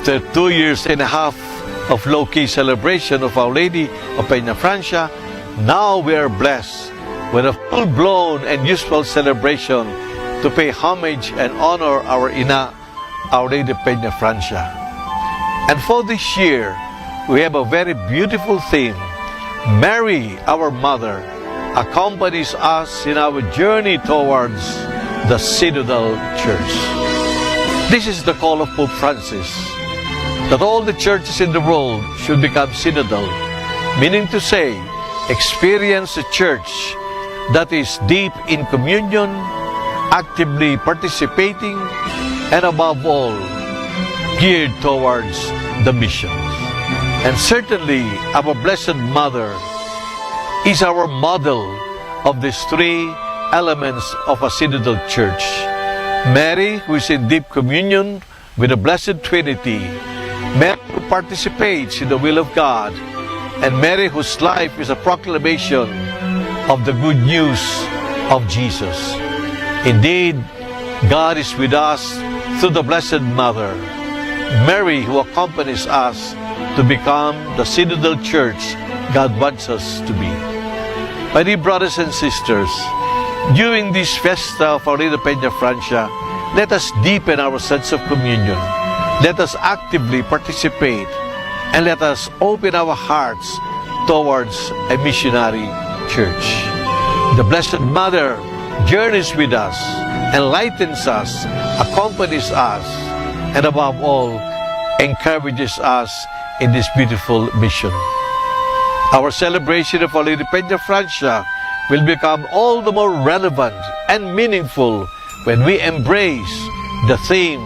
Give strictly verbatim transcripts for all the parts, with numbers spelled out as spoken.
after two years and a half of low-key celebration of Our Lady of Peñafrancia, now we are blessed with a full-blown and useful celebration to pay homage and honor our Ina, Our Lady of Peñafrancia. And for this year, we have a very beautiful theme. Mary, our Mother, accompanies us in our journey towards the Synodal Church. This is the call of Pope Francis, that all the churches in the world should become synodal, meaning to say, experience a church that is deep in communion, actively participating, and above all, geared towards the mission. And certainly, our Blessed Mother is our model of these three elements of a synodal church. Mary, who is in deep communion with the Blessed Trinity, Mary who participates in the will of God, and Mary whose life is a proclamation of the good news of Jesus. Indeed, God is with us through the Blessed Mother, Mary, who accompanies us to become the synodal church God wants us to be. My dear brothers and sisters, during this Fiesta of Our Lady of Peñafrancia, let us deepen our sense of communion. Let us actively participate, and let us open our hearts towards a missionary church. The Blessed Mother journeys with us, enlightens us, accompanies us, and above all, encourages us in this beautiful mission. Our celebration of Our Lady Peñafrancia will become all the more relevant and meaningful when we embrace the theme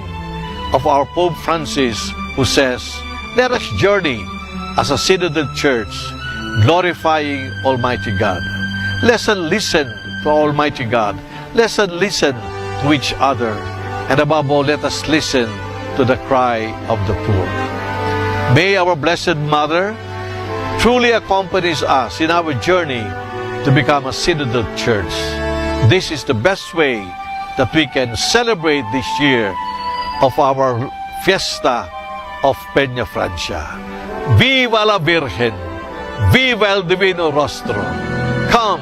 of our Pope Francis, who says, "Let us journey as a synodal church, glorifying Almighty God." Let's listen to Almighty God. Let's listen to each other. And above all, let us listen to the cry of the poor. May our Blessed Mother truly accompanies us in our journey to become a synodal church. This is the best way that we can celebrate this year of our Fiesta of Peñafrancia. Viva la Virgen! Viva el Divino Rostro! Come,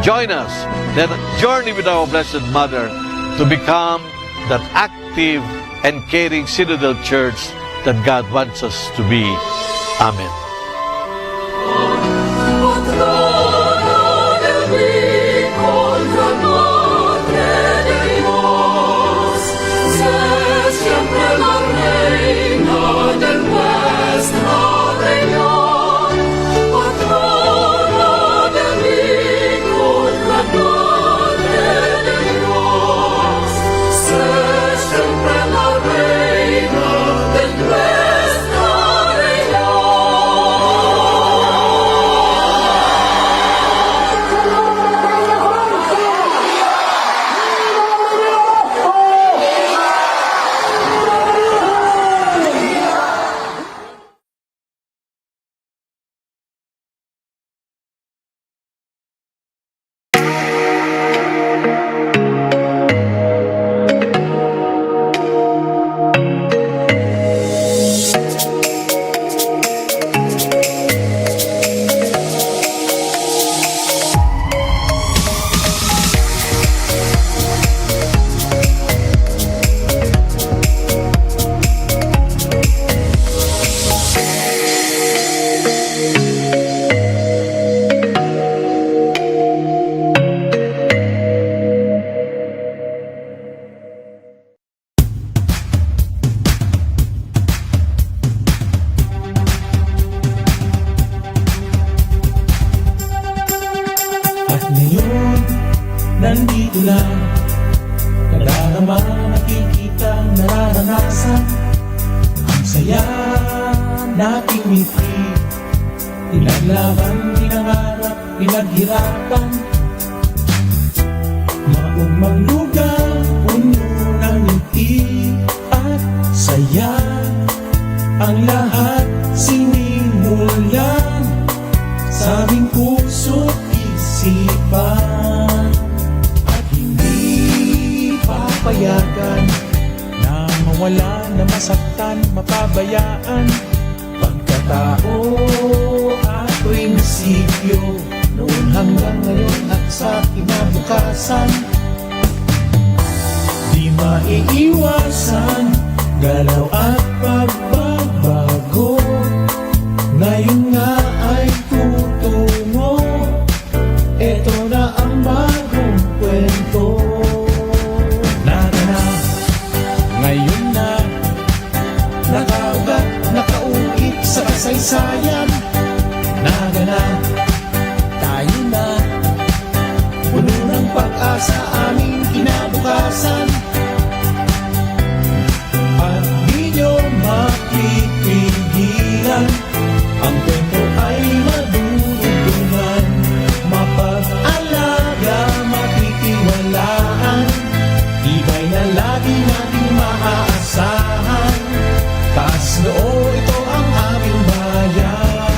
join us, let us journey with our Blessed Mother to become that active and caring synodal church that God wants us to be. Amen. At ngayon, nandito na. Nadarama, nakikita, nararanasan. Ang saya nating mitri. Pinaglaban, pinangarap, pinaghirapan. Maogmang lugar, puno ng ngiti at saya. Ang lahat sinimulan sa aming puso't isipan. At hindi papayagan na Wala na masaktan, mapabayaan. Pagkatao at prinsipyo, noon hanggang ngayon at sa kinabukasan. Di maiiwasan, galaw at pagbabago. Ngayon nga ay tutungo. Eto na ang bagong kwento. Nagana, ngayon na, nakaugat, nakaulit sa kasaysayan. Nagana, tayo na, puno ng pag-asa aming kinabukasan. At di nyo mapipigilan, ang kwento ay madudugtungan. Mapag-alaga, matitiwalaan, tibay na lagi nating maaasahan. Taas noo, ito ang aming bayan.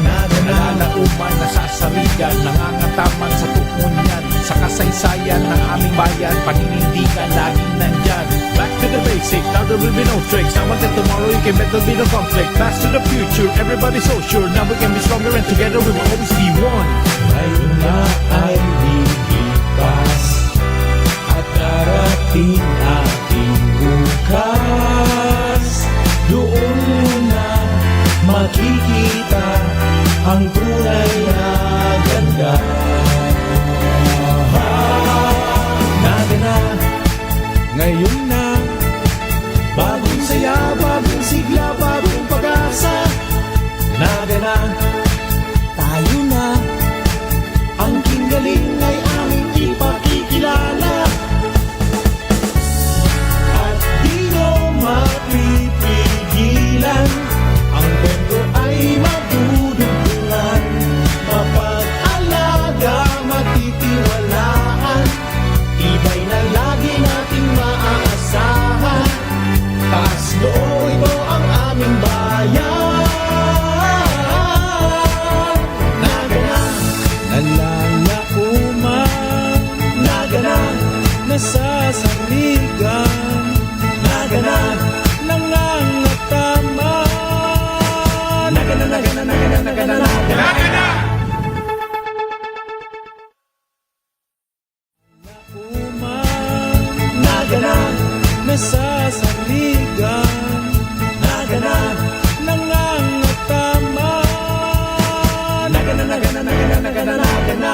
Nagana, nalalaoman, nasasarigan, nangangataman sa tukmon niyan. Sa kasaysayan ng aming bayan, paninindigan laging nandyan. Back to the basic, now there will be no tricks. I want that tomorrow you can better be the conflict. Pass to the future, everybody so sure. Now we can be stronger and together we will always be one. Ngayon na ay lilipas at darating ating bukas. Doon mo na makikita ang tunay na ganda. Nagana, ngayon na. Bagong saya, bagong sigla, bagong pag-asa. Nagana, tayo na. Ang kinggaling ay aming ipakikilala. At di nyo mapipigilan. Ang kwento ay madudugtungan. Mapag-alaga, matitiwalaan. Tibay na lagi nating maaasahan. Taas noo, ito ang aming bayan. Nagana, nalalaoman. Nagana, nasasarigan. Nagana, nangangataman. Nagana, nagana, nagana, nagana, nagana. Nagana, nasasarigan. Nagana, nangangataman. Nagana, nagana, nagana, nagana, nagana.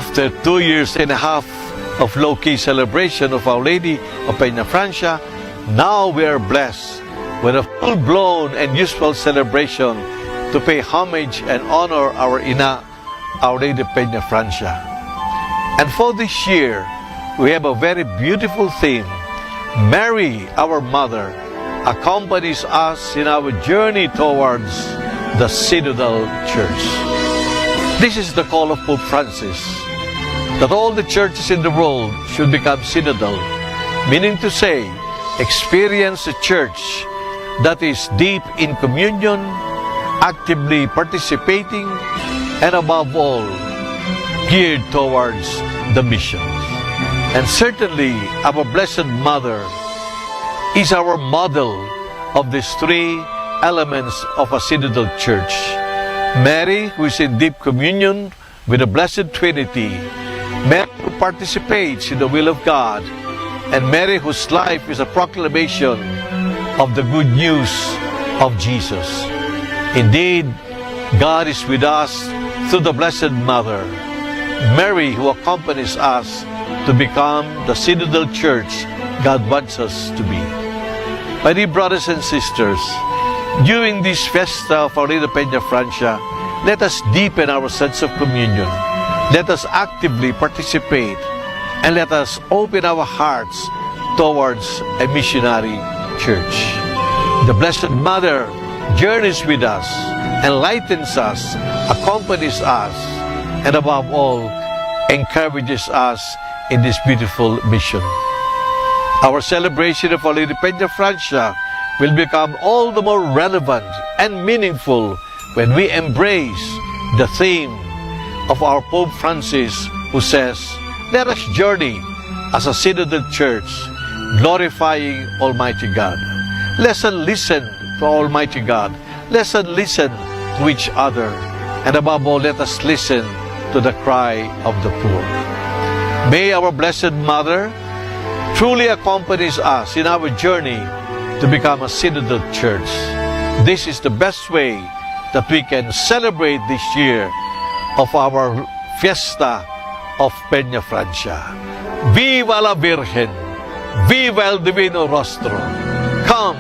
After two years and a half of low-key celebration of Our Lady of Peñafrancia, now we are blessed with a full-blown and useful celebration to pay homage and honor our Ina, Our Lady of Peñafrancia. And for this year, we have a very beautiful theme. Mary, our Mother, accompanies us in our journey towards the Synodal Church. This is the call of Pope Francis, that all the churches in the world should become synodal, meaning to say, experience a church that is deep in communion, actively participating, and above all, geared towards the mission. And certainly, our Blessed Mother is our model of these three elements of a synodal church. Mary, who is in deep communion with the Blessed Trinity, Mary who participates in the will of God, and Mary whose life is a proclamation of the good news of Jesus. Indeed, God is with us through the Blessed Mother, Mary, who accompanies us to become the synodal church God wants us to be. My dear brothers and sisters, during this fiesta of Our Lady of Peñafrancia, let us deepen our sense of communion. Let us actively participate, and let us open our hearts towards a missionary church. The Blessed Mother journeys with us, enlightens us, accompanies us, and above all, encourages us in this beautiful mission. Our celebration of Our Lady Peñafrancia will become all the more relevant and meaningful when we embrace the theme of our Pope Francis, who says, "Let us journey as a synodal church, glorifying Almighty God." Let's listen to Almighty God. Let's listen to each other. And above all, let us listen to the cry of the poor. May our Blessed Mother truly accompanies us in our journey to become a synodal church. This is the best way that we can celebrate this year of our Fiesta of Peñafrancia. Viva la Virgen! Viva el Divino Rostro! Come,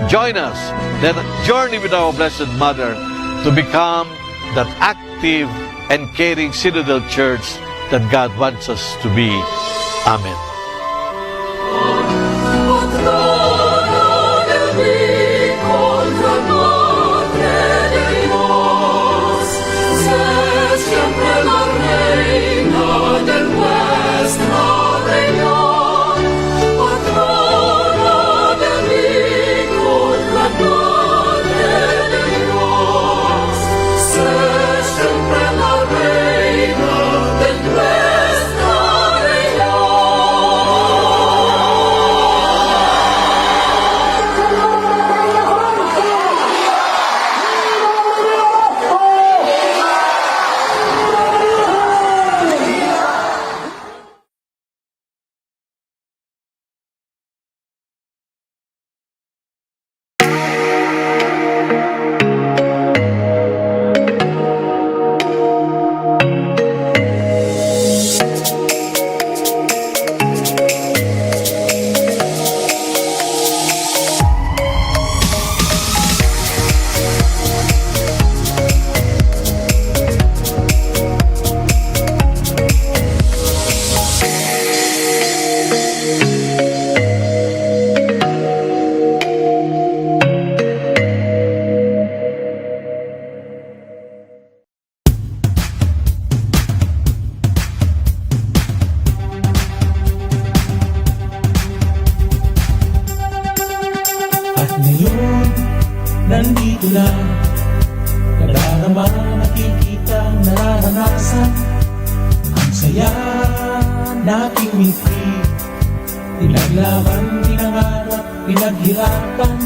join us. Let us journey with our Blessed Mother to become that active and caring synodal church that God wants us to be. Amen. At ngayon, nandito na. Nadarama, nakikita, nararanasan. Ang saya nating mithi. Pinaglaban, pinangarap, pinaghirapan.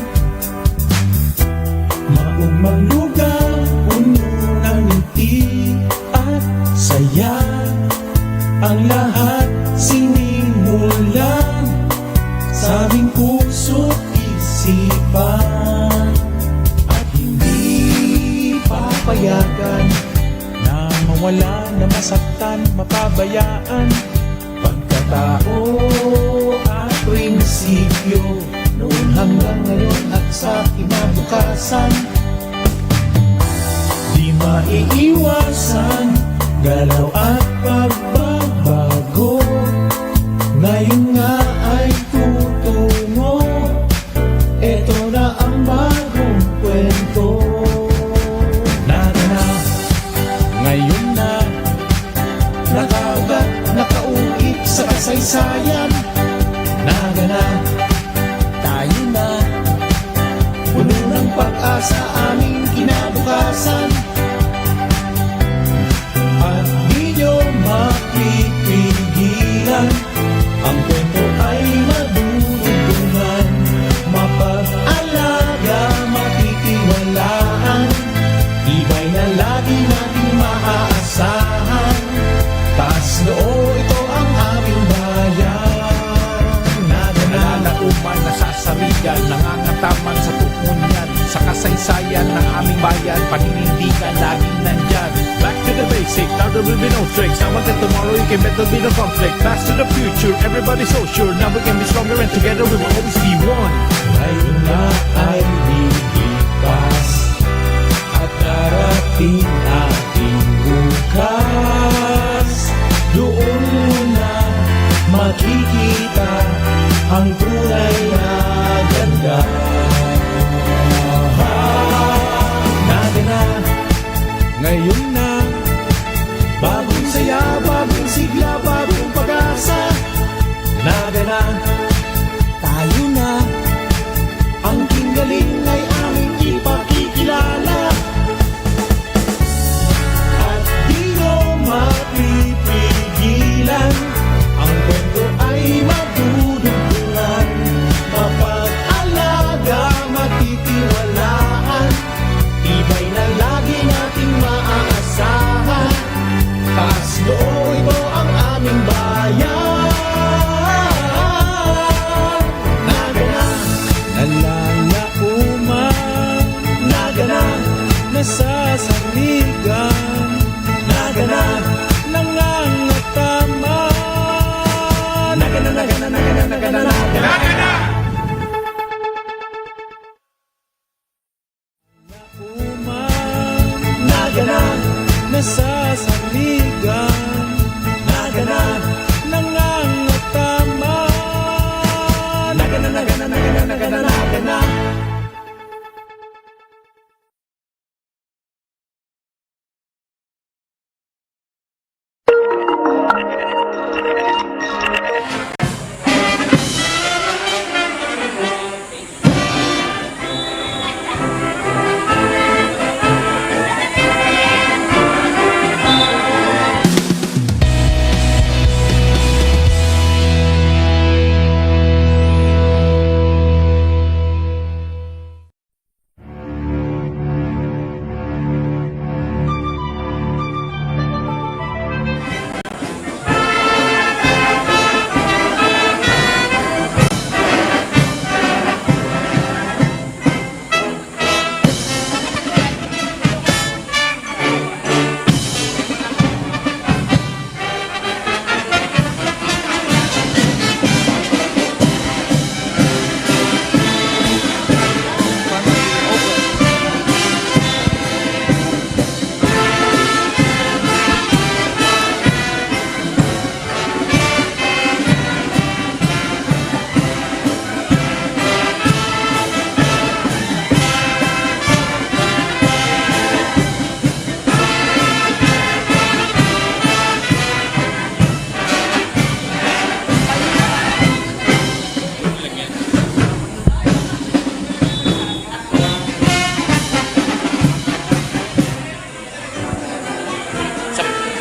Maogmang lugar, puno ng ngiti at saya. Ang lahat sinimulan sa aming puso't isipan. At hindi papayagan na mawala, na masaktan, mapabayaan. Pagkatao at prinsipyo, noon hanggang ngayon at sa kinabukasan. Di maiiwasan, galaw at pagbabago. Ngayon nga ay tutungo. Eto na ang bagong kwento. Naganap, ngayon na, nakaugat, nakaulit sa kasaysayan. Naganap, tayo na, puno ng pag-asa aming kinabukasan. At di nyo mapipigilan. Ang kwento ay madudugtungan, mapag-alaga, matitiwalaan. Tibay na lagi nating maaasahan. Taas noo, ito ang aming bayan. Naganap, nalalaoman, nasasarigan, nangangataman sa tukmon yan. Sa kas- Kasaysayan ng aming bayan, paninindigan, laging nandyan. Back to the basic, now there will be no tricks. Now until tomorrow, you can bet there'll be no conflict. Fast to the future, everybody so sure. Now we can be stronger and together we will always be one. Ngayon na ay lilipas at darating ating bukas. Doon mo na makikita ang tunay na ganda. Nagana, ngayon na. Bagong saya, bagong sigla, bagong pag-asa. Nagana, tayo na. Ang Kinggaling ay aming ipakikilala. At di mo mapipigilan. Ang kwento ay madudugtungan. Mapag-alaga, matitiwalaan. Tibay na lagi nating maaasahan. Taas noo ito ang aming bayan. Nagana, nalalaoman. Nagana, nasasarigan. Nagana, nangangataman. Nagana, nagana, nagana, nagana, nagana. Nagana! Uma, nagana, nasasaligan, nagana, nangangataman. Nagana, nagana, nagana, nagana, nagana.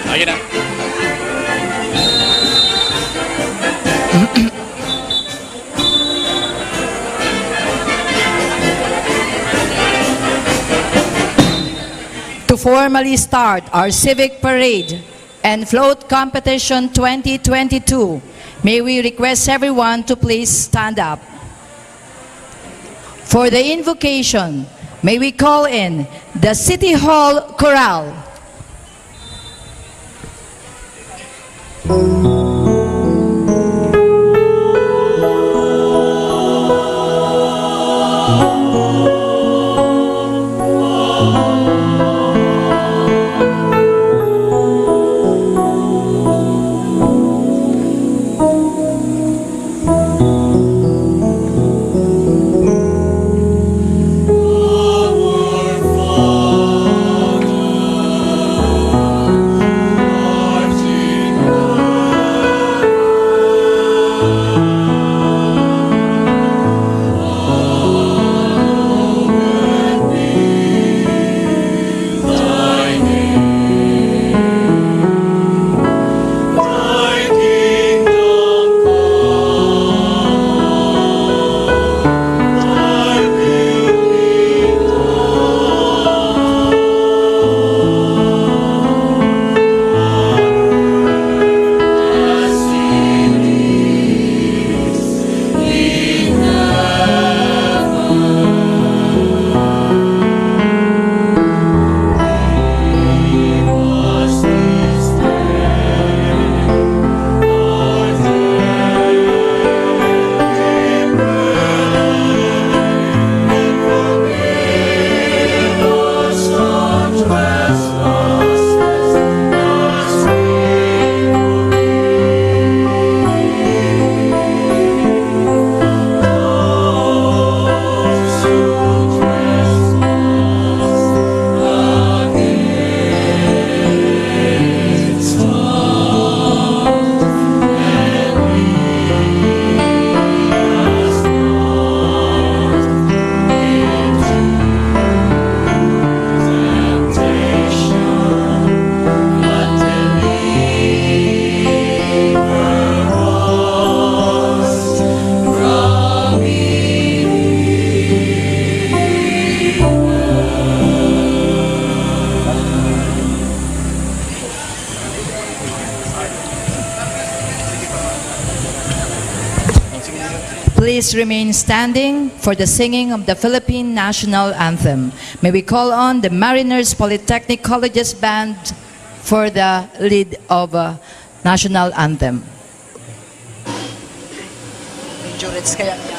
Ayun na. To formally start our civic parade and float competition twenty twenty-two, may we request everyone to please stand up. For the invocation, may we call in the City Hall Chorale. Please remain standing for the singing of the Philippine National Anthem. May we call on the Mariners Polytechnic College's band for the lead of, uh, national anthem. Medyo rich kaya yan.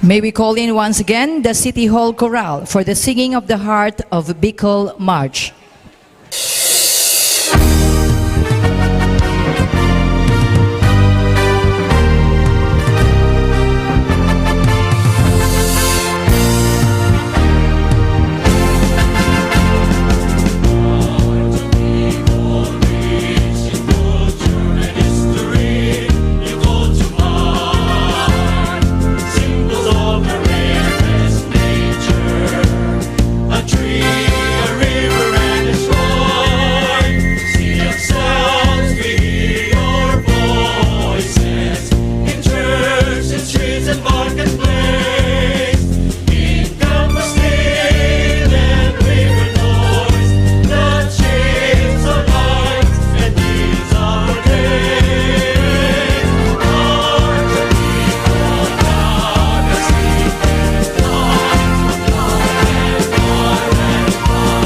May we call in once again the City Hall Chorale for the singing of the Heart of Bicol March. A tree, a river, and a shrine. Sea of sounds, we hear your voices. In church, in streets, and marketplace. In campus, hill, and river noise. The shapes of life and deeds are great. Hearts of people, God, the secret thoughts of God and far and far.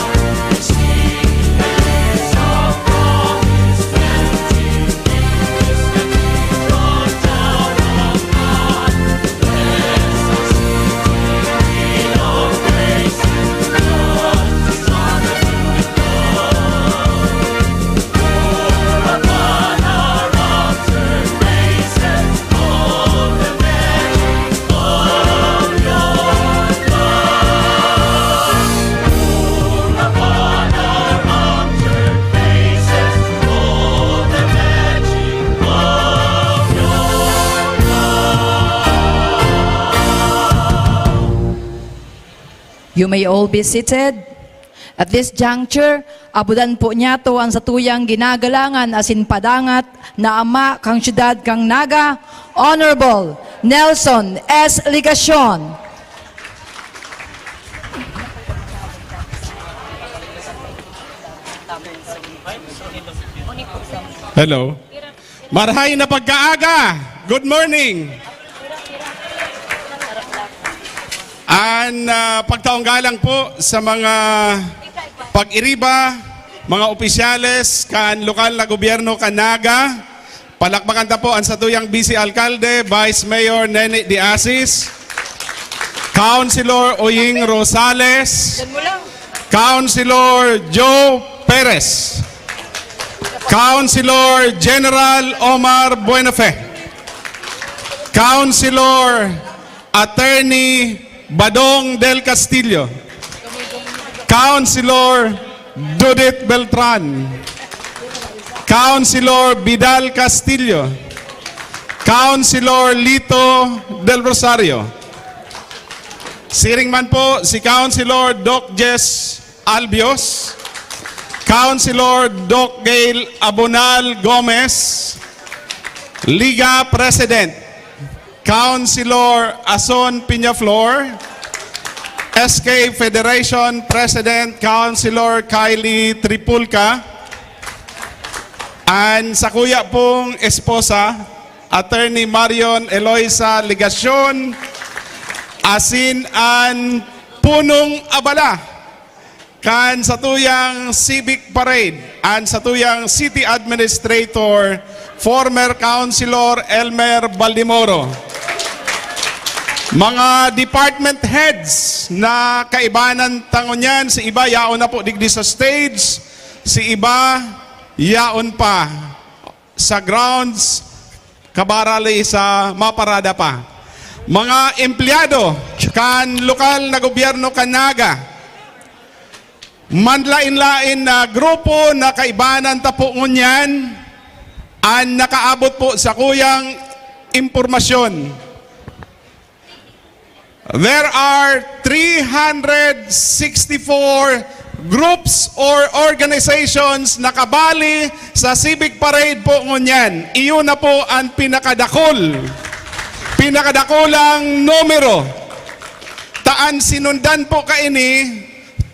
You may all be seated. At this juncture, abudan po niyato an satuyang ginagalangan asin padangat na ama kan siyudad kan Naga, Honorable Nelson S. Legacion. Hello. Marahay na pagkaaga. Good morning. An, ah, pagtaong galang po sa mga pag-iriba, mga opisyales kan lokal na gobyerno kan Naga. Palakpakan ta po an satuyang Vice Alcalde, Vice Mayor Nene de Asis, Councilor Oying Rosales, Councilor Joe Perez, Councilor General Omar Buenafe, Councilor Attorney Badong del Castillo, Councilor Judith Beltran, Councilor Vidal Castillo, Councilor Lito del Rosario. Siring man po si Councilor Doc Jess Albios, Councilor Doc Gail Abonal Gomez, Liga President, Councilor Ason Peñaflor, S K Federation President, Councilor Kylie Tripulca, an sakuya pong esposa, Attorney Marion Eloisa Legacion, asin an punong abala kan satuyang civic parade, an satuyang city administrator, former Councilor Elmer Baldemoro. Mga department heads na kaibanan ta ngunyan, si iba yaon na po digdi sa stage, si iba Yaon pa sa grounds, kabarali sa maparada pa. Mga empleyado kan lokal na gobyerno kan Naga, manlain-lain na grupo na kaibanan ta po ngunyan an nakaabot po sa kuyang impormasyon. There are three hundred sixty-four groups or organizations na kabali sa Civic Parade po ngunyan. Iyon na po ang pinakadakol, pinakadakulang numero. Taan sinundan po kaini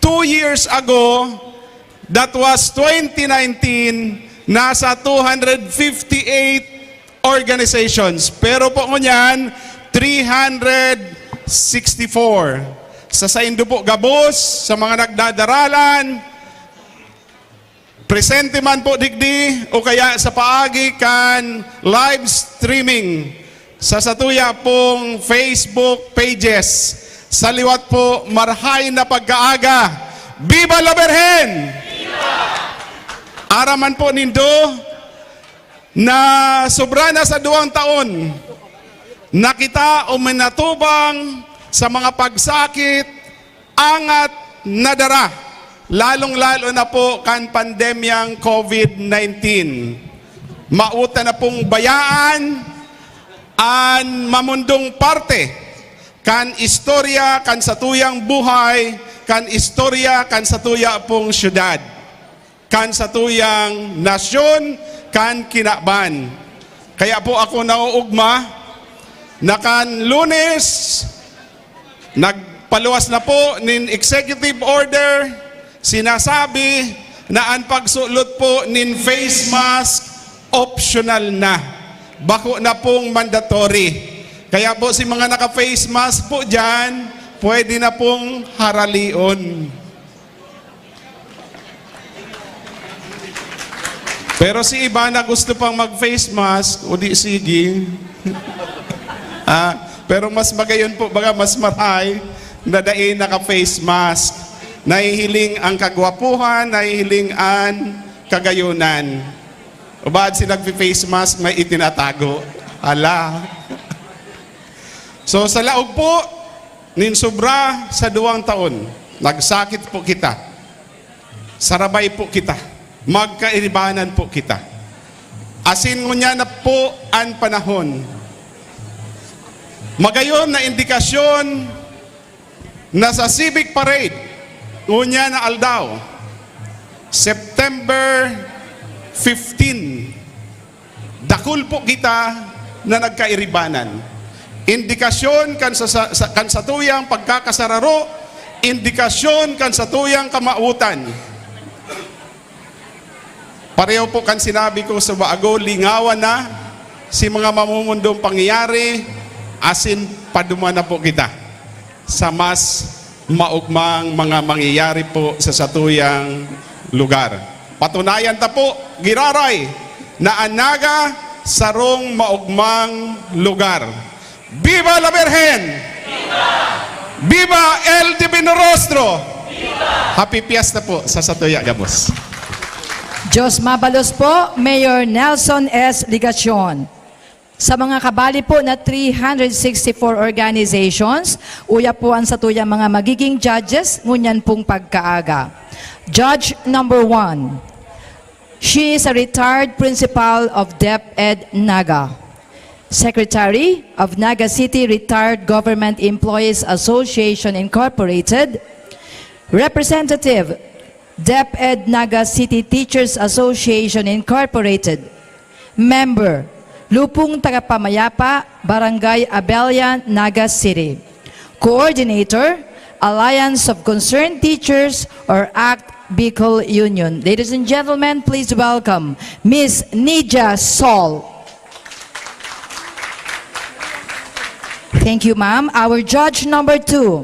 two years ago, that was twenty nineteen, nasa two hundred fifty-eight organizations. Pero po ngunyan, three hundred sixty-four. Sa saindo po gabos, sa mga nagdadaralan, presente man po digdi o kaya sa paagi kan live streaming sa satuya pong Facebook pages. Sa liwat po, marhay na pagkaaga. Viva la Virgen! Aram man po nindo na sobra na sa duwang taon na kita o minatubang sa mga pagsakit, angat na dara, lalong-lalo na po kan pandemyang COVID nineteen. Mauta na pong bayaan an mamundong parte kan istorya kan satuyang buhay, kan istorya kan satuya pong syudad, kan satuyang nasyon, kan kinaban. Kaya po ako nauugma na kan Lunes, nagpaluwas na po nin executive order, sinasabi na an pagsulot po nin face mask optional na. Bako na pong mandatory. Kaya po si mga naka-face mask po dyan, pwede na pong haralion. Pero si iba na gusto pang mag-face mask, o di sige. Ah, pero mas magayon po, baga mas maray na dai naka-face mask. Nahihiling ang kagwapuhan, nahihiling an kagayonan. Ubad si nagpi-face mask, may itinatago. Ala. So, sa laog po, nin sobra sa duwang taon, nagsakit po kita. Sarabay po kita. Magkairibanan po kita. Asin ngunyan na po an panahon. Magayon na indikasyon na sa Civic Parade, ngunyan na aldaw, September fifteen, dakul po kita na nagkairibanan. Indikasyon kan sa, sa, sa, kan satuyang pagkakasararo, indikasyon kan satuyang kamawotan. Pareho po kan sinabi ko sa bago, lingawan na si mga mamumundong pangyayari, asin paduman na po kita sa mas maugmang mga mangyayari po sa satuyang lugar. Patunayan ta po, giraray, na an Naga sarong maugmang lugar. Viva la Virgen! Viva! Viva L D P Norostro! Viva! Happy Fiesta po sa satuya gabos. Diyos mabalos po, Mayor Nelson S. Legacion. Sa mga kabali po na three hundred sixty-four organizations, uya po ang satuyang mga magiging judges ngunyan pong pagkaaga. Judge number one, she is a retired principal of DepEd Naga, secretary of Naga City Retired Government Employees Association Incorporated, representative, DepEd Naga City Teachers Association Incorporated, member, Lupong Tagapamayapa, Barangay Abella, Naga City. Coordinator, Alliance of Concerned Teachers or ACT Bicol Union. Ladies and gentlemen, please welcome Miss Nidia Sol. Thank you, ma'am. Our judge number two.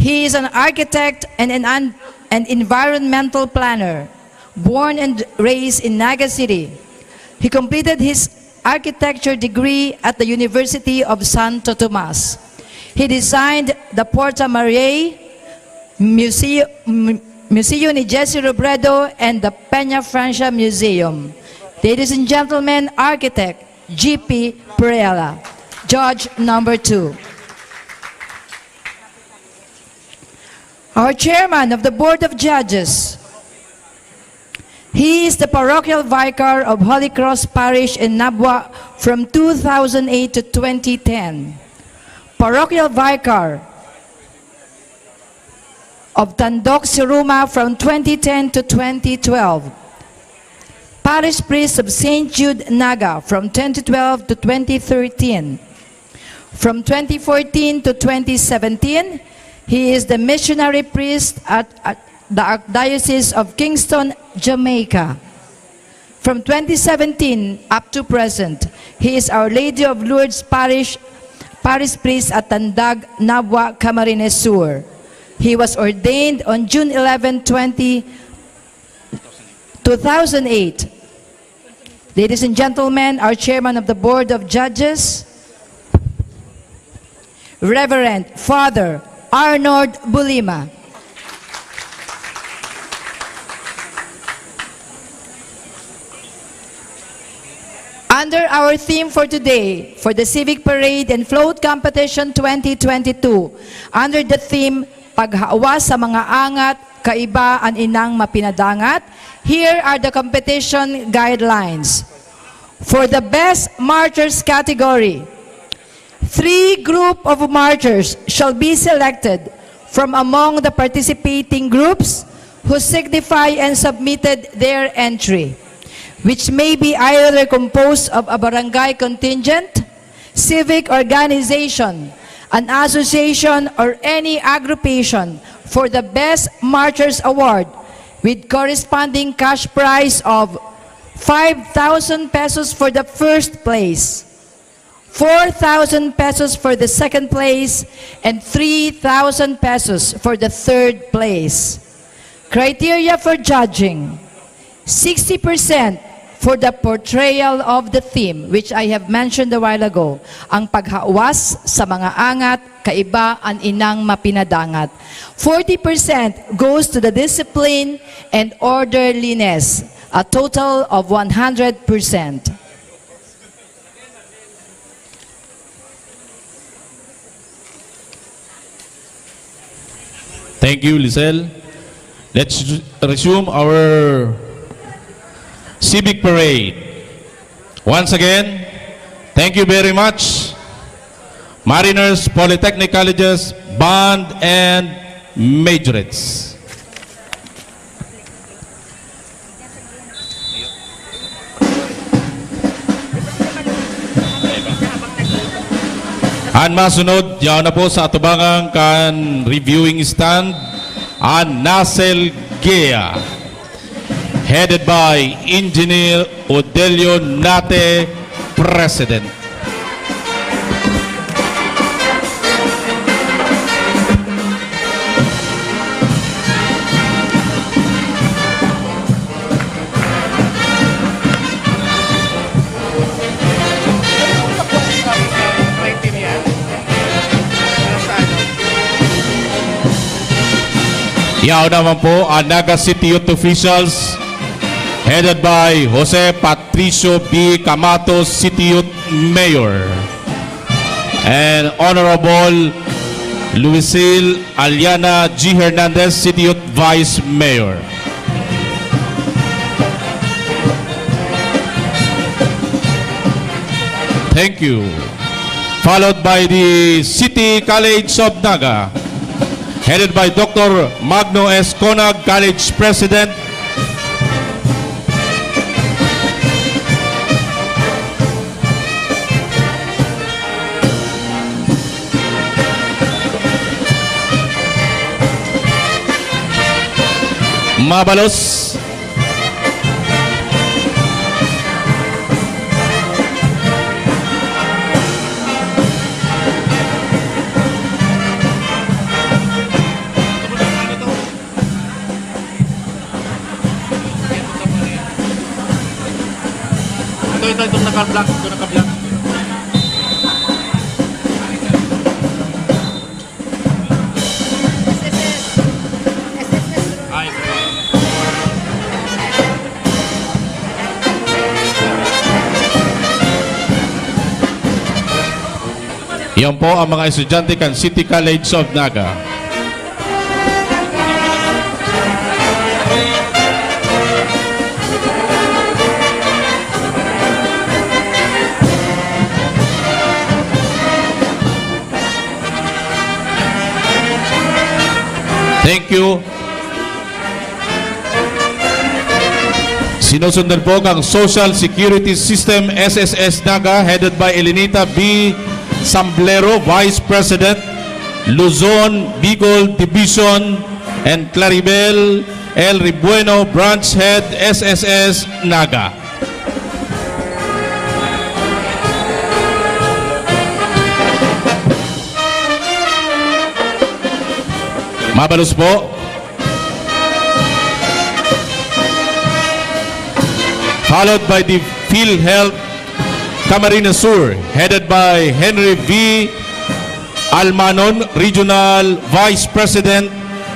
He is an architect and an, an, an environmental planner, born and raised in Naga City. He completed his architecture degree at the University of Santo Tomas. He designed the Porta Maria Museo, M-, Museo ni Jesse Robredo and the Peña Francia Museum. Ladies and gentlemen, architect G P Perella, judge number two. Our chairman of the Board of Judges, he is the parochial vicar of Holy Cross Parish in Nabua from two thousand eight to twenty ten. Parochial vicar of Tandok Siruma from twenty ten to twenty twelve. Parish priest of Saint Jude Naga from twenty twelve to twenty thirteen. From twenty fourteen to twenty seventeen, he is the missionary priest at, at the Archdiocese of Kingston, Jamaica. From twenty seventeen up to present, he is Our Lady of Lourdes Parish, Parish Priest at Tandag, Nabua, Camarines Sur. He was ordained on June eleven, twenty, two thousand eight. Ladies and gentlemen, our chairman of the Board of Judges, Reverend Father Arnold Bulima. Under our theme for today, for the Civic Parade and Float Competition twenty twenty-two, under the theme, "Paghawas sa mga angat, kaiba an inang mapinadangat," here are the competition guidelines. For the best marchers category, three group of marchers shall be selected from among the participating groups who signify and submitted their entry, which may be either composed of a barangay contingent, civic organization, an association, or any aggregation for the Best Marchers Award, with corresponding cash prize of five thousand pesos for the first place, four thousand pesos for the second place, and three thousand pesos for the third place. Criteria for judging: sixty percent for the portrayal of the theme, which I have mentioned a while ago, ang paghawas sa mga angat, kaiba an inang mapinadangat. Forty percent goes to the discipline and orderliness, a total of one hundred percent. Thank you, Lisel. Let's resume our civic parade. Once again, thank you very much, Mariners Polytechnic Colleges Band and Majorettes. An masunod, yaon na po sa atubangan kan reviewing stand, an Nacel Gea, headed by Engineer Odelio Nate, President. Yaon naman po an Naga City Youth Officials, headed by Jose Patricio B. Camato, City Youth Mayor, and Honorable Luisil Aliana G. Hernandez, City Youth Vice Mayor. Thank you. Followed by the City College of Naga, headed by Doctor Magno S. Conag, College President. Mabalos. Ito, ito, itong naka-black. Ito naka-black. S S S. S S S. Ay, Yan po ang mga estudyante kan City College of Naga. Thank you. Sinusundan po ang Social Security System, S S S Naga, headed by Elenita B. Samblero, Vice President, Luzon, Bicol Division, and Claribel L. Ribueno, Branch Head, S S S Naga. Mabalos po. Followed by the PhilHealth Camarines Sur, headed by Henry V. Almanon, Regional Vice President,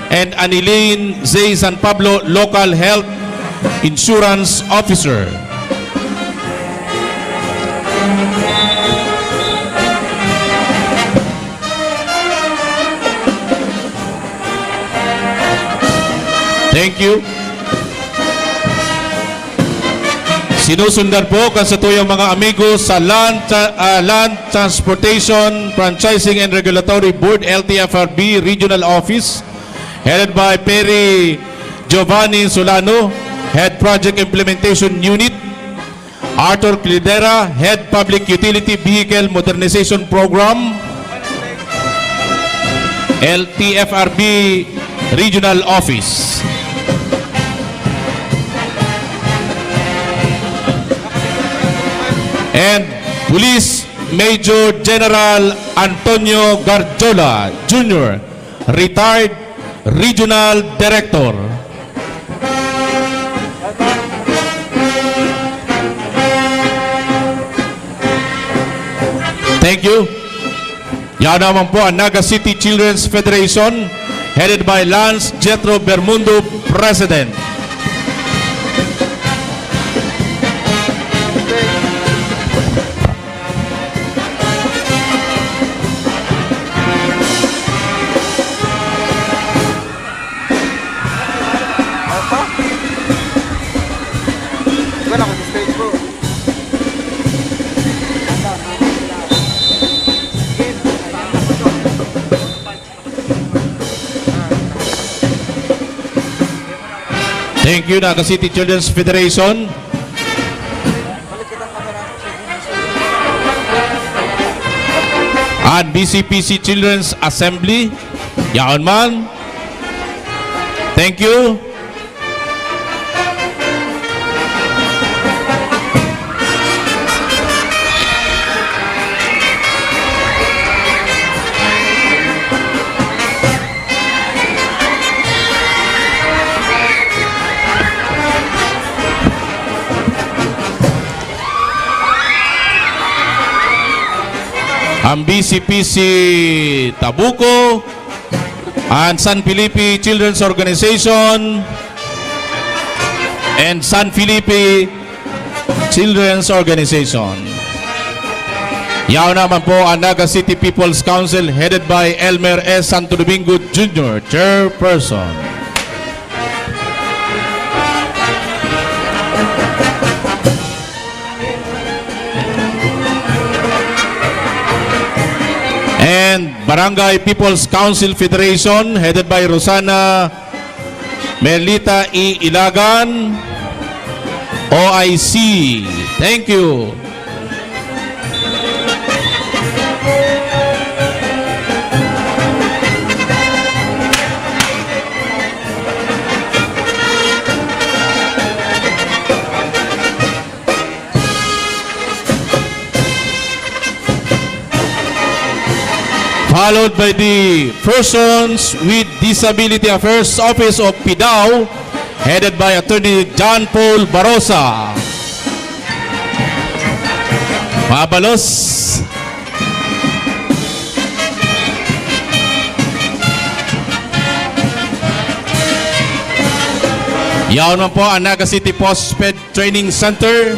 and Anilin Z. San Pablo, Local Health Insurance Officer. Thank you. Sinusundan po kan satuyang mga amigo sa Land Tra-, ah, Land Transportation Franchising and Regulatory Board, L T F R B Regional Office, headed by Perry Giovanni Solano, Head Project Implementation Unit, Arthur Clidera, Head Public Utility Vehicle Modernization Program, L T F R B Regional Office. And Police Major General Antonio Garjola Junior, Retired Regional Director. Thank you. Yan naman po ang Naga City Children's Federation, headed by Lance Jethro Bermundo, President. Wala ko sa stage, bro. Thank you, Naga City Children's Federation. An B C P C Children's Assembly. Yaon man. Thank you. Ang B C P C Tabuco, ang San Felipe Children's Organization, and San Felipe Children's Organization. Yaon naman po ang Naga City People's Council, headed by Elmer S. Santo Domingo Junior, Chairperson. And Barangay People's Council Federation, headed by Rosana Merlita E. Ilagan, O I C. Thank you. Followed by the Persons with Disability Affairs Office of PDAO, headed by Attorney John Paul Barosa. Mabalos. Yaon man po ang Naga City Postped Training Center.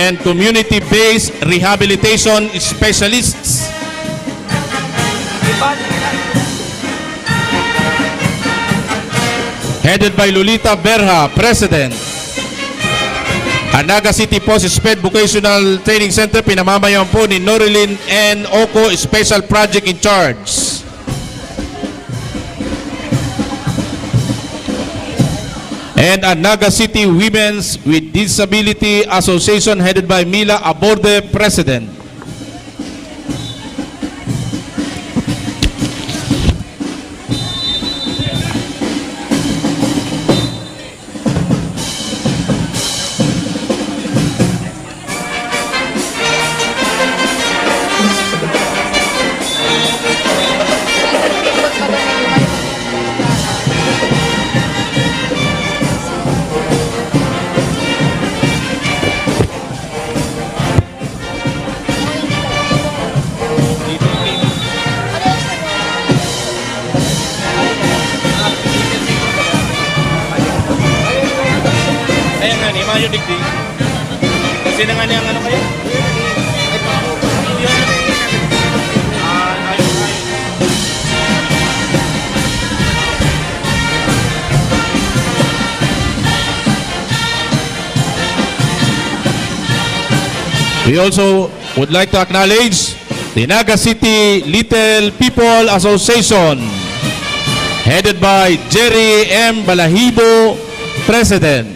and community-based rehabilitation specialists. Headed by Lolita Berha, President. Ang Naga City Post Sped Vocational Training Center, pinamamayan po ni Norilyn N. Oco, Special Project in Charge. And ang Naga City Women's with Disability Association, headed by Mila Aborde, President. Ayan nga, ni Mayo Digdi. Kasi na nga niya ang ano kayo? Ah, ayun, ayun. We also would like to acknowledge the Naga City Little People Association, headed by Jerry M. Balahibo, President.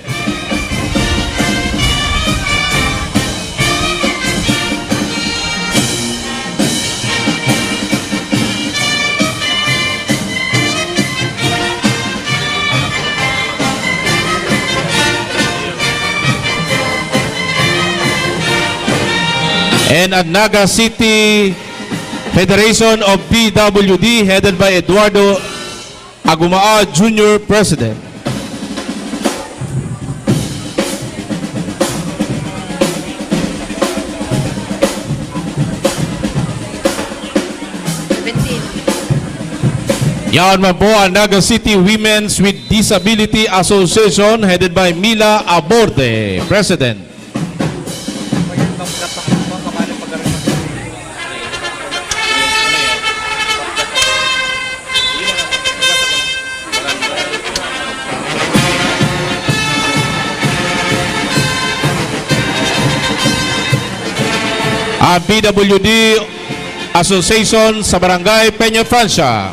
And ang Naga City Federation of P W D, headed by Eduardo Agumaa Junior, President. Yaon man po ang Naga City Women's with Disability Association, headed by Mila Aborde, President. Ang P W D Association sa Barangay Peña Francia.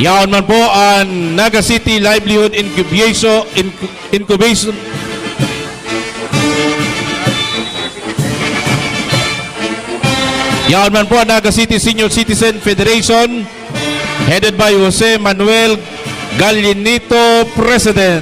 Yaon man po ang Naga City Livelihood Incubation, Incu-, Incubation. Yaon man po ang Naga City Senior Citizen Federation, headed by Jose Manuel Gallinito, President.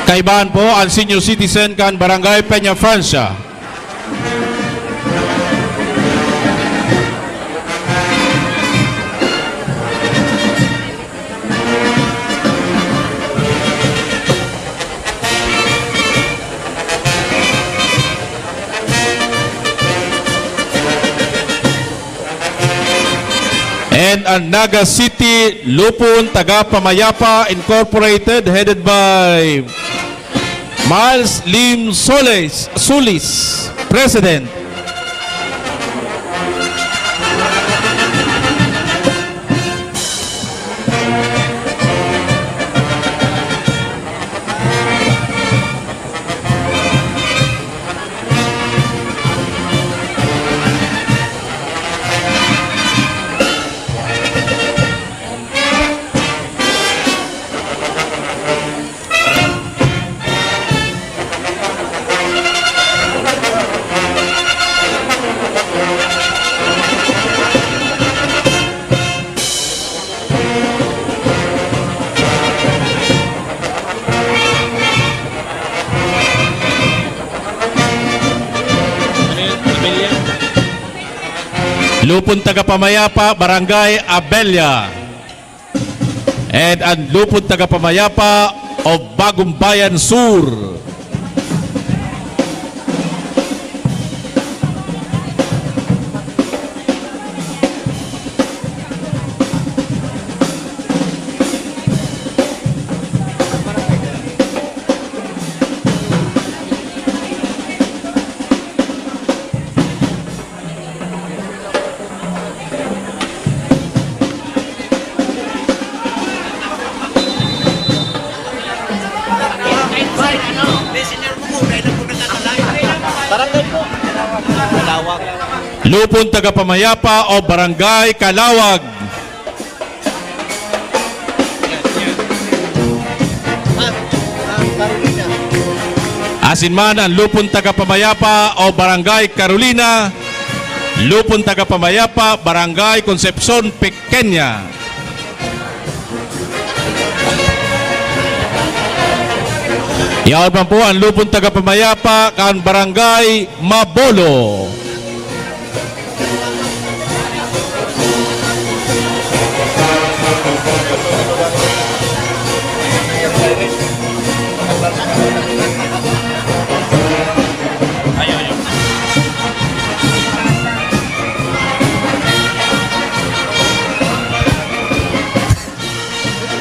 Kaibahan po ang senior citizen kan Barangay Peña Francia. And ang Naga City Lupon Taga Pamayapa Incorporated, headed by Miles Lim Solis, Sulis, President. Lupon Tagapamayapa, Barangay Abella. And ang Lupon Tagapamayapa of Bagumbayan Sur. Lupon Tagapamayapa o Barangay Kalawag. Asin man ang Lupon Tagapamayapa o Barangay Carolina, Lupon Tagapamayapa, Barangay Concepcion Pequeña. Yaon man po ang Lupon Tagapamayapa kan Barangay Mabolo.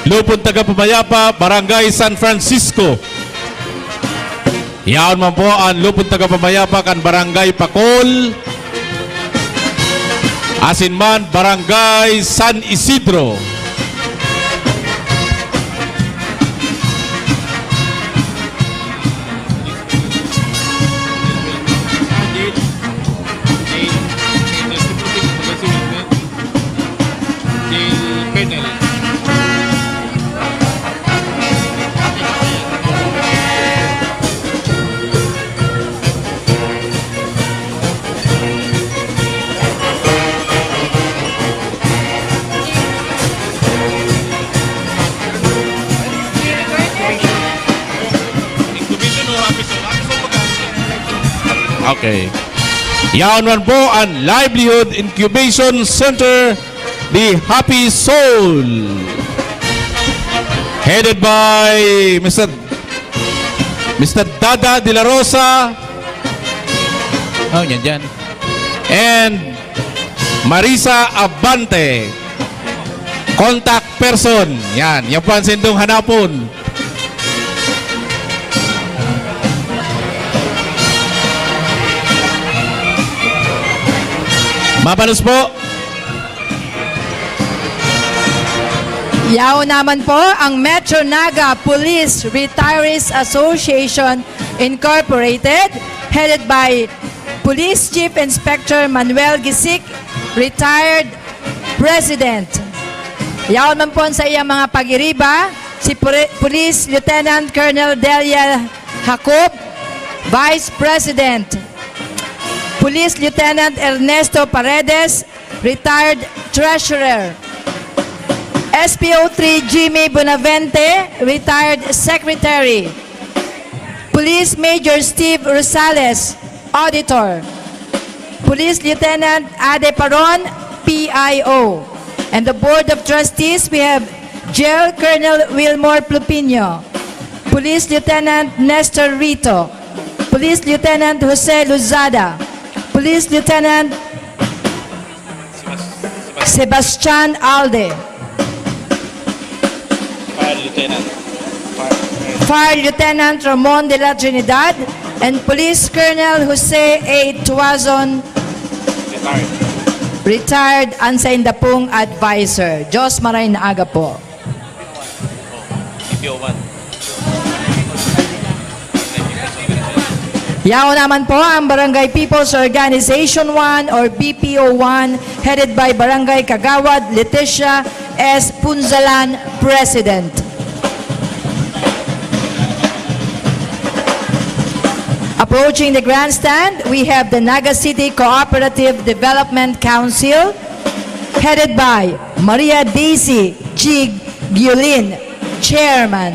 Lupon Tagapamayapa, Barangay San Francisco. Yaon man po ang Lupon Tagapamayapa kan Barangay Pacol, asin man Barangay San Isidro. Okay. Yaon man po ang Livelihood Incubation Center, The Happy Soul. Headed by Mister Mister Dada de la Rosa. Oh, yan dyan. And Marisa Abante. Contact person. Yan. Yan po ang sindong hanapon. Mabalos po. Yaon naman po ang Metro Naga Police Retirees Association Incorporated, headed by Police Chief Inspector Manuel Gisik, retired President. Yaon man po sa iyang mga pagiriba, si Pre-, Police Lieutenant Colonel Delia Jacob, Vice President. Police Lieutenant Ernesto Paredes, retired treasurer. S P O three Jimmy Bonavente, retired secretary. Police Major Steve Rosales, auditor. Police Lieutenant Ade Paron, P I O. And the Board of Trustees, we have Jail Colonel Wilmore Plupino, Police Lieutenant Nestor Rito, Police Lieutenant Jose Luzada, Police Lieutenant Sebastian Alde, Fire Lieutenant. Fire Lieutenant Ramon de la Trinidad, and Police Colonel Jose A Tuazon, Retired. Retired, ang sainda pong advisor. Diyos maray na aga po. P P O one. Yaon naman po ang Barangay People's Organization one or B P O one, headed by Barangay Kagawad Leticia S Punzalan, President. Approaching the grandstand, we have the Naga City Cooperative Development Council, headed by Maria Daisy G. Giulin, Chairman.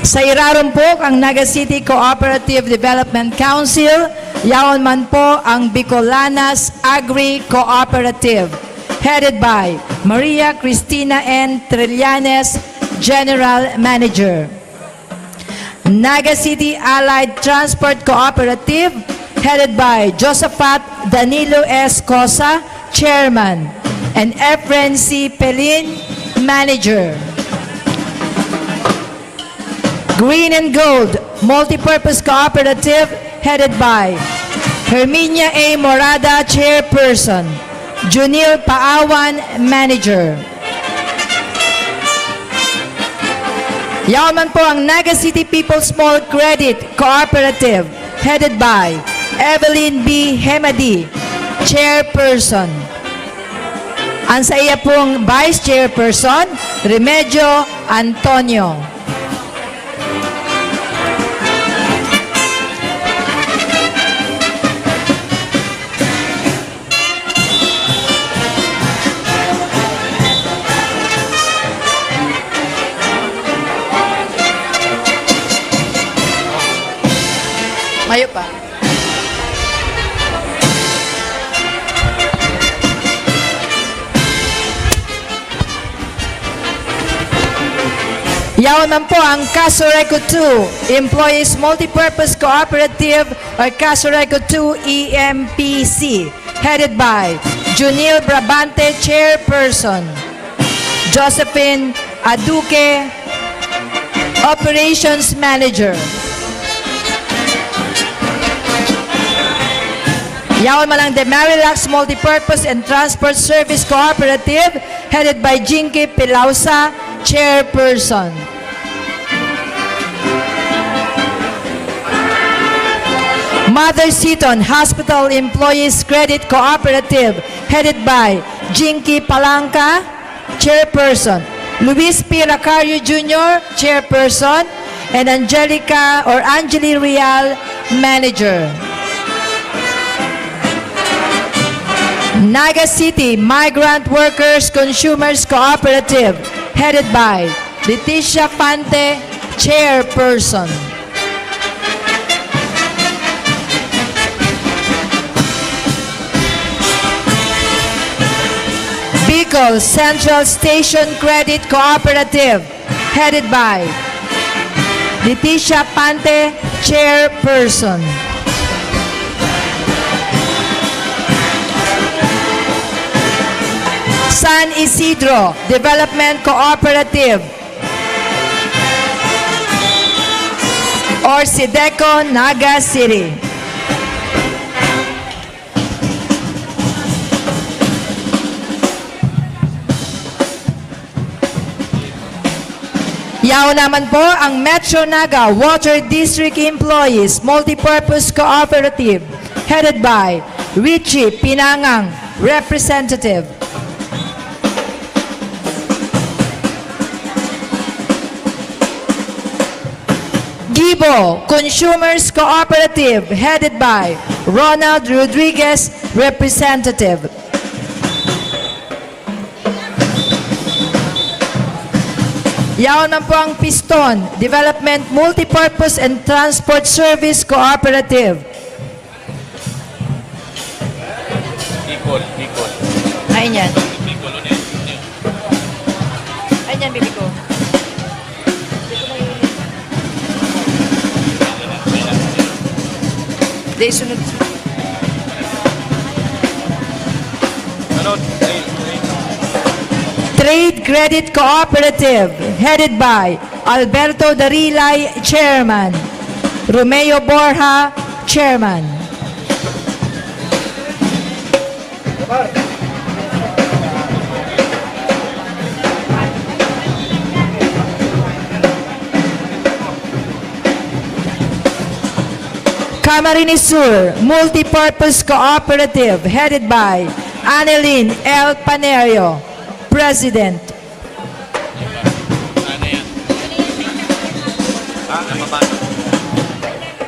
Sa irarom po ang Naga City Cooperative Development Council, yaon man po ang Bicolanas Agri Cooperative, headed by Maria Cristina N. Trillanes, General Manager. Naga City Allied Transport Cooperative, headed by Josephat Danilo S. Cosa, Chairman, and Efren C. Pelin, Manager. Green and Gold Multipurpose Cooperative, headed by Herminia A. Morada, Chairperson, Junil Paawan, Manager. Yaon man po ang Naga City People's Small Credit Cooperative, headed by Evelyn B. Hemadi, Chairperson. Ang saiya pong Vice Chairperson, Remedio Antonio. Mayo pa. Yaon man po ang Casureco two Employees Multipurpose Cooperative or Casureco two E M P C, headed by Junil Brabante, Chairperson, Josephine Aduque, Operations Manager. Yaon man ang Demarilax Multipurpose and Transport Service Cooperative, headed by Jinky Pilausa, Chairperson. Mother Seton Hospital Employees Credit Cooperative, headed by Jinky Palangka, Chairperson, Luis P. Racario Junior, Chairperson, and Angelica or Angeli Real, Manager. Naga City Migrant Workers Consumers Cooperative, headed by Leticia Fante, Chairperson. Bicol Central Station Credit Cooperative, headed by Leticia Pante, Chairperson. San Isidro Development Cooperative or SIDECO Naga City. Yaon naman po ang Metro Naga Water District Employees Multipurpose Cooperative, headed by Richie Pinangang, Representative. Gibo Consumers Cooperative, headed by Ronald Rodriguez, Representative. Yaon man po ang Piston Development Multipurpose and Transport Service Cooperative. Bicol, Bicol. Ay, yan. Bicol, ano yan? Ay, yan, bibi ko. Di, sunod. Ano? Trade Credit Cooperative, headed by Alberto Darilay, Chairman. Romeo Borja, Chairman. Camarines Sur Multipurpose Cooperative, headed by Annelyn L. Panerio, President.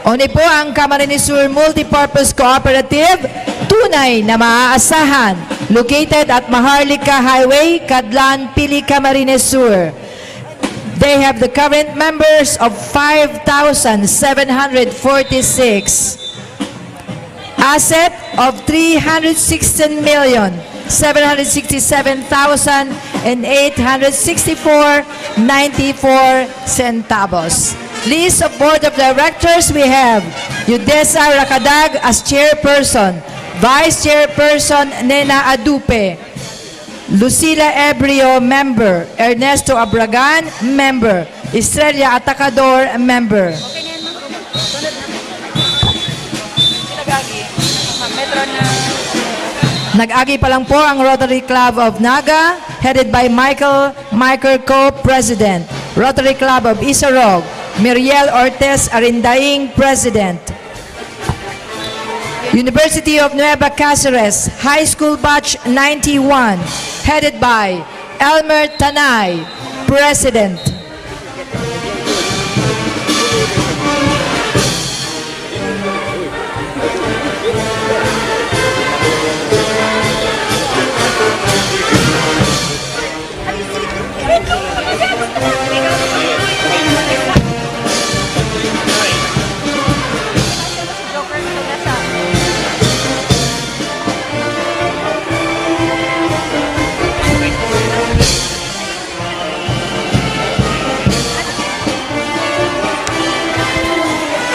Oni po ang Camarines Sur Multipurpose Cooperative, tunay na maaasahan, located at Maharlika Highway, Cadlan, Pili, Camarines Sur. They have the current members of five thousand seven hundred forty-six, asset of three hundred sixteen million seven hundred sixty-seven thousand and eight hundred sixty-four ninety-four centavos. List of Board of Directors, we have Yudesa Rakadag as chairperson, vice chairperson Nena Adupe, Lucila Ebrio, member. Ernesto Abragan, member. Estrella Atacador, member. Nag-agi pa lang po ang Rotary Club of Naga, headed by Michael Michael Co, President. Rotary Club of Isarog, Miriel Ortiz Arindaing, President. University of Nueva Caceres, High School Batch ninety-one, headed by Elmer Tanay, President.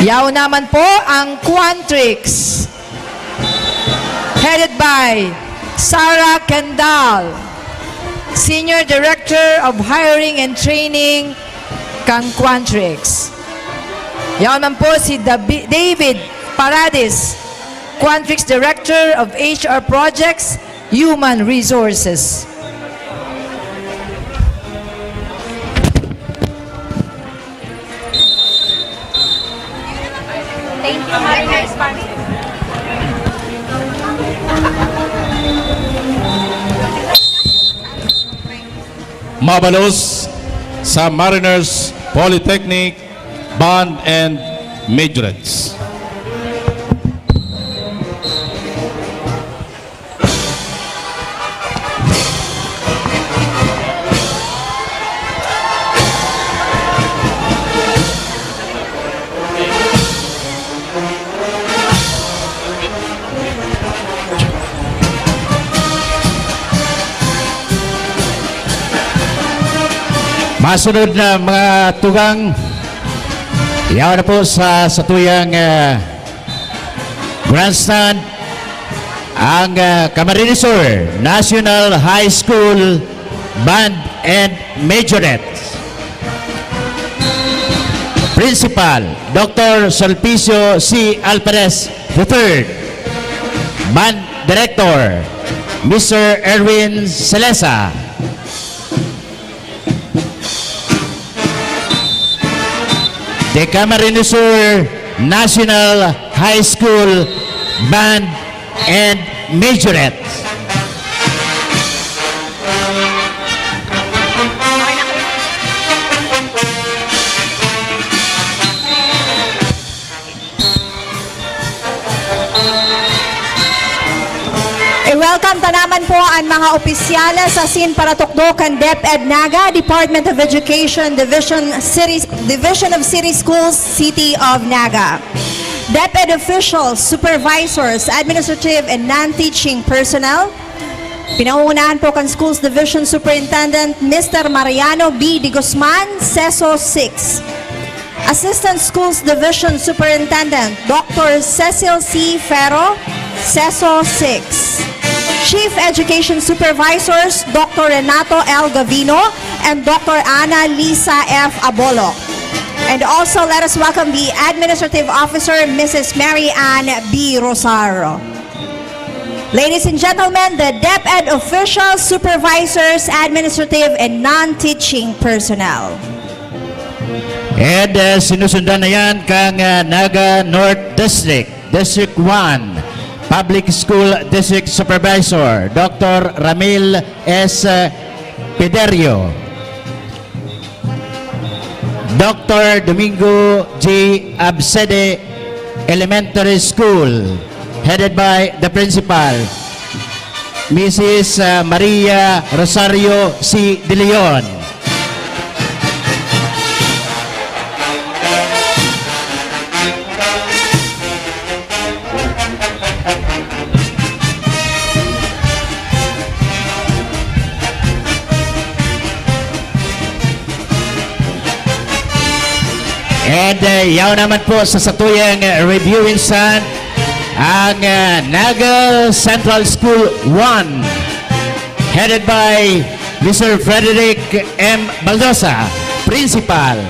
Yaon naman po ang Quantrix, headed by Sarah Kendall, Senior Director of Hiring and Training kan Quantrix. Yaon man po si Dabi-, David Paradis, Quantrix Director of H R Projects, Human Resources. Thank you, Mariners fans. Mabalos sa Mariners Polytechnic Band and Majorettes. Masunod na mga tugang, yaon na po sa satuyang, ah, grandstand ang, ah, Camarines Sur National High School Band and Majorette. Principal, Doctor Sulpicio C. Alvarez the third. Band Director, Mister Erwin Celesa. The Camarines Sur National High School Band and Majorette. I-welcome ta naman po an mga opisyales asin paratukdo kan DepEd Naga, Department of Education, Division City, Division of City Schools, City of Naga. DepEd officials, supervisors, administrative and non-teaching personnel, pinangungunahan po kan Schools Division Superintendent, Mister Mariano B. de Guzman, CESO six. Assistant Schools Division Superintendent, Doctor Cecil C. Ferro, CESO six. Chief Education Supervisors, Doctor Renato L. Gavino and Doctor Ana Lisa F. Abolo. And also, let us welcome the Administrative Officer, Missus Mary Ann B. Rosario. Ladies and gentlemen, the DepEd officials, supervisors, administrative, and non-teaching personnel. And, uh, sinusundan na yan kang, uh, Naga North District, District one, Public School District Supervisor, Doctor Ramil S. Pederio. Doctor Domingo J. Absede Elementary School, headed by the principal, Missus uh, Maria Rosario C. De Leon. Eh, yaon naman po sa satuyang, eh, reviewing stand, ang, eh, Naga Central School one, headed by Mister Frederick M. Baldosa, Principal.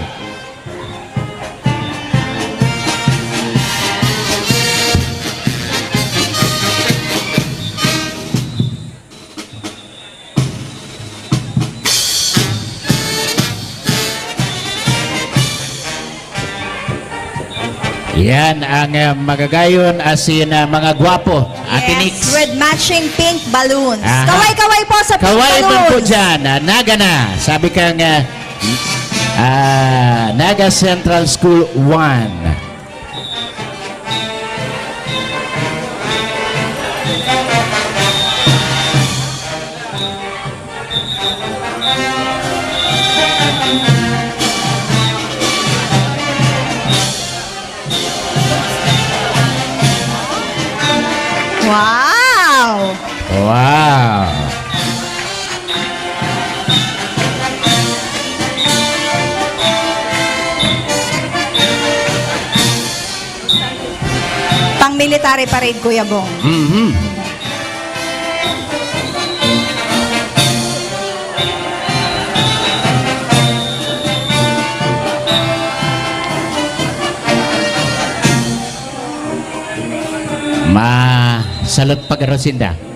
Yan ang, ah, magagayon, as in, ah, mga gwapo, Ate Yes, Nix. With matching pink balloons. Aha. Kaway-kaway po sa pink Kaway man po balloons. Dyan, ah, Naga na. Sabi kang, ah, ah, Naga Central School one. Wow! Wow! Pang military parade, Kuya Bong. Mhm. Masalot pag-arosinda.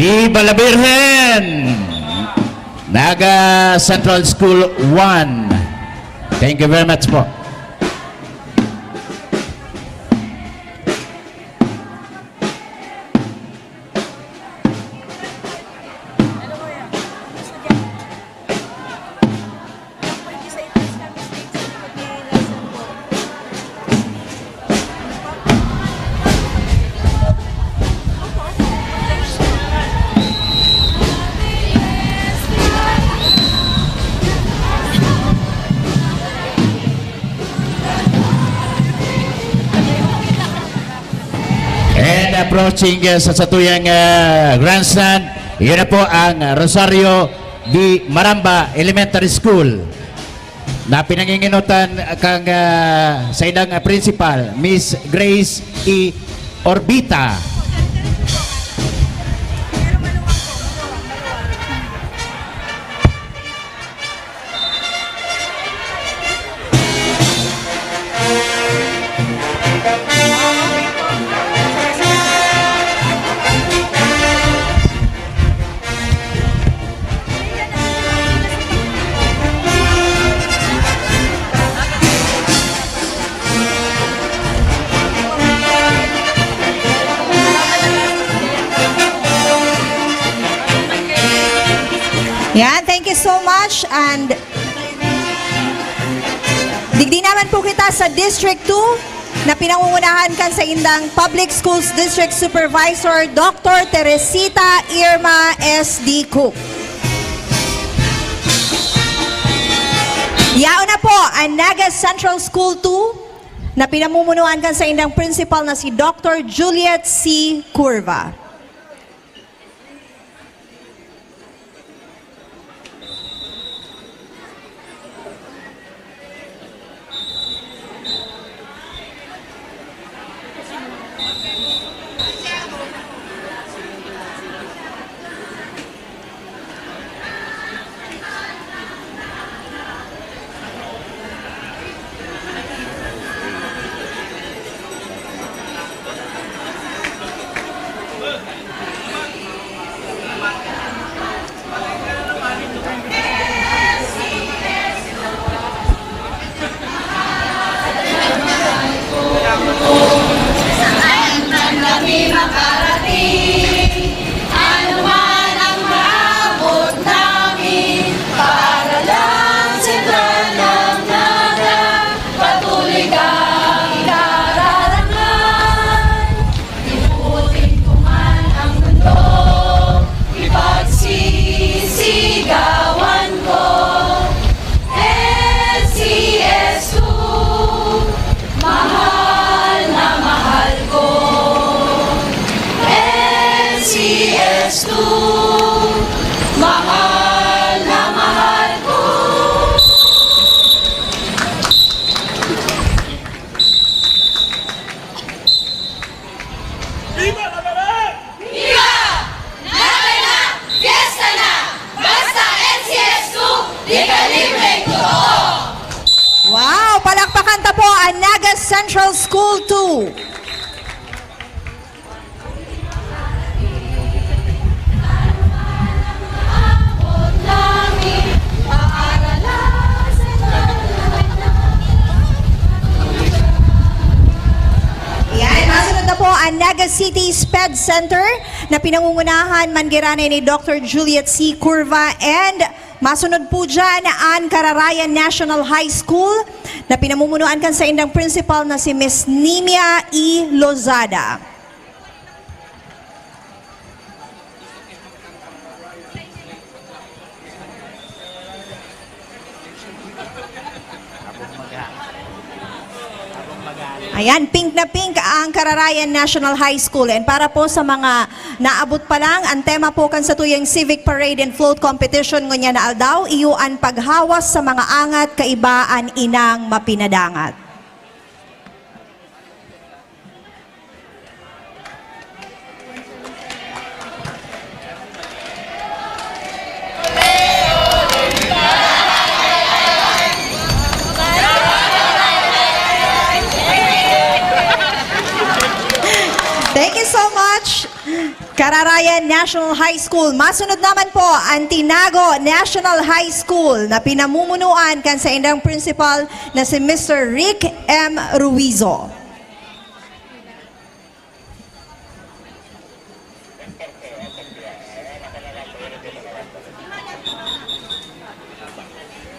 Viva la Virgen! Naga Central School one. Thank you very much po. And approaching, uh, sa satuyang, uh, grandstand, yun na po ang Rosario de Maramba Elementary School na pinanginginotan kang, uh, saindang, uh, principal, Miss Grace E. Orbita. Yan, thank you so much. And digdi naman po kita sa District two na pinangungunahan kan saindang Public Schools District Supervisor, Doctor Teresita Irma S D Cook. Yaon na po ang Naga Central School two na pinamumunuan kan saindang principal na si Doctor Juliet C. Curva. Mahal na mahal ko. Viva Naga! Viva! Naga na! Fiesta na! Basta N C S two, di ka libreng totoo! Wow! Palakpakan ta po ang Naga Central School two. Yan, masunod na po ang Naga City SPED Center na pinangungunahan man giraray ni Doctor Juliet C. Curva, and masunod po dyan ang Kararayan National High School na pinamumunuan kan saindang principal na si Miss Nimia E. Lozada. Ayan, pink na pink ang Kararayan National High School. And para po sa mga naabot pa lang, ang tema po kan satuyang Civic Parade and Float Competition ngunyan na aldaw, iyo an paghawas sa mga angat kaiba an inang mapinadangat. Thank you so much, Kararayan National High School. Masunod naman po ang Tinago National High School na pinamumunuan kan saindang principal na si Mister Rick M. Ruizo.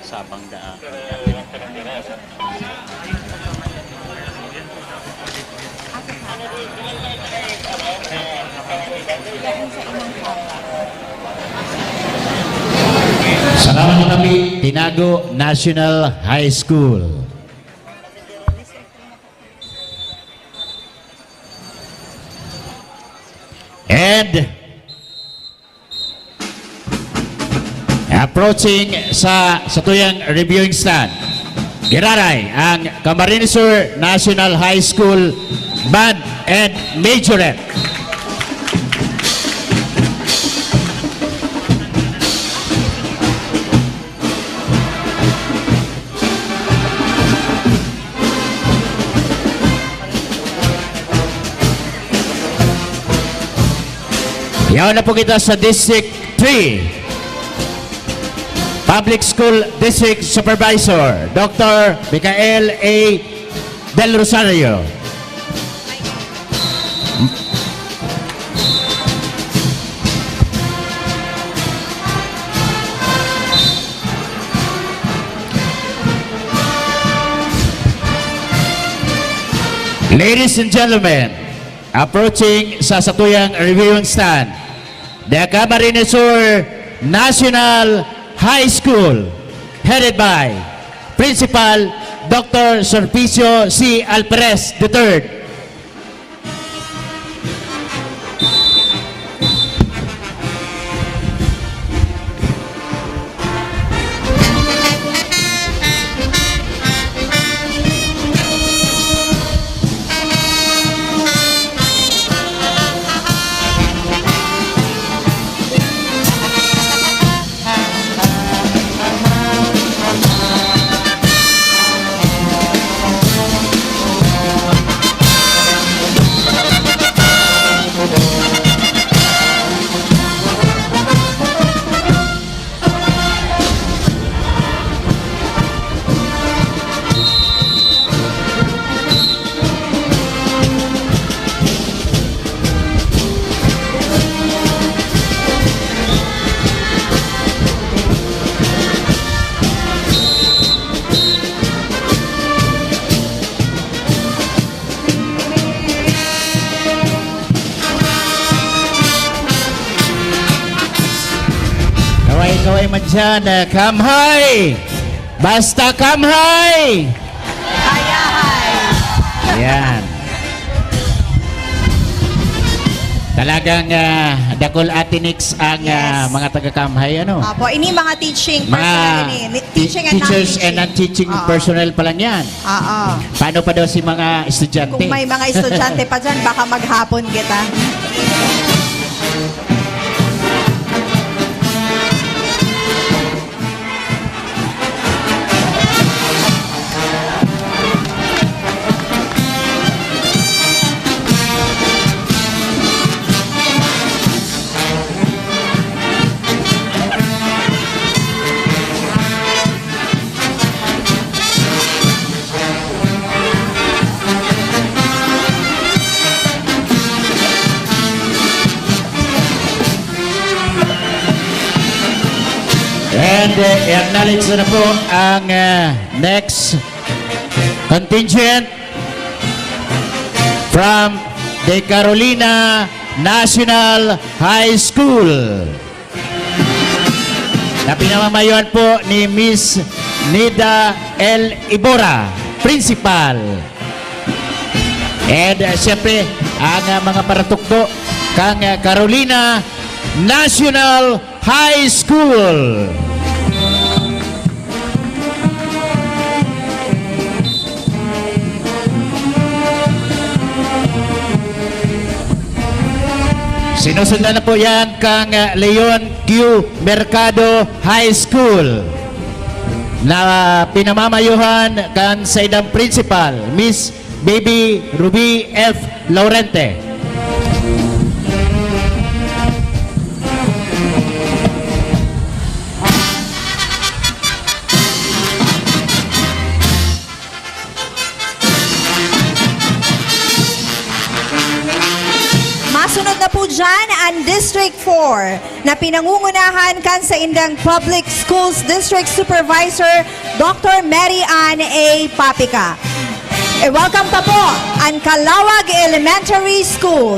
Sabang daan. Salamat kami, Tinago National High School. And approaching sa satuyang reviewing stand, giraray ang Camarines Sur National High School Band and Majorette. Yaon na po kita sa District three. Public School District Supervisor, Doctor Michael A. Del Rosario. Ladies and gentlemen, approaching sa satuyang reviewing stand, the Camarines Sur National High School, headed by Principal Doctor Sulpicio C. Alperes the third. Kaway-kaway man dyan, eh, come high! Basta come high! Kaya high! Yan. Talagang, ah, dakul Ate Nix ang, ah, Yes. mga taga-Kamhay, ano? Opo, ini mga teaching Mga personnel ini. Ni-, ti-, teaching and teachers non-teaching. and non-teaching Oo. personnel pa lang yan. Oo. Paano pa daw si mga estudyante? Kung may mga estudyante pa dyan, baka maghapon kita. And, uh, i-acknowledge na po ang, uh, next contingent from the Carolina National High School, na pinamamayuhan po ni Miss Nida L. Ibora, Principal. And, uh, siyempre, ang, uh, mga paratukdo kang, uh, Carolina National High School. Sinusundan na po yan kang, uh, Leon Q. Mercado High School, na pinamamayuhan kan saindang principal, Miss Baby Ruby F. Laurente. Masunod na po dyan ang District four na pinangungunahan kan saindang Public Schools District Supervisor, Doctor Mary Ann A. Papica. I-welcome ta po ang Calawag Elementary School.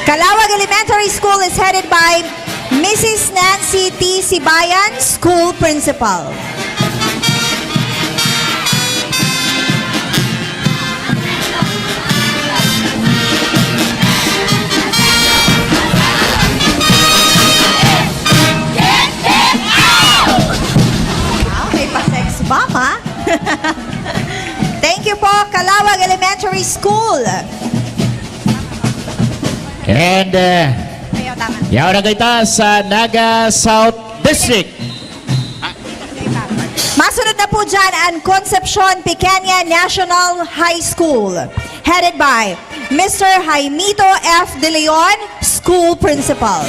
Calawag Elementary School is headed by Missus Nancy T. Sibayan, School Principal. Wow, may pa-sex bomb, ha? Thank you po, Calawag Elementary School. And, uh, Ayaw, tama. yaw na kita sa Naga South District. Masunod na po dyan ang Concepcion Pequeña National High School, headed by Mister Jaimito F. De Leon, School Principal.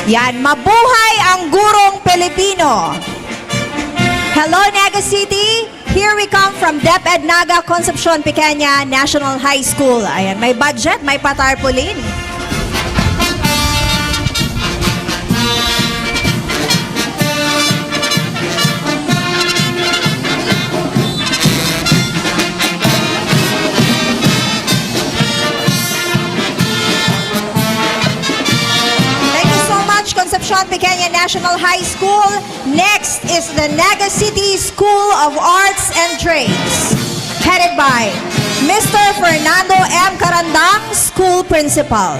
Yan, mabuhay ang gurong Pilipino! Hello, Naga City! Here we come from DepEd Naga, Concepcion Pequeña National High School. Ayan, may budget, may pa-tarpaulin. Thank you so much, Concepcion Pequeña National High School. Next is the Naga City School of Arts and Trades, headed by Mister Fernando M. Carandang, School Principal.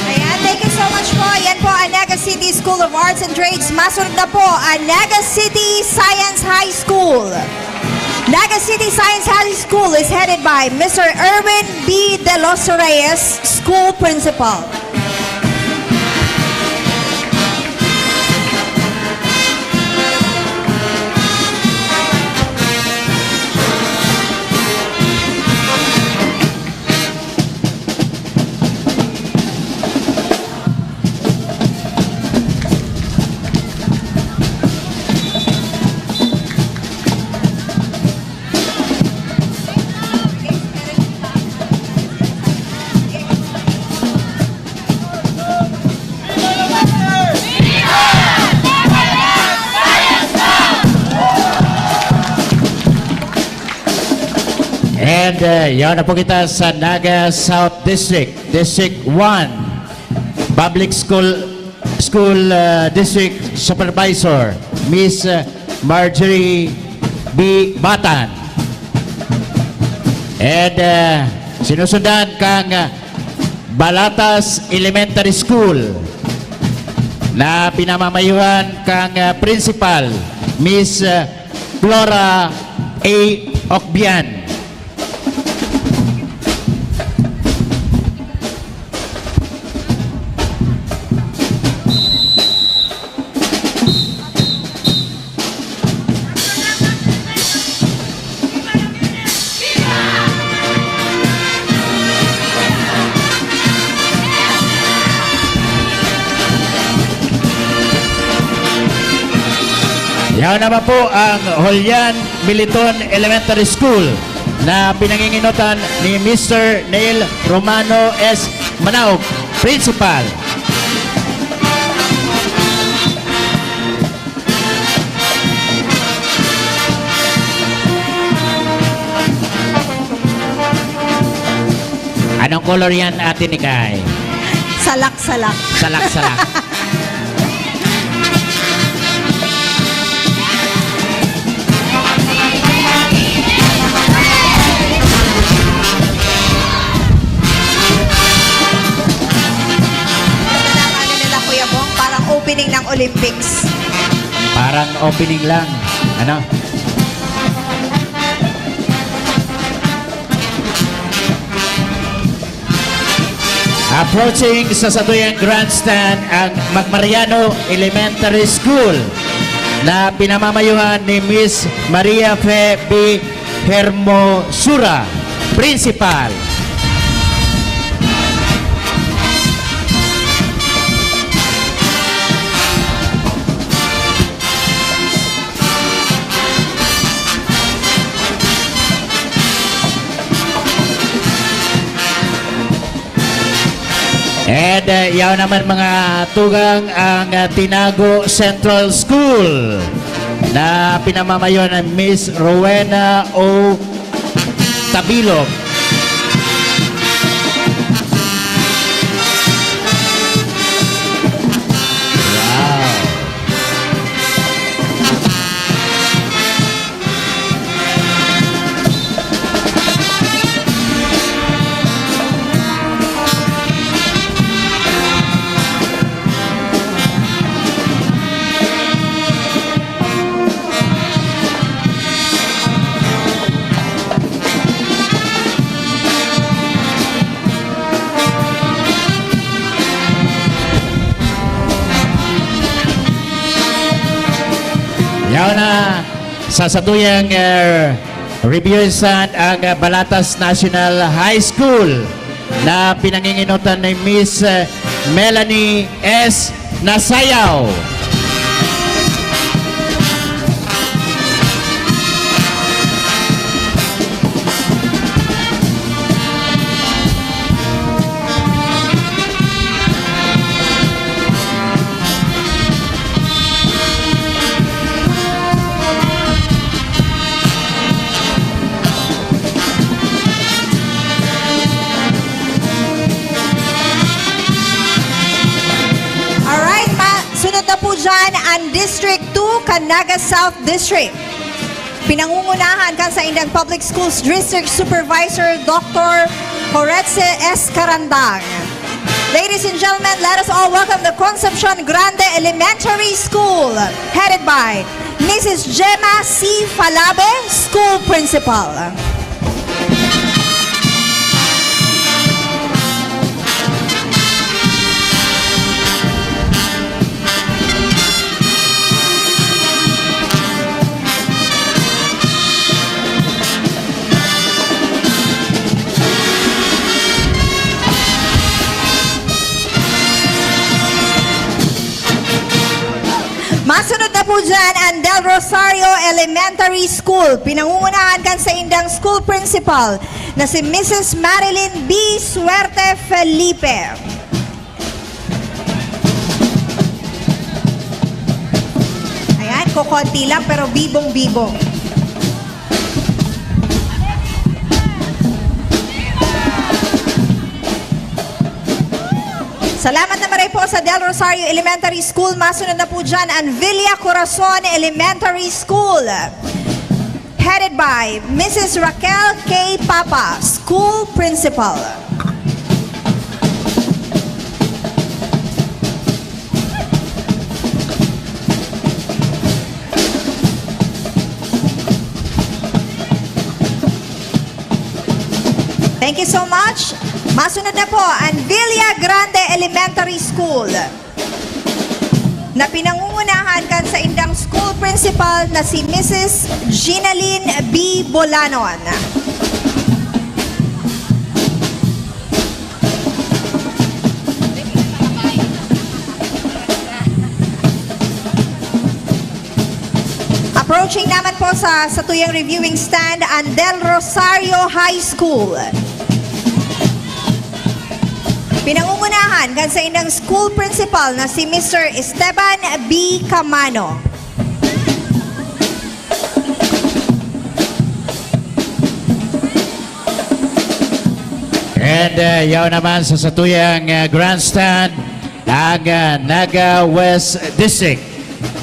Ayan, thank you so much po. Yan po ang Naga City School of Arts and Trades. Masunod na po ang Naga City Science High School. Naga City Science High School is headed by Mister Erwin B. De Los Reyes, School Principal. And, uh, yaon na po kita sa Naga South District, District one, Public School, School, uh, District Supervisor, Miss, uh, Marjorie B. Batan. And, uh, sinusundan kang, uh, Balatas Elementary School na pinamamayuhan kang, uh, Principal, Miss, uh, Flora A. Ocbian. Yaon naman po ang Julian Militon Elementary School na pinanginginotan ni Mister Neil Romano S. Manaog, Principal. Anong color yan, Ate Nikay? Salak-salak. Salak-salak. Ano nila, Kuya Bong? Parang opening ng Olympics. Parang opening lang. Ano? Approaching sa satuyang grandstand ang Magmariano Elementary School na pinamamayuhan ni Miss Maria Fe B. Hermosura, Principal. And, uh, yaon naman, mga tugang, ang, uh, Tinago Central School na pinamamayo ni Miss Rowena O. Tabilog. Wow. Yaon na sa satuyang, eh, review sand ang, eh, Balatas National High School na pinanginginotan ni Miss, eh, Melanie S. Nasayaw. Alright, ma-, sunod na po dyan ang District two, Canaga South District. Pinangungunahan kan saindang Public Schools District Supervisor, Doctor Horetze S. Carandang. Ladies and gentlemen, let us all welcome the Concepcion Grande Elementary School, headed by Missus Gemma C. Falabe, School Principal. Masunod na po dyan ang Del Rosario Elementary School. Pinangungunahan kan saindang school principal na si Missus Marilyn B. Suerte Felipe. Ayan, kukonti lang pero bibong-bibong. Salamat na maray po sa Del Rosario Elementary School. Masunod na po dyan ang Villa Corazon Elementary School, headed by Missus Raquel K. Papa, School Principal. Thank you so much. Masunod na po ang Villa Grande Elementary School, na pinangungunahan kan saindang school principal na si Missus Ginaline B. Bolanon. Approaching naman po sa satuyang reviewing stand ang Del Rosario High School. Pinangungunahan kan saindang school principal na si Mister Esteban B. Camano. And, uh, yaw naman sa satuyang, uh, grandstand, ang, uh, Naga West District,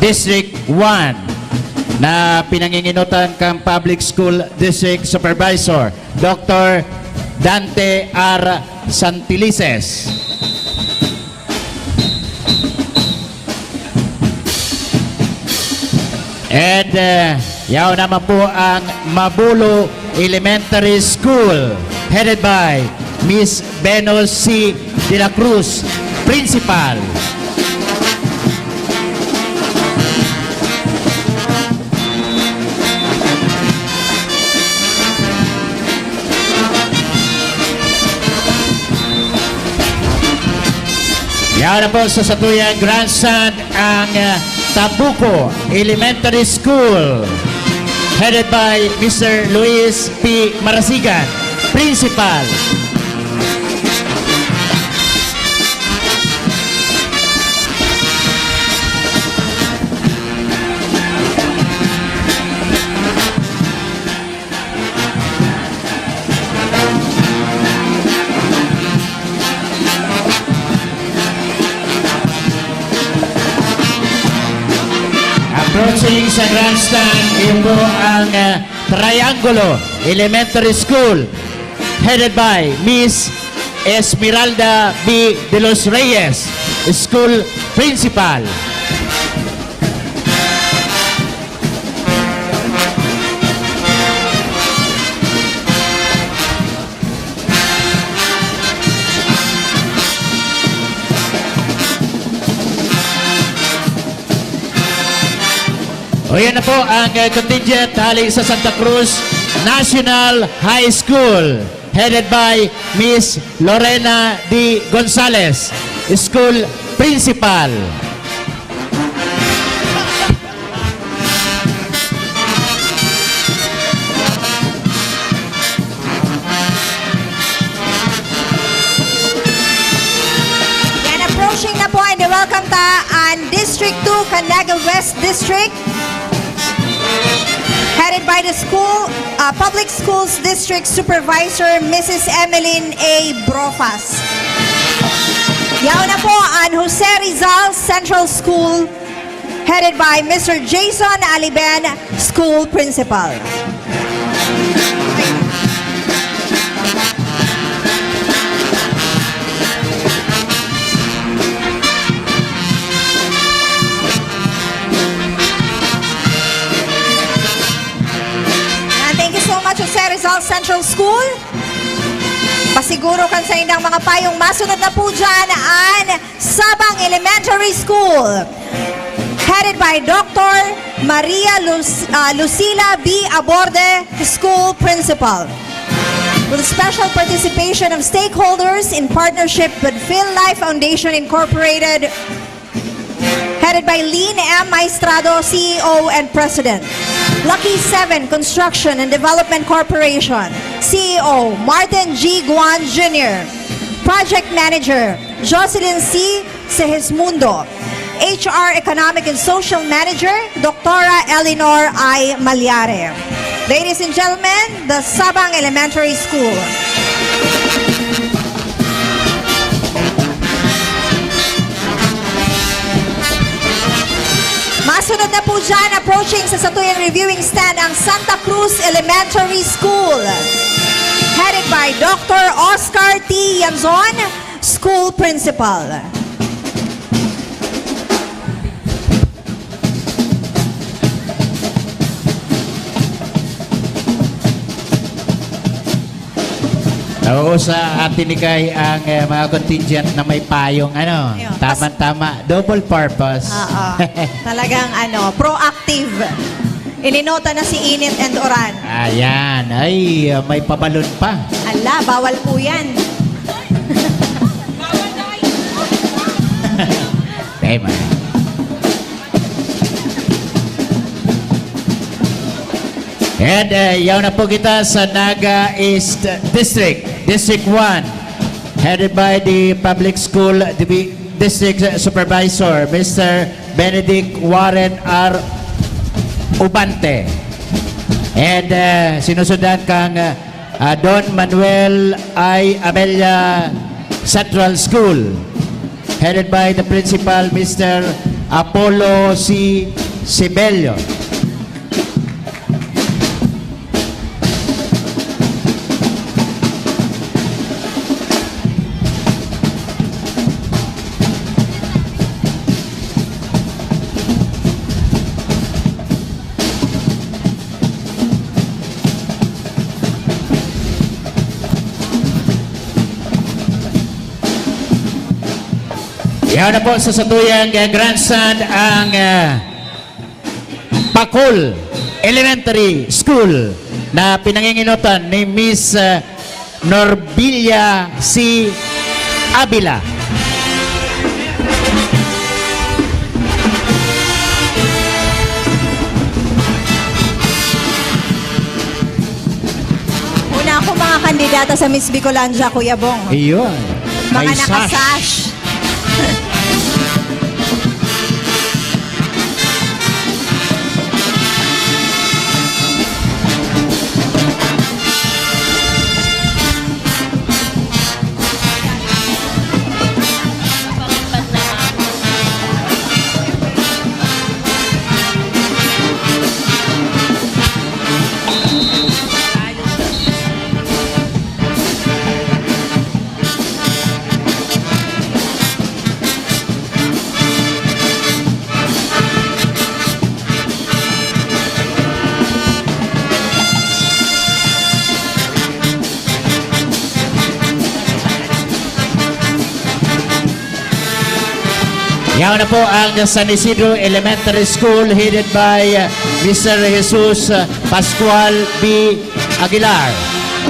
District one, na pinanginginotan kang Public School District Supervisor, Doctor Dante R. Santilices. And, uh, yaw naman po ang Mabulo Elementary School, headed by Miss Venus C. de la Cruz, Principal. Yaw na po sa satuyang grandstand ang, ah, Tabuco Elementary School, headed by Mister Luis P. Marasigan, Principal. Approaching sa grandstand, yun po ang, ah, Triangulo Elementary School, headed by Miss Esmeralda B. de los Reyes, School Principal. O, yan na po ang, eh, contingent hali sa Santa Cruz National High School, headed by Miss Lorena D. Gonzalez, School Principal. Yan, approaching na po, and welcome ta an District two, kan Naga West District, headed by the school, uh, Public Schools District Supervisor, Missus Emeline A. Brofas. Yaon na po an Jose Rizal Central School, headed by Mister Jason Aliben, School Principal. Yan, thank you so much, Jose Rizal Central School. Pasiguro kan saindang mga payong, masunod na po dyan an Sabang Elementary School, headed by Doctor Maria Lus-, ah, Lucila B. Aborde, School Principal, with special participation of stakeholders in partnership with Phil Life Foundation Incorporated, headed by Lynn M. Maestrado, C E O and President. Lucky Seven Construction and Development Corporation, C E O Martin G. Guan Junior Project Manager, Jocelyn C. Segismundo. H R Economic and Social Manager, Doctora Eleanor I. Malyare. Ladies and gentlemen, the Sabang Elementary School. Sunod na po dyan, approaching sa satuyang reviewing stand ang Santa Cruz Elementary School. Headed by Doctor Oscar T. Yanzon, School Principal. Nauusa, Ate Nikay, ang, eh, mga contingent na may payong, ano, Ayun. Pas- tamang-tama, double purpose. Oo. Talagang, ano, proactive. Ininota na si Init and Uran. Ayan. Ay, may pabalon pa. Ala, bawal po yan. Tema. And, eh, yaw na po kita sa Naga East District, District one, headed by the Public School Divi-, District Supervisor, Mister Benedict Warren R. Ubante. And, eh, sinusundan kang, eh, ah, Don Manuel I. Abella Central School, headed by the principal, Mister Apollo C. Sibelio. Yaw na po sa satuyang, eh, grandstand ang, eh, Pacol Elementary School na pinanginginotan ni Miss, eh, Norbilia C. Avila. Una ako, mga kandidata sa Miss Bicolandia, Kuya Bong. Iyon. Mga May sash. Naka-sash. Yaon na po ang San Isidro Elementary School, headed by, uh, Mister Jesus, uh, Pascual B. Aguilar,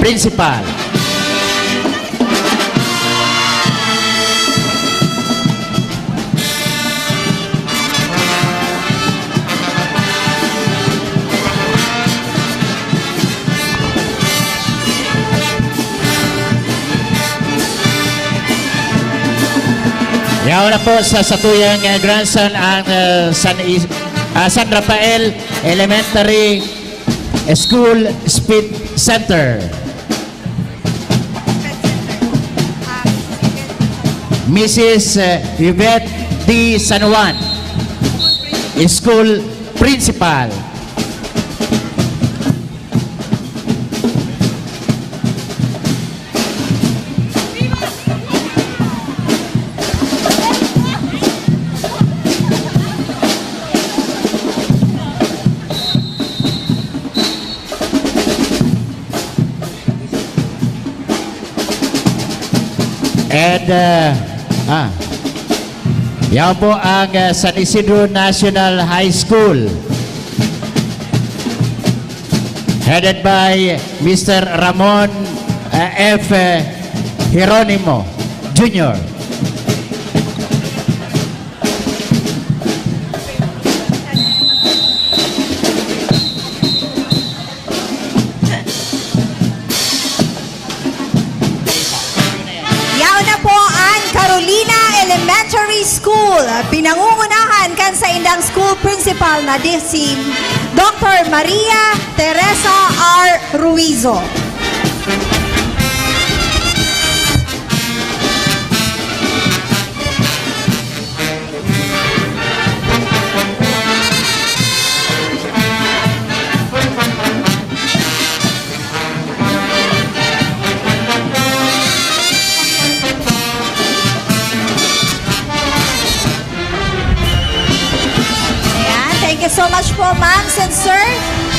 Principal. Yaon na po sa satuyang, eh, grandstand ang, eh, San Is-, ah, San Rafael Elementary School Speed Center. Missus, eh, Yvette D. San Juan, School Principal. And, uh, ah, yan po ang, uh, San Isidro National High School, headed by Mister Ramon, uh, F. Jeronimo Junior. Yaon na po ang Carolina Elementary School, pinangungunahan kan saindang school principal na di si Doctor Maria Teresa R. Ruizo. Po, ma'am and sir.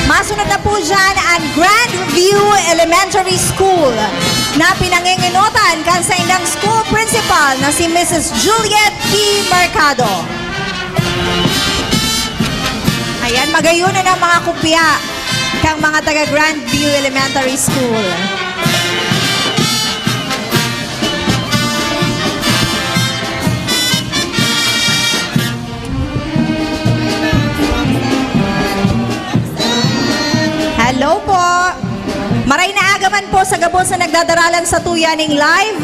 Masunod na po dyan ang Grandview Elementary School na pinanginginotan kan saindang school principal na si Missus Juliet P. Mercado. Ayan, magayon na ng mga kopya kang mga taga Grandview Elementary School. Hello po! Maray na aga man po sa gabos na nagdadaralan sa tuya ning live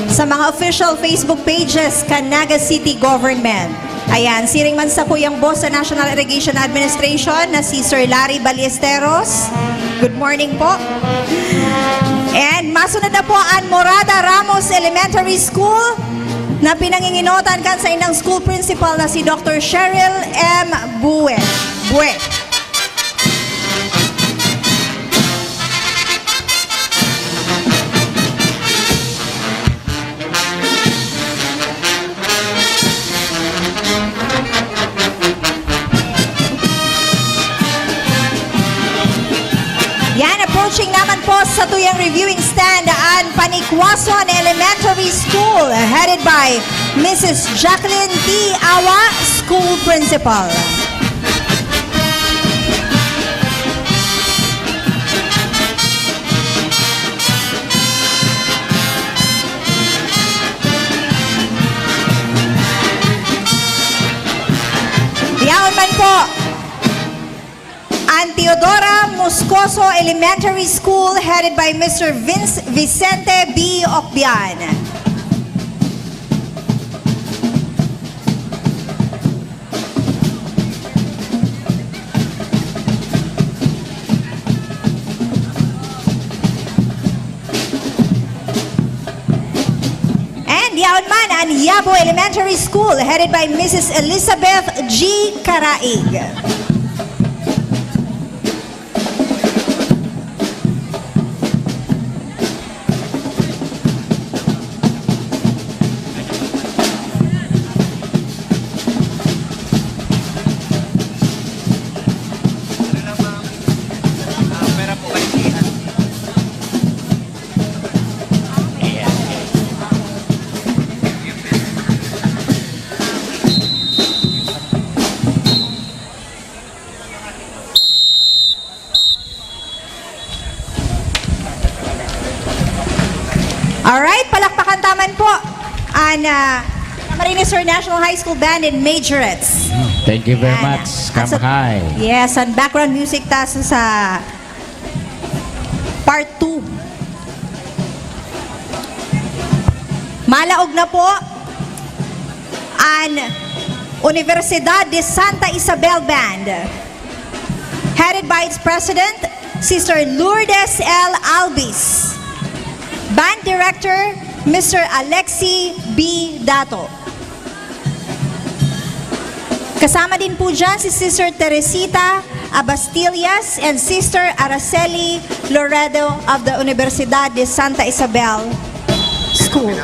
sa mga official Facebook pages kan Naga City Government. Ayan, siring man sa kuyang boss sa National Irrigation Administration na si Sir Larry Ballesteros. Good morning po. And masunod na po ang Morada Ramos Elementary School na pinanginginotan kan saindang school principal na si Doctor Cheryl M. Bue. Bue. Yan, approaching naman po sa tuyang reviewing stand ang Panikwason Elementary School, headed by Missus Jacqueline T. Awa, School Principal. Yaon man po ang Teodora Moscoso Elementary School, headed by Mister Vince Vicente B. Ocbian. And yaon man ang Yabo Elementary School, headed by Missus Elizabeth G. Caraig. Alright, palakpakan ta man po ang, ah, Camarines Sur National High School Band and Majorettes. Thank you very Ayan. Much. At sa, Kamhay. Yes, ang background music ta sa, sa part two. Malaog na po ang Universidad de Santa Isabel Band, headed by its president, Sister Lourdes L. Albis. Band Director, Mister Alexi B. Dato. Kasama din po dyan si Sister Teresita Abastillas and Sister Araceli Loredo of the Universidad de Santa Isabel School.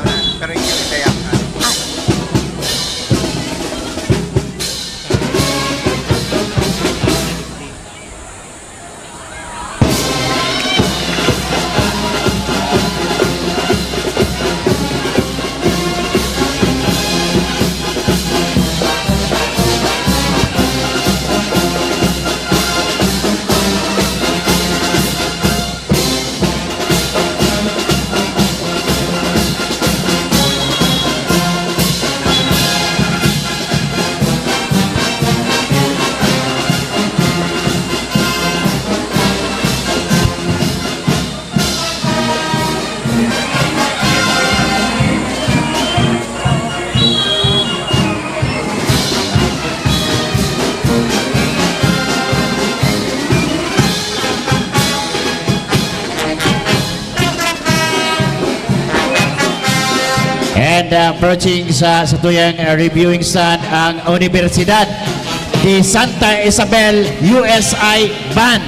And, uh, approaching sa, sa tuyang, uh, reviewing stand ang Universidad de Santa Isabel U S I Band.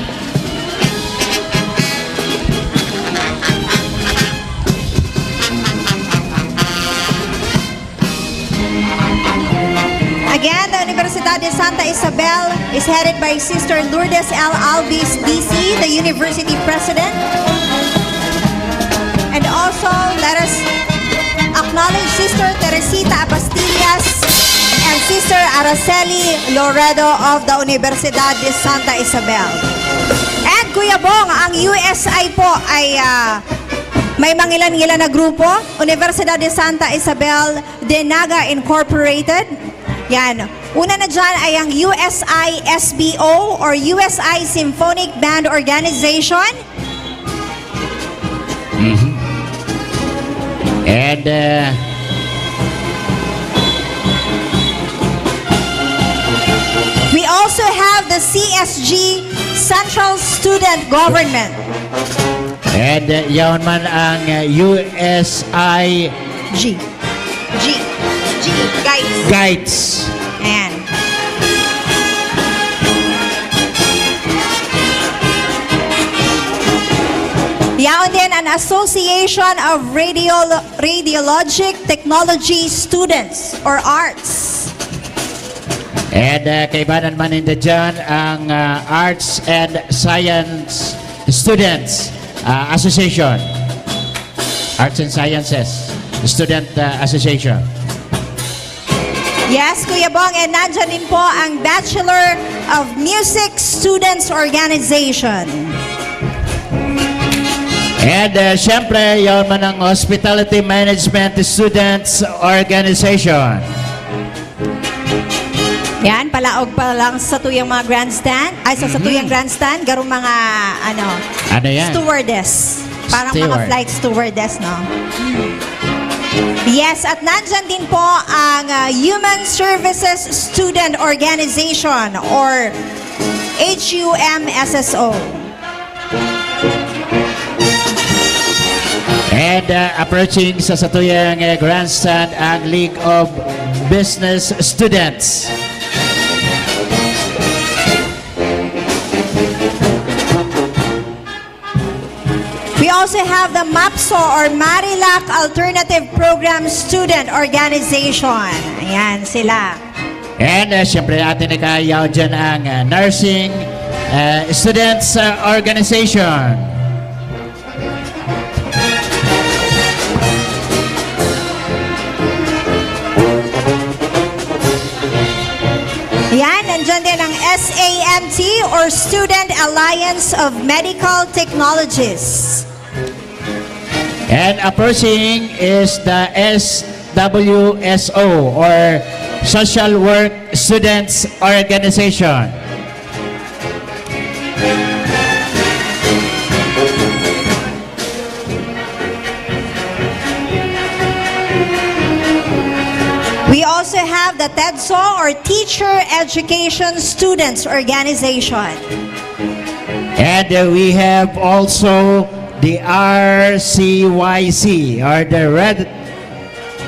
Again, the Universidad Universidad de Santa Isabel is headed by Sister Lourdes L. Alvis, D C, the university president. And also, let us acknowledge Sister Teresita Abastillas and Sister Araceli Loredo of the Universidad de Santa Isabel. And Kuya Bong, ang U S I po ay, ah, may mangilan-ngilan na grupo, Universidad de Santa Isabel de Naga Incorporated. Yan. Una na dyan ay ang U S I S B O or U S I Symphonic Band Organization. Mhm. And uh, We also have the C S G, Central Student Government. And uh, yaon man ang uh, U S I G. G. G. Guys. Guides. Ayan. Yaon din an Association of Radiolo- Radiologic Technology Students or ARTS. And uh, kaibanan man ninda dyan ang uh, Arts and Science Students uh, Association. Arts and Sciences Student uh, Association. Yes, Kuya Bong, and nandyan din po ang Bachelor of Music Students Organization. And uh, syempre, yaon man ang Hospitality Management Students Organization. Yan, palaog pa lang sa tuyang mga grandstand, ay sa, sa tuyang grandstand, garong mga, ano, Ano yan? Stewardess. Parang mga Steward. Flight stewardess, no? Yes, at nandyan din po ang ah, Human Services Student Organization or H U M S S O. And uh, approaching sa satuyang uh, grandstand ang League of Business Students. We also have the MAPSO or Marilac Alternative Program Student Organization. Ayan sila. And uh, siyempre atin nakayaw dyan ang uh, Nursing uh, Students uh, Organization. Yan, nandyan din ang S A M T or Student Alliance of Medical Technologists. And approaching is the S W S O or Social Work Students Organization. We also have the TEDSO or Teacher Education Students Organization. And uh, we have also the R C Y C or the Red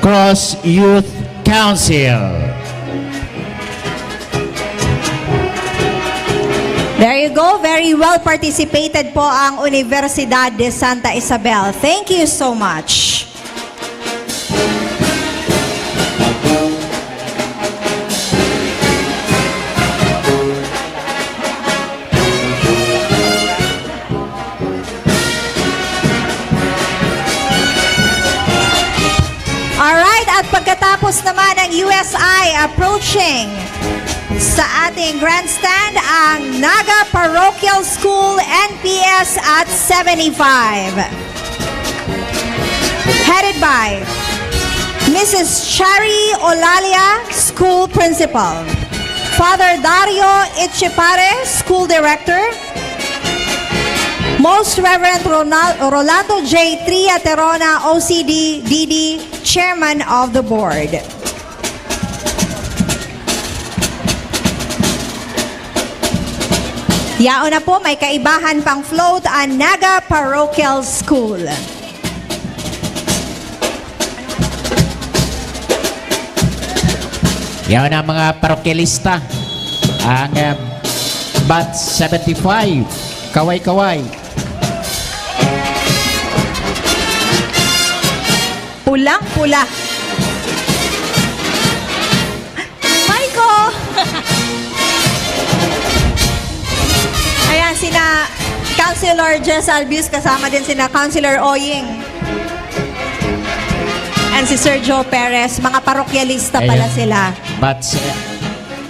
Cross Youth Council. There you go. Very well participated po ang Universidad de Santa Isabel. Thank you so much. Alright, at pagkatapos naman ng U S I approaching sa ating grandstand ang Naga Parochial School N P S at seventy-five. Headed by Missus Chari Olalia, School Principal, Father Dario Echepare, School Director, Most Reverend Ronal- Rolando J. Tria Terona, O C D, D D, Chairman of the Board. Yaon na po, may kaibahan pang float ang Naga Parochial School. Yan ang mga parokyalista. Ang um, Batch seventy-five. Kaway-kaway. Pulang-pula. Maiko! Na Councilor Jess Albius, kasama din sina Councilor Oying and si Sir Joe Perez, mga parokyalista pala Ayun. sila. Batch, eh,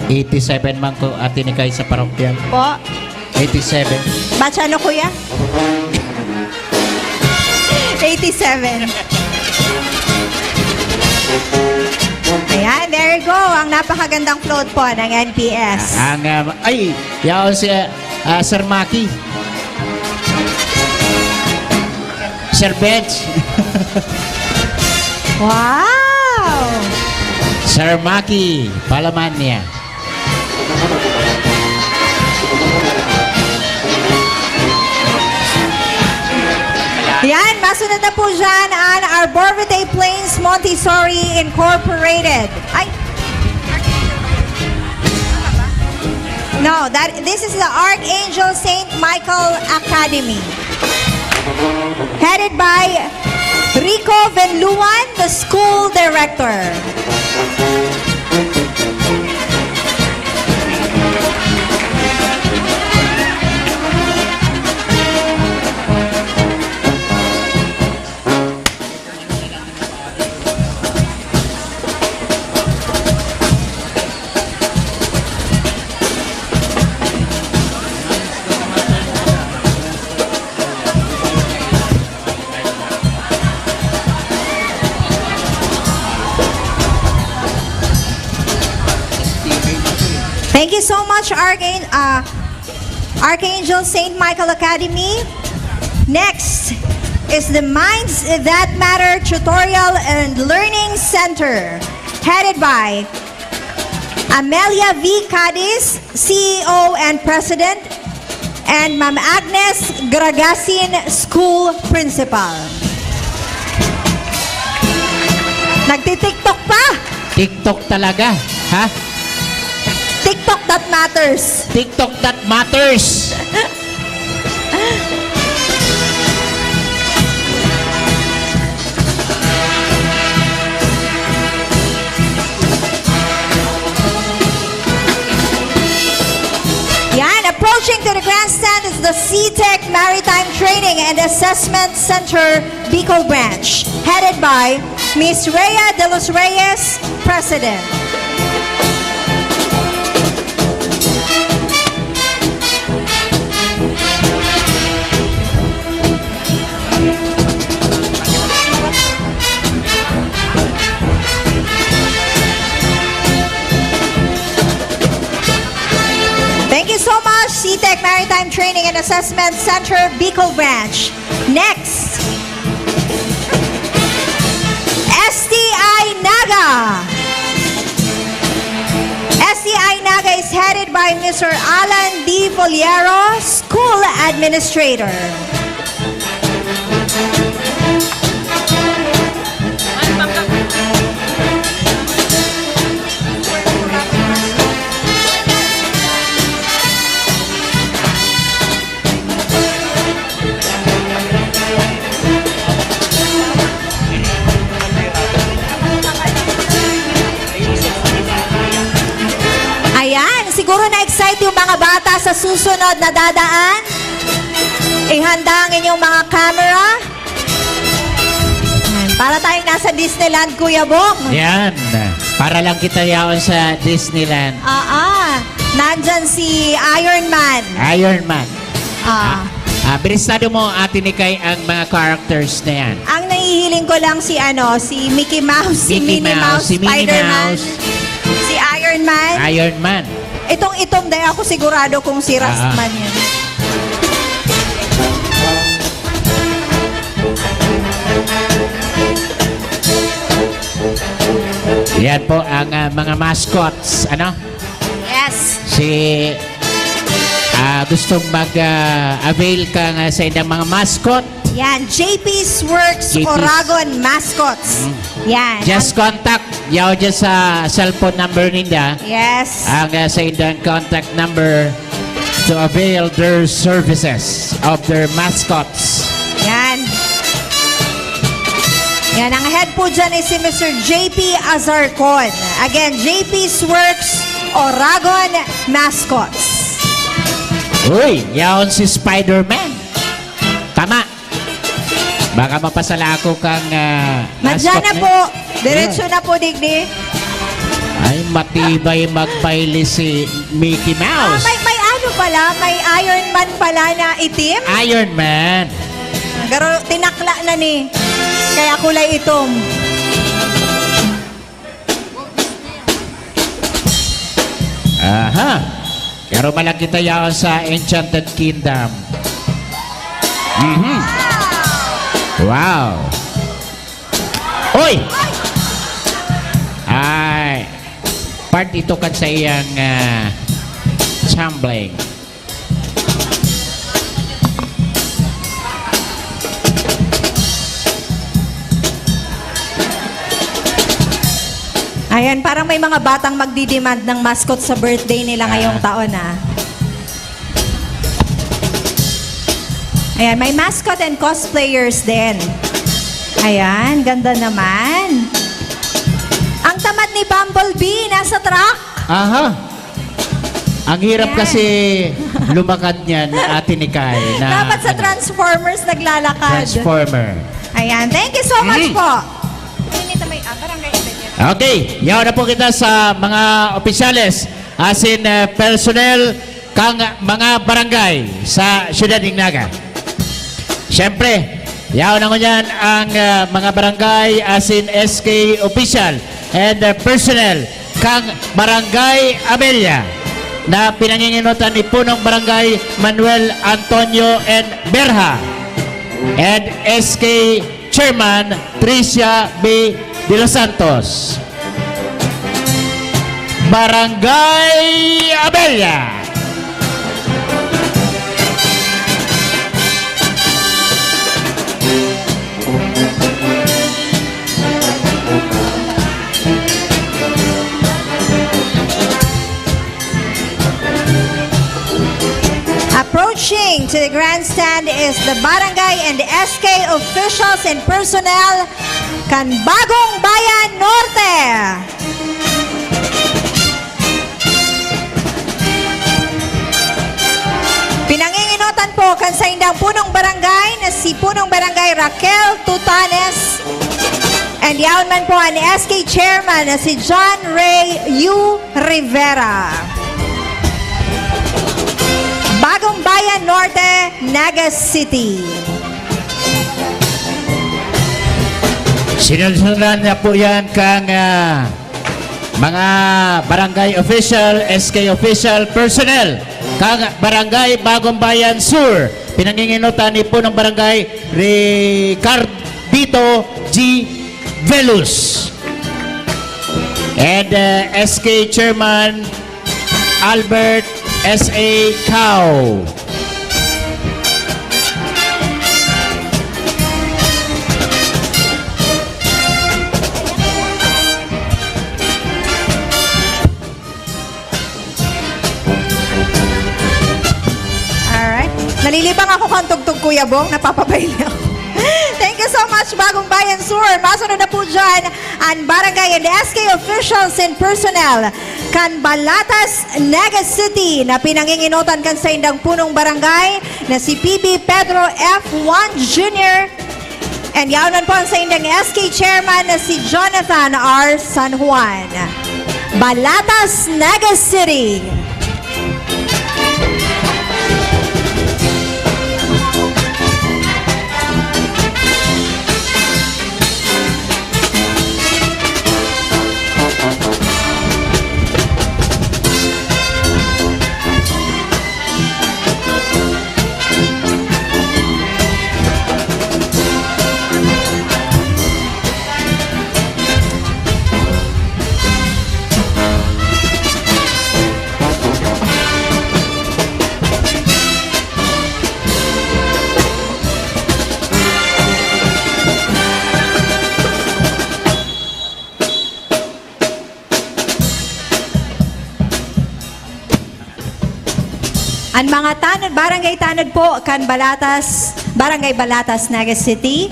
eighty-seven man ko, Ate Nikay, sa parokyal. Po? Eighty-seven. Batch ano, kuya? Eighty-seven. Ayan, there you go. Ang napakagandang float po ng N P S. Ang, um, ay, yaon si, ah, Sir Maki. Sir Bench. Wow! Sir Maki Palamanya. Yan, masunod na po dyan ang Arborbite Plains Montessori Incorporated. Ay! No, that, this is the Archangel Saint Michael Academy. Headed by Rico Venluan, the school director. Thank you so much, Archang-, uh, Archangel Saint Michael Academy. Next is the Minds That Matter Tutorial and Learning Center, headed by Amelia V. Cadiz, C E O and President, and Ma'am Agnes Gragasin, School Principal. Nagti-TikTok pa! TikTok talaga, ha? TikTok that matters. TikTok that matters. Yan, approaching to the grandstand is the C-Tech Maritime Training and Assessment Center Bicol Branch, headed by Miss Rhea de los Reyes, President. Thank you so much, C-Tech Maritime Training and Assessment Center, Bicol Branch. Next, S T I Naga. S T I Naga is headed by Mister Alan D. Foliero, School Administrator. Ayan, siguro na-excite yung mga bata sa susunod na dadaan. Ihanda ang inyong mga camera. Yan. Para tayong nasa Disneyland, Kuya Bong. Yan. Para lang kita yaon sa Disneyland. Ah, ah. Nandyan si Iron Man. Iron Man. Ah. Ah, ah, bilistado mo, Ate Nikay, ang mga characters na yan. Ang nahihiling ko lang si, ano, si Mickey Mouse, si Mickey Minnie Mouse, Mouse, si Minnie Spider-Man, Mouse. Si Iron Man. Iron Man. Itong itom, dahil ako sigurado kung si Ah, ah. Rustman yan. Yan po ang, ah, mga mascots, ano? Yes. Si, ah, gustong mag, ah, avail ka nga sa ilang mga mascot? Yan, J P's Works J P's. Oragon Mascots. Mm. Yan. Just Ang contact yaw dyan sa cellphone number ninda. Yes. Ang, ah, sa indang contact number to avail their services of their mascots. Yan. Yan, ang head po dyan is si Mister J P Azarcon. Again, J P's Works, Oragon Mascots. Uy, yaon si Spider-Man. Tama. Baka mapasala ako kang, ah, Madyan mascot na na. po. Diretso Ayun. na po, digdi. Ay, matibay magbayle si Mickey Ah, Mouse. may, may ano pala, may Iron Man pala na itim. Iron Man. Pero tinakla na ni. Kaya kulay itom. Aha. Pero malaki tayo sa Enchanted Kingdom. Mhm. Wow. Oy! Ay, part ito kan sa iyang, ah, tumbling. Ayan, parang may mga batang magdi-demand ng mascot sa birthday nila ngayong Ah. taon, ah. Ayan, may mascot and cosplayers din. Ayan, ganda naman. Ang tamad ni Bumblebee, nasa truck. Aha. Ang hirap Yan. kasi lumakad niyan, Ate Nikay, na Dapat sa ano, Transformers naglalakad. Transformer. Ayan. Thank you so much Mm. po. Pinita may, ah, barangay event yan. Okay, yaon na po kita sa mga opisyales, asin, eh, personnel kang mga barangay sa Siyudad nin Naga. Siyempre, yaon na ngunyan ang, ah, mga barangay asin S K official and, ah, personnel kang Barangay Abella na pinanginginotan ni Punong Barangay Manuel Antonio N. Berha and S K Chairman Tricia B. De Los Santos. Barangay Abella. Approaching to the grandstand is the barangay and S K officials and personnel kan Bagong Bayan Norte. Pinanginginotan po kan saindang punong barangay na si Punong Barangay Raquel Tutanes. And yaon man po an S K chairman na si John Ray Yu Rivera. Bagong Bayan Norte, Naga City. Sinundan na po yan kang, ah, mga barangay official, S K official, personnel kang Barangay Bagong Bayan Sur. Pinanginginotan ni Punong Barangay Ricardito G. Velus. And, uh, S K Chairman Albert S A Cao. Alright. Nalilibang ako kan tugtog, Kuya Bong. Napapabayle ako. Thank you so much, Bagong Bayan Sur. Masunod na po dyan, an barangay and S K officials and personnel kan Balatas, Naga City, na pinanginginotan kan saindang punong barangay na si P B Pedro F Juan Junior. And yaon man po ang saindang S K chairman na si Jonathan R San Juan. Balatas, Naga City. An mga tanod, barangay tanod po, kan Balatas, Barangay Balatas, Naga City.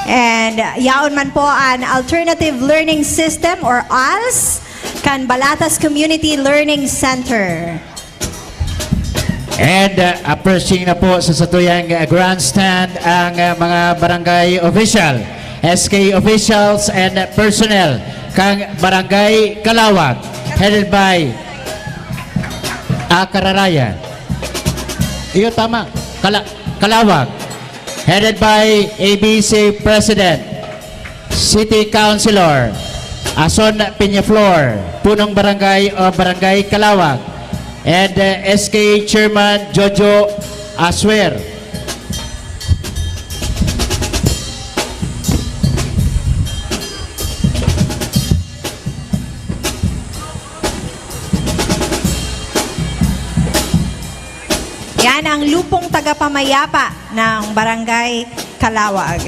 And yaon man po an Alternative Learning System or als, kan Balatas Community Learning Center. And, uh, approaching na po sa satuyang, uh, grandstand ang, uh, mga barangay official, S K officials and personnel kan Barangay Kalawag, headed by, ah, Kararayan. Iyo, tama. Kala-, Kalawag, headed by A B C President, City Councilor Ason Peñaflor, Punong Barangay o Barangay Kalawag, and, uh, S K Chairman Jojo Aswer. Yan ang lupong tagapamayapa ng Barangay Kalawag.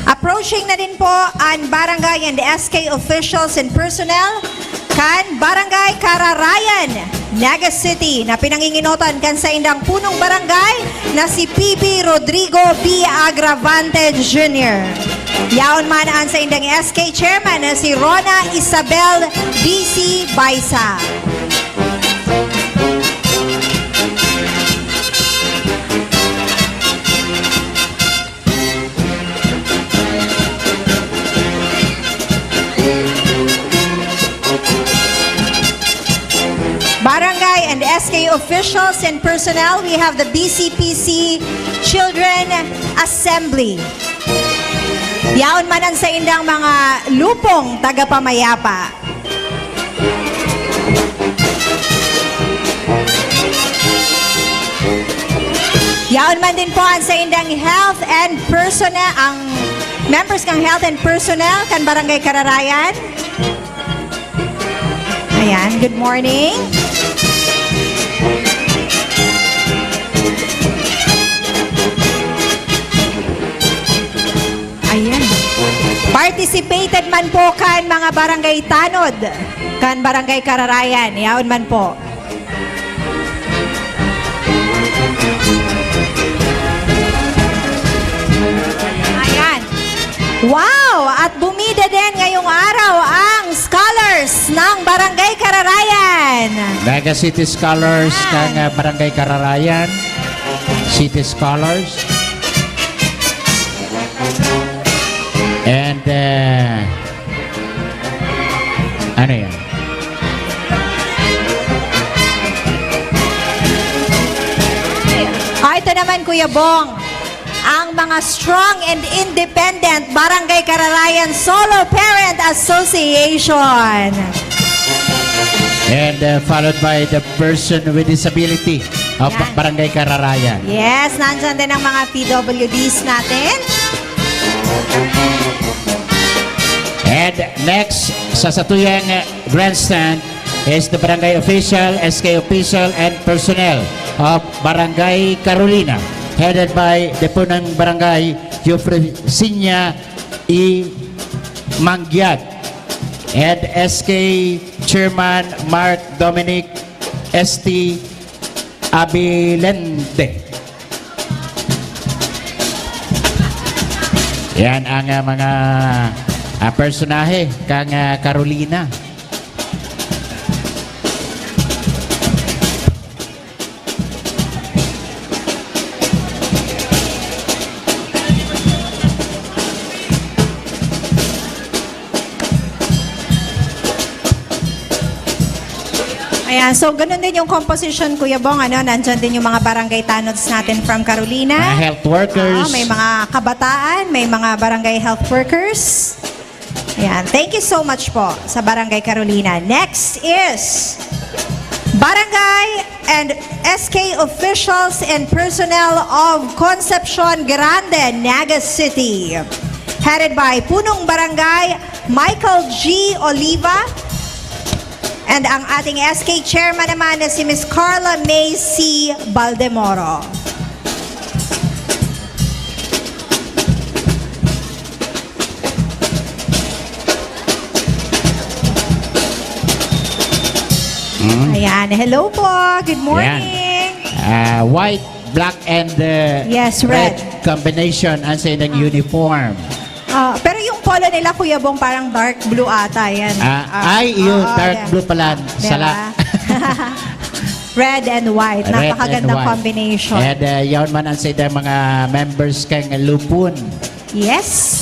Approaching na din po ang barangay and S K officials and personnel kan Barangay Kararayan, Naga City, na pinanginginotan kan saindang punong barangay na si P B Rodrigo B Agravante Junior. Yaon man ang saindang S K chairman na si Rona Isabel D C Baisa. Barangay and S K officials and personnel, we have the B C P C Children Assembly. Yaon man ang saindang mga lupong tagapamayapa. Yaon man din po ang saindang health and personnel, ang members ng health and personnel kan Barangay Kararayan. Ayan, good morning. Ayan. Participated man po kan mga barangay tanod, kan Barangay Kararayan. Yaon man po. Ayan. Wow! At bumida din ngayong araw ang scholars ng Barangay Kararayan. Naga City Scholars Ayan. ng, ah, Barangay Kararayan. City Scholars. And, uh, ano yan? Ah, ito naman, Kuya Bong, ang mga strong and independent Barangay Kararayan Solo Parent Association. And, uh, followed by the person with disability of Yan. Barangay Kararayan. Yes, nandyan din ang mga P W Ds natin. And next, sa satuyang grandstand is the barangay official, S K official, and personnel of Barangay Carolina, headed by the Punang Barangay Eufrasinia E. Mangyag and S K Chairman Mark Dominic S T Abilende. Yan ang, ah, mga, ah, personahe kang, ah, Carolina. Ayan, so ganun din yung composition, Kuya Bong, ano, nandyan din yung mga barangay tanods natin from Carolina. Mga health workers. Ah, may mga kabataan, may mga barangay health workers. Ayan, thank you so much po sa Barangay Carolina. Next is Barangay and S K officials and personnel of Concepcion Grande, Naga City, headed by Punong Barangay Michael G. Oliva, and ang ating S K chairman naman na si Miss Carla May C. Baldemoro. Mm. Ayan. Hello po. Good Ayan. morning. Ah, white, black, and, uh, Yes, red. red combination ang sa inyong uniform. Ah, pero yung polo nila, Kuya Bong, parang dark blue ata yan. Ah, Ah, ay, yun, oo, dark yeah. blue pala. Diba? Sala. Red and white. Red and Napakagandang white. combination. And, uh, yaon man ang sa mga members kang Lupon. Yes.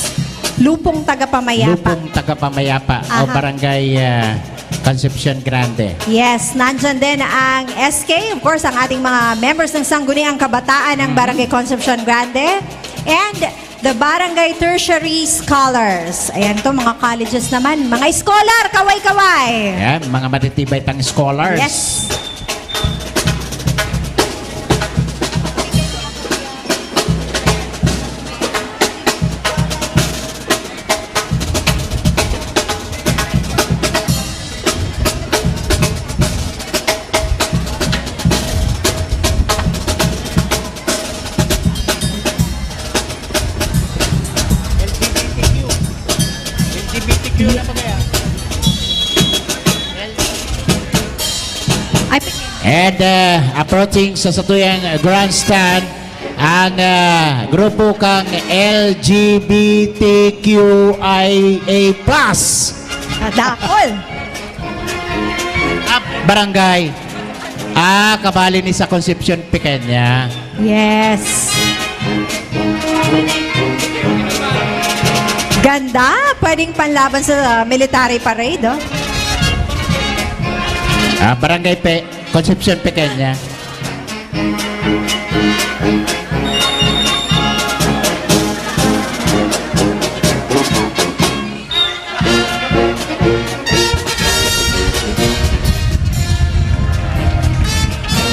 Lupong Tagapamayapa. Lupong Tagapamayapa o Aha. Barangay, uh, Concepcion Grande. Yes, nandyan din ang S K, of course, ang ating mga members ng Sangguniang Kabataan ng Mhm. Barangay Concepcion Grande. And the Barangay Tertiary Scholars. Ayan to, mga colleges naman. Mga scholar, kaway-kaway. Ayan, mga matitibay tang scholars. Yes. L G B T Q. L G B T Q na ba kaya? Ay, And, uh, approaching sa satuyang grandstand, ang, uh, grupo kang L G B T Q I A plus. Kadakol. Ah, barangay. Ah, kabali ni sa Concepcion Pequeña. Yes. Ganda. Pwedeng panlaban sa, uh, military parade, oh. Ah, barangay Pe-, Concepcion Pequeña.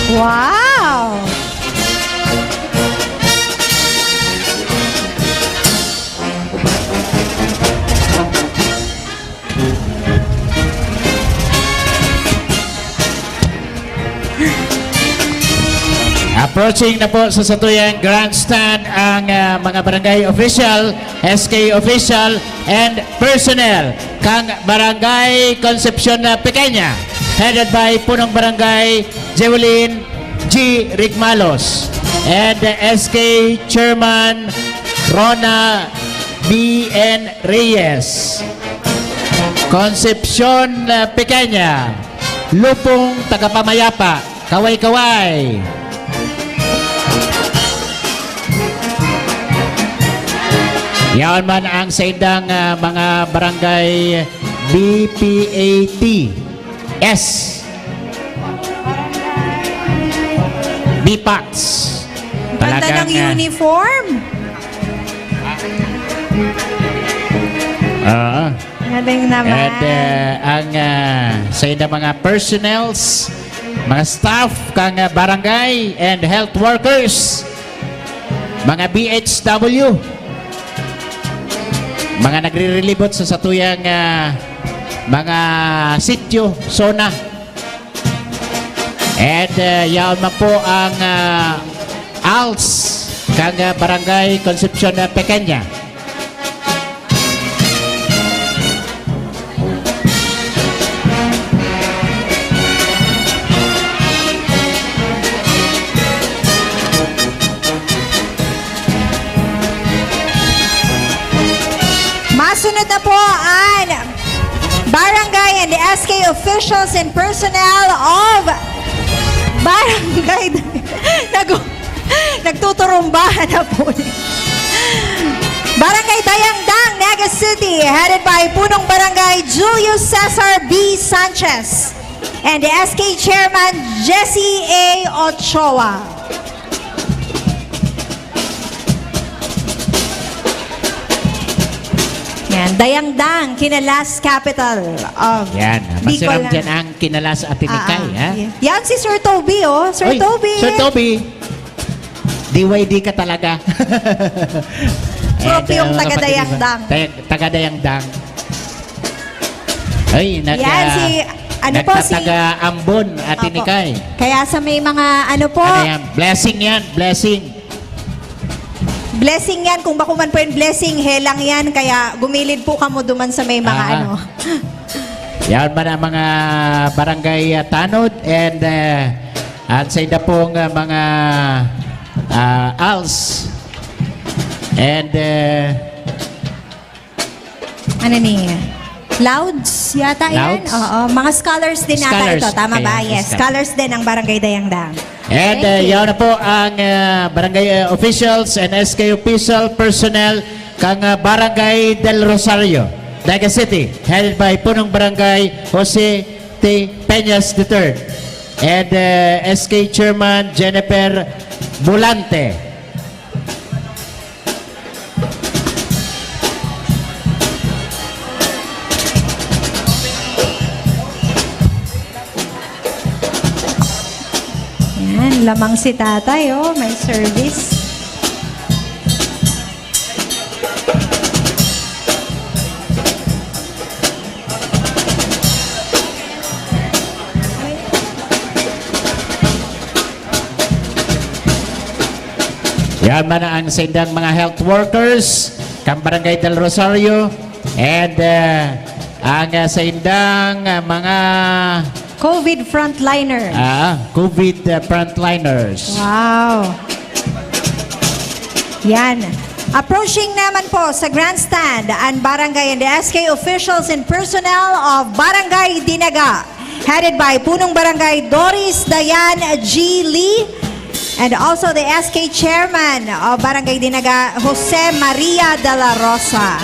Wow! Approaching na po sa satuyang grandstand ang, ah, mga barangay official, S K official, and personnel kang Barangay Concepcion na Pequeña, headed by Punong Barangay Jewelyn G Rigmalos and S K Chairman Rona B N Reyes. Concepcion, ah, Pequeña, Lupong Tagapamayapa, kaway-kaway. Yaon man ang saindang, ah, mga barangay B P A T S. B PATS. Ang ganda Talagang, ng ah, uniform. Oo. Galing naman. And, ah, ang, ah, sa inyo mga personnels, mga staff kang, ah, barangay and health workers, mga B H W, mga nagrirelibot sa satuyang, ah, mga sityo, zona. And, ah, yaon man po ang, ah, ALS kang, ah, Barangay Concepcion, ah, Pequeña. Masunod na po ang Barangay and S K officials and personnel of Barangay Nagu- Nagtuturumbahan na po. Barangay Dayangdang, Naga City, headed by Punong Barangay Julius Cesar B Sanchez and S K Chairman Jesse A Ochoa. Yan, Dayangdang, kinalas capital of Yan, Bicol masarap na. dyan ang kinalas at tinikay, Ah, ah, ha? yeah. Yan si Sir Toby, oh. Sir Oy, Toby. Sir Toby. D Y D ka talaga. Propyong And, uh, mga taga kapatid, Dayangdang. taga, taga Dayangdang. Ay, nag-, Yan, ah, si, ano po, si nagtataga Ambon, Ate Opo. Nikay. Kaya sa may mga, ano po, Ano yan? Blessing yan, blessing. Blessing yan. Kung bako man po yung blessing, helang yan. Kaya gumilid po kamo duman sa may mga Ah. ano. Yan man ang mga barangay, ah, tanod and, ah, at sa ida pong, ah, mga, ah, ALS. And, ah, Ano ni? Louds yata yan? Louds? Oo, mga scholars din nata Scholars. ito. Tama ba? Ayan, Yes, scholars. scholars din ang Barangay Dayangdang. And, Thank uh, you. yaon na po ang, uh, barangay, uh, officials and S K official personnel kang, uh, Barangay Del Rosario, Naga City, headed by Punong Barangay Jose T. Peñas the third and, uh, S K Chairman Jennifer Volante. Yan, lamang si tatay, oh, may service. Yan man ang saindang mga health workers, kang Barangay Del Rosario, and, uh, ang, uh, saindang, uh, mga COVID frontliner. Ah, COVID, uh, frontliners. Wow. Yan. Approaching naman po sa grandstand ang barangay and the S K officials and personnel of Barangay Dinaga, headed by Punong Barangay Doris Dayan G. Lee, and also the S K chairman of Barangay Dinaga, Jose Maria de la Rosa.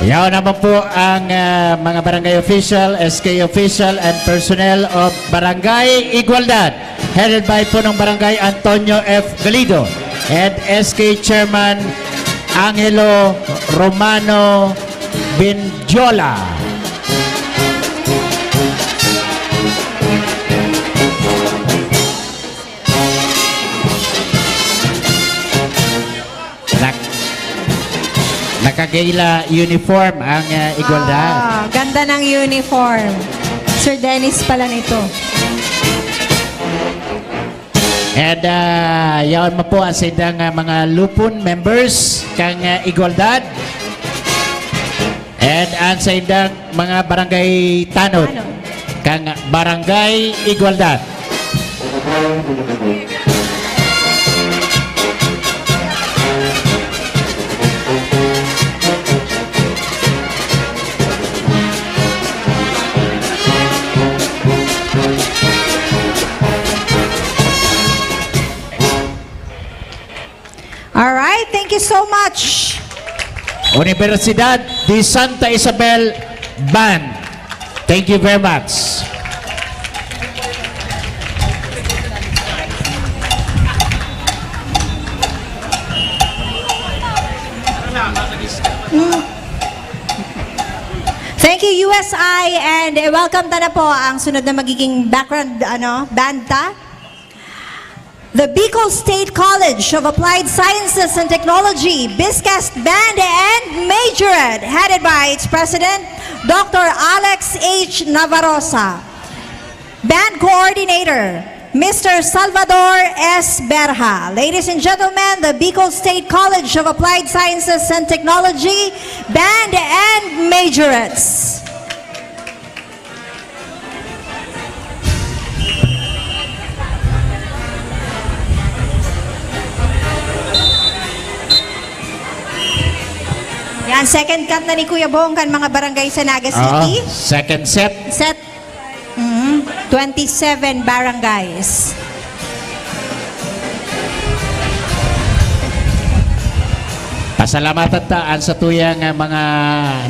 Yaon naman po ang, ah, mga barangay official, S K official, and personnel of Barangay Igualdad, headed by Punong Barangay Antonio F. Galido and S K Chairman Angelo Romano Bendiola. Nak-, naka-gala uniform ang, ah, Igualdad. Ah, ganda ng uniform. Sir Dennis pala nito. And, ah, yaon man po ang saindang, ah, mga lupon members kang, ah, Igualdad. And ang saindang mga barangay tanod, Tanod. kang Barangay Igualdad. All right, thank you so much. Universidad de Santa Isabel Band. Thank you very much. Mm. Thank you, U S I, and, eh, welcome ta na po ang sunod na magiging background, ano, band ta. The Bicol State College of Applied Sciences and Technology, BISCAST Band and Majorette, headed by its President, Doctor Alex H. Navarrosa. Band Coordinator, Mister Salvador S. Berha. Ladies and gentlemen, the Bicol State College of Applied Sciences and Technology, Band and Majorettes. Yan, second cut na ni Kuya Bong kan mga barangay sa Naga Oo, City. second set. Set. Mm, twenty-seven barangays. Pasalamatan ta ang satuyang, ah, mga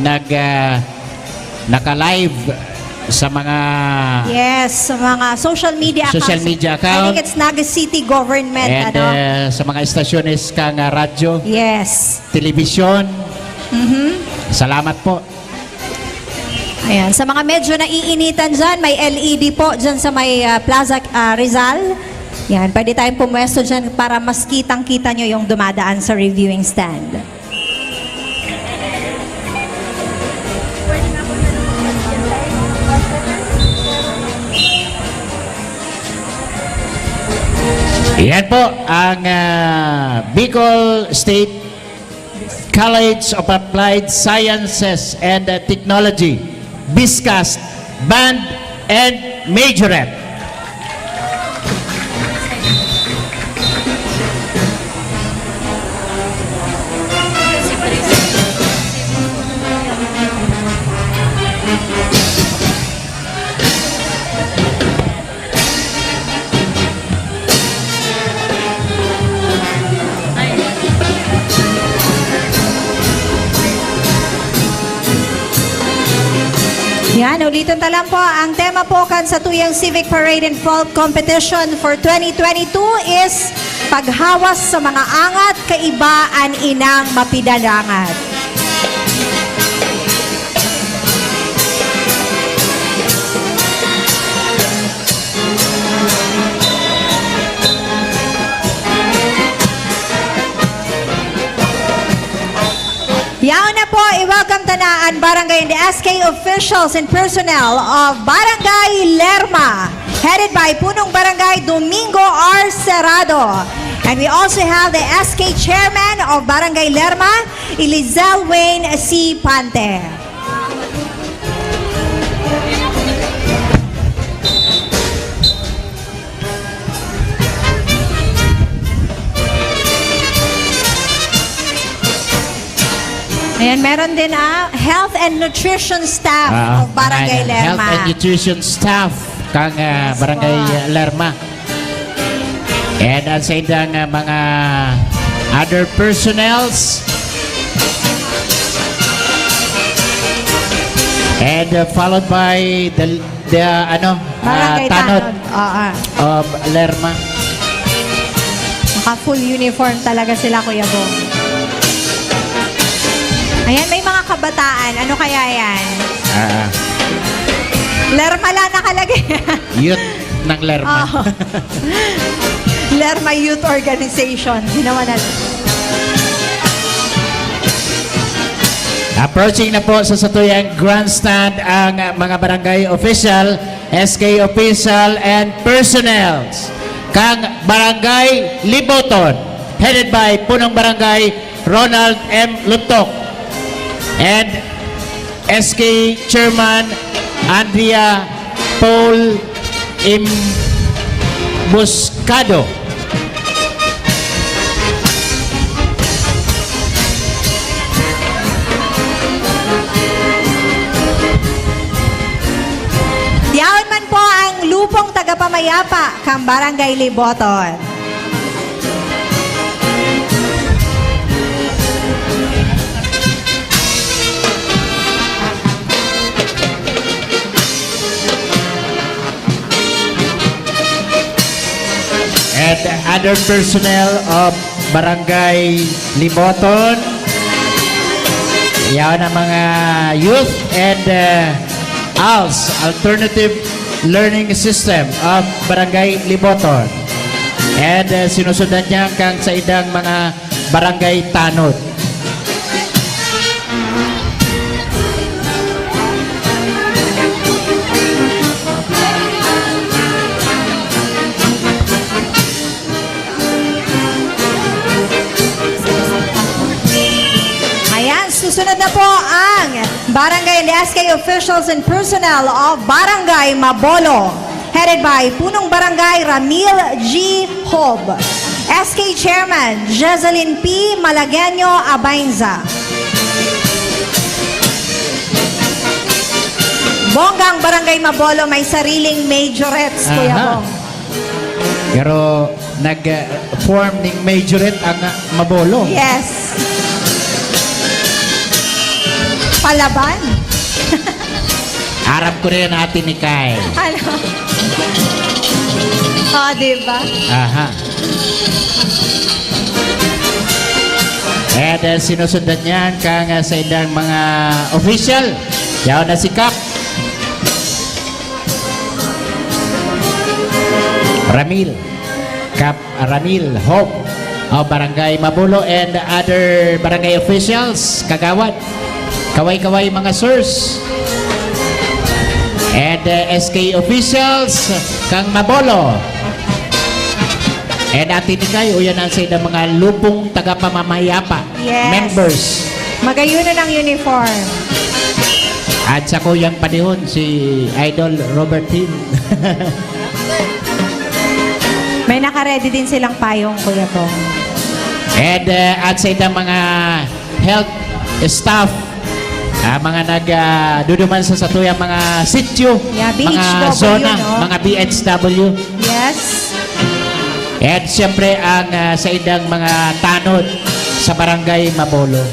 nag, ah, naka-live sa mga Yes, sa mga social media social accounts. media I account think it's Naga City Government, and, ano? ah, sa mga estasyones kang, ah, radyo, Yes. telebisyon. Mhm. Salamat po. Ayan, sa mga medyo naiinitan dyan, may L E D po dyan sa may, ah, Plaza, ah, Rizal. Yan, pwede tayong pumwesto dyan para mas kitang-kita nyo yung dumadaan sa reviewing stand. po ang, ah, Bicol State College of Applied Sciences and, ah, Technology, BISCAST, Band and Majorette. Yan, ulitin ta lang po. Ang tema po kan satuyang Civic Parade and Vault Competition for twenty twenty-two is Paghawas sa mga angat, kaiba an inang mapidanangat. Yaon na po, i-welcome ta na an barangay and S K officials and personnel of Barangay Lerma, headed by Punong Barangay Domingo R. Serrado. And we also have the S K Chairman of Barangay Lerma, Elizel Wayne C. Pante. Ayan, meron din, ah, health and nutrition staff Ah, of Barangay ayan, health Lerma. And nutrition staff kang, ah, Yes Barangay po. Lerma. And ang sa indang, ah, mga other personnels. And, ah, followed by the, the, ano, ah, Barangay tanod Tanod. Oo. of Lerma. Naka-full uniform talaga sila, Kuya Bong. Ayan, may mga kabataan. Ano kaya yan? Ah, ah. Lerma lang nakalagay. Youth ng Lerma. Oo. Lerma Youth Organization. Ginawa na. Approaching na po sa satuyang grandstand ang mga barangay official, S K official, and personnels kang Barangay Liboton, headed by Punong Barangay Ronald M. Lutok and S K Chairman Andrea Paul Imbuscado. Yaon man po ang lupong tagapamayapa kan Barangay Liboton. And other personnel of Barangay Liboton. Yan ang mga youth and, uh, ALS, Alternative Learning System of Barangay Liboton. And, uh, sinusundan niya kang sa idang mga barangay tanod. Ayan, susunod na po ang Barangay and S K officials and personnel of Barangay Mabolo, headed by Punong Barangay Ramil G. Hob, S K Chairman Jezelyn P. Malagueño Abainza. Bonggang Barangay Mabolo may sariling majorettes, Kuya Aha. Bong. Pero nag, uh, form ning majorette ang, uh, Mabolo. Yes. Palaban. Aram ko na yan, Ate Nikay. Ano? Oh, di ba? Aha. And, uh, sinusundan niyan kang, uh, sa indang mga official. Yaon na si Kap. Ramil. Kap Ramil Hope of Barangay Mabolo and other barangay officials, kagawad. Kaway-kaway, mga sirs. And, uh, S K officials, kang Mabolo. And Ate Nikay, uyan ang sa mga lupong tagapamamayapa. Yes. Members. Magayunon ang uniform. At sa kuyang panihon, si Idol Robert Hill. May naka-ready din silang payong, Kuya Bong. And, uh, at sa itang mga health staff, ah, mga nag, ah, duduman sa satuyang mga sityo, yeah, mga B H W, zona, no? Mga B H W. Yes. At siyempre, ang, ah, sa idang mga tanod sa Barangay Mabolo.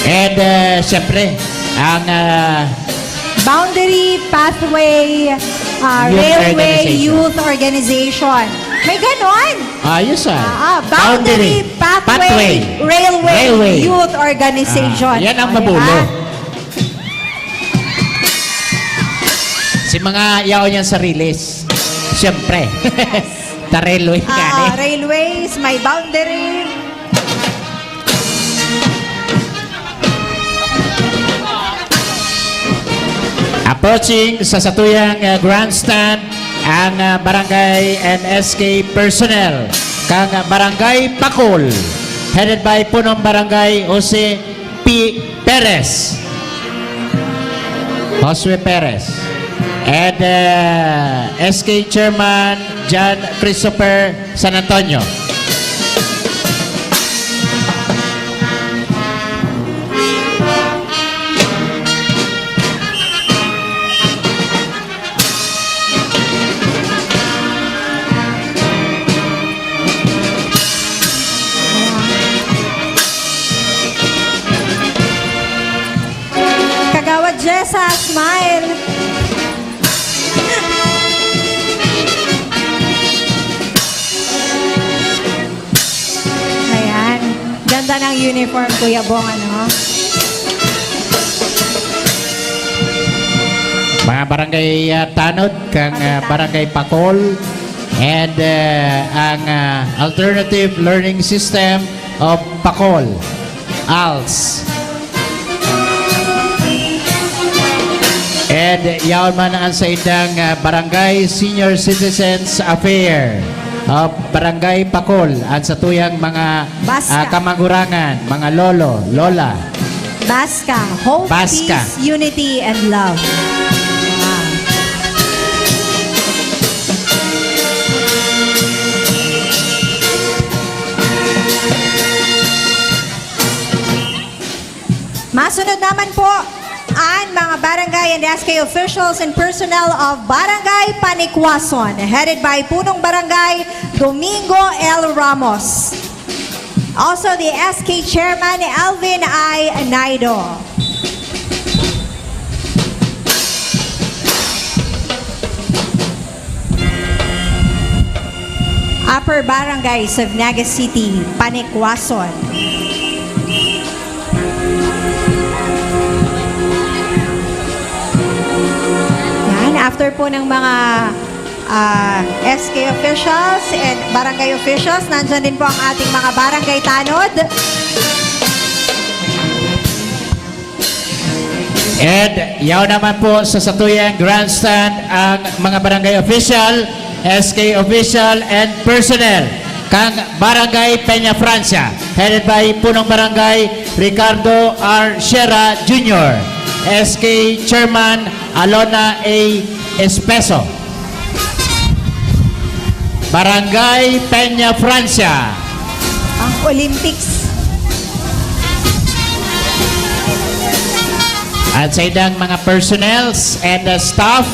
And, ah, siyempre, ang, ah, Boundary Pathway, ah, Youth Railway Organization. Youth Organization. May ganon? Ayos, ah. Ah, ah, Boundary Pathway Railway Youth Organization. Ah, yan ang Mabolo. Si mga yaon yan sa Riles. Siyempre. Yes. Ta railway nga, eh. Railways, may boundary. Approaching sa satuyang, ah, grandstand ang, ah, barangay and S K personnel kang Barangay Pacol, headed by Punong Barangay Jose P. Perez. Josue Perez. And, ah, S K Chairman John Christopher San Antonio. Kagawad Jessa, smile. Ayan. Ganda ng uniform, Kuya Bong, ano? Mga barangay, ah, tanod, kang, ah, Barangay Pacol, and, ah, ang, ah, Alternative Learning System of Pacol, als. And yaon man ang saindang, ah, Barangay Senior Citizens Affair of Barangay Pacol, ang satuyang mga, ah, kamagurangan, mga lolo, lola. Baska. Hope, peace, unity, and love. Wow. Masunod naman po ang mga barangay and S K officials and personnel of Barangay Panikwason, headed by Punong Barangay Domingo L. Ramos. Also, the S K Chairman Alvin I. Naido. Upper Barangays of Naga City, Panikwason. Yan, after po ng mga, ah, S K officials and barangay officials, nandyan din po ang ating mga barangay tanod. And yaon naman po sa satuyang grandstand ang mga barangay official, S K official, and personnel kang Barangay Peña Francia, headed by Punong Barangay Ricardo R. Sierra Junior, S K Chairman Alona A. Espeso. Barangay Peña Francia. Ang Olympics. At sa idang mga personnels and, uh, staff,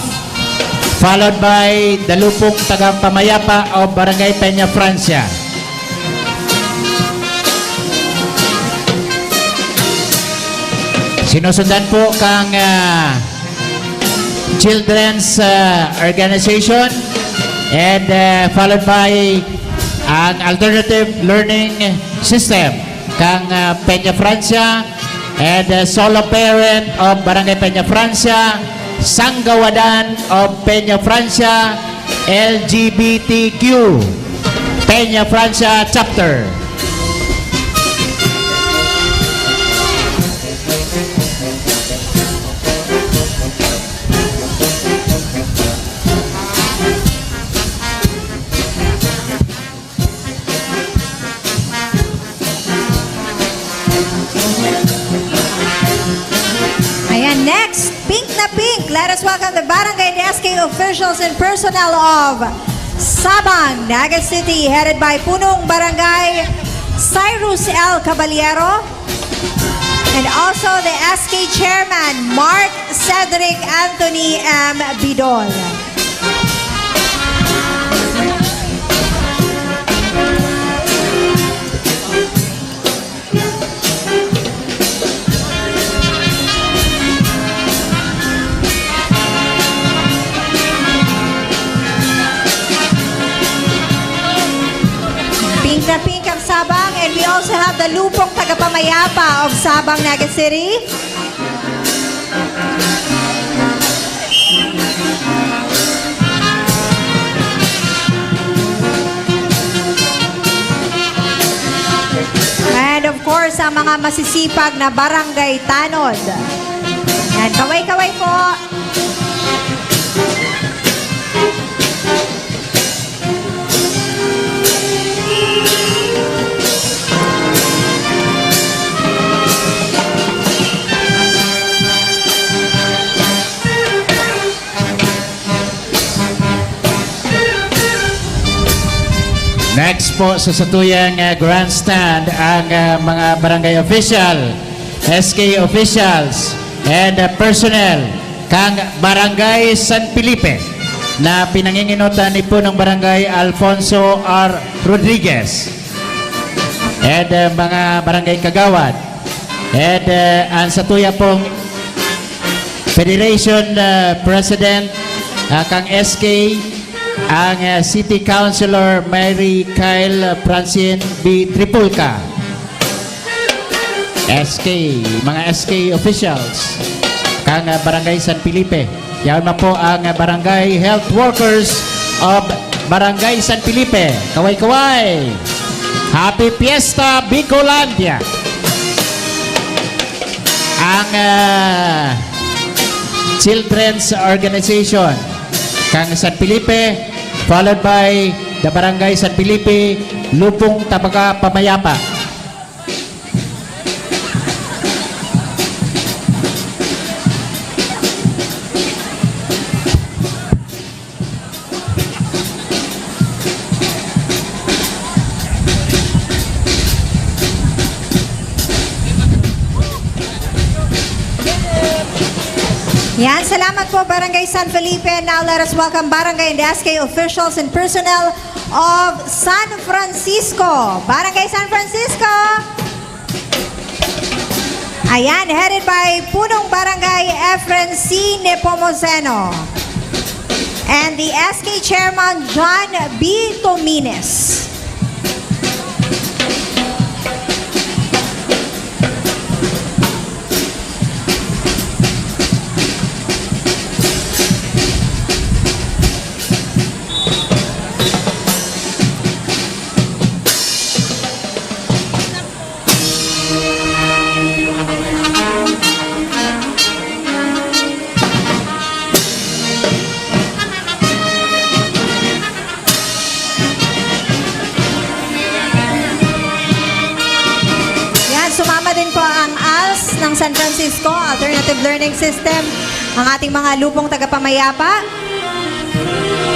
followed by the lupong tagapamayapa of Barangay Peña Francia. Sinusundan po kang, ah, Children's, ah, Organization and, ah, followed by ang Alternative Learning System kang, ah, Peña Francia and, ah, Solo Parent of Barangay Peña Francia, Sanggawadan of Peña Francia, L G B T Q, Peña Francia Chapter. Pink, let us welcome the barangay and S K officials and personnel of Sabang, Naga City, headed by Punong Barangay Cyrus L Caballero, and also the S K Chairman, Mark Cedric Anthony M Bidol. Pink na pink ang Sabang, and we also have the Lupong Tagapamayapa of Sabang, Naga City. And of course, ang mga masisipag na barangay tanod. Yan, kaway-kaway po. Next po sa satuyang, ah, grandstand ang, ah, mga barangay official, S K officials, and, ah, personnel kan Barangay San Felipe na pinanginginotan ni Punong Barangay Alfonso R Rodriguez and, ah, mga barangay kagawad and, ah, ang satuya pong Federation, ah, President, ah, kang S K, ang, ah, City Councilor Mary Kyle Francine B Tripulca. S K, mga S K officials kang, ah, Barangay San Felipe. Yaon man po ang, ah, Barangay Health Workers of Barangay San Felipe. Kaway-kaway! Happy Fiesta, Bicolandia! Ang, ah, Children's Organization kang San Felipe, followed by the Barangay San Felipe, Lupong Tagapamayapa. Yan, salamat po, Barangay San Felipe. Now, let us welcome Barangay and S K officials and personnel of San Francisco. Barangay San Francisco! Ayan, headed by Punong Barangay Efren C Nepomuceno and the S K Chairman John B Tomines. Yan, sumama din po ang als ng San Francisco Alternative Learning System, ang ating mga lupong tagapamayapa.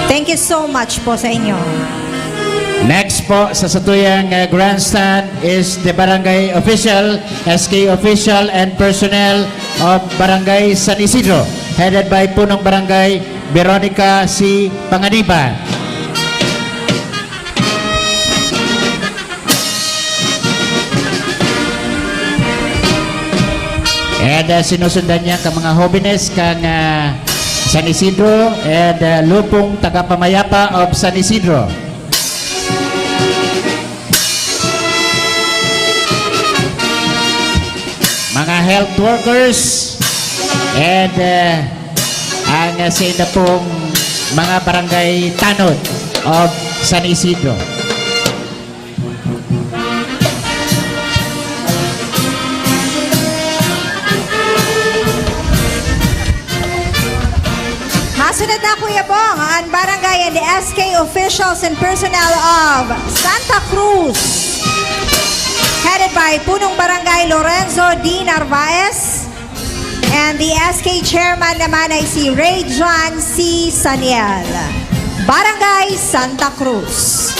Thank you so much po sa inyo. Next po sa satuyang, uh, grandstand is the barangay official, S K official and personnel of Barangay San Isidro, headed by Punong Barangay Veronica C Panganiban. And, uh, sinusundan niya ka mga hobenes kang, uh, San Isidro and, uh, Lupong Tagapamayapa of San Isidro. Mga health workers and, uh, ang, uh, sa ina pong mga barangay tanod of San Isidro. Masunod na, Kuya Bong, ang barangay and S K officials and personnel of Santa Cruz, headed by Punong Barangay Lorenzo D Narvaez. And the S K chairman naman ay si Ray John C. Saniel, Barangay Santa Cruz.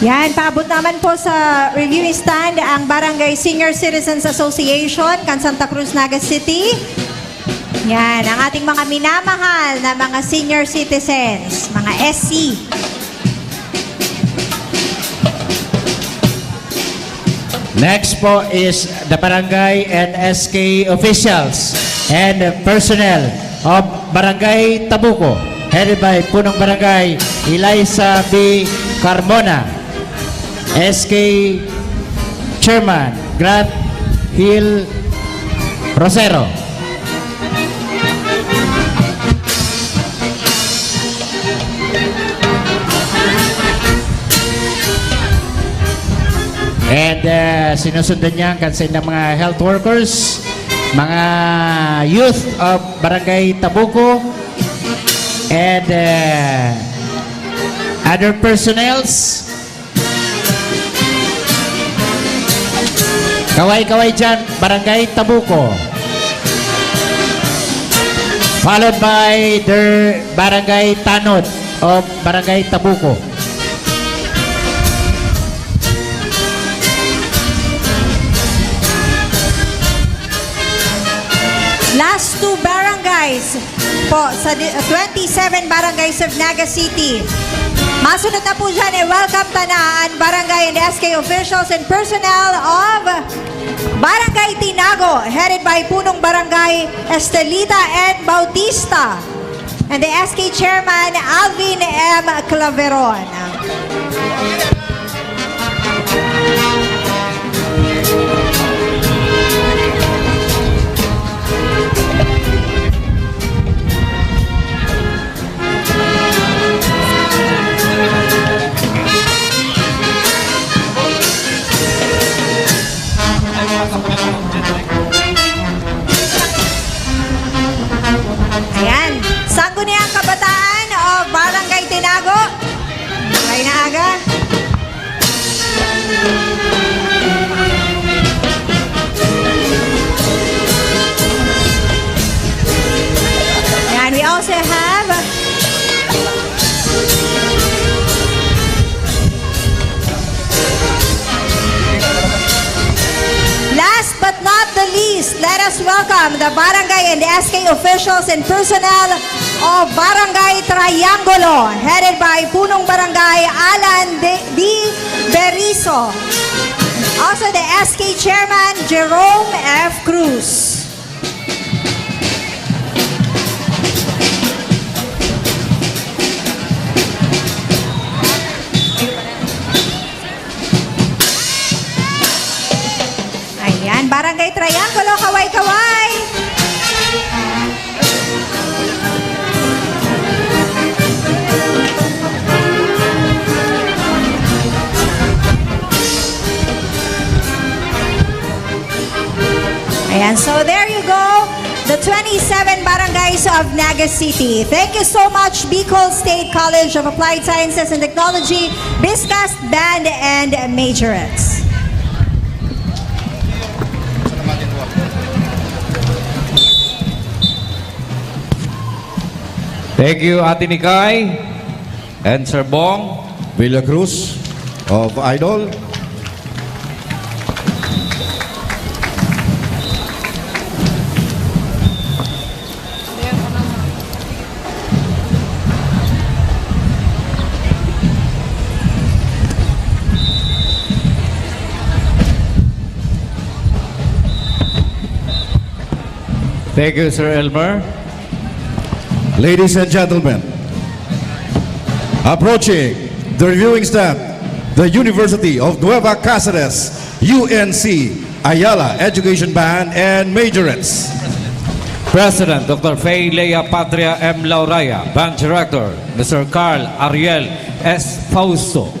Yan, paabot naman po sa reviewing stand ang Barangay Senior Citizens Association kan Santa Cruz, Naga City. Yan, ang ating mga minamahal na mga senior citizens, mga S C. Next po is the barangay and S K officials and personnel of Barangay Tabuco, headed by Punong Barangay Eliza B. Carmona, S K Chairman Grant Hill Rosero. And, uh, sinusundan niya kan saindang mga health workers, mga youth of Barangay Tabuco, and, uh, other personnels. Kaway-kaway dyan, Barangay Tabuco. Followed by the Barangay Tanod of Barangay Tabuco. Last two barangays po sa di-, twenty-seven barangays of Naga City. Masunod na po dyan, i-welcome ta na an barangay and S K officials and personnel of Barangay Tinago, headed by Punong Barangay Estelita N. Bautista, and the S K Chairman Alvin M. Claveron. Ayan. Sangguniang Kabataan of Barangay Tinago. Maray na aga. And we also have Last but not the least, let us welcome the barangay and S K officials and personnel of Barangay Triangulo, headed by Punong Barangay Alan De, D. Beriso. Also the S K Chairman Jerome F. Cruz. Ayan, Barangay Triangulo, kaway-kaway. Ayan, so there you go, the twenty-seven barangays of Naga City. Thank you so much, Bicol State College of Applied Sciences and Technology, BISCAST Band and Majorettes. Thank you, Ate Nikay and Sir Bong. Villa Cruz of Idol. Thank you, Sir Elmer. Ladies and gentlemen, approaching the reviewing stand, the University of Nueva Cáceres, U N C, Ayala Education Band and Majorettes. President, Doctor Fay Lea Patria M. Lauraya. Band Director, Mister Carl Ariel S. Fausto.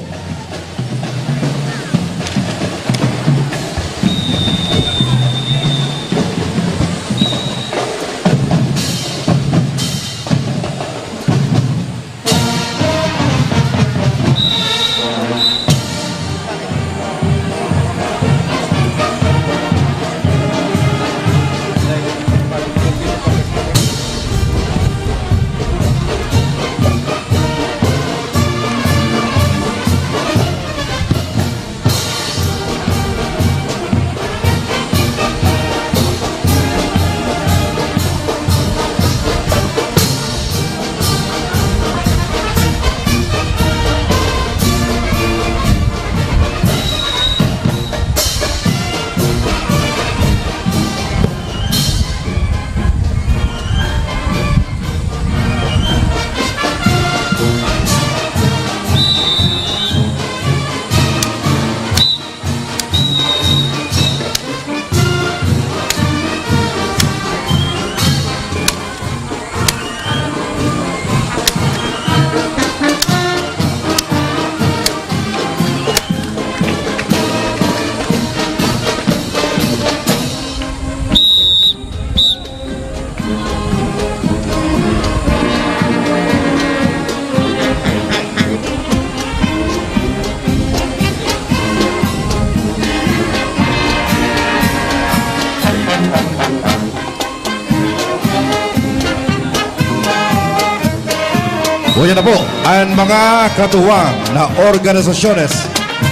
Ngunyan na po, an mga katuwang na organisasyones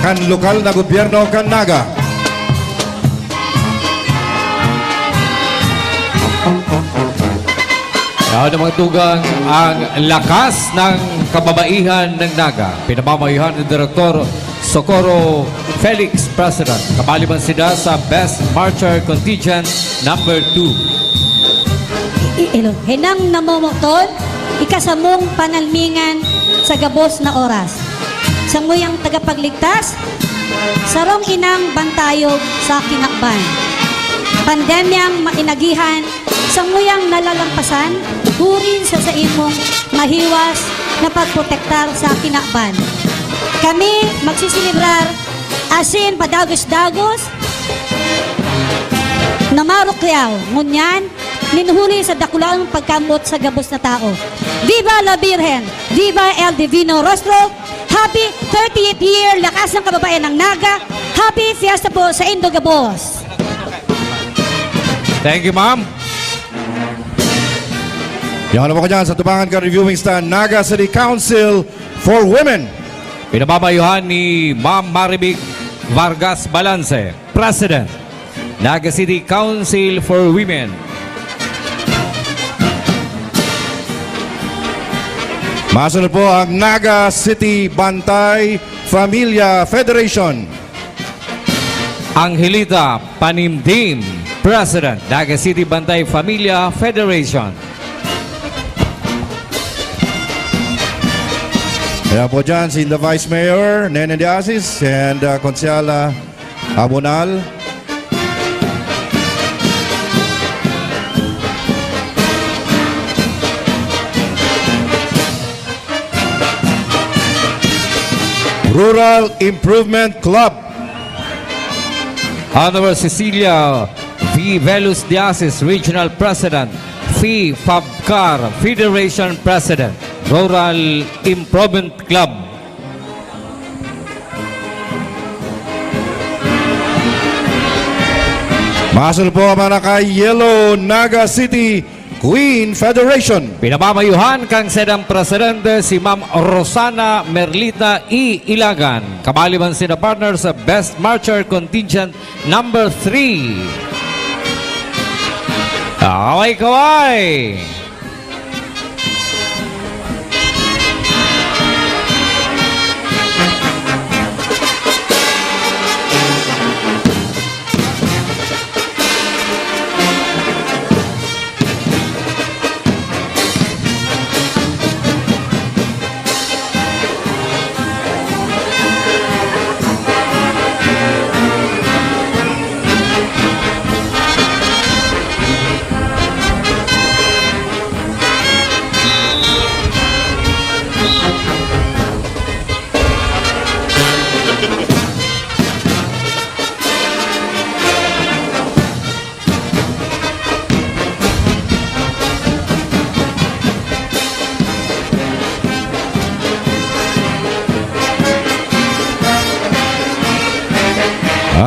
kan lokal na gobyerno kan Naga. Yaon na, mga tugang, ang lakas ng kababaihan ng Naga. Pinamamayohan ni Direktor Socorro Felix, President. Kabali man sinda sa Best Marcher Contingent number two. I-, ilo. Hinang namomoton, ikasamong panalmingan sa gabos na oras. Samuyang tagapagligtas, sarong inang bantayog sa kinaban. Pandemyang mainagihan, samuyang nalalampasan, huri sa saimong mahiwas na pagprotektar sa kinaban. Kami magsiselebrar asin padagos-dagos na marukyaw, ngunyan, nin huli sa dakulang pagkamot sa gabos na tao. Viva la Virgen! Viva el Divino Rostro! Happy thirtieth year, Lakas ng Kababayan ng Naga! Happy Fiesta po sa indo gabos! Thank you, ma'am. Yan na po kanyan sa tubangan kan reviewing stand, Naga City Council for Women. Pinamamayohan ni Ma'am Marivic Vargas Balance, President, Naga City Council for Women. Masunod po ang Naga City Bantay Familia Federation. Angelita Panimdim, President, Naga City Bantay Familia Federation. Kaya po dyan, si the Vice Mayor, Nene de Asis, and, uh, Konsehal, uh, Abonal. Rural Improvement Club. Honorable Cecilia V. Velus de Asis, Regional President, F I Fabcar Federation President, Rural Improvement Club. Masunod po ang mga naka-yellow, Naga City Queen Federation. Pinamamayuhan kan saindang presidente, si Ma'am Rosana Merlita E. Ilagan. Kabali man sina partner sa Best Marcher Contingent number three. Kaway-kaway!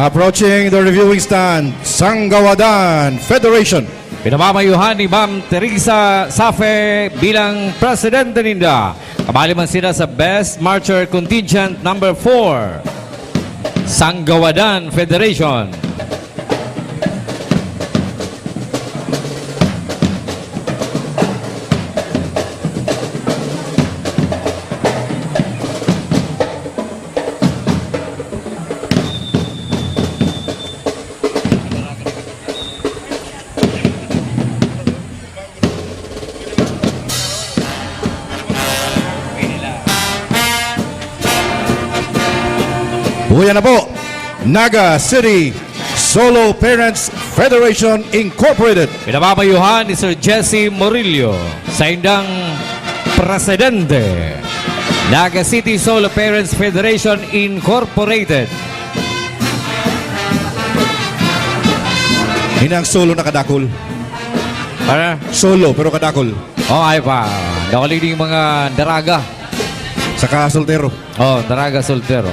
Approaching the reviewing stand, Sanggawadan Federation. Pinamamayuhan ni Ma'am Teresa Safe bilang presidente ninda. Kabali man sila sa Best Marcher Contingent number four, Sanggawadan Federation. Uya na po, Naga City Solo Parents Federation Incorporated. Pinababayuhan ni Sir Jesse Murillo, saindang presidente, Naga City Solo Parents Federation Incorporated. Ini ang solo na kadakol. Para? Solo, pero kadakol. Oh, ay pa. Dakol ini mga daraga. Saka soltero. Oh, daraga soltero.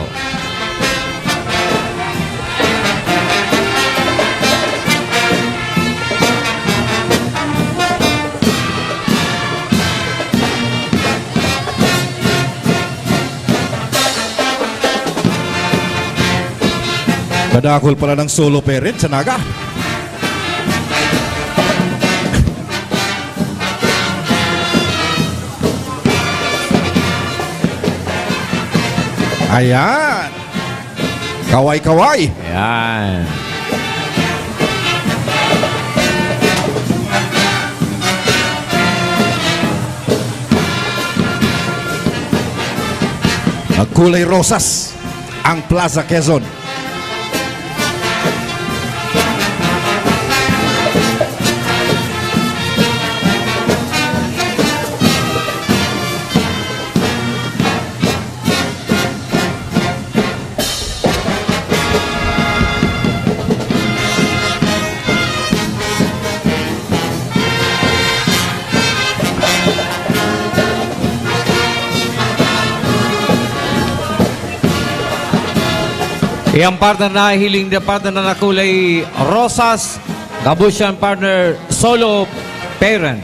Kadakol pala ng solo parent sa Naga. Ayan. Kaway-kaway. Ayan. Magkulay rosas ang Plaza Quezon. Iyang partner na hiling na partner na nakulay rosas, gabos siyang partner solo parent.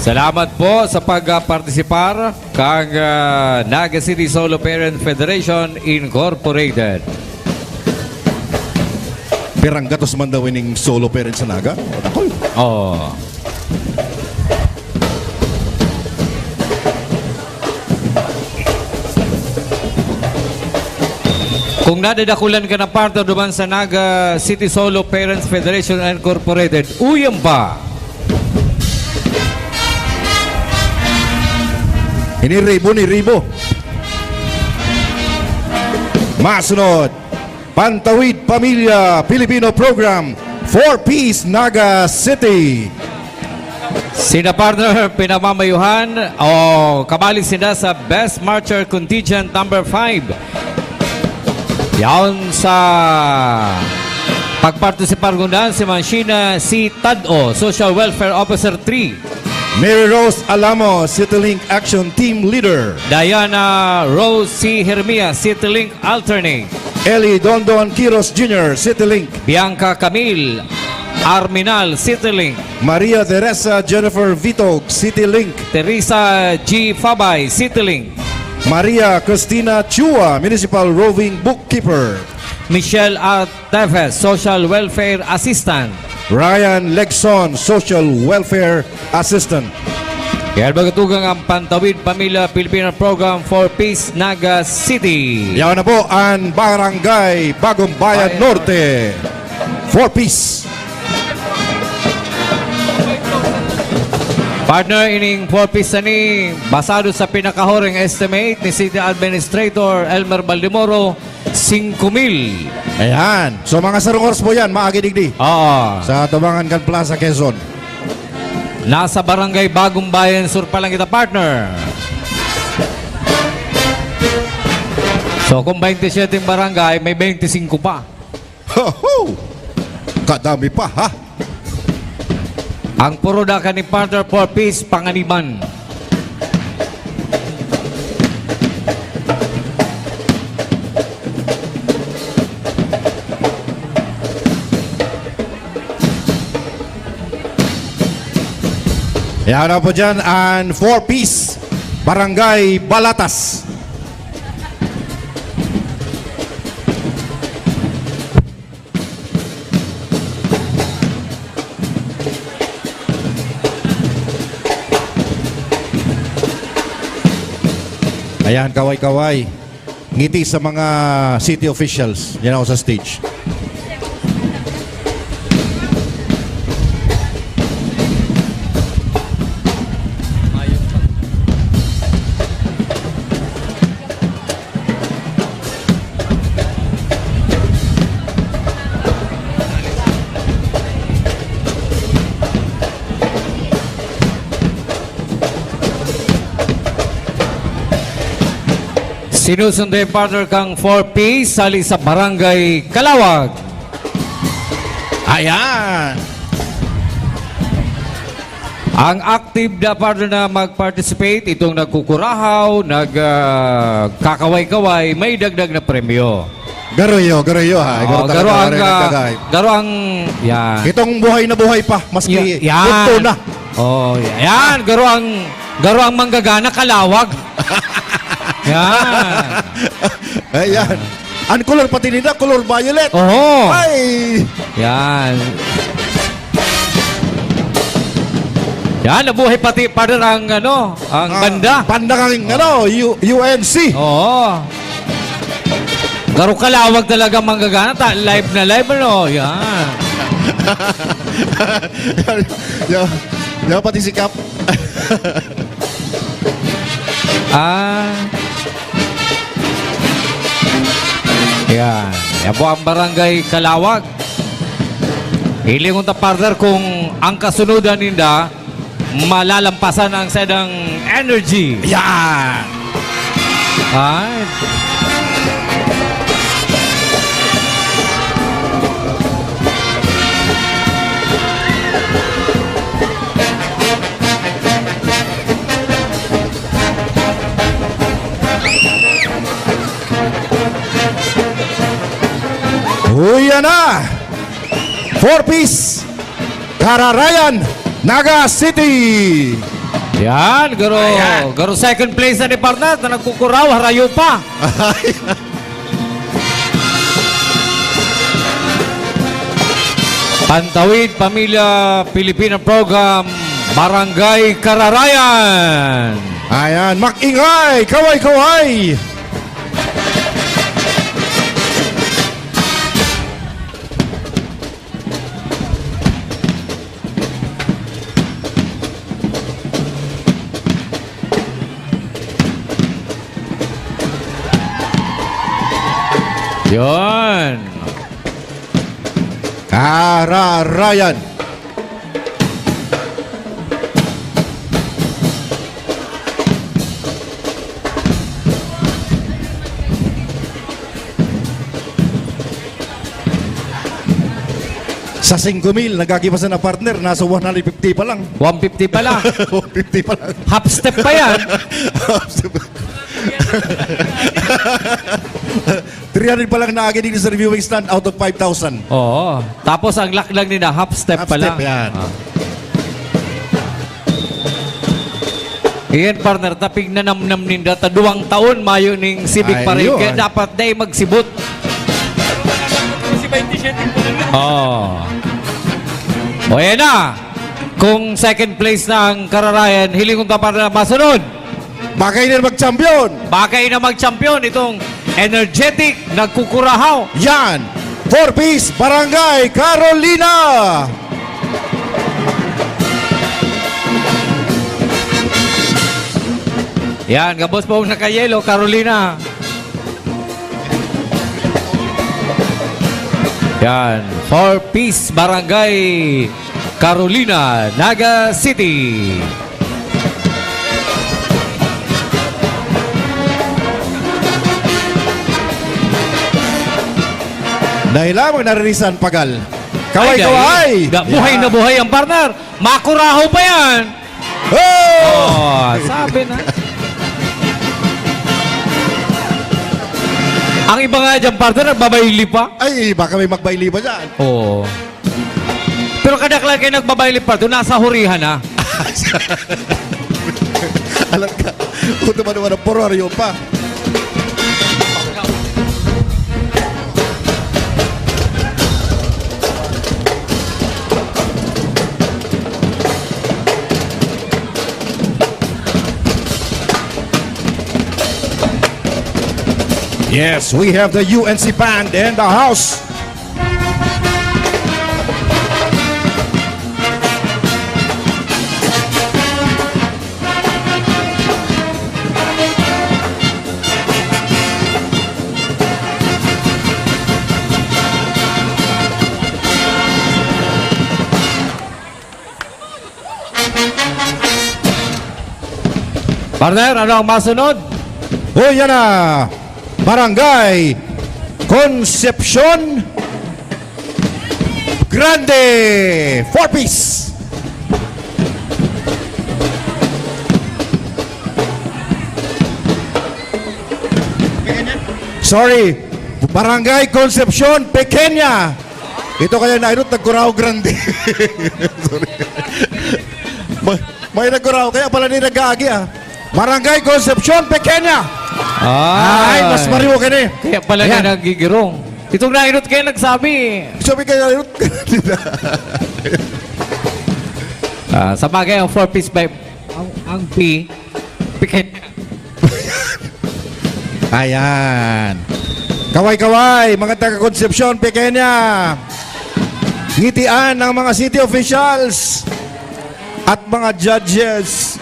Salamat po sa pag-partisipar kang, ah, Naga City Solo Parent Federation Incorporated. Pirang gatos man daw ining solo parent sa Naga? Dakol. Oo. Kung nadadakulan ka na partner duman sa Naga City Solo Parents Federation Incorporated, uyang pa. Ini ribo ni ribo. Masunod, Pantawid Pamilya Pilipino Program, Four Ps Naga City. Sina partner pinamamayuhan o kabali sila sa Best Marcher Contingent number five. Yaon sa pagpartisipar ngunyan si Manshina C. Tad'o, Social Welfare Officer three. Mary Rose Alamo, CityLink Action Team Leader. Diana Rose C. Hermia, CityLink Alternate. Eli Dondon Quiros Junior, CityLink. Bianca Camille Arminal, CityLink. Maria Teresa Jennifer Vitog, CityLink. Teresa G. Fabay, CityLink. Maria Cristina Chua, Municipal Roving Bookkeeper. Michelle A. Tefes, Social Welfare Assistant. Ryan Legson, Social Welfare Assistant. Kaya magtugang ang Pantawid Pamilya Pilipino Program, Four Ps Naga City. Yaon na po ang Barangay Bagong Bayan Bayan Norte. Four Ps. Partner, ining four piece na ni, basado sa pinakahuring estimate ni City Administrator Elmer Baldemoro, singko mil. Ayan. So, mga sarong oras po yan, maagi digdi. Oo. Sa Tubangan kan Plaza, Quezon. Nasa Barangay Bagong Bayan Sur pa lang kita, partner. So, kung twenty-seven barangay, may twenty-five pa. Ho, ho! Kadami pa, ha? Ang puruda kan ni Partner Four Piece, panganiban. Yan na po dyan, ang Four Piece, Barangay Balatas. Ayan, kaway-kaway. Ngiti sa mga city officials. Yan ako sa stage. Sinusunod, partner, kang four P, sali sa Barangay Calawag. Ayan. Ang active na, partner, na mag-participate, itong nagkukurahaw, nag, ah, kakaway-kaway, may dagdag na premyo. Garoyo, garoyo, ha? Oo, Ikaw talaga, garo ang, garoy ah, nagkagay. Garo ang, yan. Itong buhay na buhay pa, maski Ya-, yan. Punto na. Oh, yan. Yan, garo ang, garo ang manggagana, Calawag. Yan. Ayan. Ang color pati nila, color violet. Oo. Ay! Yan. Yan, nabuhay pati, partner, ang, ano, ang Ah, banda. Banda ng, ano, U-, U N C. Oo. Garo Calawag talaga manggagana, ta-, live na live, ano, yan. Yo, yo, pati si Kap. Ah. Yan. Yan po ang Barangay Calawag. Hilingon ta, partner, kung ang kasunodan ninda, malalampasan ang sedang energy. Yan. Ay. Uy, yan na! Four Ps, Kararayan, Naga City. Yan, garo, Ayan. Garo second place na ni Parnat na nagkukuraw, harayo pa. Pantawid Pamilya Pilipina Program, Barangay Kararayan. Ayan, mag-ingay, kaway-kaway. Yun. Kararayan. Sa singko mil, nagkakibasa na, partner, nasa one hundred fifty pa lang. One fifty pa lang. One fifty pa lang. Half step pa yan. Half step. Three hundred pa lang na agi dito sa reviewing stand out of five thousand. Oo. Tapos ang laklag nila, half step Half pa step, lang. Yan. Ah. Iyan, partner, ta pignanamnam ninda ta duwang taon mayo ning Civic Ay, Parade. Kaya yun. Dapat dai magsibot. Oo. O, yan na. Kung second place na ang Kararayan, hilingon ta, partner, masunod. Baka ini na mag-champion. Baka ini na mag-champion itong energetic, nagkukurahaw. Yan. Four Ps, Barangay Carolina. Yan, gabos po ang naka-yellow, Carolina. Yan, Four Ps Barangay Carolina, Naga City. Dahil lamang naririsan, pagal. Kaway-kaway! Ay, dahil. Ga-, buhay na buhay ang partner. Makuraho pa yan. Oh! Oh, sabi na. Ang iba nga dyan, partner, nagbabayli pa. Ay, baka may magbayli pa dyan. Oo. Pero kadaklan kayo nagbabayli, partner, nasa hurihan na. Alam ka, puto ba naman ang pororyo pa? Yes, we have the U N C band in the house. Partner, ano ang masunod? O, yan na. Barangay Concepcion Grande, Four Ps. Sorry, Barangay Concepcion Pequeña. Ito kaya nainot, nagkuraw grande. Sorry. Ma-, may nagkuraw, kaya pala ni nag-aagi, ah. Barangay Concepcion Pequeña. Ah. Ay, mas mariwo ka ni. Kaya pala Ayan. na nagigirong. Itong nainot kaya nagsabi. Sabi kaya nainot. Ah, sa bagay, ang Four Ps by, ang, ang P, Pequeña. Ayan. Kaway-kaway, mga taga Concepcion Pequeña. Ngitian ng mga city officials at mga judges.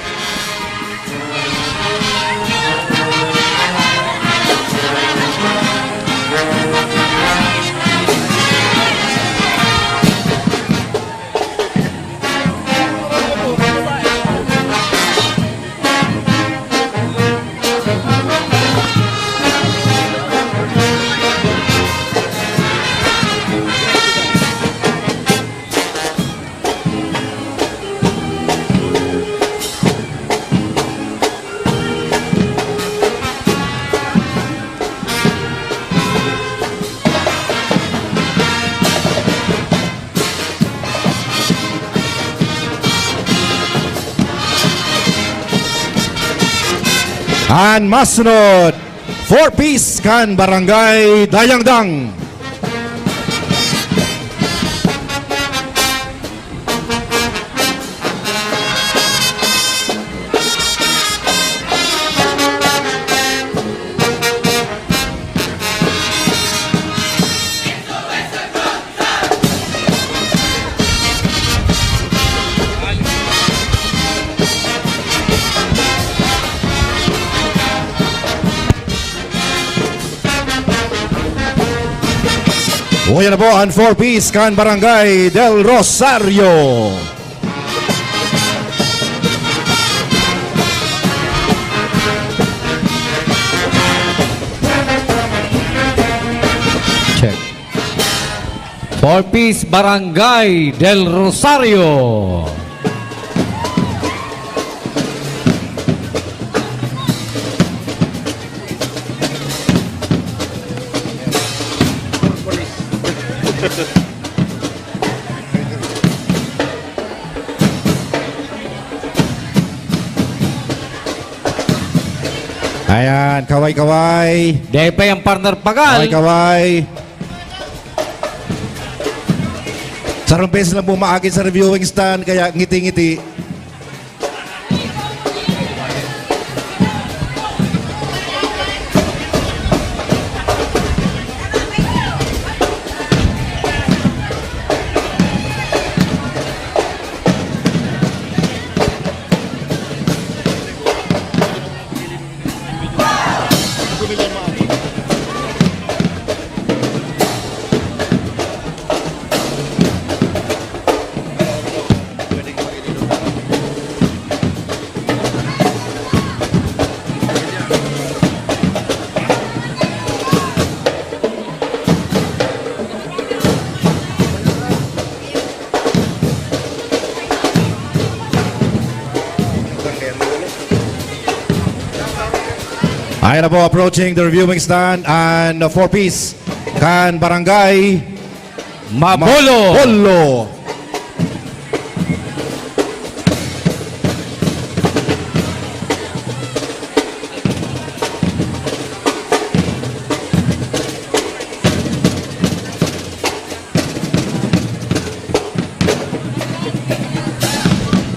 An masunod, Four Ps kan Barangay Dayangdang. Uya na po an Four Ps kan Barangay Del Rosario. Check. Four Ps Barangay Del Rosario. Ayan, kaway-kaway. Dai pa yang partner Pagal. Kaway-kaway. Sarong beses lang po maagi sa reviewing stand, kaya ngiti-ngiti. Ayan na po, approaching the reviewing stand and four piece kan Barangay Mabolo. Mabolo.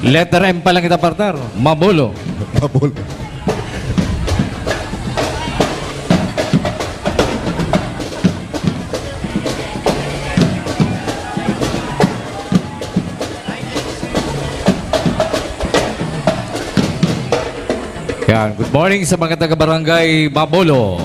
Letter M pa lang kita, partner. Mabolo. Mabolo. Yan. Good morning sa mga taga-barangay Mabolo.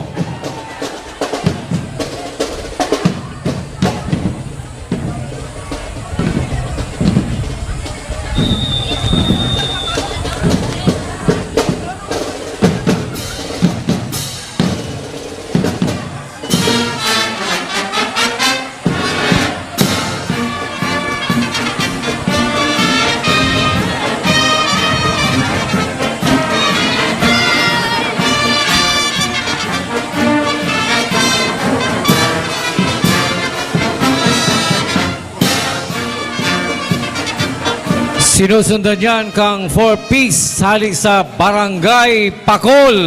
Sinusundan yan kang four piece hali sa Barangay Pakol.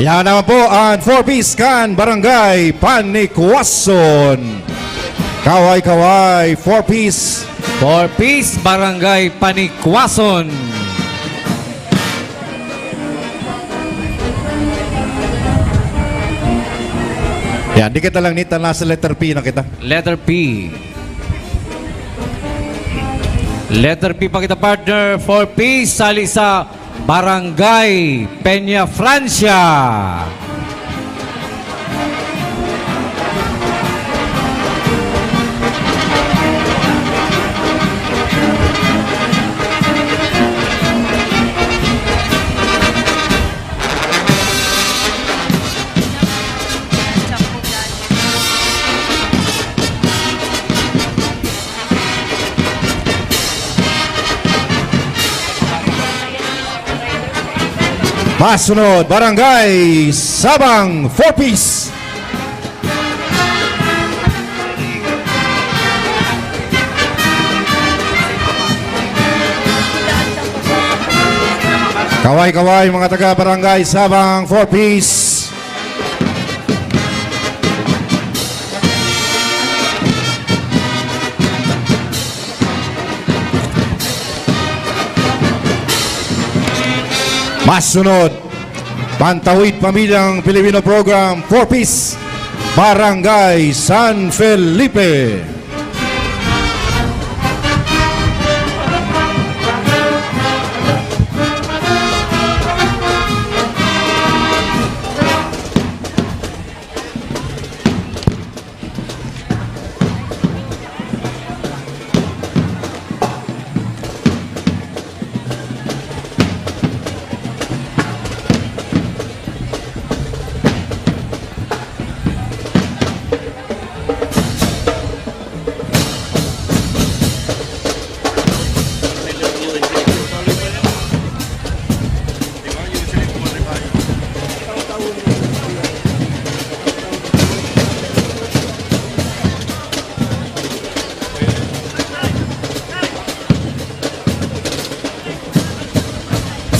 Yan naman po ang four piece kan Barangay Panikwason. Kaway-kaway, four piece. Four piece, Barangay Panikwason. Yan, di kita lang nita, nasa letter P na kita. Letter P. Letter P pa kita, partner. Four piece, sali sa Barangay Peña Francia. Masunod, Barangay Sabang, four piece. Kaway-kaway, mga taga Barangay Sabang, four piece. Masunod, Pantawid Pamilyang Pilipino Program, four piece, Barangay San Felipe.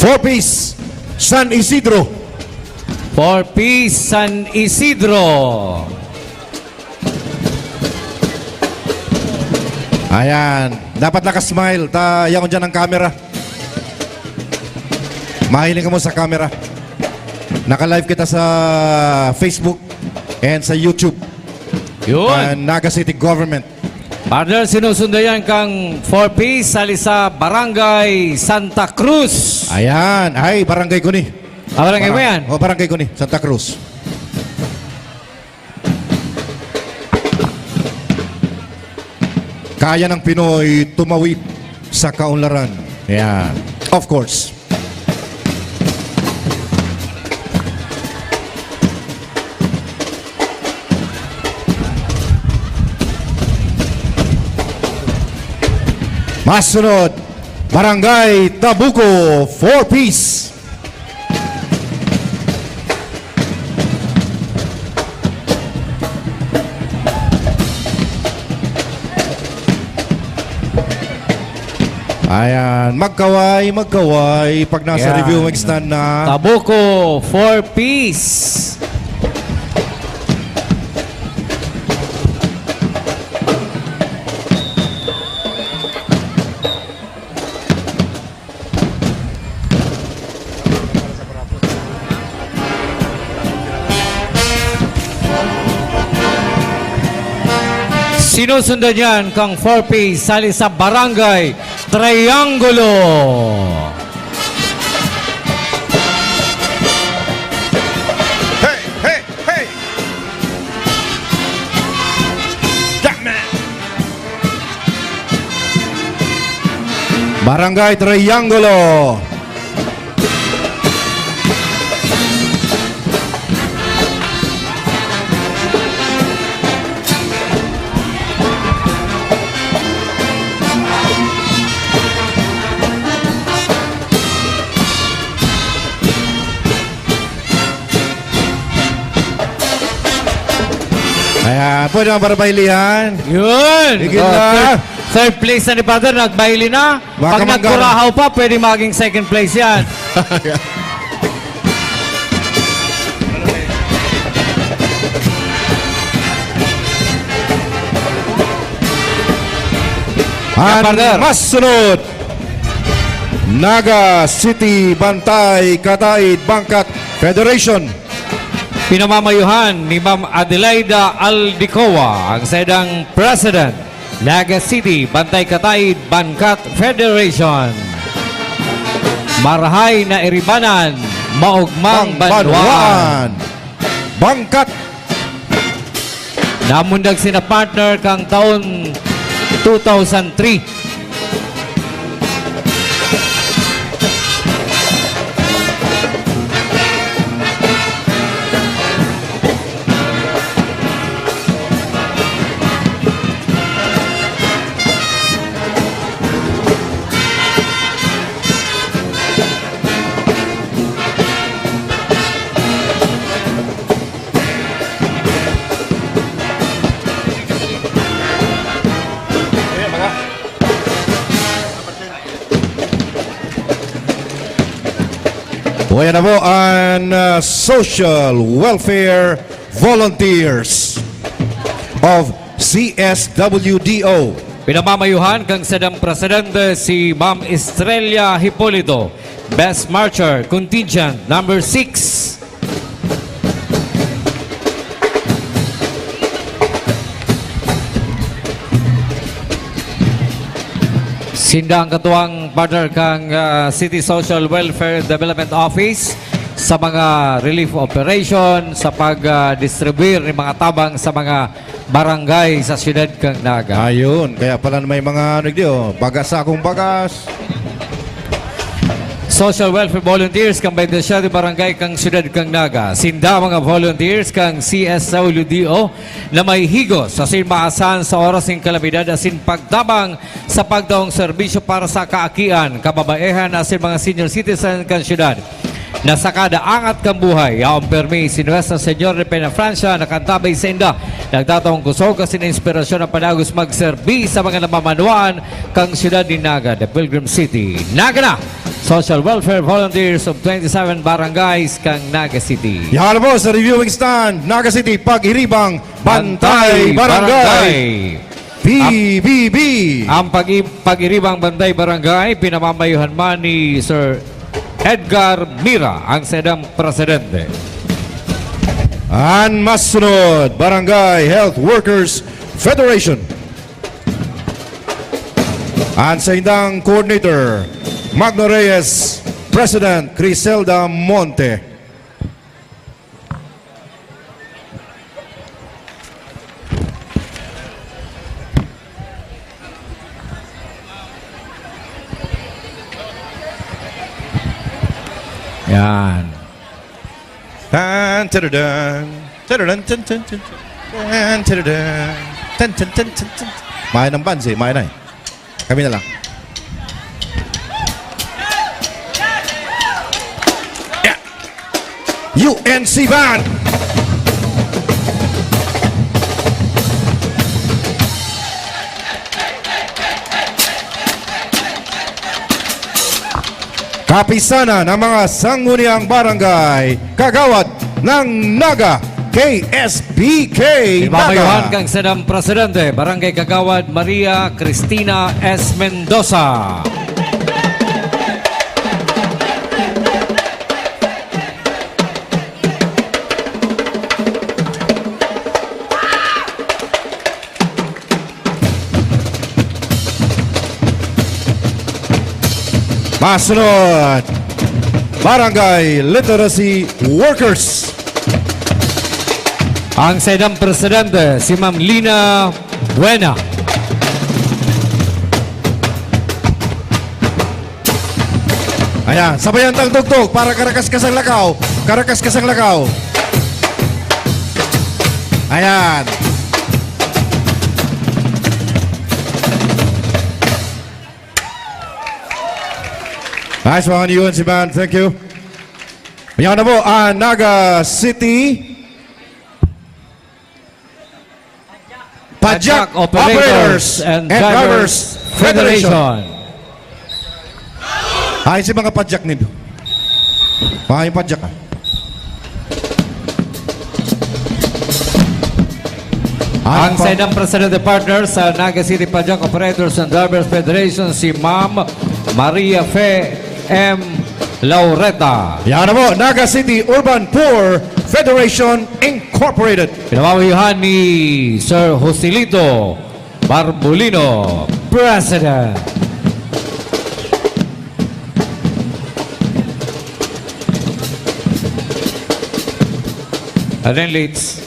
Four piece, San Isidro. Four piece, San Isidro. Ayan. Dapat naka-smile. Ta, yaon dyan ang camera. Mahiling kamo sa camera. Naka-live kita sa Facebook and sa YouTube. Yun. Ah, Naga City Government. Partner, sinusundan yan kang four piece, sali sa Barangay Santa Cruz. Ayan. Ay, barangay ko ni. Ah, barangay mo Barang-, yan? Oh, barangay ko ni, Santa Cruz. Kaya ng Pinoy tumawid sa kaunlaran. Yan. Of course. Masunod, Barangay Tabuco, four piece. Ayan, magkaway, magkaway. Pag nasa Yan. reviewing stand na. Tabuco, four piece. Sinusundan yan kang four P, sali sa Barangay Triangulo. Hey, hey, hey! Got me! Barangay Triangulo. Ayan, pwede mga barbailihan. Yun. Higit Oh, na. third, third place na ni Brother, nagbaili na. Mga Pag kamanggaran. nagkurahaw pa, pwede maging second place yan. Ang Partner. masunod, Naga City Bantay Kataid Bangkat Federation. Pinamamayuhan ni Ma'am Adelaida Aldicoa, ang saidang President, Naga City Bantay Kataid Bangkat Federation. Marahay na iribanan, maugmang Ang banwaan. banwaan. Bangkat. Namundag sina partner kang taon two thousand three. O, yan na po ang, ah, Social Welfare Volunteers of C S W D O. Pinamamayuhan kan saindang presidente, si Ma'am Estrella Hipolito, Best Marcher, Contingent number six. Sinda ang katuwang partner kang, ah, City Social Welfare Development Office sa mga relief operation, sa pag, ah, distribuir ng mga tabang sa mga barangay sa siyudad kan Naga. Ayun, kaya pala may mga ano, di, oh, bagas sa akong bagas. Social Welfare Volunteers kan baynte siyete barangay kan siyudad kan Naga. Sinda mga volunteers kan C S W D O na may higos asin maasahan sa oras nin kalamidad asin pagtabang sa pagdaong serbisyo para sa kaakian, kababaehan asin mga senior citizen kan siyudad. Na sa kada angat kan buhay, yaon permi si Nuestra Señora de Peñafrancia na kan tabay sainda nagtatangog kusog asin inspirasyon na padagos magserbi sa mga namamanwaan kan siyudad nin Naga, the Pilgrim City. Naga na! Social Welfare Volunteers of twenty-seven Barangays kan Naga City. Yan po sa reviewing stand, Naga City, Pag-iribang Bantay Bantay Barangay. Barangay. P B B. Ang pag-, pag-iribang Bantay Barangay, pinamamayuhan man ni Sir Edgar Mira, ang saindang presidente. Ang masunod, Barangay Health Workers Federation. Ang saindang coordinator, Magno Reyes, President Criselda Monte. Yan. Tan, taradan. Taradan, tan, tan, tan, tan. Tan, taradan. Tan, tan, tan, tan, tan. Mahay ng bands eh, mahay na eh. Kami na lang. Yeah. U N C Band. Kapisanan ng mga sangguniang barangay, kagawad ng Naga, K S B K Pinamamayohan Naga. Kan Senam Presidente, Barangay Kagawad Maria Cristina S. Mendoza. Masunod, Barangay Literacy Workers. Ang saindang presidente, si Ma'am Lina Buena. Ayan, sabayan tang tugtog para karakas-kasang lakaw. Karakas-kasang lakaw. Ayan. Nice one, U N C Band. Thank you. Yan na po ang Naga City Padjak Operators and Drivers Federation. Ay, si mga padjak nindo. Mga yung padjak, ah. Ang pa- saindang presidente partner sa Naga City Padjak Operators and Drivers Federation, si Ma'am Maria Fe M. Laureta. Yan na po, Naga City Urban Poor Federation Incorporated. Pinamamayohan ni Sir Joselito Barbulino, President. Aden Leeds.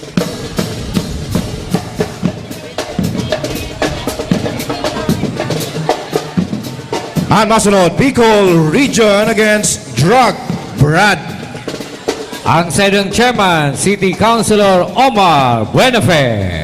Ang masunod, Bicol Region against Drug Brad. Ang saindang chairman, City Councilor Omar Buenafe.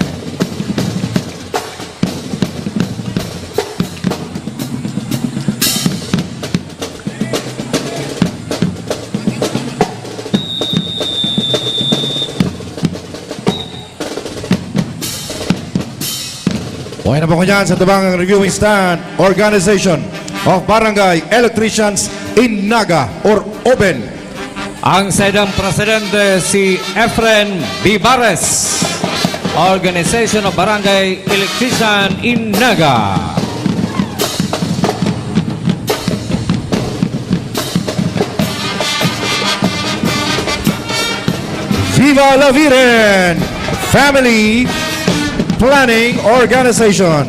Okay na po ko dyan sa tubang reviewing stand, Organization of Barangay Electricians in Naga or OBEN. Ang saindang presidente si Efren Vivares, Organization of Barangay Electrician in Naga. Viva La Viren Family Planning Organization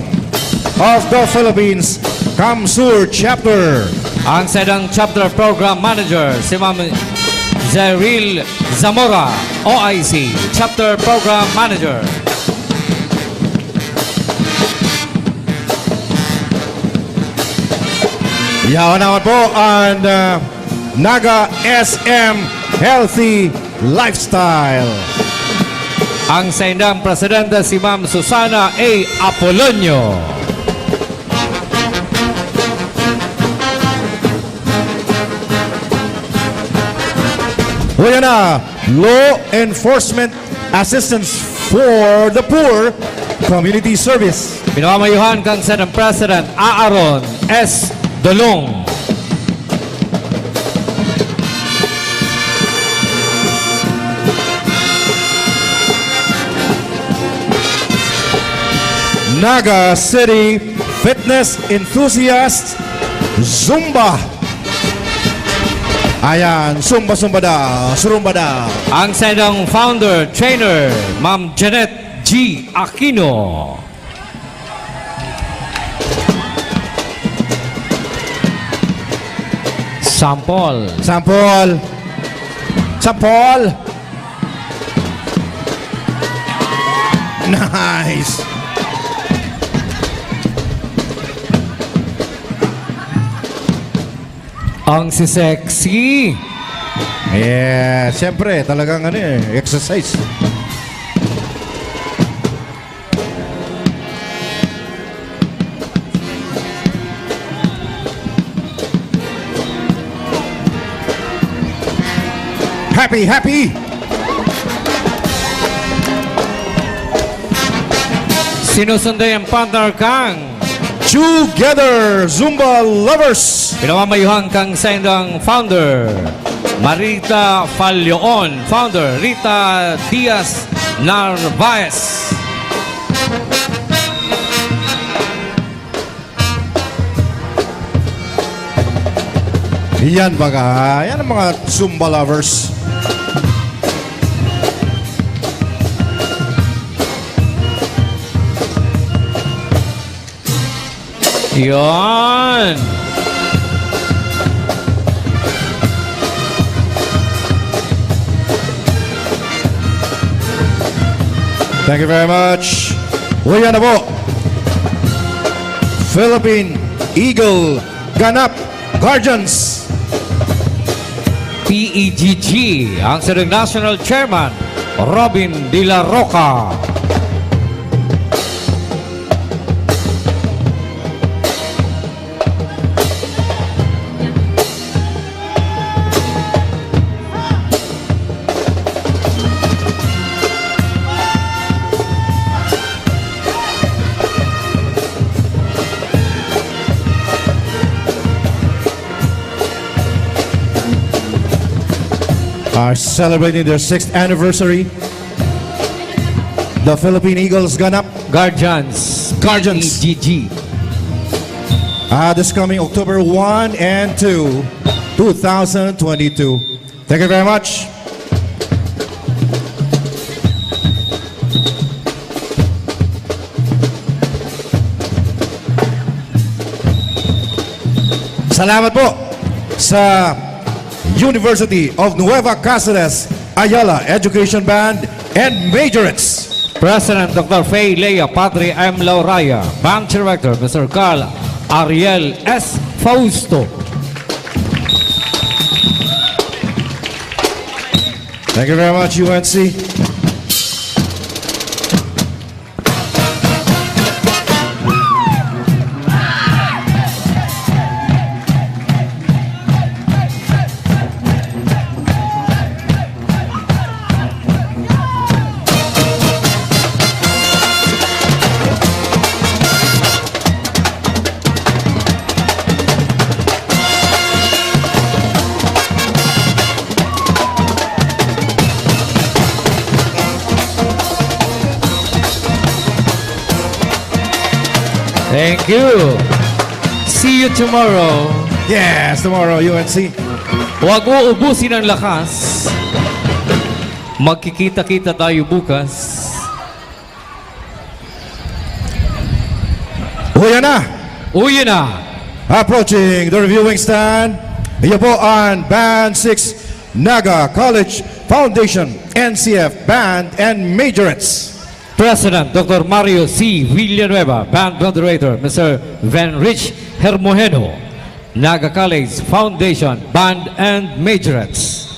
of the Philippines, CamSur Chapter. Ang saindang Chapter Program Manager, si Ma'am Zeril Zamora, O I C, Chapter Program Manager. Yaon naman po ang, ah, Naga S M Healthy Lifestyle. Ang saindang presidente si Ma'am Susana A. Apolonio. Uyan na, Law Enforcement Assistance for the Poor Community Service. Pinamamayuhan kan Senate President Aaron S. Dolong. Naga City Fitness Enthusiast Zumba. Ayan, Zumba, Zumba daw, Zumba daw. Ang saindang founder, trainer, Ma'am Janet G. Aquino. Sample. Sample. Sample. Nice. Ang si Sexy. Eh, siyempre, talagang ano eh, exercise. Happy, happy! Sinusundan niyang partner kang Together Zumba Lovers. Pinamamayuhan kan saindang founder, Marita Falloon, founder, Rita Diaz Narvaez. Yan baga, yan ang mga Zumba lovers. Yan. Thank you very much. Uwi na po. Philippine Eagle Ganap Guardians. P E G G, ang sarong National Chairman, Robin de la Roca. Are celebrating their sixth anniversary. The Philippine Eagles Ganap Guardians. Guardians. P E G G. Ah, this coming October one and two, two thousand twenty-two. Thank you very much. Salamat po sa University of Nueva Cáceres, Ayala Education Band and Majorettes. President, Doctor Fay Lea, Padre M. Lauraya, Band Director, Mister Carl Ariel S. Fausto. Thank you very much, U N C. Thank you. See you tomorrow. Yes, tomorrow, U N C. Huwag uubusin ang lakas. Magkikita-kita tayo bukas. Uwi na! Uwi na! Approaching the reviewing stand, iyo po ang Band six Naga College Foundation, N C F Band and Majorettes. President, Doctor Mario C. Villanueva, Band Moderator, Mister Venrich Hermojeno, Naga College Foundation, Band and Majorettes.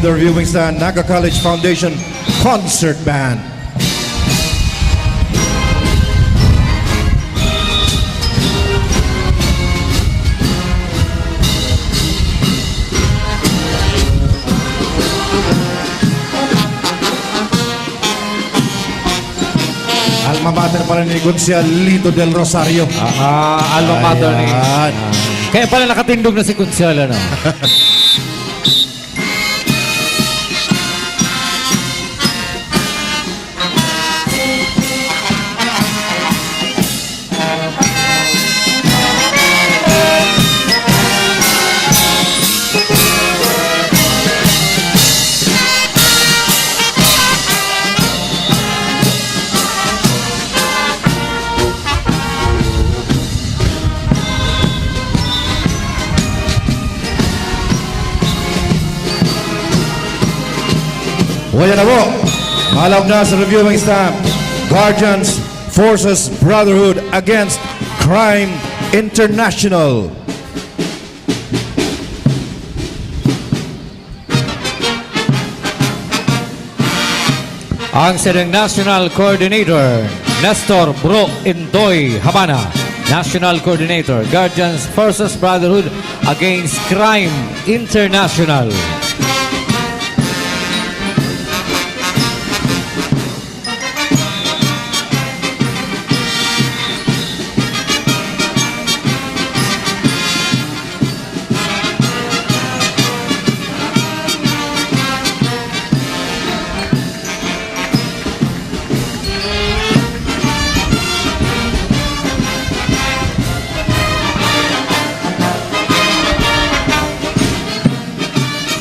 The reviewing stand, Naga College Foundation Concert Band. Alma mater pala ni Konsehal Lito Del Rosario. Ah, ah, alma mater ni Ayan. Kaya pala nakatindog na si Konsehal, ano? Wala na po. Malawag na sa reviewing stand. Guardians forces Brotherhood against Crime International. Ang sarong National Coordinator, Nestor Bro Indoy Habana. National Coordinator, Guardians forces Brotherhood against Crime International.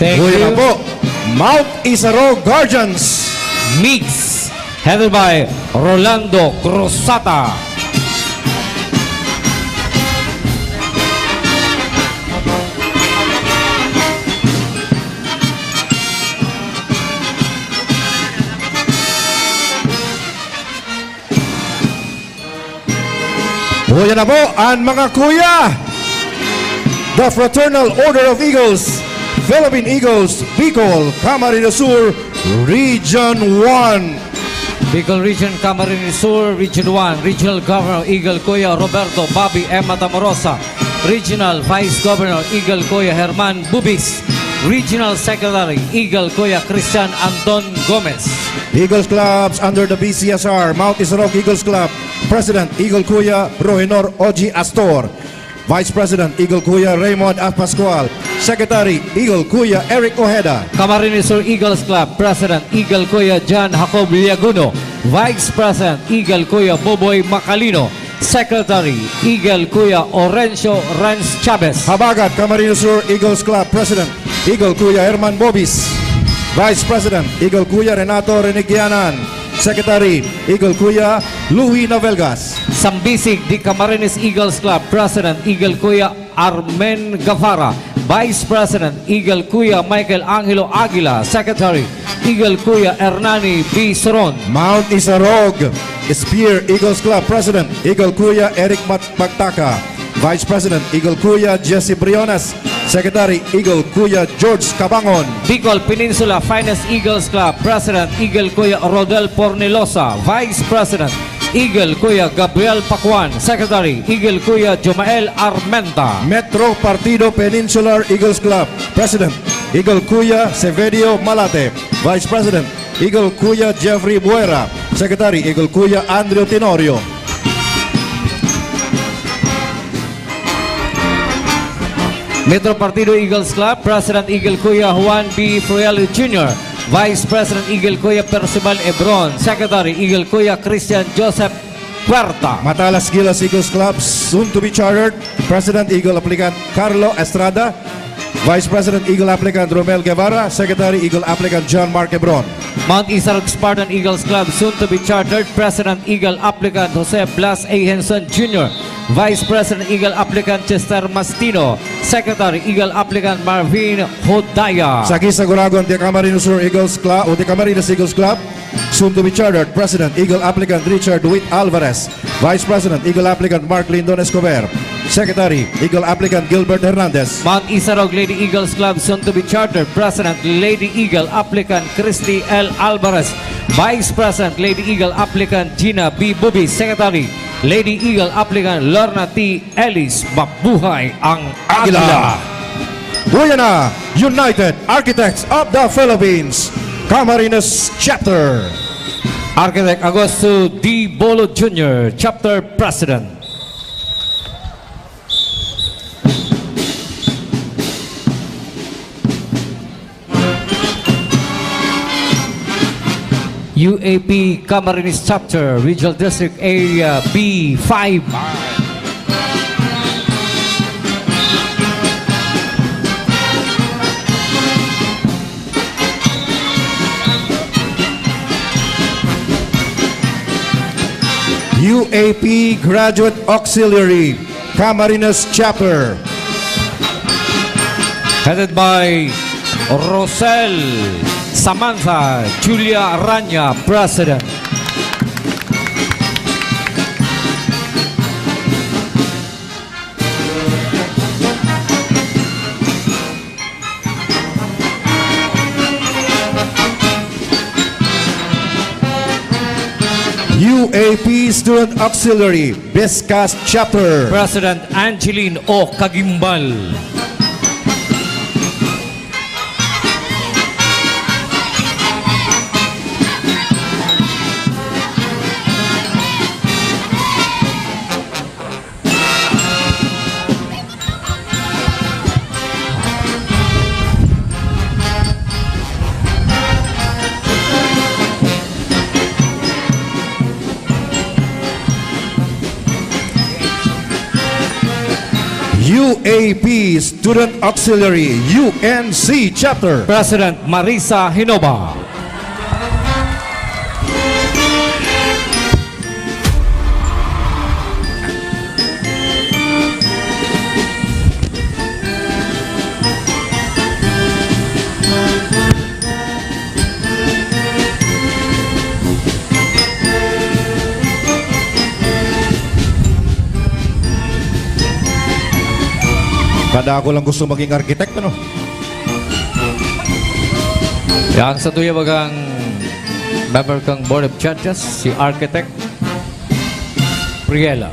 Thank Uy, you. Na po. Mount Isaro Guardians. Mix, headed by Rolando Cruzata. Uya na po an mga kuya. The Fraternal Order of Eagles, Philippine Eagles, Bicol, Camarines Sur, Region one. Bicol Region, Camarines Sur, Region one, Regional Governor Eagle Kuya Roberto Bobby M. Matamorosa, Regional Vice Governor Eagle Kuya Herman Bubis, Regional Secretary Eagle Kuya Christian Anton Gomez. Eagles Clubs under the B C S R, Mount Isarog Eagles Club, President Eagle Kuya Rohenor Oji Astor, Vice President Eagle Kuya Raymond F. Pascual, Secretary Eagle Kuya Eric Ojeda. Camarines Sur Eagles Club, President Eagle Kuya John Jacob Liaguno, Vice President Eagle Kuya Boboy Macalino, Secretary Eagle Kuya Orencio Renz Chavez. Habagat, Camarines Sur Eagles Club, President Eagle Kuya Herman Bobis, Vice President Eagle Kuya Renato Renigianan, Secretary Eagle Kuya Louie Navelgas. Sambisig, The Camarines Eagles Club, President Eagle Kuya Armen Gafara, Vice President Eagle Kuya Michael Angelo Aguila, Secretary Eagle Kuya Hernani B. Soron. Mount Isarog, Spear Eagles Club, President Eagle Kuya Eric Mat-, Magtaka, Vice President Eagle Kuya Jesse Briones, Secretary Eagle Kuya George Cabangon. Bicol Peninsula Finest Eagles Club, President Eagle Kuya Rodel Pornelosa, Vice President Eagle Kuya Gabriel Pacuan, Secretary Eagle Kuya Jomael Armenta. Metro Partido Peninsular Eagles Club, President Eagle Kuya Severio Malate, Vice President Eagle Kuya Jeffrey Buera, Secretary Eagle Kuya Andrew Tenorio. Metro Partido Eagles Club, President Eagle Kuya Juan B. Friel Junior, Vice President Eagle Kuya Percival Ebron, Secretary Eagle Kuya Christian Joseph Puerta. Matalas Gilas Eagles Club, soon to be chartered, President Eagle Applicant Carlo Estrada, Vice President Eagle Applicant Romel Guevara, Secretary Eagle Applicant John Mark Ebron. Mount Isarog Spartan Eagles Club, soon to be chartered, President Eagle Applicant Jose Blas A. Henson Junior, Vice President Eagle Applicant Chester Mastino, Secretary Eagle Applicant Marvin Hodaya. Sa Gisaguragon, The Camarines Sur Eagles Club o The Camarines Eagles Club, soon to be chartered, President Eagle Applicant Richard Witt Alvarez, Vice President Eagle Applicant Mark Lindon Escobar, Secretary, Eagle Applicant Gilbert Hernandez. Mount Isarog Lady Eagles Club, soon to be chartered. President, Lady Eagle Applicant Christy L Alvarez. Vice President, Lady Eagle Applicant Gina B Bubi. Secretary, Lady Eagle Applicant Lorna T Ellis. Mabuhay ang Agila! Agila! Uya na, United Architects of the Philippines, Camarines Chapter. Architect Augusto D Bolo Junior, Chapter President. U A P Camarines Chapter, Regional District Area B five. U A P Graduate Auxiliary, Camarines Chapter. Headed by Rosel Samantha Julia Aranya, President. U A P Student Auxiliary, Biscas Chapter. President Angeline O Kagimbal. U A P Student Auxiliary, U N C Chapter. President Marisa Hinoba. Kada ako lang gusto maging architect, ano? Yang sa tuya bagang member kang Board of Judges, si Architect Priela.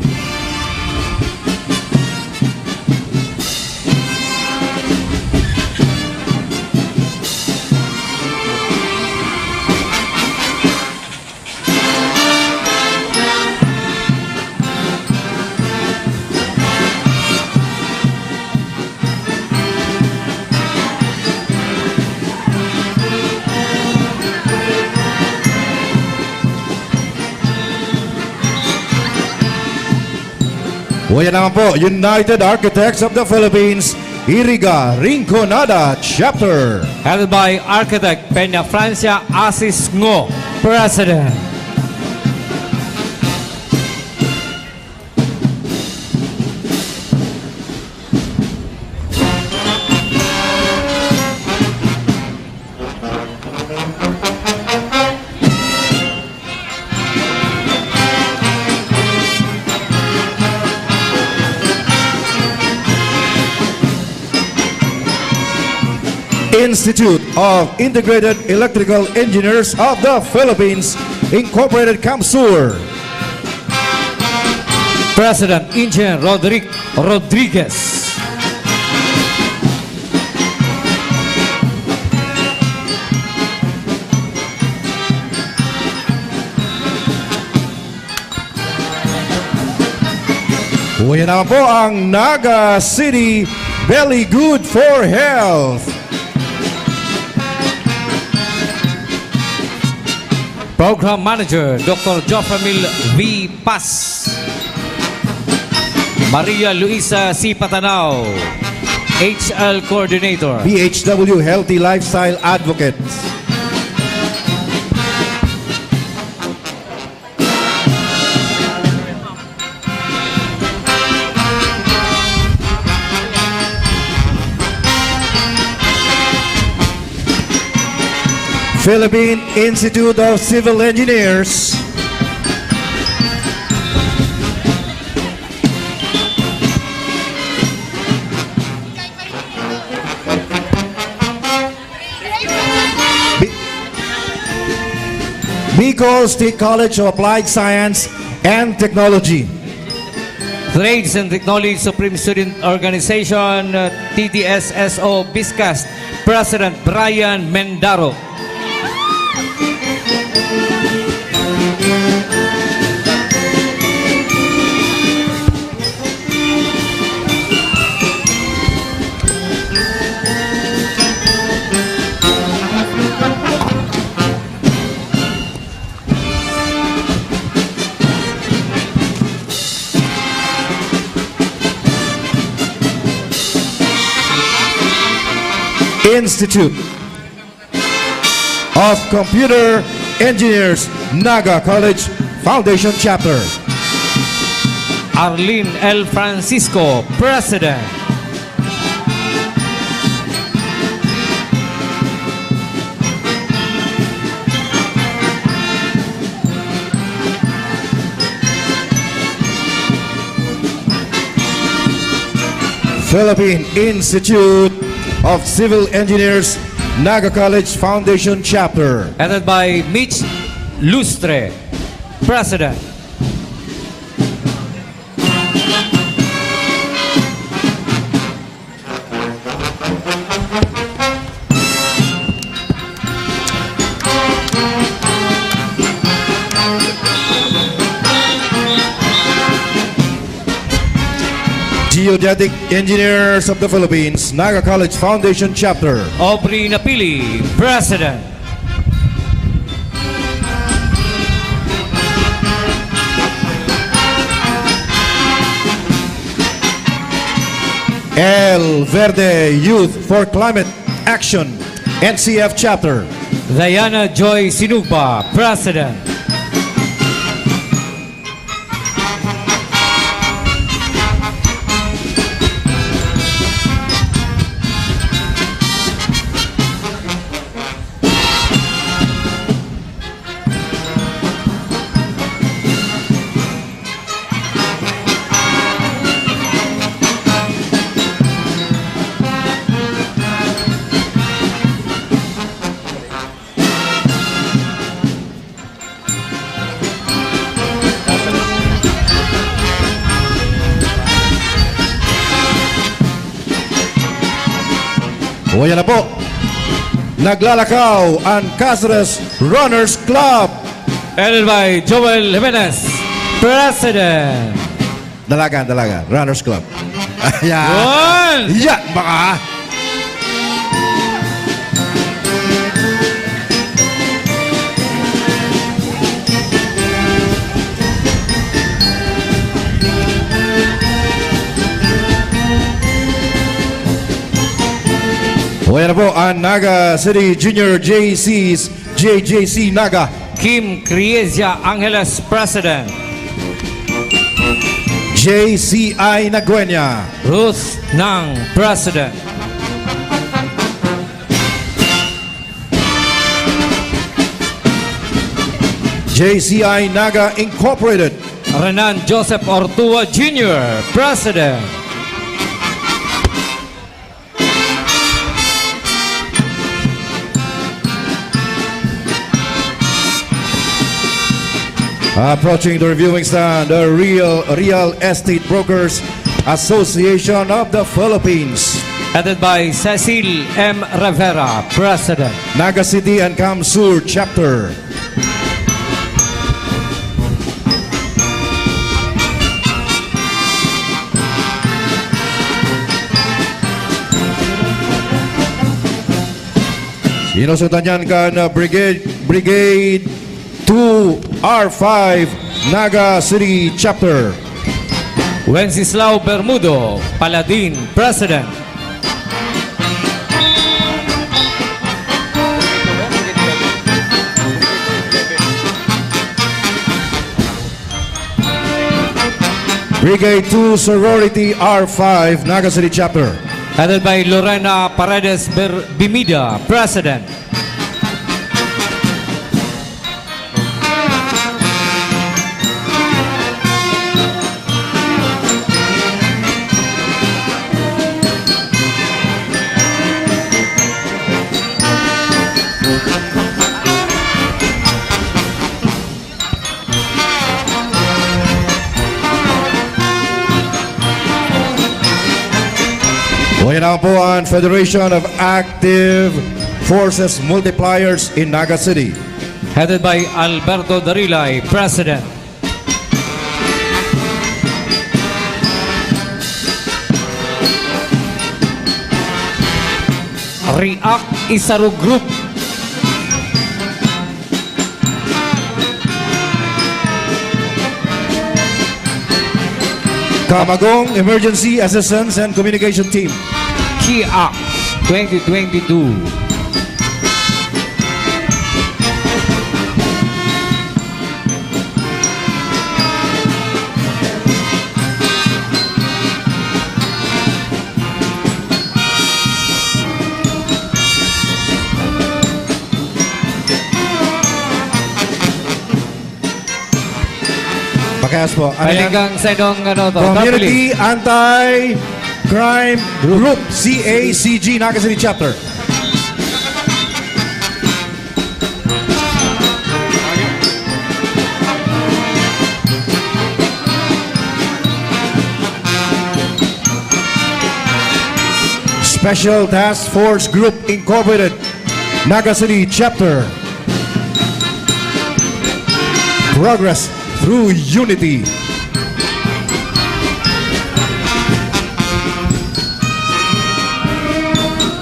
Uya naman po, United Architects of the Philippines, Iriga, Rinconada Chapter. Held by Architect Peña Francia Asis Ngo, President. Institute of Integrated Electrical Engineers of the Philippines, Incorporated, CamSur. President Engineer Roderick Rodriguez. Uya naman po ang Naga City Belly Good for Health. Program Manager, Doctor Joframil V Paz. Maria Luisa C Patanao, H L Coordinator. P H W Healthy Lifestyle Advocate. Philippine Institute of Civil Engineers. Bicol State College of Applied Science and Technology. Trades and Technology Supreme Student Organization, uh, T T S S O BISCAST, President Brian Mendaro. Institute of Computer Engineers, Naga College Foundation Chapter. Arlene L. Francisco, President. Philippine Institute of Civil Engineers, Naga College Foundation Chapter. Headed by Mitch Lustre, President. Geodetic Engineers of the Philippines, Naga College Foundation Chapter. Aubrey Napili, President. El Verde Youth for Climate Action, N C F Chapter. Diana Joy Sinugba, President. O, yan na po. Naglalakaw ang Caceres Runners Club. Headed by Joel Jimenez, President. Dalagan, dalagan. Runners Club. Yan. Yun! Yan, baka. O, yan na po ang Naga City Junior J Cs, J J C Naga. Kim Criesia Angeles, President. J C I Naguenya. Ruth Nang, President. J C I Naga Incorporated. Renan Joseph Ortua Junior, President. Approaching the reviewing stand, the Real, Real Estate Brokers Association of the Philippines. Headed by Cecil M. Rivera, President. Naga City and CamSur Chapter. Inusundan yan kan, uh, Brigade, Brigade two R five, Naga City Chapter. Wenceslao Bermudo, Paladin, President. Brigade two Sorority R five, Naga City Chapter. Headed by Lorena Paredes Ber-, Bimida, President. Yan po ang Federation of Active Forces Multipliers in Naga City. Headed by Alberto Darilay, President. React Isaro Group. Kamagong Emergency Assistance and Communication Team. Kia twenty twenty-two. Pakias po. Ano yan? Pwede kang sa inong, ano to, Community Anti-Crime Group, C A C G, Naga City Chapter. Special Task Force Group Incorporated, Naga City Chapter. Progress through unity.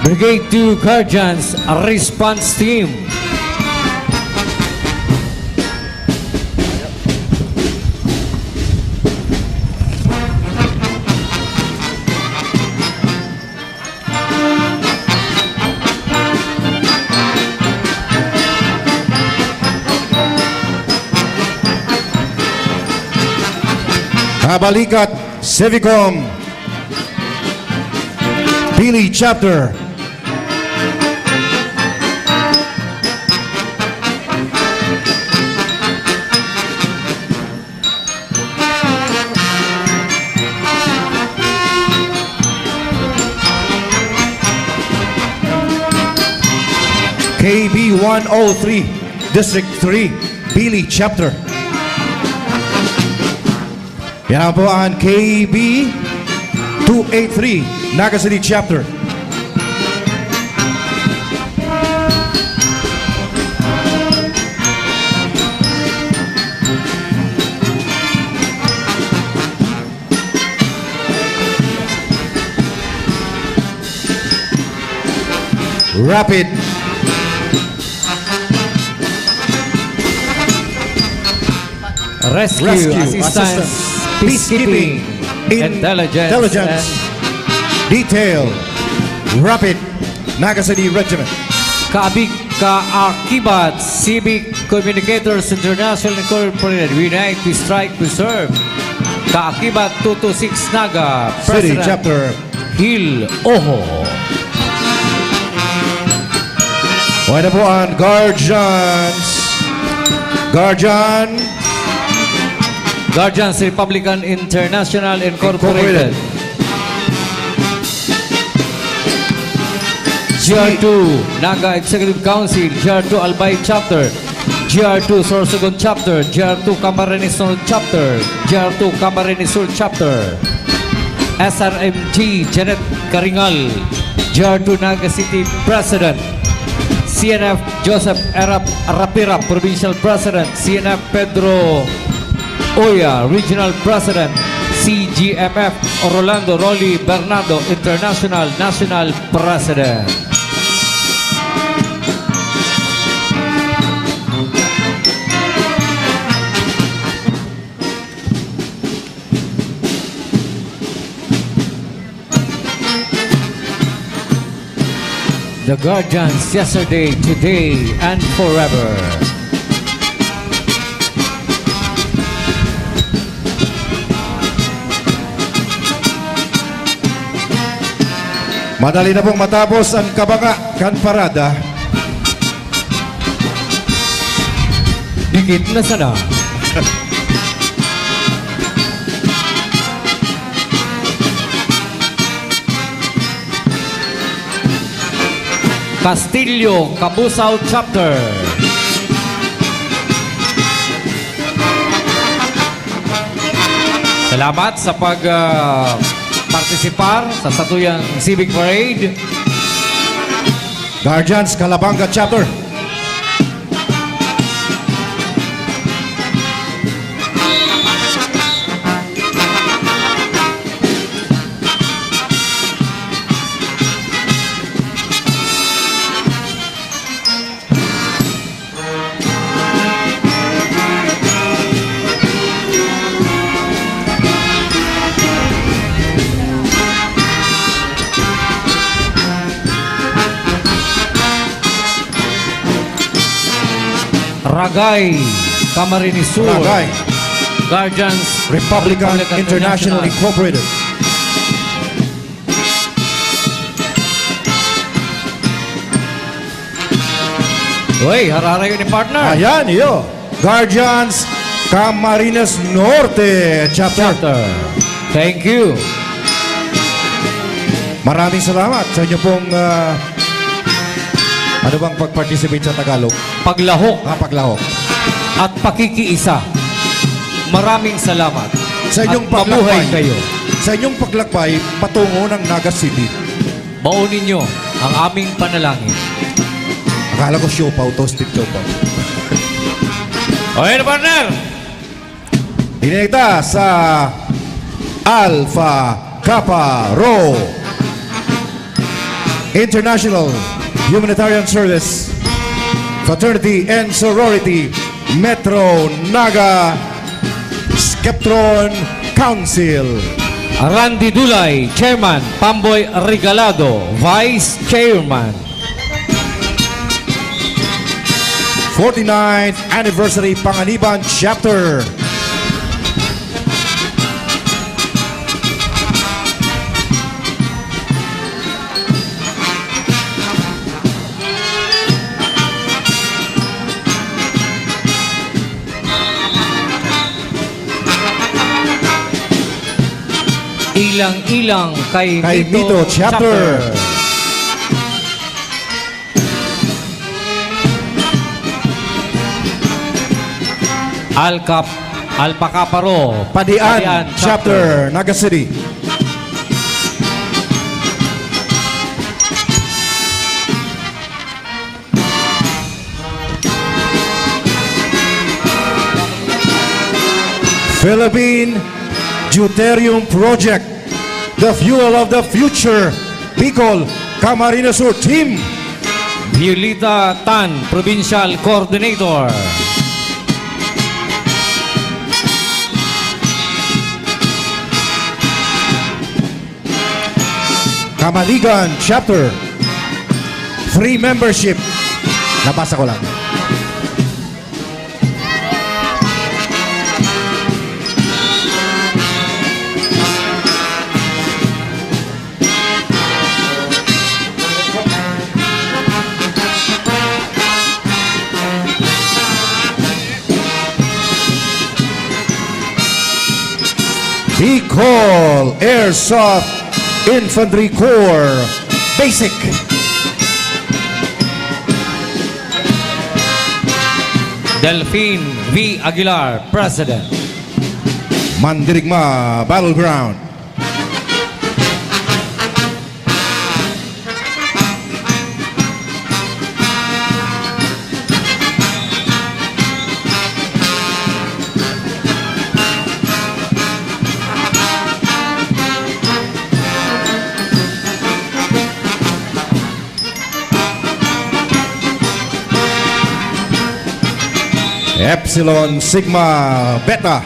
Brigade two Guardians Response Team. Habalikat, Civicom, Pili Chapter. K B one oh three, District three, Pili Chapter. Yan po ang K B two eight three, Naga City Chapter. Rapid. Rescue, Rescue, Assistance, Assistance, Peacekeeping, Peacekeeping, Intelligence, Intelligence, and Detail, Rapid, Naga City Regiment. Kaabig, Kaakibat, Civic Communicators International Incorporated, we unite, we strike, we serve. Kaakibat two two six Naga, City President. Chapter. Hill Oho. Okay na po ang Guardians. Guardian. Guardians Republican International Incorporated. Incorporated. G R two Naga Executive Council, G R two Albay Chapter, G R two Sorsogon Chapter, G R two Camarines North Chapter, G R two Camarines Sur Chapter, S R M G Janet Karingal, G R two Naga City President, C N F Joseph Erap Rapira, Provincial President, C N F Pedro Oya, Regional President, C G M F Orlando Rolly Bernardo, International National President. The Guardians, yesterday, today, and forever. Madali na pong matapos ang kabanga kan parada. Dikit na sana. Castillo, Cabusao Chapter. Salamat sa pag, ah, Partisipar sa satuyang Civic Parade. Guardians, Calabanga Chapter. Ragay, Camarines Sur. Ragay. Guardians, Republican Republican International International. Incorporated. Uy, hararayo ni partner. Ayan, iyo. Guardians, Camarines Norte Chapter. Chapter. Thank you. Maraming salamat sa inyo pong, ah, ano bang pag-participate sa Tagalog? Paglahok. Ah, paglahok. At pakikiisa. Maraming salamat. Sa inyong At mabuhay paglakbay. Kayo. Sa inyong paglakbay patungo ng Naga City. Bao ninyo ang aming panalangin. Akala ko siopaw to, Steve Siopaw. O, yan, partner. Dineta sa Alpha Kappa Rho International Humanitarian Service Fraternity and Sorority Metro Naga Skeptron Council. Randy Dulay, Chairman. Pamboy Regalado, Vice Chairman. Forty-ninth Anniversary Panganiban Chapter. Ilang-ilang kay Kay Mito Mito Chapter. Chapter. Alcap-, Alpacaparo, Padian Padian Chapter, Chapter. Naga City. Philippine Deuterium Project, the fuel of the future, Bicol, Camarines Sur Team. Violeta Tan, Provincial Coordinator. Kamaligan Chapter. Free membership. Nabasa ko lang. Bicol Airsoft Infantry Corps Basic. Delfin V Aguilar, President. Mandirigma Battleground. Epsilon Sigma Beta.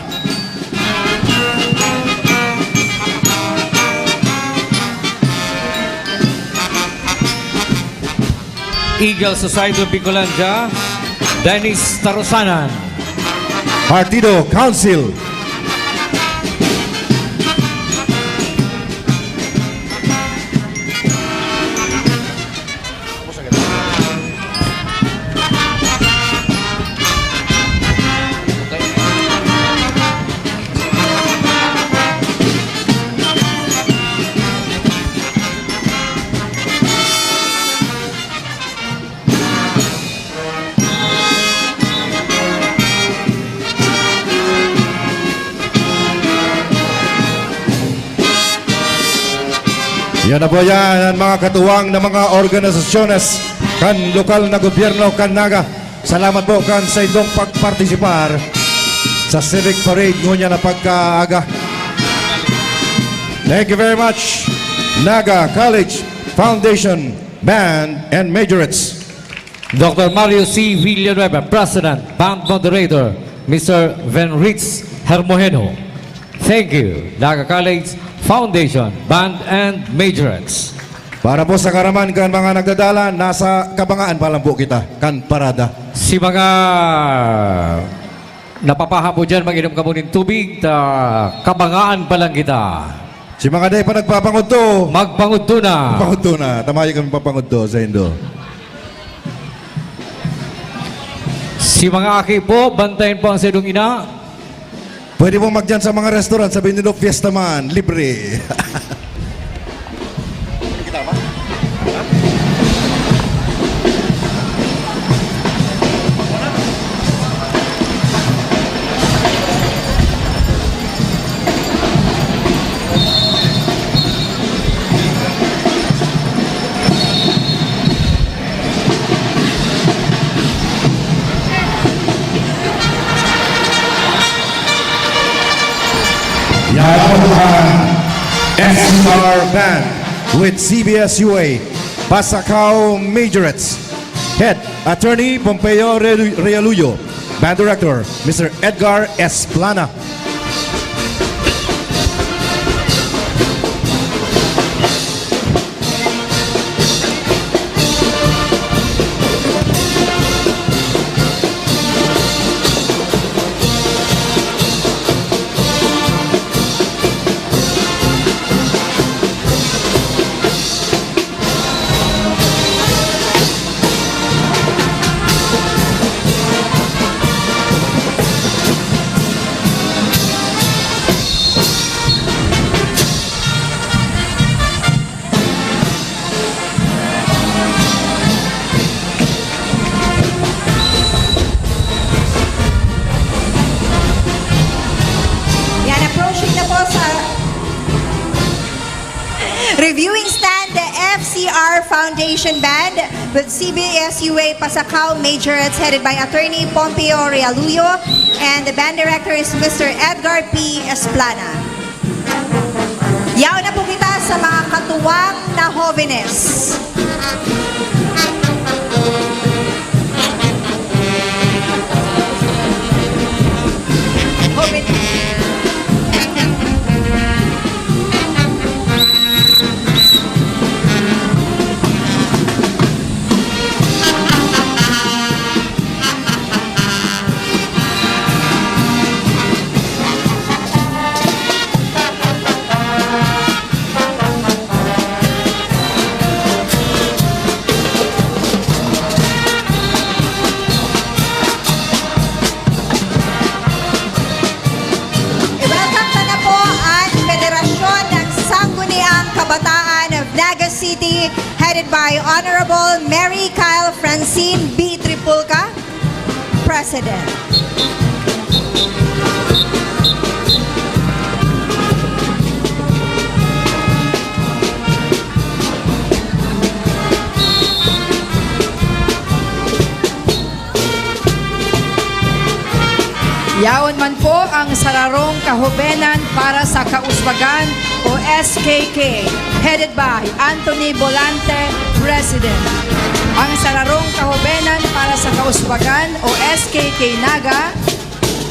Eagle Society of Bicolandia, Dennis Tarusanan. Partido Council. Yan na po yan, ang mga katuwang na mga organisasyones kan lokal na gobyerno kan Naga. Salamat po kan sa indong pagpartisipar sa Civic Parade ngunyan na pagkaaga. Thank you very much, Naga College Foundation Band and Majorettes. Doctor Mario C. Villanueva, President, Band Moderator, Mister Venritz Hermojeno. Thank you, Naga College Foundation, Band and Majorettes. Para po sa karaman kan mga nagdadala, nasa kabangaan pa lang po kita, kan parada. Si mga napapahapo dyan, mag-inom kamo nin tubig, ta kabangaan pa lang kita. Si mga dai pa nagpapangudto. Magpangudto na. Magpangudto na. Tamayo kami papangudto sa indo. Si mga aki po, bantayan po ang saindong ina. Pwede pong magdiyan sa mga restaurant, sabihin nyo, "Fiesta man, libre." Yan ang S C R Band with C B S U A, Pasacao Majorettes. Head, Attorney Pompeo Re-, Realuyo. Band Director, Mister Edgar Esplana. Yan, approaching na po sa reviewing stand, the F C R Foundation Band with C B S U A Pasacao Majorettes, headed by Attorney Pompeo Realuyo, and the band director is Mister Edgar P. Esplana. Yaon na po kita sa mga katuwang na hobenes. Hobenes. I-welcome ta na po an Federasyon ng Sangguniang Kabataan of Naga City, headed by Honorable Mary Kyle Francine B. Tripulca, President. Yaon man po ang Sararong Kahobenan para sa Kauswagan o S K K, headed by Anthony Bolante, President. Ang Sararong Kahobenan para sa Kauswagan o S K K Naga,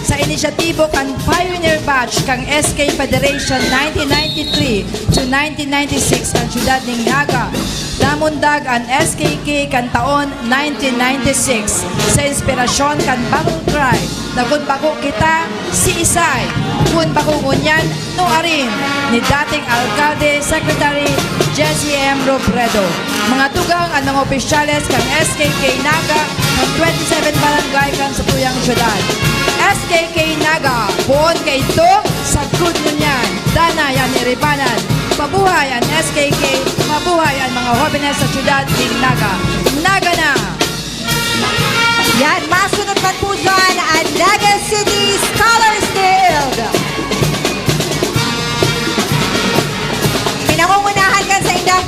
sa inisyatibo kan Pioneer Batch kan S K Federation nineteen ninety-three to nineteen ninety-six kan siyudad nin Naga, namundag an S K K kan taon nineteen ninety-six sa inspirasyon kan battle cry na, "Kun bako kita, siisay? Kun bako ngunyan, nuarin?" ni dating Alcalde Secretary Jesse M. Robredo. Mga tugang an mga opisyales kan S K K Naga kan twenty-seven barangay kan satuyang syudad. S K K Naga, poon kaidto, sagkod ngunyan, danay an iribanan. Mabuhay an S K K, mabuhay an mga hobenes sa syudad nin Naga. Naga na! Yan, masunod man po dyan ang Naga City Scholars Guild. Pinangungunahan kan saindang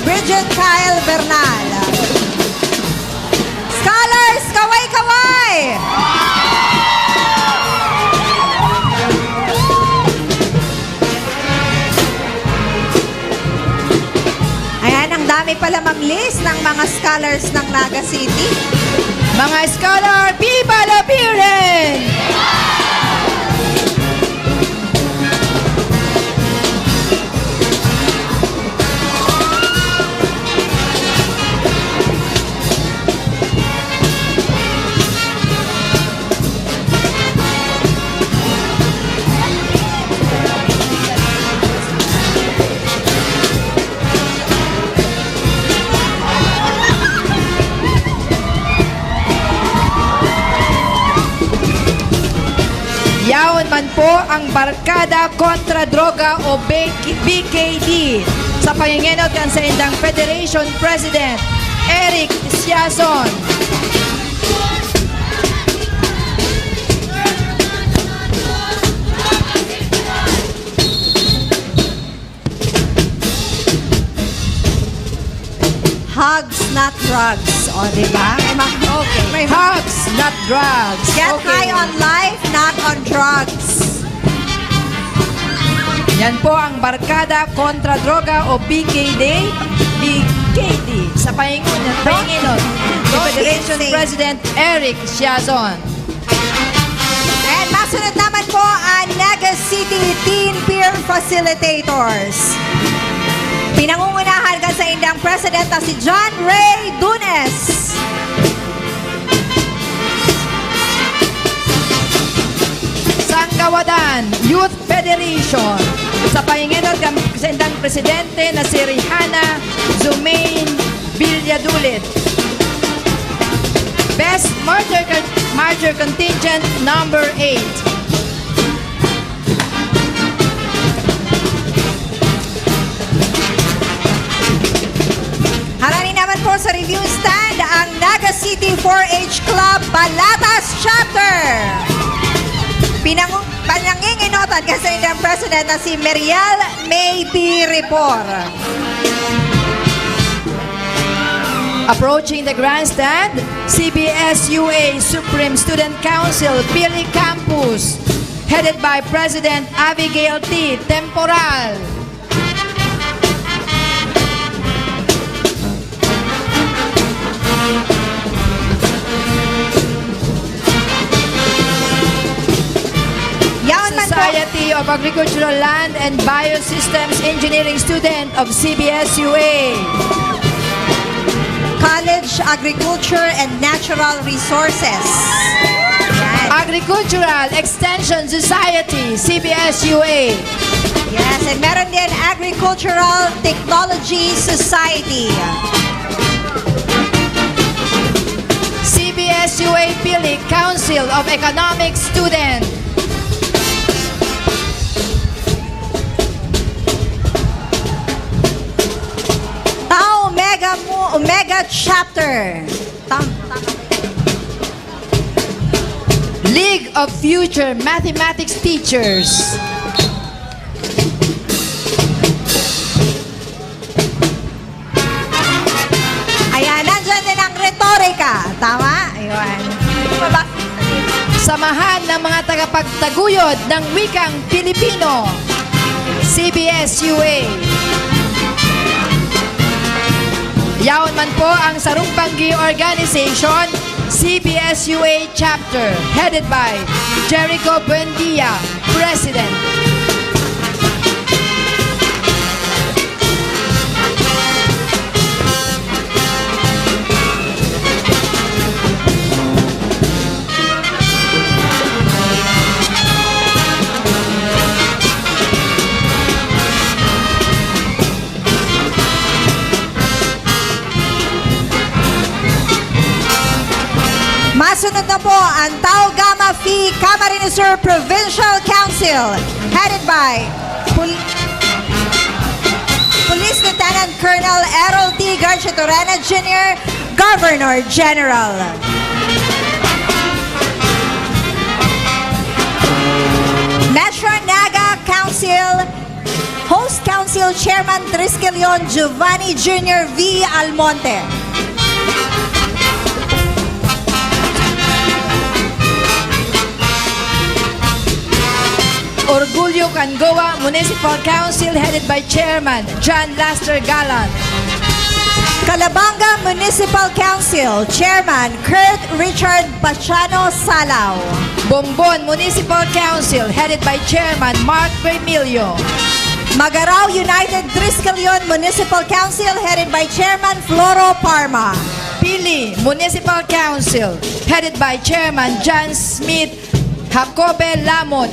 Bridget Kyle Bernal. Scholars, kaway-kaway! Ayan, ang dami pala, Ma'am Liz, ng mga scholars ng Naga City. Mga scholar, viva la Virgen! Yaon man po ang Barkada Kontra Droga o B K, B K D, sa pangingenot kan saindang Federation President, Eric Siason. Hugs, not drugs. O, di ba? May mga, okay. May hugs, not drugs. Get Okay. high on life, not on drugs. Yan po ang Barkada Kontra Droga o B K D, B K D, sa paingon, painginon ni Don't Federation insist. President Eric Siazon. And masunod naman po ang Naga City Teen Peer Facilitators. Pinangungunahan kan saindang president na si John Ray Dunes. Sanggawadan Youth Federation. Sa paingenot kan saindang presidente na si Rihanna Zumain Villadulit. Best Martyr Con-, Martyr Contingent number eight. Harani naman po sa review stand ang Naga City four H Club Balatas Chapter. Pinangu-, pinanginginotan kan saindang president na si Meriel May P. Ripor. Approaching the grandstand, C B S U A Supreme Student Council, Pili Campus, headed by President Abigail T. Temporal. Yaon man po. Society of Agricultural Land and Biosystems Engineering student of C B S U A. College Agriculture and Natural Resources. Yan. Agricultural Extension Society, C B S U A. Yes, and meron din Agricultural Technology Society. C B S U A Pili, Council of Economic Student. Tao Omega Mu-, Omega Chapter. Tam-, tam- League of Future Mathematics Teachers. Ayan, nandyan din ang retorika. Tama? Ayun. Mabas-, Samahan ng mga tagapagtaguyod ng wikang Pilipino, C B S U A. Yaon man po ang Sarong Banggi Organization, C B S U A Chapter, headed by Jericho Buendia, President. Masunod na po ang Tao Gama Phi Camarines Sur Provincial Council, headed by Pol-, Police Lieutenant Colonel Errol T. Garchitorena Junior, Governor General. Metro Naga Council, Host Council Chairman Triskelion Giovanni Junior V. Almonte. Orgulyo kan Goa Municipal Council, headed by Chairman John Laster Galan. Calabanga Municipal Council, Chairman Kurt Richard Paciano Salaw. Bombon Municipal Council, headed by Chairman Mark Remilio. Magarao United Triskelion Municipal Council, headed by Chairman Floro Parma. Pili Municipal Council, headed by Chairman John Smith Jacobe Lamot.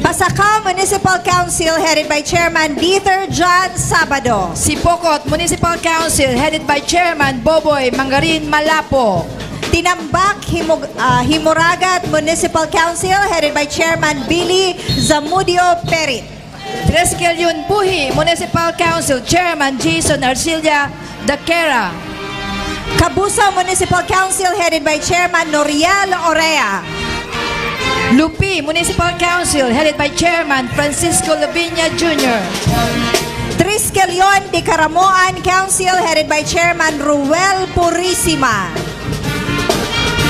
Pasacao Municipal Council, headed by Chairman Dieter John Sabado. Sipocot Municipal Council, headed by Chairman Boboy Mangarin Malapo. Tinambac, Himug-, ah, Himuragat Municipal Council, headed by Chairman Billy Zamudio Perit. Triskelion Buhi Municipal Council, Chairman Jason Arcilla Daquera. Cabusao Municipal Council, headed by Chairman Noriel Orea. Lupi Municipal Council, headed by Chairman Francisco Laviña Junior. Triskelion de Caramoan Council, headed by Chairman Ruel Purisima.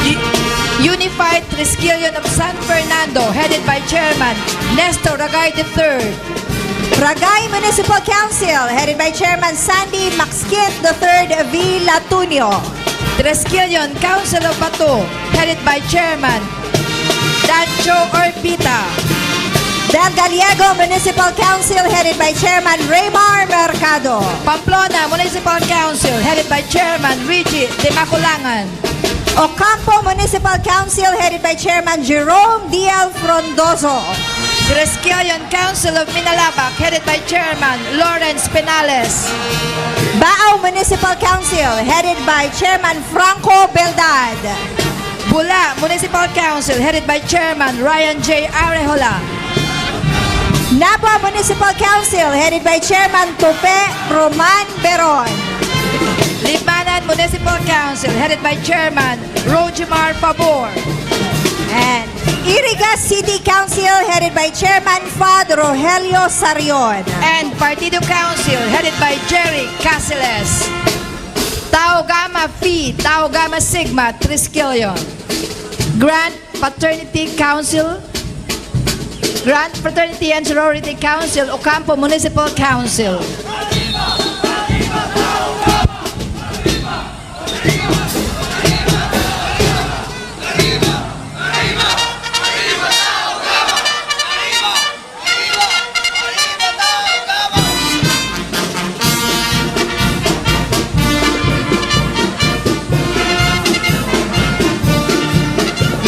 U-, Unified Triskelion of San Fernando, headed by Chairman Nestor Ragay the third. Ragay Municipal Council, headed by Chairman Sandy Maxkit the third V. Latunio. Triskelion Council of Bato, headed by Chairman Dancho Orbita. Del Gallego Municipal Council, headed by Chairman Raymar Mercado. Pamplona Municipal Council, headed by Chairman Richie de Maculangan. Ocampo Municipal Council, headed by Chairman Jerome D L Frondoso. Triskelion Council of Minalabac, headed by Chairman Lawrence Penales. Baao Municipal Council, headed by Chairman Franco Beldad. Bula Municipal Council, headed by Chairman Ryan J Arejola. Nabua Municipal Council, headed by Chairman Tupe Roman Beron. Libmanan Municipal Council, headed by Chairman Rojimar Pabor. And Iriga City Council, headed by Chairman Fad Rogelio Sarion. And Partido Council, headed by Jerry Caceres. Tau Gamma Phi, Tau Gamma Sigma, Triskelion. Grand Fraternity Council, Grand Fraternity and Sorority Council, Ocampo Municipal Council.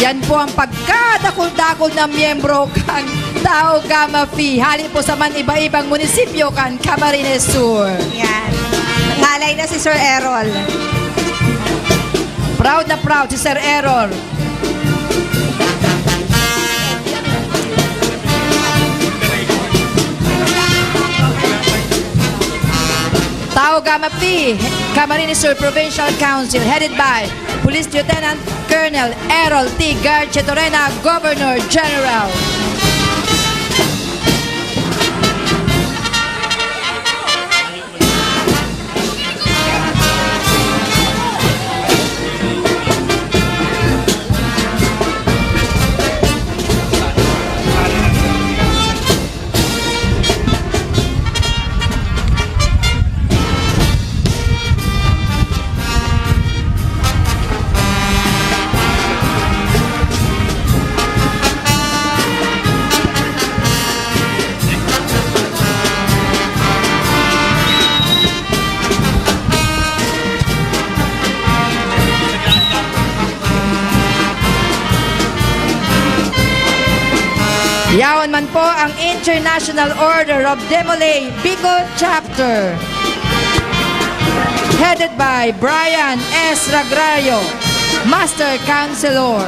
Yan po ang pagkadakul-dakul na miyembro kan Tau Gamma Phi. Hali po sa man iba-ibang munisipyo kan Camarines Sur. Yan. Ngalay na si Sir Errol. Proud na proud si Sir Errol. Tau Gamma Phi, Camarines Sur Provincial Council, headed by Police Lieutenant Colonel Errol T Garchitorena, Governor General. Yaon man po ang International Order of Demolay Bicol Chapter, headed by Brian S Ragrario, Master Counselor.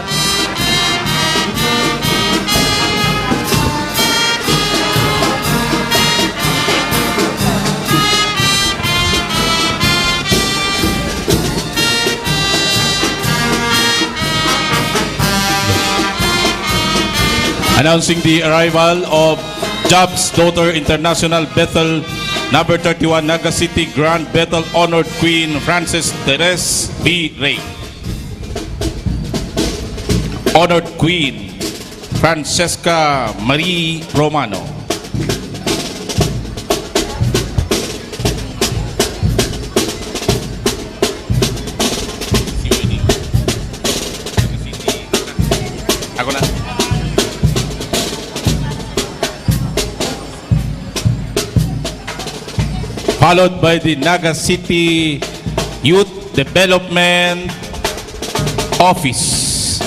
Announcing the arrival of Jobs Daughter International Bethel, number thirty-one, Naga City, Grand Bethel, Honored Queen Frances Teres B. Rey. Honored Queen Francesca Marie Romano. Ako na. Followed by the Naga City Youth Development Office,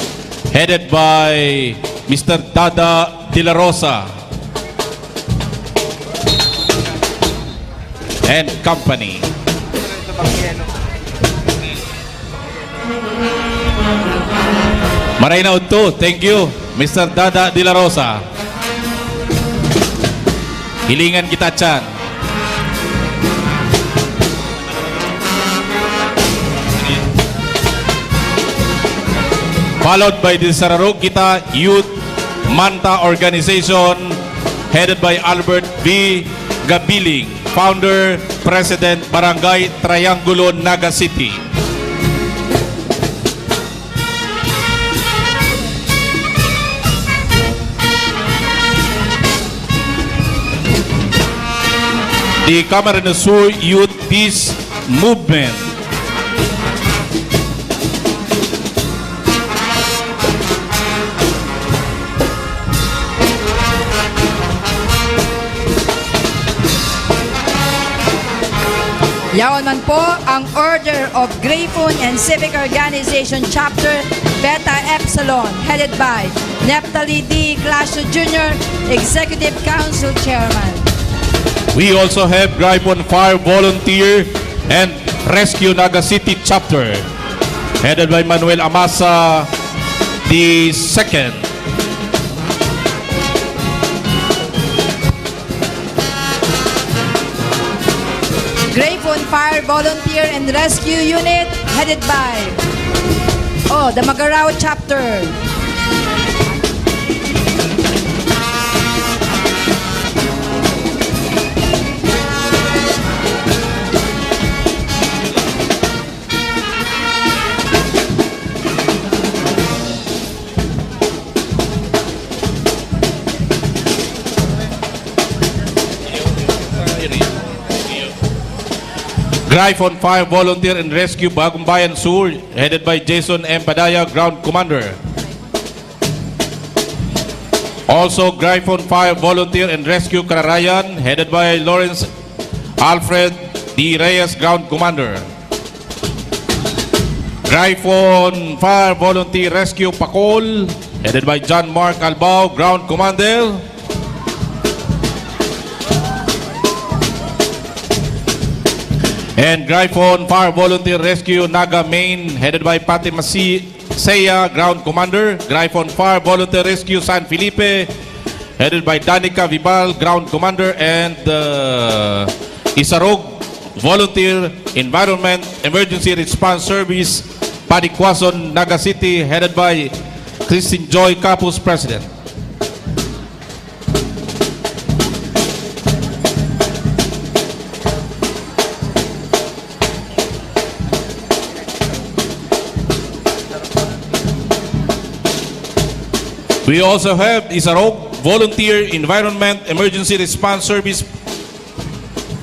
headed by Mister Dada de la Rosa and company. Maray na udto. Thank you, Mister Dada de la Rosa. Hilingan kita tiyan. Followed by the Sararog Kita Youth Manta Organization, headed by Albert V. Gabiling, Founder, President, Barangay Triangulo, Naga City. The Camarines Sur Youth Peace Movement. Yaon man po ang Order of Gryphon and Civic Organization Chapter Beta Epsilon, headed by Neftali D. Ignacio Junior, Executive Council Chairman. We also have Gryphon Fire Volunteer and Rescue Naga City Chapter, headed by Manuel Amasa the second. Gryphon Fire Volunteer and Rescue Unit, headed by, oh, the Magarao Chapter. Gryphon Fire Volunteer and Rescue Bagumbayan Sur, headed by Jason M. Padaya, Ground Commander. Also, Gryphon Fire Volunteer and Rescue Kararayan, headed by Lawrence Alfred D. Reyes, Ground Commander. Gryphon Fire Volunteer Rescue Pakol, headed by John Mark Albao, Ground Commander. And Gryphon Fire Volunteer Rescue Naga Main, headed by Fatima C. Sea, Ground Commander. Gryphon Fire Volunteer Rescue San Felipe, headed by Danica Vival, Ground Commander, and, uh, Isarog Volunteer Environment Emergency Response Service, Panikwason, Naga City, headed by Christine Joy Capus, President. We also have Isarog Volunteer Environment Emergency Response Service,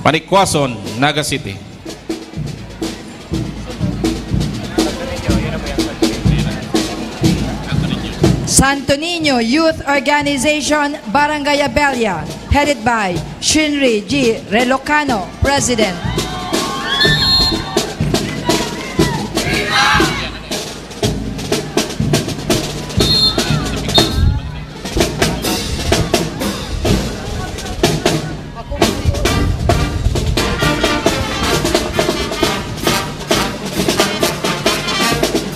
Panikwason, Naga City. Santo Niño Youth Organization, Barangay Abella, headed by Shinri G. Relocano, President.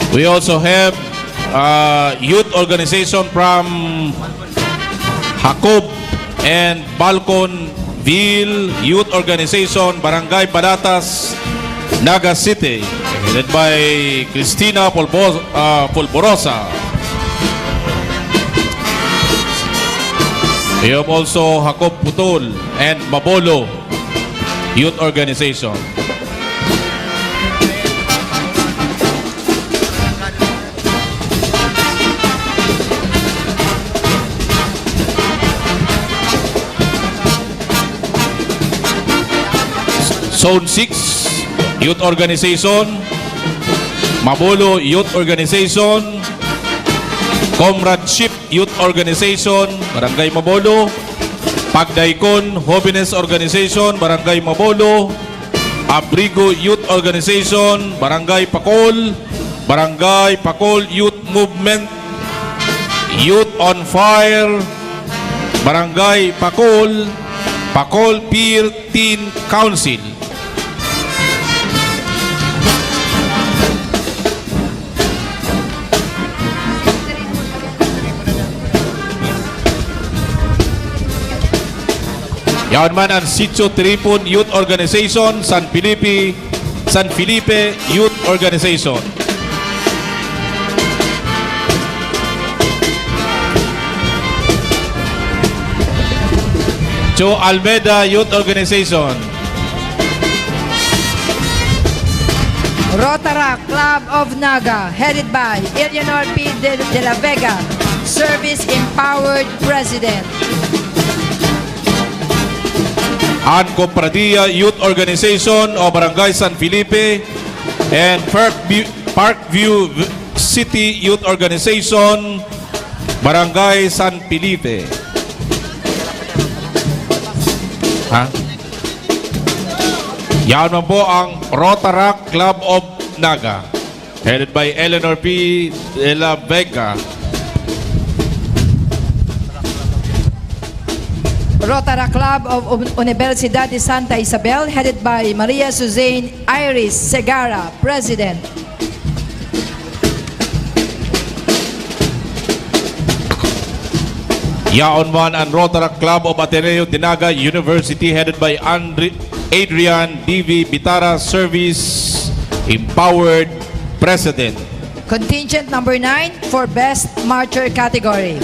We also have, uh, youth organization from Jacob and Balconville Youth Organization, Barangay Badatas, Naga City, led by Christina Polbo-, uh, Polborosa. You have also Jacob Putol and Mabolo Youth Organization. Zone six Youth Organization, Mabolo Youth Organization, Comradeship Youth Organization, Barangay Mabolo, Pagdaikon Jóvenes Organization, Barangay Mabolo, Abrigo Youth Organization, Barangay Pacol, Barangay Pacol Youth Movement, Youth on Fire, Barangay Pacol, Pacol Peer Teen Council. Yaon man an Sitio Tiripon Youth Organization, San Felipe, San Felipe Youth Organization. Cho Almeda Youth Organization. Rotaract Club of Naga, headed by Eleanor P. De, de la Vega, Service Empowered President. An Cofradia Youth Organization o Barangay San Felipe and Parkview, Parkview City Youth Organization, Barangay San Felipe. Ha? Yan man po ang Rotaract Club of Naga, headed by Eleanor P. de la Vega. Rotaract Club of Un-, Universidad de Santa Isabel, headed by Maria Suzanne Iris Segarra, President. Yaon man an Rotaract Club of Ateneo de Naga University, headed by Andre-, Adrian D V Bitara, Service Empowered President. Contingent number nine for Best Marcher category.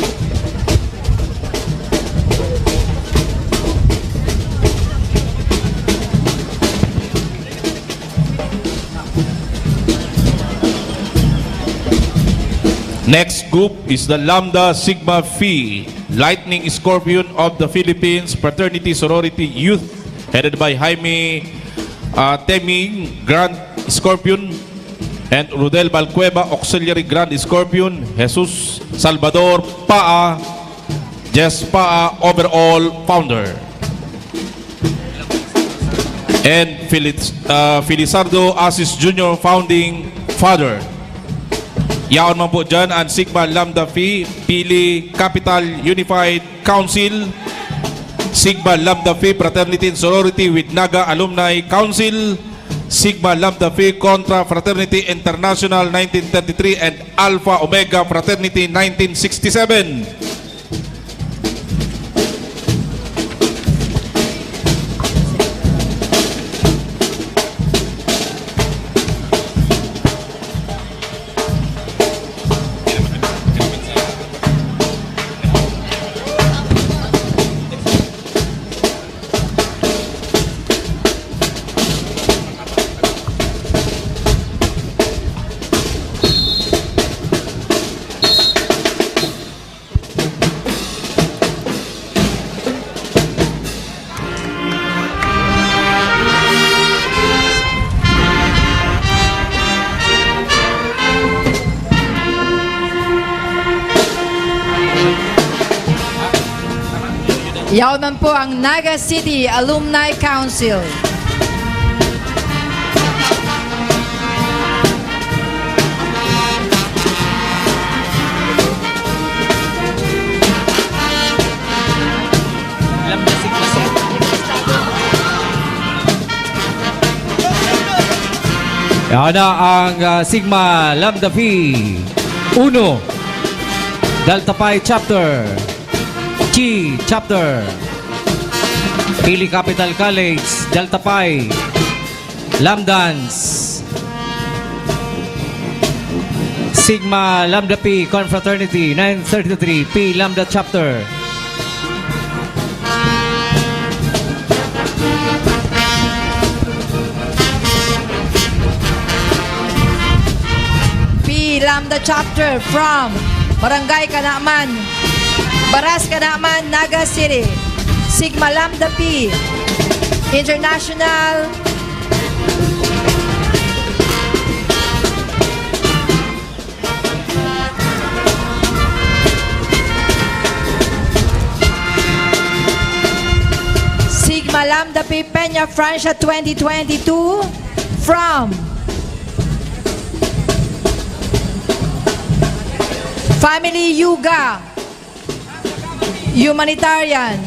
Next group is the Lambda Sigma Phi Lightning Scorpion of the Philippines Fraternity Sorority Youth, headed by Jaime, uh, Teming, Grand Scorpion, and Rodel Balcueva, Auxiliary Grand Scorpion, Jesus Salvador Paa, Jess Paa, Overall Founder. And Felix, uh, Felizardo Asis Junior, Founding Father. Yaon man po dyan an Sigma Lambda Phi Pili Capital Unified Council, Sigma Lambda Phi Fraternity and Sorority with Naga Alumni Council, Sigma Lambda Phi Contra Fraternity International nineteen thirty-three and Alpha Omega Fraternity nineteen sixty-seven. Yaon man po ang Naga City Alumni Council. Yan na ang, ah, Sigma Lambda Phi Uno, Delta Pi Chapter, Chi Chapter, Pili Capital College, Delta Pi, Lambdans, Sigma Lambda Phi Confraternity nine thirty-three, Phi Lambda Chapter, Lambda Chapter from Barangay Canaman, Baras, Canaman, Naga City. Sigma Lambda Pi International. Sigma Lambda Pi Peña Francia twenty twenty-two from Family Yuga Humanitarian,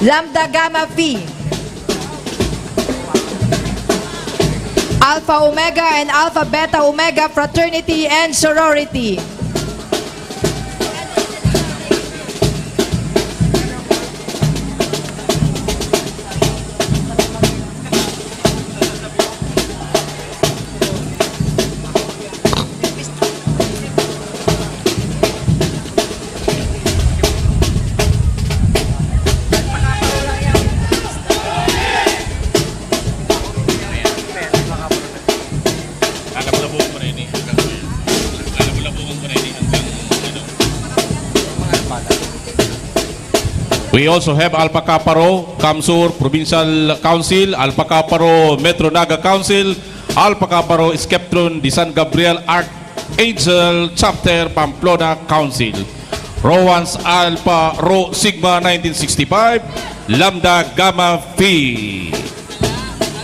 Lambda Gamma Phi, Alpha Omega and Alpha Beta Omega Fraternity and Sorority. Lalabuan ko na ini hanggang, lalabuan ko na ini hanggang, ano. We also have Alpha Kappa Rho, CamSur Provincial Council, Alpha Kappa Rho Metro Naga Council, Alpha Kappa Rho Skeptron de San Gabriel Archangel Chapter Pamplona Council, Rho Once Alpha Rho Sigma nineteen sixty-five, Lambda Gamma Phi,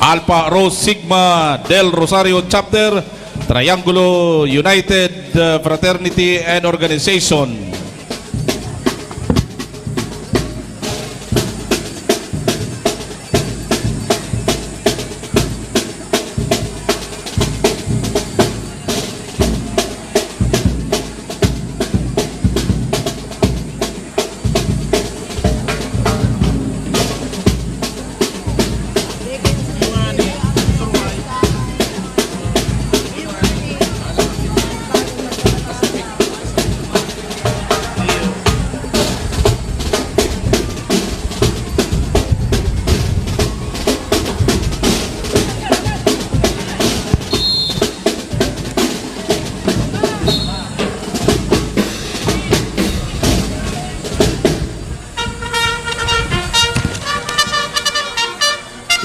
Alpha Rho Sigma Del Rosario Chapter, Triangulo United, uh, Fraternity and Organization.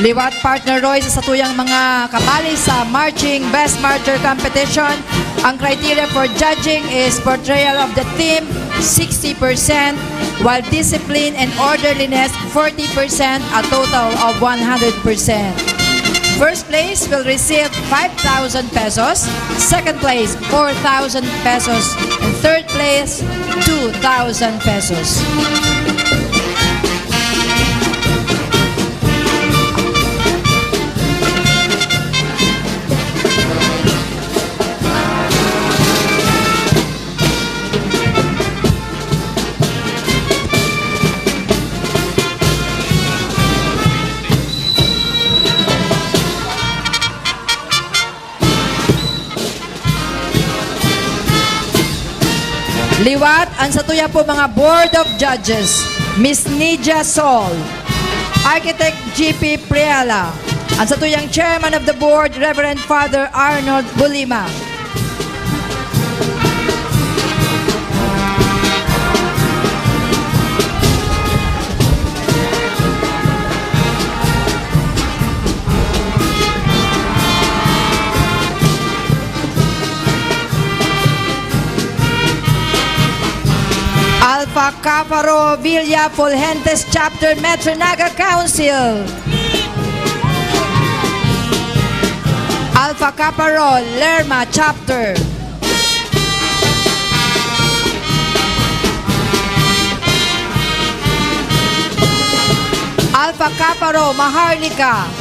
Liwat, Partner Roy, sa satuyang mga kabali sa Marching Best Marcher Competition, ang criteria for judging is portrayal of the theme, sixty percent, while discipline and orderliness, forty percent, a total of one hundred percent. First place will receive five thousand pesos, second place, four thousand pesos, and third place, two thousand pesos. Liwat, an satuya po mga Board of Judges, Miss Nidia Sol, Architect G P Priala, an satuyang Chairman of the Board, Reverend Father Arnold Bulima. Alpha Kappa Rho Villa Fulgentes Chapter, Metro Naga Council. Alpha Kappa Rho Lerma Chapter. Alpha Kappa Rho Maharlika.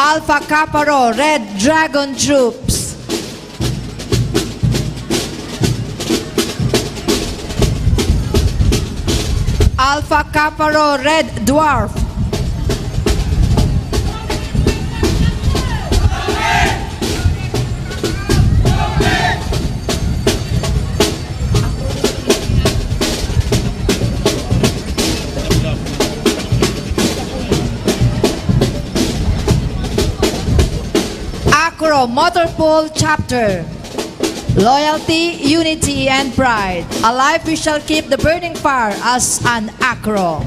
Alpha Kappa Rho, Red Dragon Troops. Alpha Kappa Rho, Red Dwarf. Acro Motor Pool Chapter. Loyalty, unity, and pride. Alive, we shall keep the burning fire as an Acro.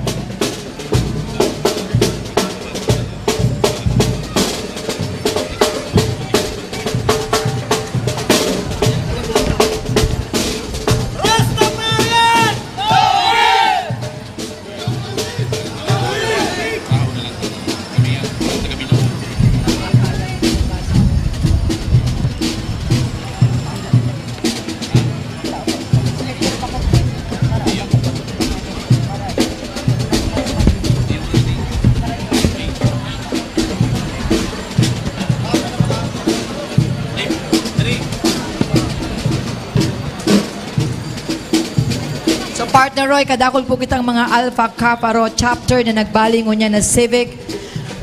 So, Partner Roy, kadakul po kitang mga Alpha Kappa Rho chapter na nagbali ngunyan na Civic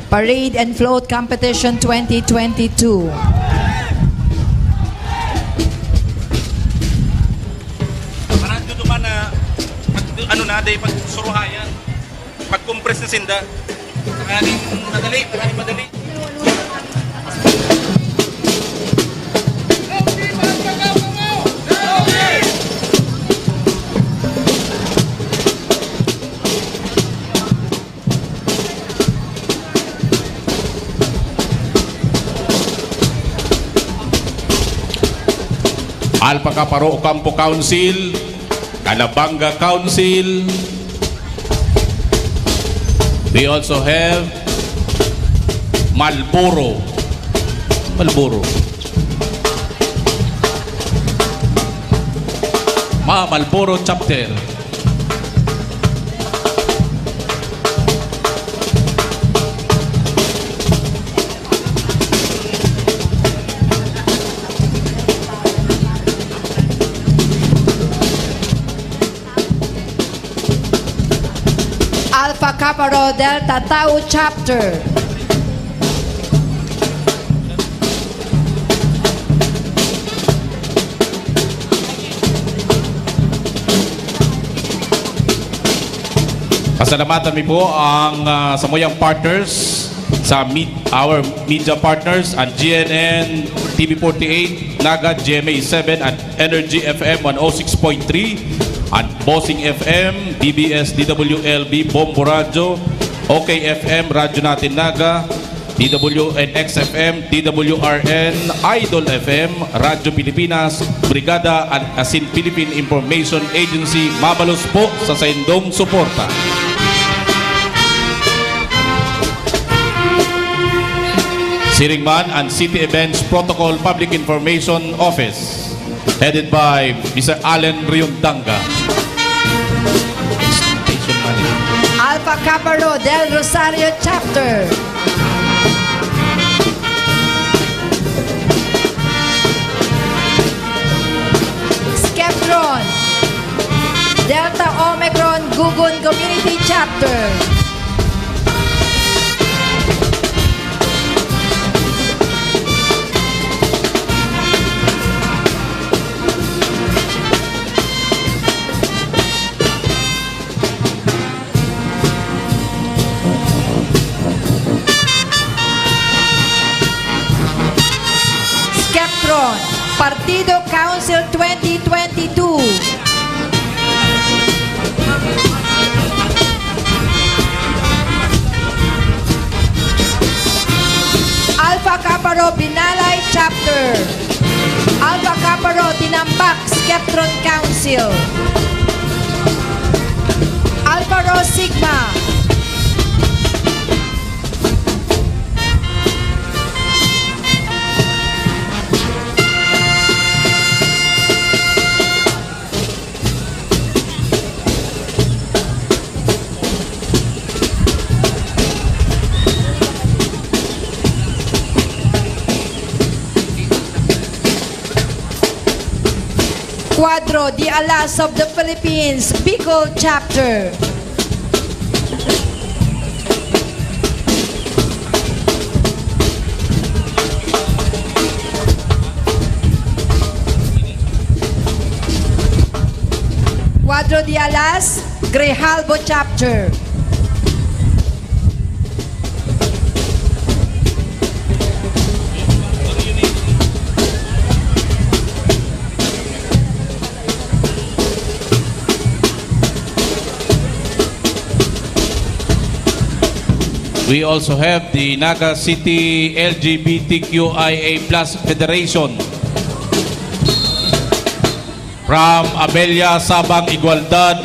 Parade and Float Competition twenty twenty-two. Parang duduman na, pag, ano na, day, pag suruhayan, pag-compress na sinda. Tanganing madali, tanganing madali. Alpha Kappa Rho Ocampo Council, Calabanga Council. We also have Malboro. Malboro. Ma, Malboro Chapter. Alpha Kappa Rho Delta Tau Chapter. Pasalamatan mi po ang, ah, samuyang partners sa Meet Our media partners, an G N N, T V forty-eight, Naga, G M A seven, an Energy F M one oh six point three, an Bossing F M, D B S, D W L B, Bombo Radyo, O K F M, Radyo Natin Naga, D W N X F M, D W R N, Idol F M, Radyo Pilipinas, Brigada, an asin Philippine Information Agency, mabalos po sa saindong suporta. Siring man an City Events Protocol Public Information Office, headed by Mister Allen Riondanga. Station Manager. Alpha Kappa Rho Del Rosario Chapter. Skeptron. Delta Omicron Gugun Community Chapter. Skeptron, Partido Council twenty twenty-two. Alpha Kappa Rho Binalay Chapter. Alpha Kappa Rho Tinampak Skeptron Council. Alpha Rho Sigma. Cuadro de Alas of the Philippines, Bicol Chapter. Cuadro de Alas, Grijalbo Chapter. We also have the Naga City L G B T Q I A plus Federation. From Abella, Sabang, Igualdad,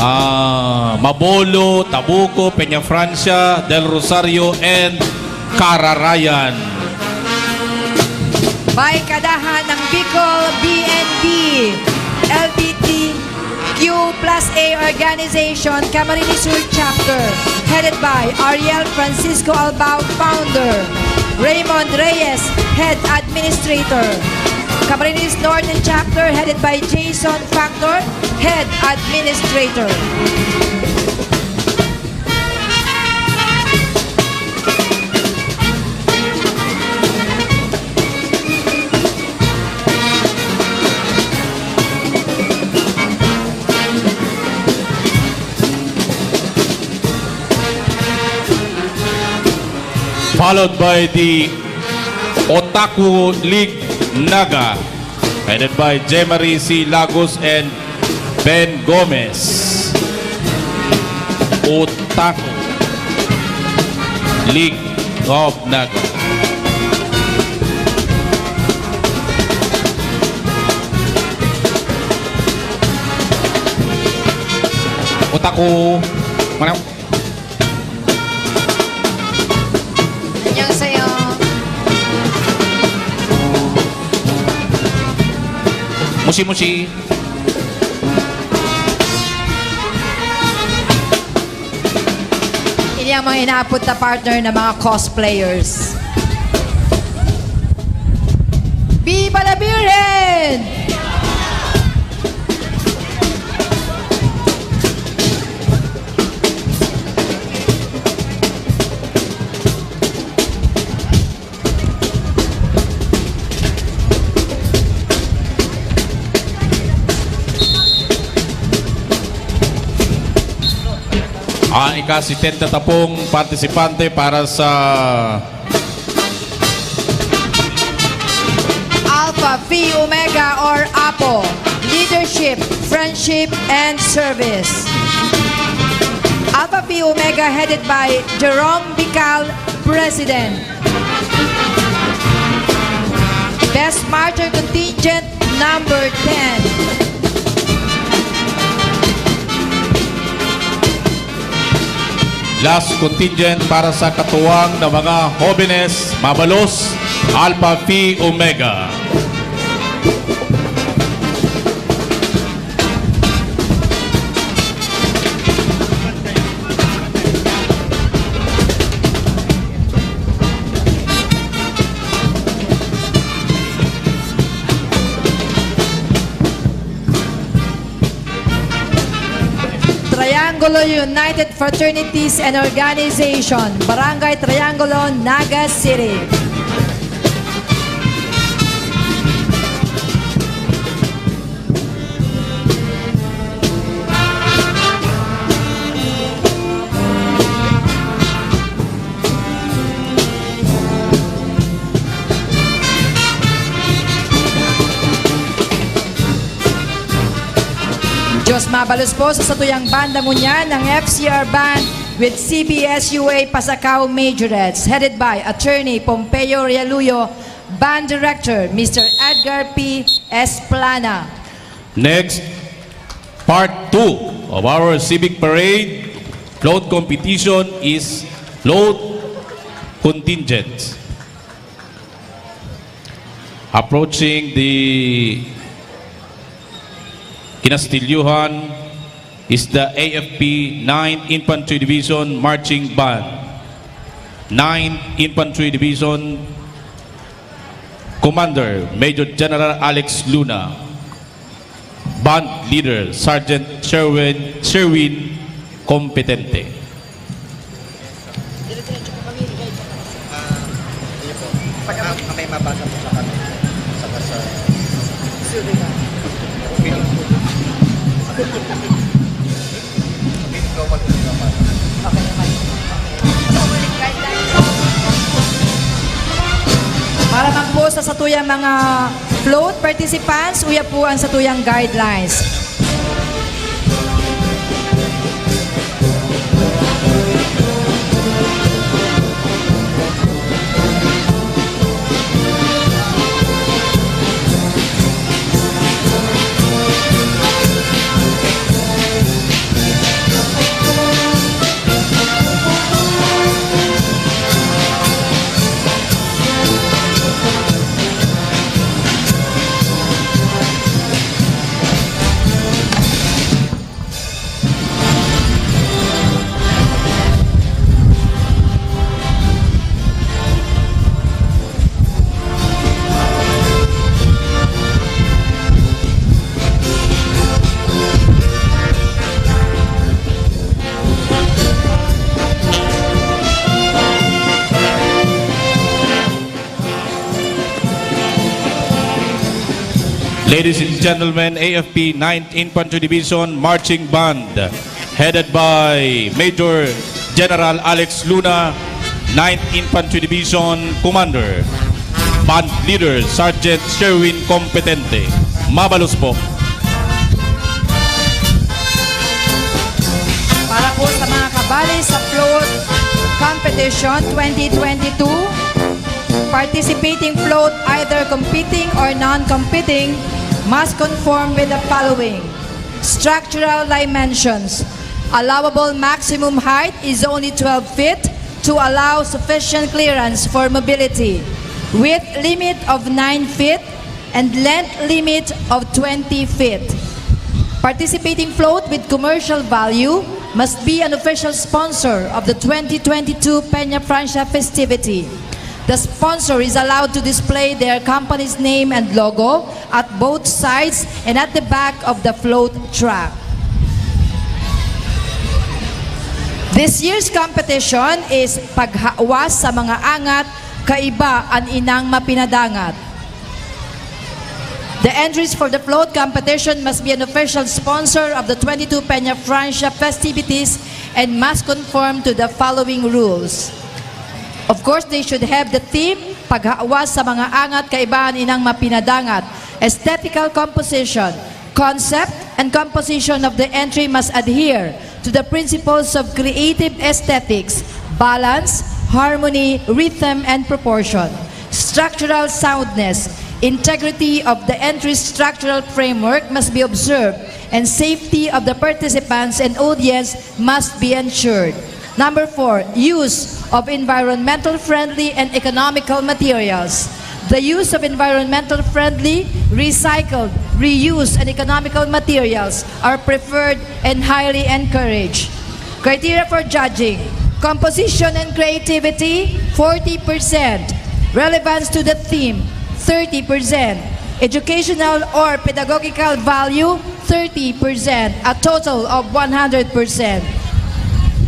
ah, Mabolo, Tabuco, Peñafrancia, Del Rosario, and Cararayan. Barkadahan ng Bicol B N D, L G B T Q plus A organization, Camarines Sur Chapter, headed by Ariel Francisco Albao, founder, Raymond Reyes, head administrator. Camarines Northern Chapter, headed by Jason Factor, head administrator. Followed by the Otaku League Naga, headed by Jemary C. Lagos and Ben Gomez. Otaku League of Naga. Otaku. Mana? 안녕하세요. Musi-musi. Ini ang mga inaapod na partner ng mga cosplayers. Viva la Virgen! Ang ika-setenta ta pong partisipante para sa Alpha Phi Omega or APO, Leadership, Friendship, and Service. Alpha Phi Omega headed by Jerome Bical, President. Best Martyr Contingent number ten. Last contingent para sa katuwang na mga hobenes, mabalos, Alpha Phi Omega. Triangulo United Fraternities and Organization, Barangay Triangulo, Naga City. Diyos mabalos po sa satuyang banda ngunyan ng F C R Band with C B S U A Pasacao Majorettes, headed by Attorney Pompeo Realuyo, Band Director, Mister Edgar P. Esplana. Next, part two of our civic parade float competition is float contingent. Approaching the Kinastilyuhan is the A F P ninth Infantry Division Marching Band. Ninth Infantry Division Commander, Major General Alex Luna. Band Leader, Sergeant Sherwin, Sherwin Competente. Ah, ayun po. Baka may mabasa po sa kami. Saka sa... Feeling ko. Feeling ko, pag may mabasa. Para man po sa satuyang mga float participants, uya po ang satuyang guidelines. Ladies and gentlemen, A F P ninth Infantry Division Marching Band, headed by Major General Alex Luna, ninth Infantry Division Commander. Band Leader, Sergeant Sherwin Competente. Mabalos po. Para po sa mga kabali sa float competition twenty twenty-two, participating float, either competing or non-competing, must conform with the following: structural dimensions. Allowable maximum height is only twelve feet to allow sufficient clearance for mobility. Width limit of nine feet and length limit of twenty feet. Participating float with commercial value must be an official sponsor of the twenty twenty-two Peña Francia festivity. The sponsor is allowed to display their company's name and logo at both sides and at the back of the float track. This year's competition is Paghawas sa Mga Angat, Kaiba an Inang Mapinadangat. The entries for the float competition must be an official sponsor of the twenty-two Peña Francia festivities and must conform to the following rules. Of course, they should have the theme, Paghawas sa Mga Angat, Kaiba an Inang Mapinadangat, aesthetical composition, concept, and composition of the entry must adhere to the principles of creative aesthetics, balance, harmony, rhythm, and proportion. Structural soundness, integrity of the entry's structural framework must be observed, and safety of the participants and audience must be ensured. Number four, use of environmental friendly and economical materials. The use of environmental friendly, recycled, reused, and economical materials are preferred and highly encouraged. Criteria for judging: composition and creativity, forty percent. Relevance to the theme, thirty percent. Educational or pedagogical value, thirty percent, a total of one hundred percent.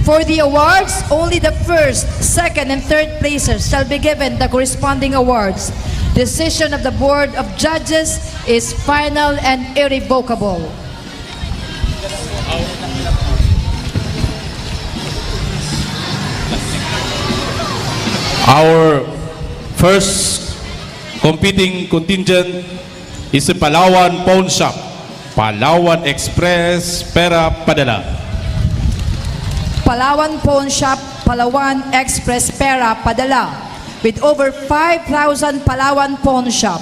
For the awards, only the first, second, and third places shall be given the corresponding awards. Decision of the Board of Judges is final and irrevocable. Our first competing contingent is the Palawan Pawn Shop, Palawan Express, Pera Padala. Palawan Pawn Shop, Palawan Express Pera Padala, with over five thousand Palawan Pawn Shop,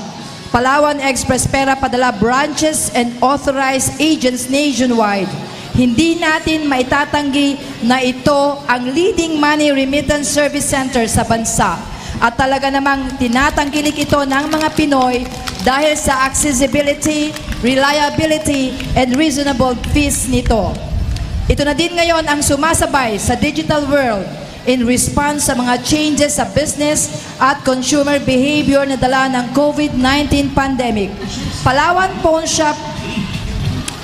Palawan Express Pera Padala branches and authorized agents nationwide. Hindi natin maitatanggi na ito ang leading money remittance service center sa bansa. At talaga namang tinatangkilik ito ng mga Pinoy dahil sa accessibility, reliability, and reasonable fees nito. Ito na din ngayon ang sumasabay sa digital world in response sa mga changes sa business at consumer behavior na dala ng COVID nineteen pandemic. Palawan Pawn Shop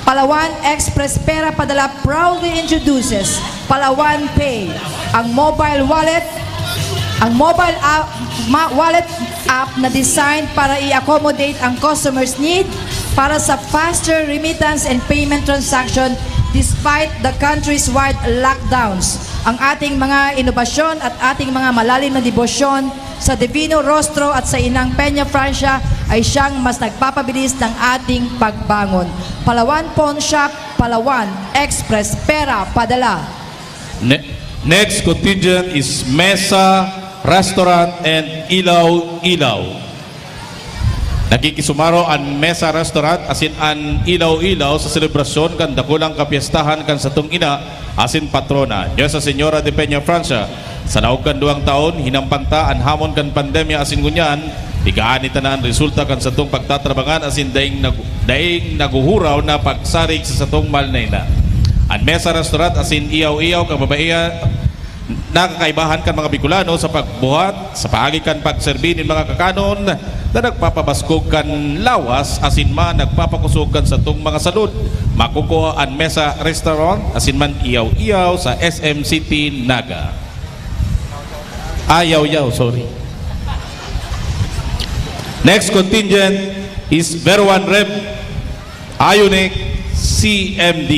Palawan Express Pera Padala proudly introduces Palawan Pay, ang mobile wallet, ang mobile app, ma- wallet app na designed para i-accommodate ang customer's need para sa faster remittance and payment transaction despite the country's wide lockdowns. Ang ating mga inobasyon at ating mga malalim na debosyon sa Divino Rostro at sa Inang Peña Francia ay siyang mas nagpapabilis ng ating pagbangon. Palawan Pawn Shop, Palawan Express Pera Padala. Ne- next contingent is Mesa Restaurant and Ilaw Ilaw. Nakikisumaro an Mesa Restaurant asin an Ilaw Ilaw sa selebrasyon kan dakulang kapyestahan kan satong ina asin patrona, Nuestra Señora de Peña Francia. Sa laog kan duwang taon, hinampang ta an hamon kan pandemya asin ngunyan, igaani ta na an resulta kan satong pagtatrabangan asin daing, nag- daing naguhuraw na pagsarig sa satong mahal na ina. An Mesa Restaurant asin Iyaw-Iyaw kababaihan, nakakaibahan kan mga Bicolano sa pagbuhat, sa paagi kan pagserbi nin mga kakanon na nagpapabaskog kan lawas asin man nagpapakosog kan satong mga salud. Makukua an Mesa Restaurant asin man Iyaw-Iyaw sa S M City, Naga. Ayaw-yaw, sorry. Next contingent is Verwan Rev Ionic C M D.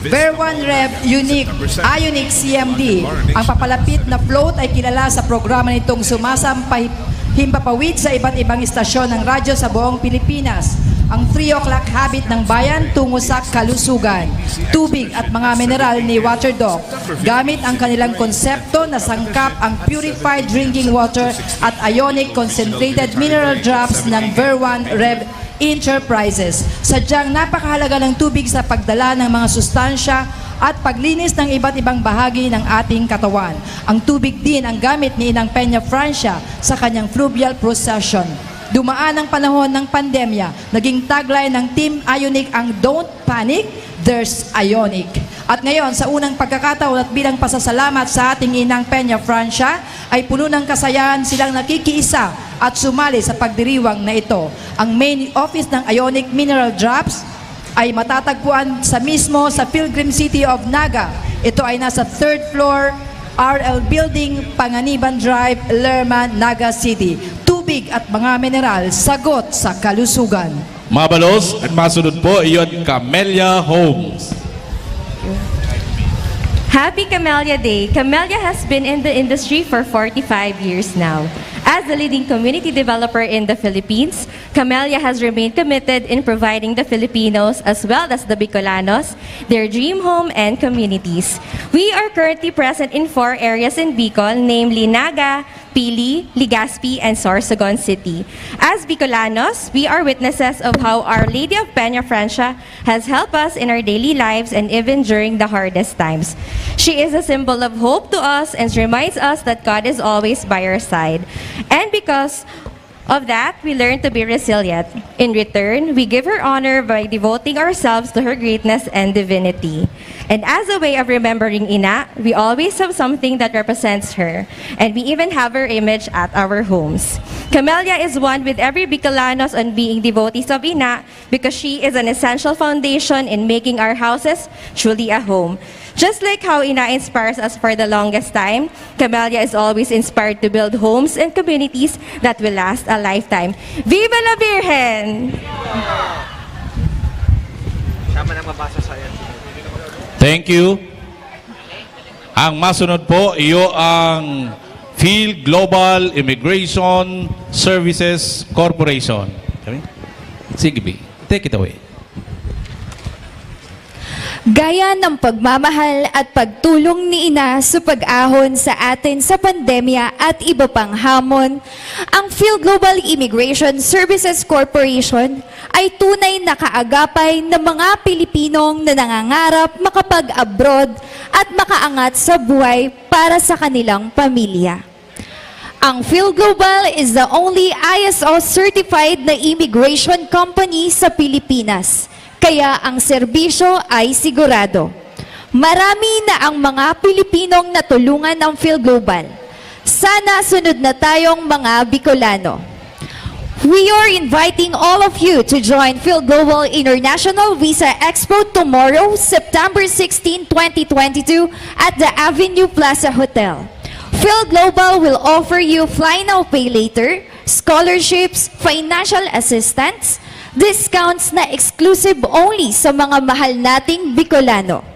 Verwan Rev Unique, Ionic C M D. Ang papalapit na float ay kilala sa programa nitong sumasampay himpapawid sa iba't ibang istasyon ng radyo sa buong Pilipinas. Ang three o'clock habit ng bayan tungo sa kalusugan, tubig at mga mineral ni Water Doc. Gamit ang kanilang konsepto na sangkap ang purified drinking water at ionic concentrated mineral drops ng Verwan Rev Enterprises. Sadyang napakahalaga ng tubig sa pagdala ng mga sustansya at paglinis ng iba't ibang bahagi ng ating katawan. Ang tubig din ang gamit ni Inang Peña Francia sa kanyang fluvial procession. Dumaan ang panahon ng pandemya, naging tagline ng Team Ionic ang "Don't panic, there's Ionic." At ngayon, sa unang pagkakataon at bilang pasasalamat sa ating Inang Peña Francia, ay puno ng kasayahan silang nakikiisa at sumali sa pagdiriwang na ito. Ang main office ng Ionic Mineral Drops ay matatagpuan sa mismo sa Pilgrim City of Naga. Ito ay nasa third floor, R L Building, Panganiban Drive, Lerma, Naga City. Tubig at mga mineral, sagot sa kalusugan. Mabalos, at masunod po, iyon, Camellia Homes. Happy Camellia Day! Camellia has been in the industry for forty-five years now. As the leading community developer in the Philippines, Camellia has remained committed in providing the Filipinos as well as the Bicolanos their dream home and communities. We are currently present in four areas in Bicol, namely Naga, Pili, Legazpi, and Sorsogon City. As Bicolanos, we are witnesses of how Our Lady of Peña Francia has helped us in our daily lives and even during the hardest times. She is a symbol of hope to us and reminds us that God is always by our side. And because of that, we learn to be resilient. In return, we give her honor by devoting ourselves to her greatness and divinity. And as a way of remembering Ina, we always have something that represents her. And we even have her image at our homes. Camellia is one with every Bicolanos on being devotees of Ina because she is an essential foundation in making our houses truly a home. Just like how Ina inspires us for the longest time, Camellia is always inspired to build homes and communities that will last a lifetime. Viva la Virgen! Siya man ang mabasa sa ayan. Thank you. Ang masunod po, iyo ang Field Global Immigration Services Corporation. Sige, B. Take it away. Gaya ng pagmamahal at pagtulong ni Ina sa pag-ahon sa atin sa pandemya at iba pang hamon, ang Field Global Immigration Services Corporation ay tunay na kaagapay ng mga Pilipinong na nangangarap makapag-abroad at makaangat sa buhay para sa kanilang pamilya. Ang Field Global is the only I S O certified na immigration company sa Pilipinas, kaya ang serbisyo ay sigurado. Marami na ang mga Pilipinong natulungan ng Field Global. Sana sunod na tayong mga Bicolano. We are inviting all of you to join Phil Global International Visa Expo tomorrow, September sixteen, twenty twenty-two, at the Avenue Plaza Hotel. Phil Global will offer you fly now, pay later, scholarships, financial assistance, discounts na exclusive only sa mga mahal nating Bicolano.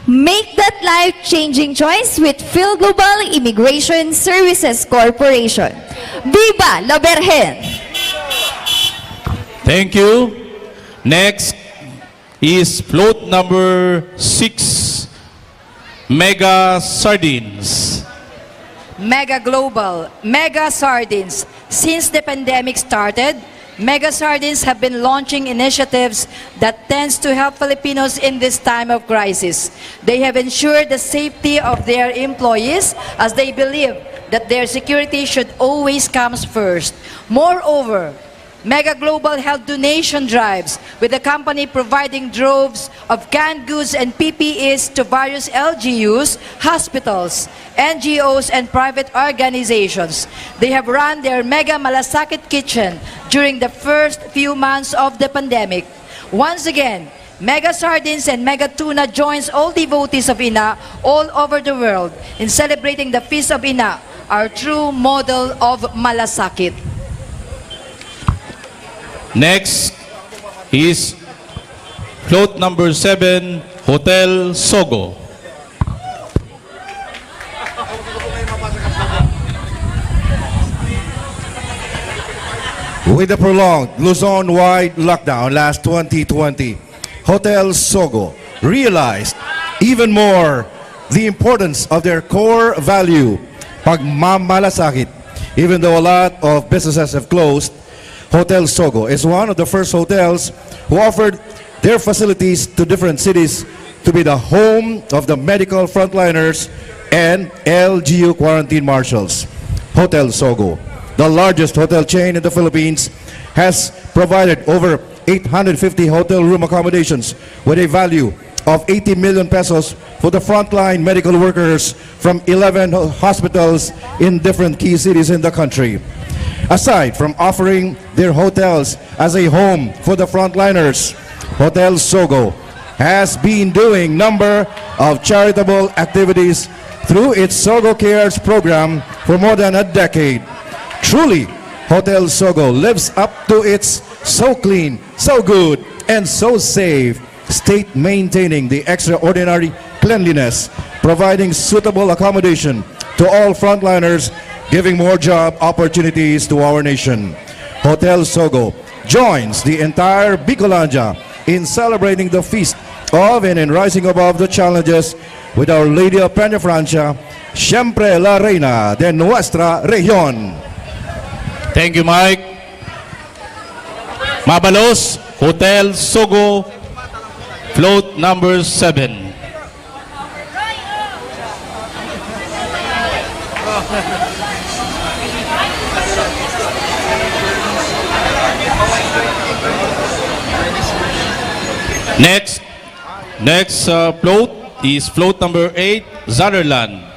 Make that life-changing choice with Phil Global Immigration Services Corporation. Viva la Virgen! Thank you. Next is float number six, Mega Sardines. Mega Global, Mega Sardines. Since the pandemic started, Mega Sardines have been launching initiatives that tends to help Filipinos in this time of crisis. They have ensured the safety of their employees as they believe that their security should always comes first. Moreover, Mega Global held donation drives, with the company providing droves of canned goods and P P Es to various L G Us, hospitals, N G Os, and private organizations. They have run their Mega Malasakit Kitchen during the first few months of the pandemic. Once again, Mega Sardines and Mega Tuna joins all devotees of Ina all over the world in celebrating the Feast of Ina, our true model of malasakit. Next is float number seven, Hotel Sogo. With the prolonged Luzon-wide lockdown last twenty twenty, Hotel Sogo realized even more the importance of their core value, pagmamalasakit. Even though a lot of businesses have closed, Hotel Sogo is one of the first hotels who offered their facilities to different cities to be the home of the medical frontliners and L G U quarantine marshals. Hotel Sogo, the largest hotel chain in the Philippines, has provided over eight hundred fifty hotel room accommodations with a value of eighty million pesos for the frontline medical workers from eleven ho- hospitals in different key cities in the country. Aside from offering their hotels as a home for the frontliners, Hotel Sogo has been doing number of charitable activities through its Sogo Cares program for more than a decade. Truly, Hotel Sogo lives up to its so clean, so good, and so safe state, maintaining the extraordinary cleanliness, providing suitable accommodation to all frontliners, giving more job opportunities to our nation. Hotel Sogo joins the entire Bicolandia in celebrating the feast of and in rising above the challenges with Our Lady of Peña Francia, siempre la Reina de nuestra región. Thank you, Mike. Mabalos, Hotel Sogo, float number seven. Next, next uh, float is float number eight, Zanderland.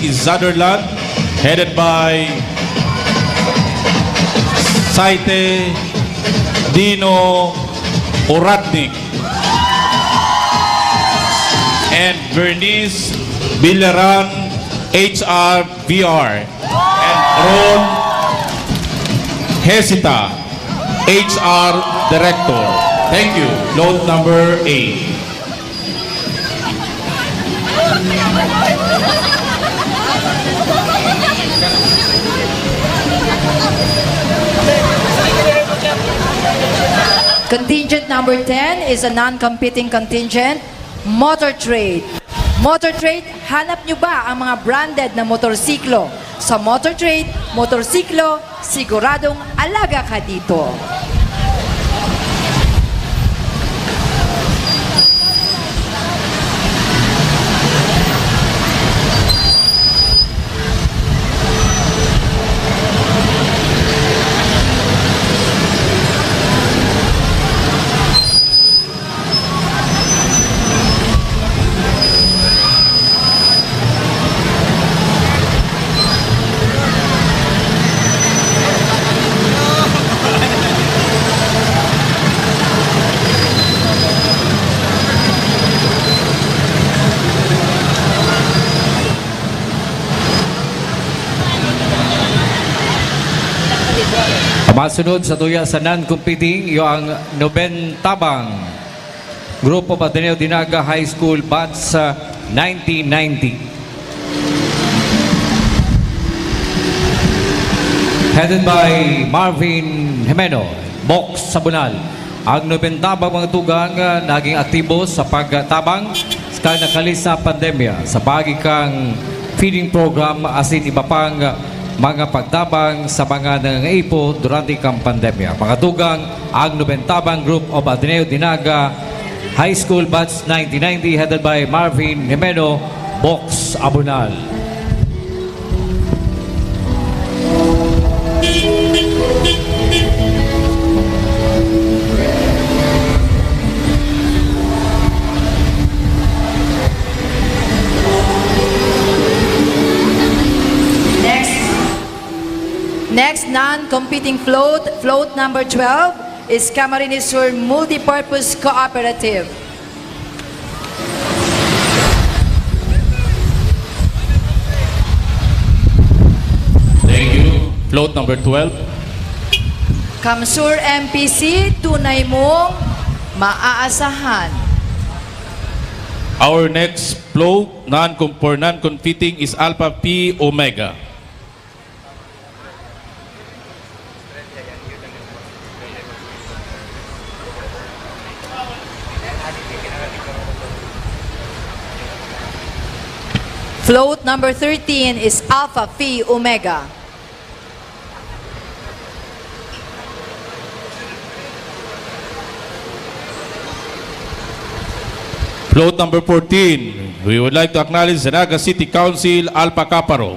is Sutherland, headed by Saite Dino Oratnik and Bernice Villaran, H R V R, and Ron Hesita, H R Director. Thank you. Float number eight. Contingent number ten is a non-competing contingent, motor trade. Motor trade, hanap nyo ba ang mga branded na motorsiklo? Sa motor trade, motorsiklo, siguradong alaga ka dito. Masunod sa tuya sa non-competing, iyo ang Noben Tabang. Grupo Ateneo Dinaga High School Batch sa nineteen ninety. Headed by Marvin Jimeno, Box Sabunal. Ang Noben Tabang, mga tugang, naging aktibo sa pagtabang sa nakalis na pandemya sa paagi kan feeding program asin iba pang mga pagtabang sa mga nangangaipo durante kan pandemya. Mga tugang, ang Noben Tabang Group of Ateneo Dinaga High School Batch nineteen ninety, headed by Marvin Jimeno, Box Abunal. Next, next non-competing float, float number twelve, is Camarines Sur Multipurpose Cooperative. Thank you. Float number twelve. Kamsur M P C, tunay mong maaasahan. Our next float non for non-competing is Alpha Phi Omega. Float number thirteen is Alpha Phi Omega. Float number fourteen, we would like to acknowledge the Naga City Council, Alpha Kappa Rho.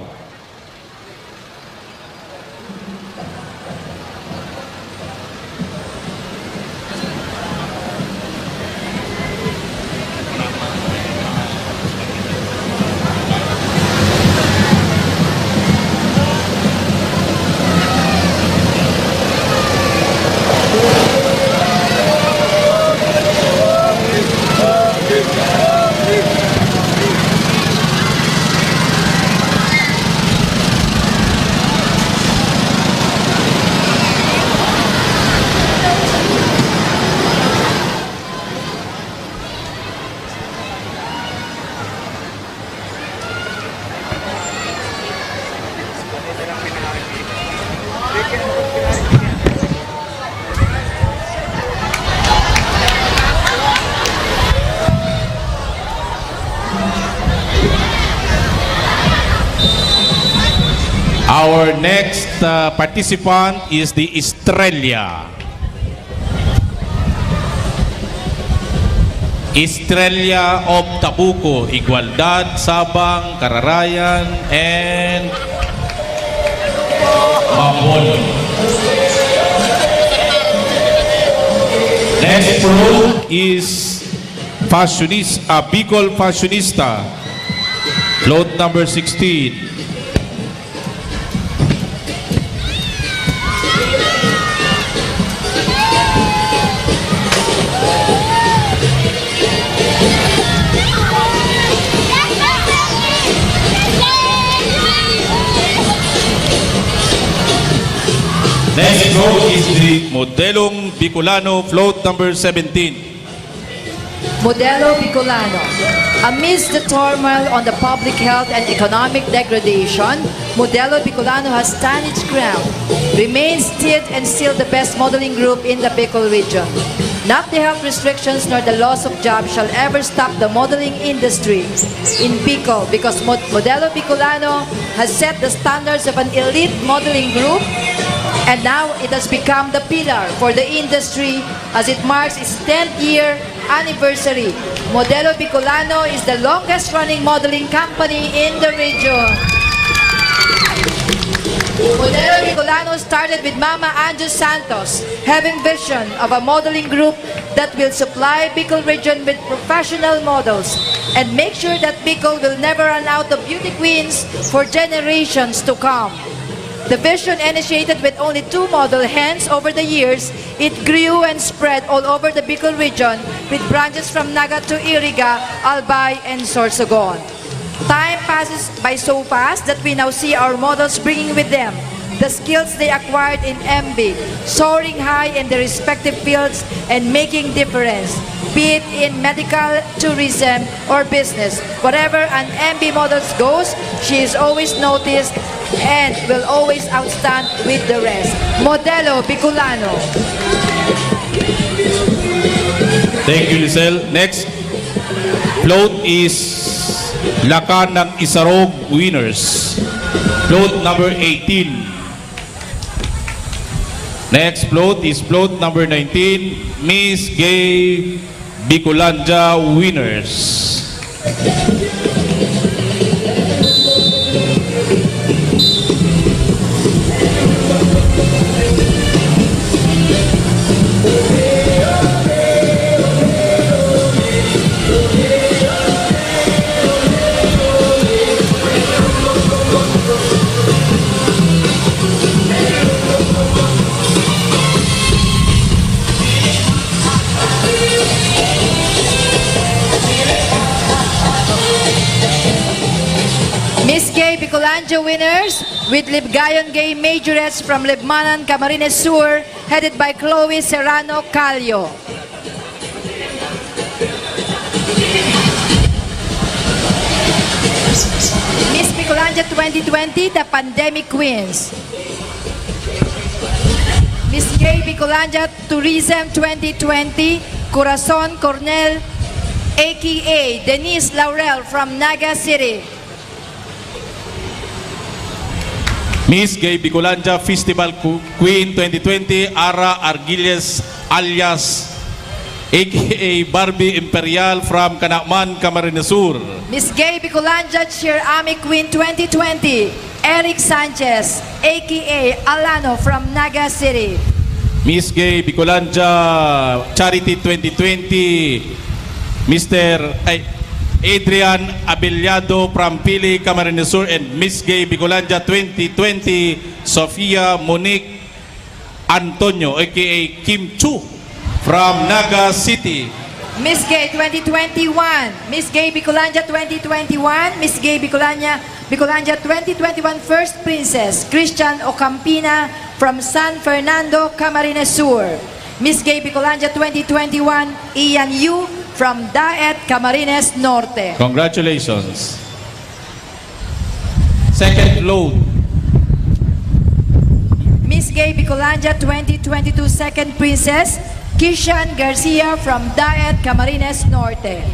Our next uh, participant is the Estrella. Estrella of Tabuco, Igualdad, Sabang, Kararayan, and Mambon. Next pro is fashionista, ah, Bicol Fashionista. Float number sixteen. Next float is the Modelong Bicolano, float number seventeen. Modelo Bicolano. Amidst the turmoil on the public health and economic degradation, Modelo Bicolano has stand its ground, remains still and still the best modeling group in the Bicol region. Not the health restrictions nor the loss of jobs shall ever stop the modeling industry in Bicol, because Mod-, Modelo Bicolano has set the standards of an elite modeling group, and now it has become the pillar for the industry as it marks its tenth year anniversary. Modelo Bicolano is the longest running modeling company in the region. Modelo Bicolano started with Mama Anjo Santos having vision of a modeling group that will supply Bicol region with professional models and make sure that Bicol will never run out of beauty queens for generations to come. The vision, initiated with only two model, hence over the years, it grew and spread all over the Bicol region with branches from Naga to Iriga, Albay, and Sorsogon. Time passes by so fast that we now see our models bringing with them the skills they acquired in M B, soaring high in their respective fields and making difference, be it in medical, tourism, or business. Wherever an M B model goes, she is always noticed and will always outstand with the rest. Modelo Bicolano. Thank you, Lisel. Next float is Lakan ng Isarog winners. Float number eighteen. Next float is float number nineteen, Miss Gay Bicolandia winners. Miss Gay Bicolandia winners with Libgayon Gay Majorettes from Libmanan, Camarines Sur, headed by Chloe Serrano Calio. Miss Bicolandia twenty twenty, the Pandemic Queens. Miss Gay Bicolandia Tourism twenty twenty, Corazon Cornel, A K A Denise Laurel from Naga City. Miss Gay Bicolandia Festival Qu-, Queen twenty twenty, Ara Argiles alias A K A Barbie Imperial from Canaman, Camarines Sur. Miss Gay Bicolandia Cheer Ami Queen twenty twenty, Eric Sanchez, A K A Alano from Naga City. Miss Gay Bicolandia Charity twenty twenty, Mister ay, Adrian Abellado from Pili, Camarines Sur, and Miss Gay Bicolandia twenty twenty, Sofia Monique Antonio, A K A Kim Chu, from Naga City. Miss Gay twenty twenty-one, Miss Gay Bicolandia twenty twenty-one, Miss Gay Bicolandia, Bicolandia twenty twenty-one First Princess, Christian Ocampina, from San Fernando, Camarines Sur. Miss Gay Bicolandia twenty twenty-one, Ian Yu, from Daet, Camarines Norte. Congratulations. Second float. Miss Gay Bicolandia twenty twenty-two Second Princess, Kishan Garcia from Daet, Camarines Norte.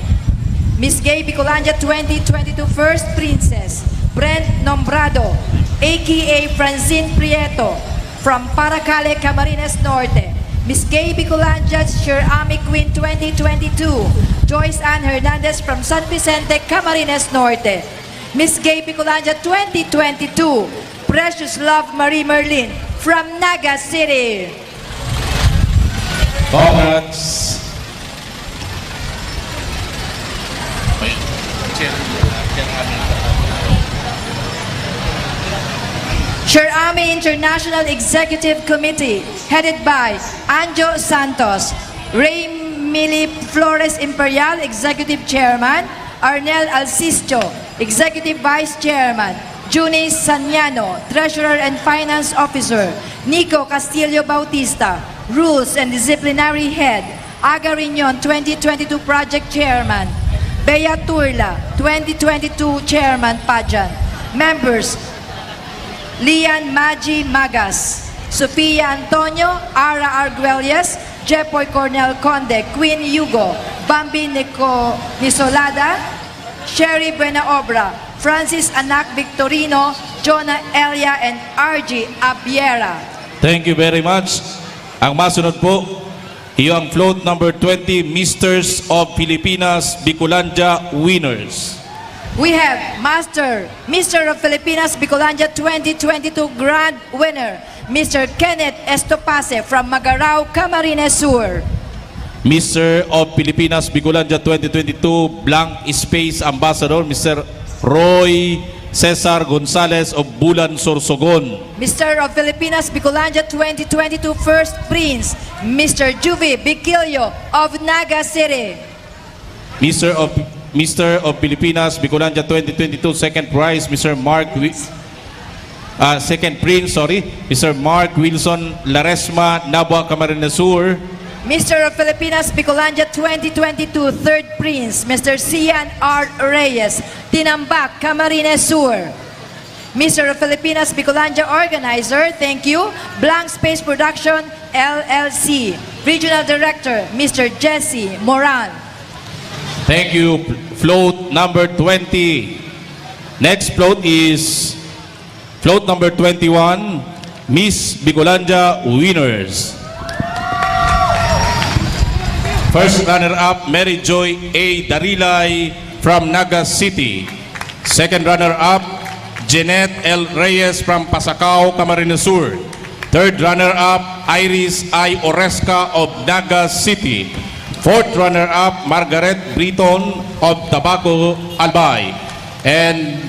Miss Gay Bicolandia twenty twenty-two First Princess, Brent Nombrado, A K A Francine Prieto, from Paracale, Camarines Norte. Miss Gay Bicolandia Cheer Ami Queen twenty twenty-two, Joyce Ann Hernandez from San Vicente, Camarines Norte. Miss Gay Bicolandia twenty twenty-two, Precious Love Marie Merlin from Naga City. Congrats. Chair, chair, ano, Ami International Executive Committee, headed by Anjo Santos, Ray Mili Flores Imperial, Executive Chairman, Arnel Alcisio, Executive Vice Chairman, Junie Saniano, Treasurer and Finance Officer, Nico Castillo Bautista, Rules and Disciplinary Head, Aga Reunion twenty twenty-two Project Chairman, Bea Turla, twenty twenty-two Chairman Pageant. Members, Lian Maji Magas, Sofia Antonio, Ara Arguelles, Jepoy Cornel Conde, Queen Hugo, Bambi Nico Nisolada, Sherry Buenaobra, Francis Anak Victorino, Jonah Elia, and R G Abiera. Thank you very much. Ang masunod po, iyo ang float number twenty, Misters of Filipinas Bicolandia Winners. We have Master, Mister of Filipinas Bicolandia twenty twenty-two Grand Winner, Mister Kenneth Estopace from Magarao, Camarines Sur. Mister of Filipinas Bicolandia twenty twenty-two Blank Space Ambassador, Mister Roy Cesar Gonzalez of Bulan, Sorsogon. Mister of Filipinas Bicolandia twenty twenty-two First Prince, Mister Juvie Biquillo of Naga City. Mister of Mister of Filipinas Bicolandia twenty twenty-two Second Prize, Mister Mark Wi- ah, Second Prince, sorry, Mister Mark Wilson Laresma, Nabua, Camarines Sur. Mister of Filipinas Bicolandia twenty twenty-two Third Prince, Mister Sian R Reyes, Tinambac, Camarines Sur. Mister of Filipinas Bicolandia Organizer, thank you, Blank Space Production, L L C. Regional Director, Mister Jesse Moran. Thank you. Float number twenty. Next float is float number twenty-one, Miss Bicolandia Winners. First runner-up, Mary Joy A Darilay from Naga City. Second runner-up, Jeanette L Reyes from Pasacao, Camarines Sur. Third runner-up, Iris I Oresca of Naga City. Fourth runner-up, Margaret Briton of Tabaco, Albay. And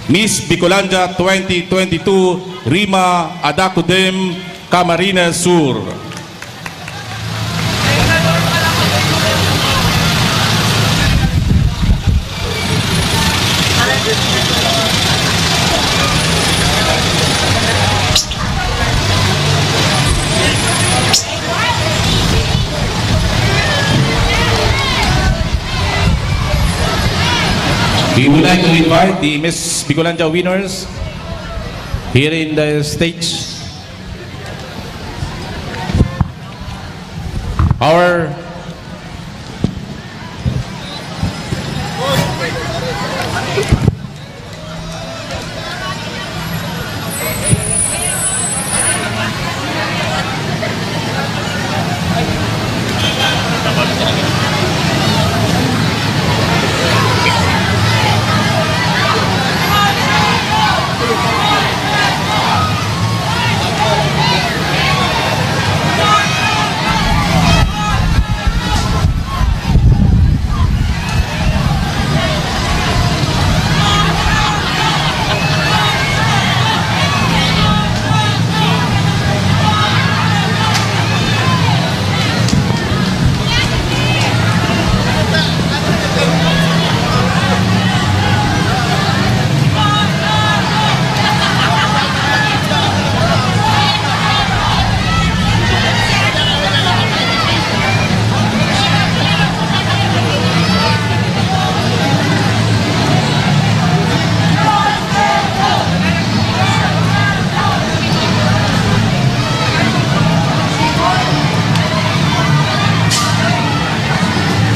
Miss Bicolandia twenty twenty-two, Rima Adacudem, Camarines Sur. We would like to invite the Miss Bicolandia winners here in the stage. Our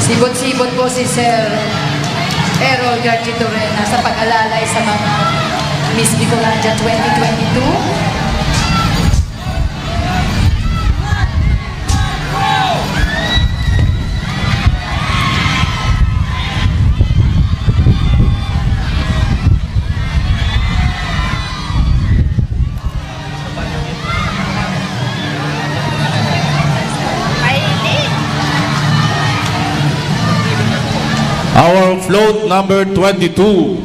Sibot-sibot po si Sir Errol Garchitorena sa pag-alalay sa mga Miss Bicolandia twenty twenty-two. Our float number twenty-two.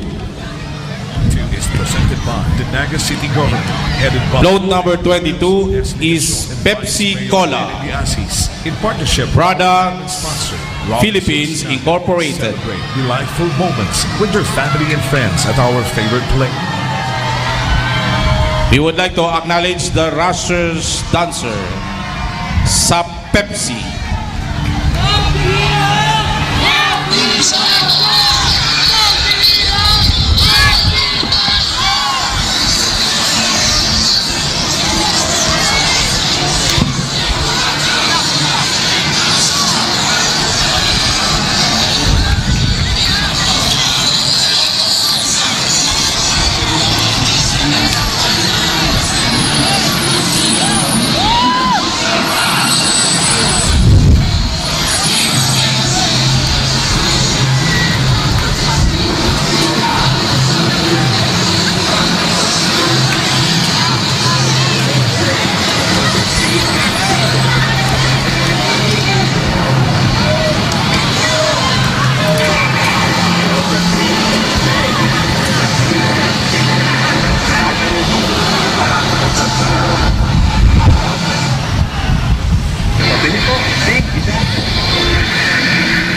Is presented By the Naga City Government, headed by Float number twenty-two is Pepsi Cola. Biasis, in partnership Products with sponsor, Robinsons Philippines Naga. Incorporated. Celebrate delightful moments with your family and friends at our favorite place. We would like to acknowledge the Rushers dancer sa Pepsi.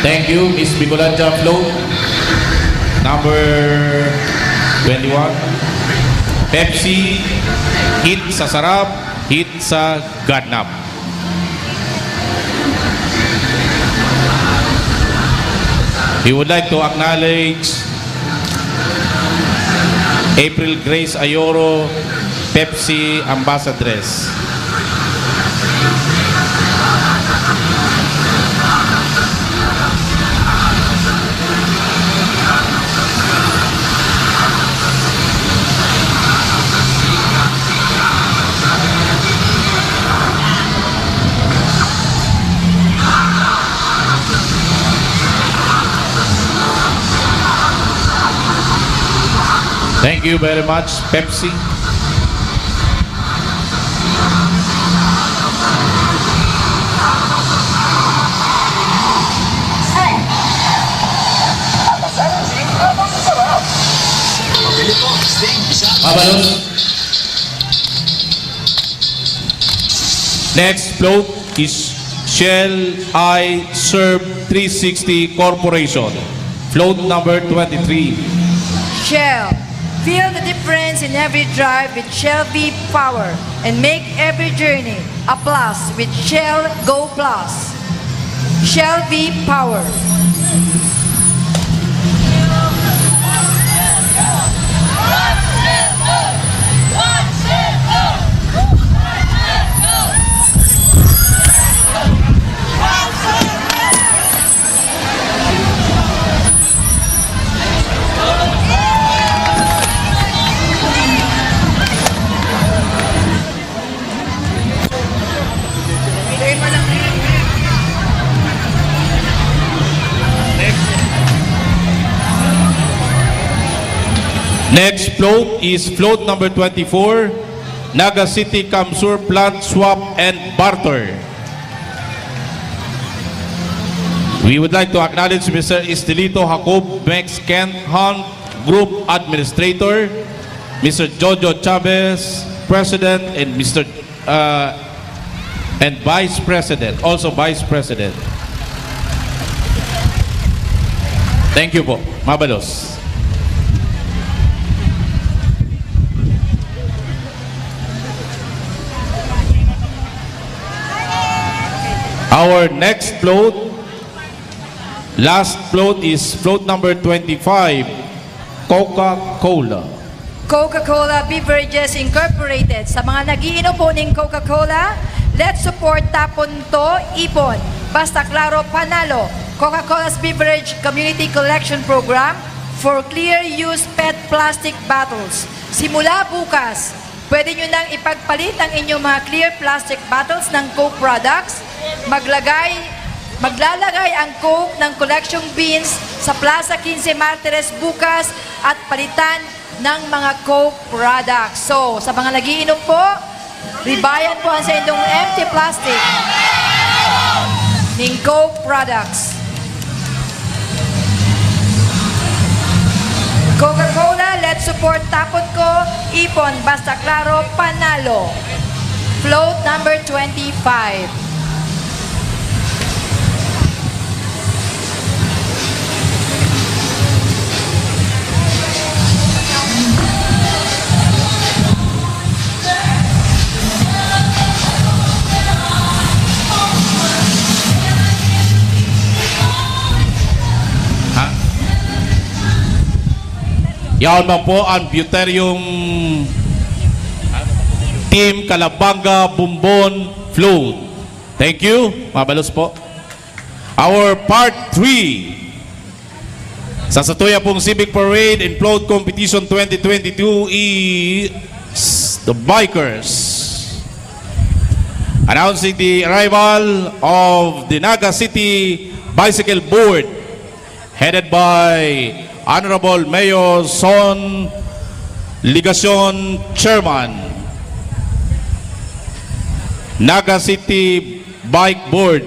Thank you, Miss Bicolandia Float number twenty-one. Pepsi, hit sa sarap, hit sa ganap. We would like to acknowledge April Grace Ayoro, Pepsi Ambassadress. Thank you very much, Pepsi. Mabalos. Next float is Shell I Serve three sixty Corporation, float number twenty-three. Shell. Feel the difference in every drive with Shell V Power and make every journey a plus with Shell Go Plus. Shell V Power. Next float is float number twenty-four, Naga City Camsur Plant Swap and Barter. We would like to acknowledge Mister Estelito Jacob Mex Kent Hunt, Group Administrator, Mister Jojo Chavez, President, and Mister uh, and Vice President, also Vice President. Thank you po. Mabalos. Our next float, last float is float number twenty-five, Coca-Cola. Coca-Cola Beverages Incorporated. Sa mga nag-iinom po ning Coca-Cola, let's support Tapon To, Ipon. Basta klaro, panalo. Coca-Cola's Beverage Community Collection Program for clear-use pet plastic bottles. Simula bukas, pwede nyo nang ipagpalit ang inyong mga clear plastic bottles ng Coke products. Maglagay, maglalagay ang Coke ng collection bins sa Plaza Quince Martires bukas at palitan ng mga Coke products. So, sa mga nag-iinom po, libayan po ang saindong empty plastic ning Coke products. Coca-Cola, let's Support Takot Ko, Ipon Basta Klaro, Panalo. Float number twenty-five. Ha? Yaon man po ang Buterium Team Calabanga Bombon Float. Thank you. Mabalos po. Our part three. Sa satuya pong Civic Parade and Float Competition twenty twenty-two is the bikers. Announcing the arrival of the Naga City Bicycle Board, headed by Honorable Mayor Son Legacion, Chairman, Naga City Bike Board,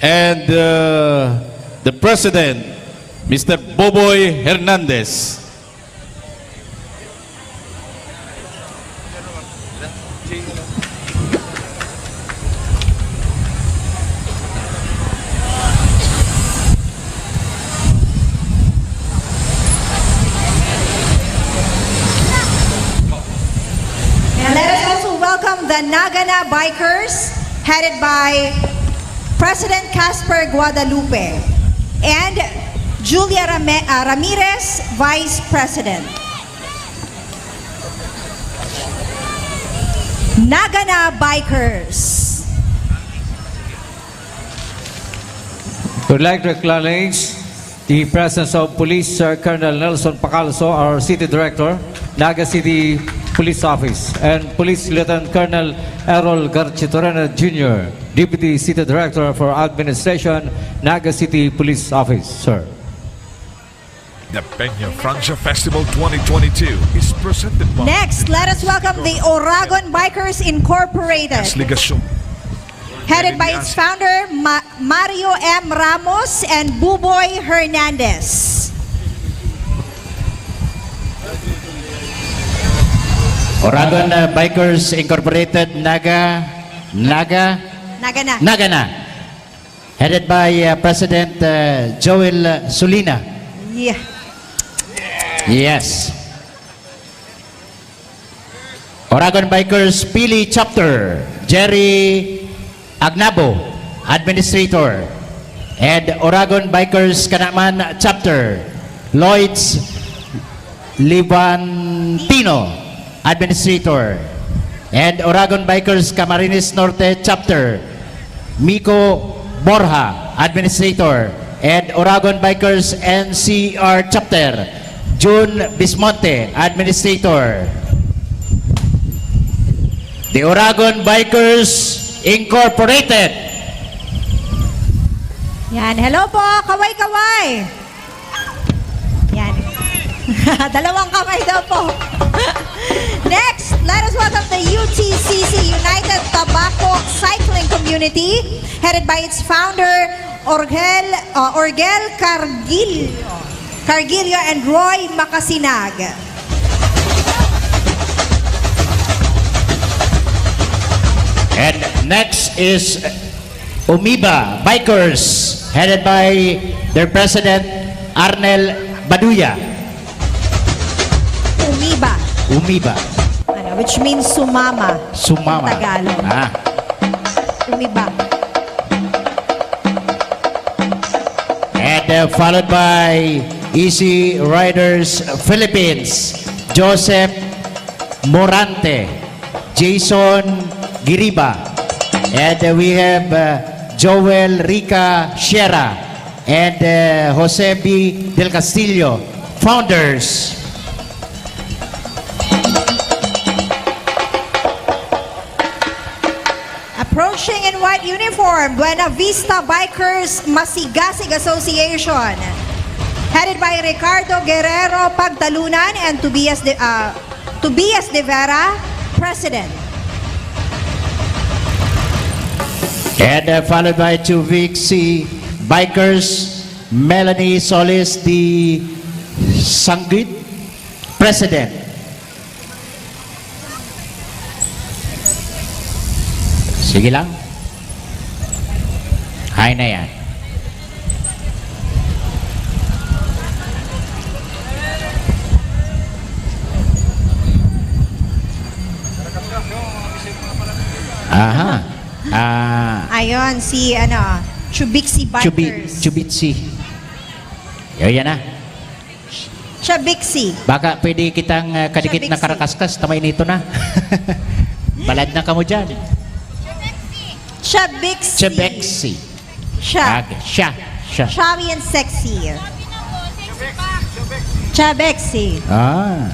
and, uh, the President, Mister Boboy Hernandez. And let us also welcome the Nagana Bikers, headed by President Casper Guadalupe and Julia Rame-, ah, Ramirez, Vice President. Nagana Bikers. We'd like to acknowledge the presence of Police Sir Colonel Nelson Pacalso, our City Director, Naga City Police Office, and Police Lieutenant Colonel Errol Garchitorena Junior, Deputy City Director for Administration, Naga City Police Office, sir. The Peña Francia Festival twenty twenty-two is presented by Next, let us welcome the Oragon Bikers Incorporated, Legacion, headed by its founder, Ma-, Mario M Ramos and Buboy Hernandez. Oragon, uh, Bikers Incorporated, Naga, Naga, Nagana. Nagana. Headed by, uh, President, uh, Joel Sulina. Yeah. Yes. Oragon Bikers Pili Chapter, Jerry Agnabo, Administrator. And Oragon Bikers Canaman Chapter, Lloyds Libantino, Administrator. And Oragon Bikers Camarines Norte Chapter, Miko Borja, Administrator. And Oragon Bikers N C R Chapter, Jun Bismonte, Administrator. The Oragon Bikers Incorporated. Yan. Hello po. Kaway-kaway. Yan. Dalawang kamay daw po. Next, let us welcome the U T C C, United Tabaco Cycling Community, headed by its founder, Orgel, uh, Orgel Cargil-, Cargillo and Roy Macasinag. And next is Umiba Bikers, headed by their president, Arnel Baduya. Umiba. Umiba. Ano, which means sumama. Sumama. Tagalog. Ah. Umiba. And, uh, followed by Easy Riders Philippines, Joseph Morante, Jason Giriba, and, uh, we have, uh, Joel Rica Sierra and, uh, Jose B Del Castillo, founders. Approaching in white uniform, Buena Vista Bikers Masigasig Association, headed by Ricardo Guerrero Pagtalunan and Tobias de, ah, Tobias de Vera, President. And, uh, followed by Chuviksi Bikers, Melanie Solis de Sanguit, President. Sige lang. Hay na yan. Aha. Ah. Ayun, si, ano, Chubiksi Chubi-, Bikers. Chubitsi. Yo, yan na. Chubiksi. Baka pwede kitang, ah, kadikit na Chubiksi. Karakaskas, tamay nito na. Balad na kamo dyan. Chubiksi. Chubiksi. Siya. Okay, siya. Siya. Chubby and sexy. Chubiksi. Ah.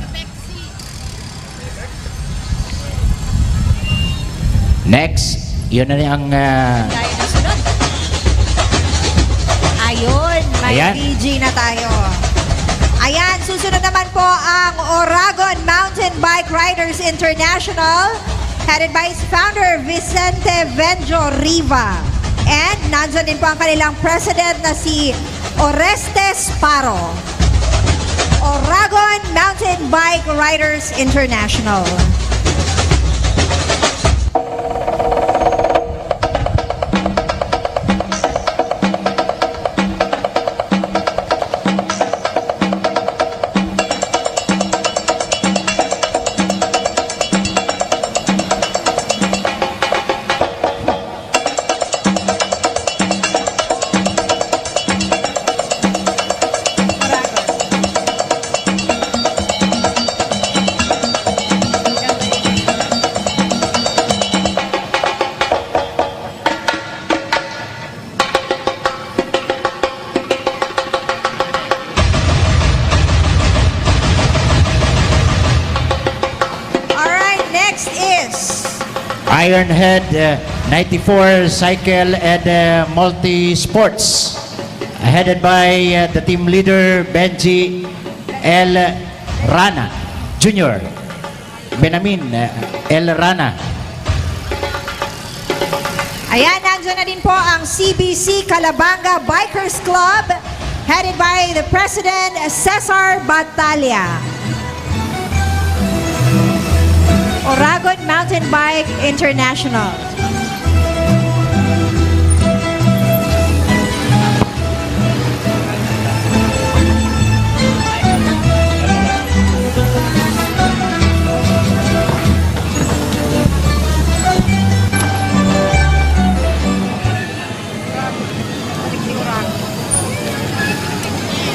Next, yun na ni ang, ah, Tayo na sunod. Ayun, may Ayan. D J na tayo. Ayan, susunod naman po ang Oragon Mountain Bike Riders International, headed by its founder, Vicente Venjo Riva. And nandyan din po ang kanilang president na si Orestes Paro. Oragon Mountain Bike Riders International. All right, next is Ironhead, uh, ninety-four Cycle and, uh, Multi Sports, headed by, uh, the team leader, Benji L Rana Junior Benamin, uh, L Rana. Ayan, nandiyan na din po ang C B C Calabanga Bikers Club, headed by the President, Cesar Batalla. Oragon Mountain Bike International.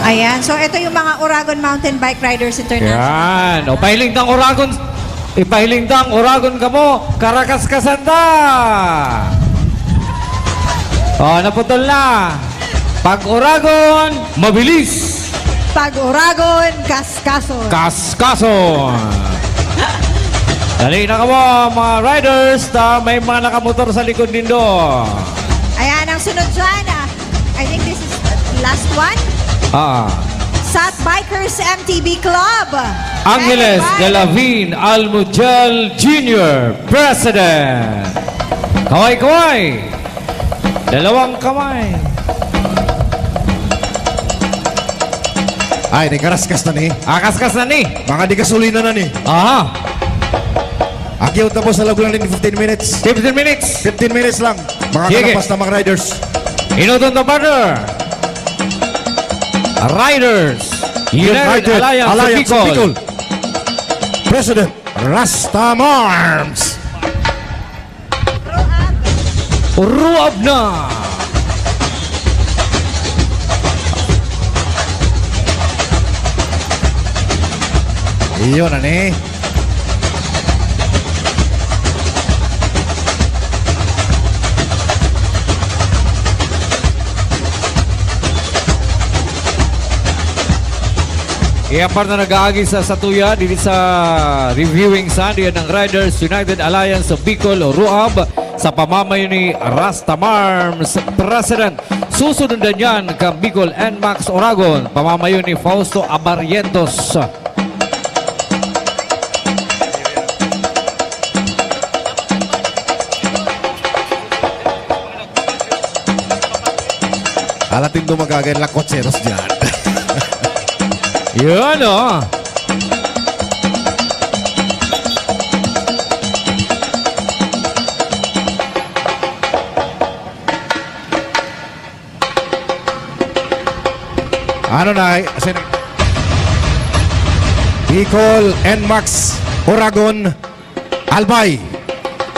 Ayan. So, ito yung mga Oragon Mountain Bike Riders International. Yan. O, pahiling tang Oragon. Ipahiling tang Oragon kamo. Karakaskasan ta. O, naputol na. Pag Oragon, mabilis. Pag Oragon, kaskason. Kaskason. Dali na kamo, mga riders, ta may mga nakamotor sa likod nindo. Ayan, ang sunod dyan, ah, I think this is the last one. Ah. Sat Bikers M T B Club. Angeles Headed by Delavin Almujal Junior, President. Kaway-kaway. Dalawang kamay. Ay, di karaskas na ni. Akaskas na ni. Mga di gasolina na ni. Aha. Akyot na po sa loob lang din fifteen minutes. Fifteen minutes. Fifteen minutes lang. Mga Sige. Kalapas na mga riders. Inuton to, partner. Riders United United Alliance of Alliance of Bicol. Bicol. President Rasta Marms. Ruab na! Iyon na ni. Iya par na nag-aagi sa satuya, dili sa reviewing sa, diyan ang Riders United Alliance of Bicol o RUAB, sa pamamayo ni Rasta Marms, President. Susundan yan kang Bicol N max Oragon, pamamayo ni Fausto Abarrientos. Alatin ko magagay lakotseros dyan. Yun, oh. Ano na, eh, sin-, Bicol, N max, Oragon, Albay.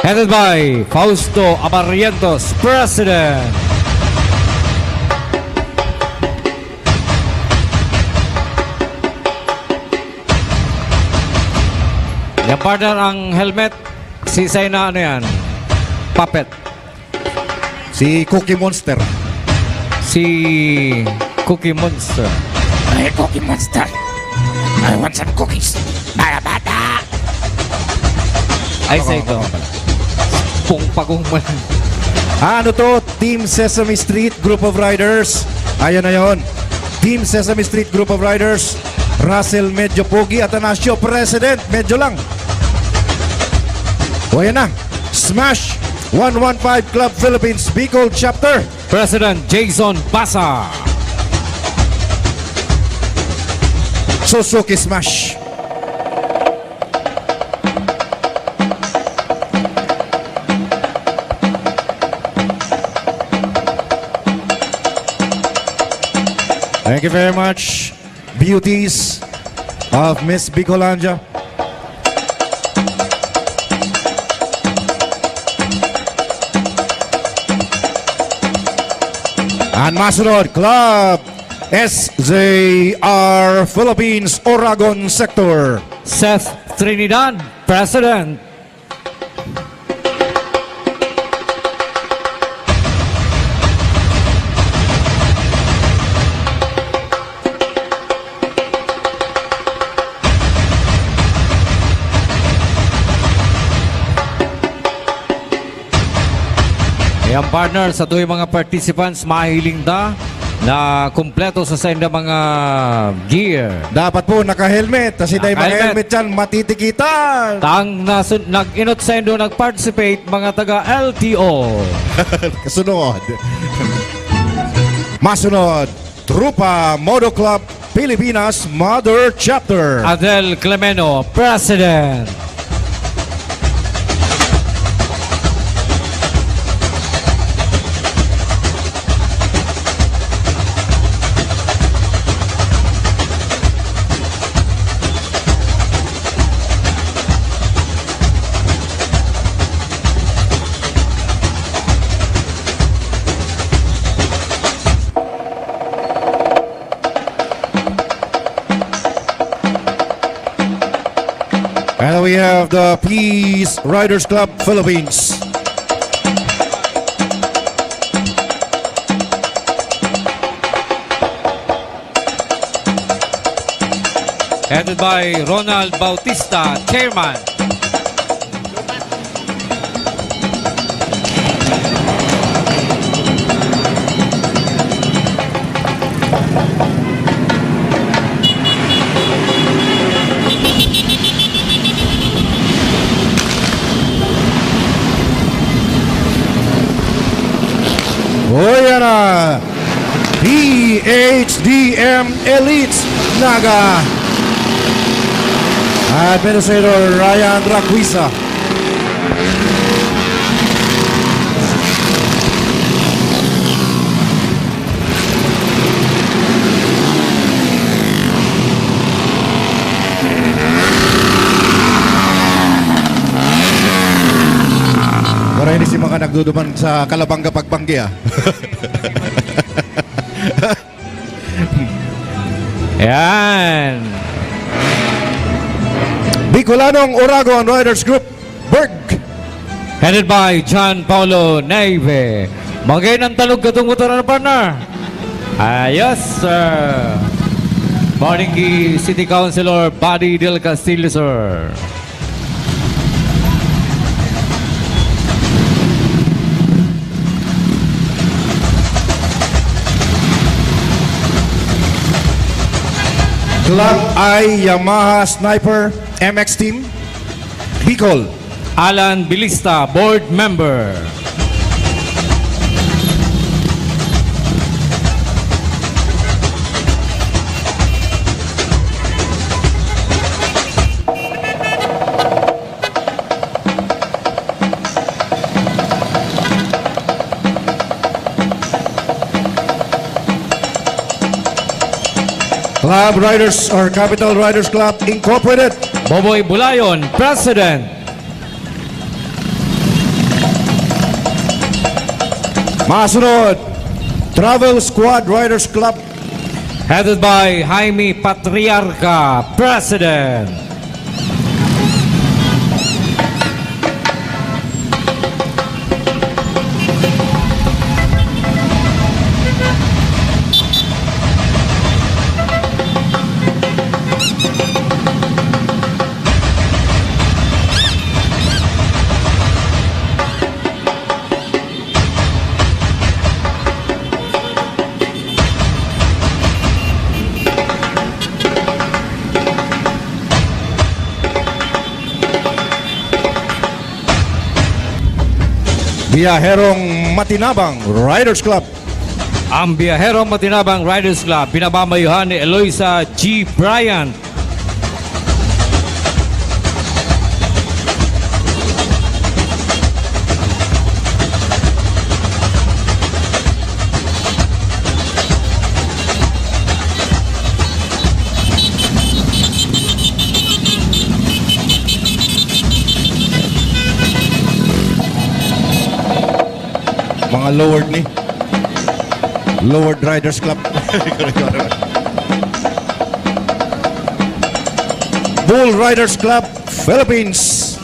Headed by Fausto Abarrientos, President. Yan, partner, ang helmet. Si Sena, ano yan? Puppet. Si Cookie Monster. Si Cookie Monster. Ay, Cookie Monster. I want some cookies. Mga bata! Ay, sa ito. Pung pagong man. Ah, ano to? Team Sesame Street Group of Riders. Ayan na yon. Team Sesame Street Group of Riders. Russell, medyo pogi. Atanasio, President, medyo lang. O, ayan na. Smash one one five Club Philippines Bicol Chapter. President Jason Basa. Suzuki Smash. Thank you very much, beauties of Miss Bicolandia. Ang masunod, Club S J R Philippines, Oragon Sector. Seth Trinidad, President. Ayan, partner, sa tuwing mga participants, mahiling ta na kumpleto sa sainda mga gear. Dapat po naka-helmet. Kasi dahil mga Naka-helmet. Helmet yan, matitikitan. Tang nasun-, nag-inot saindo, nag-participate, mga taga L T O. Kasunod. Masunod, Trupa Moto Club Pilipinas Mother Chapter. Adel Clemeno, President. And we have the Peace Riders Club Philippines. Headed by Ronald Bautista, Chairman. O, yan na. P H D M Elites Naga. Administrator Ryan Raguisa. Para hindi si mga nagduduman sa Calabanga pagbanggi, ah. Yan. Bicolanong Oragon Riders Group, Berg. Headed by John Paulo Naive. Magay ng talog katong motor, ano, partner? Ayos, sir. Morning, ki City Councilor Buddy Del Castillo, sir. Club I Yamaha Sniper M X Team, Bicol. Alan Bilista, Board Member. Club Riders or Capital Riders Club Incorporated. Boboy Bulayon, President. Masunod, Travel Squad Riders Club. Headed by Jaime Patriarca, President. Biyaherong Matinabang Riders Club. Ang Biyaherong Matinabang Riders Club, pinamamayuhan ni Eloisa G. Bryant. Mga lowered ni. Lowered Riders Club. Bull Riders Club Philippines.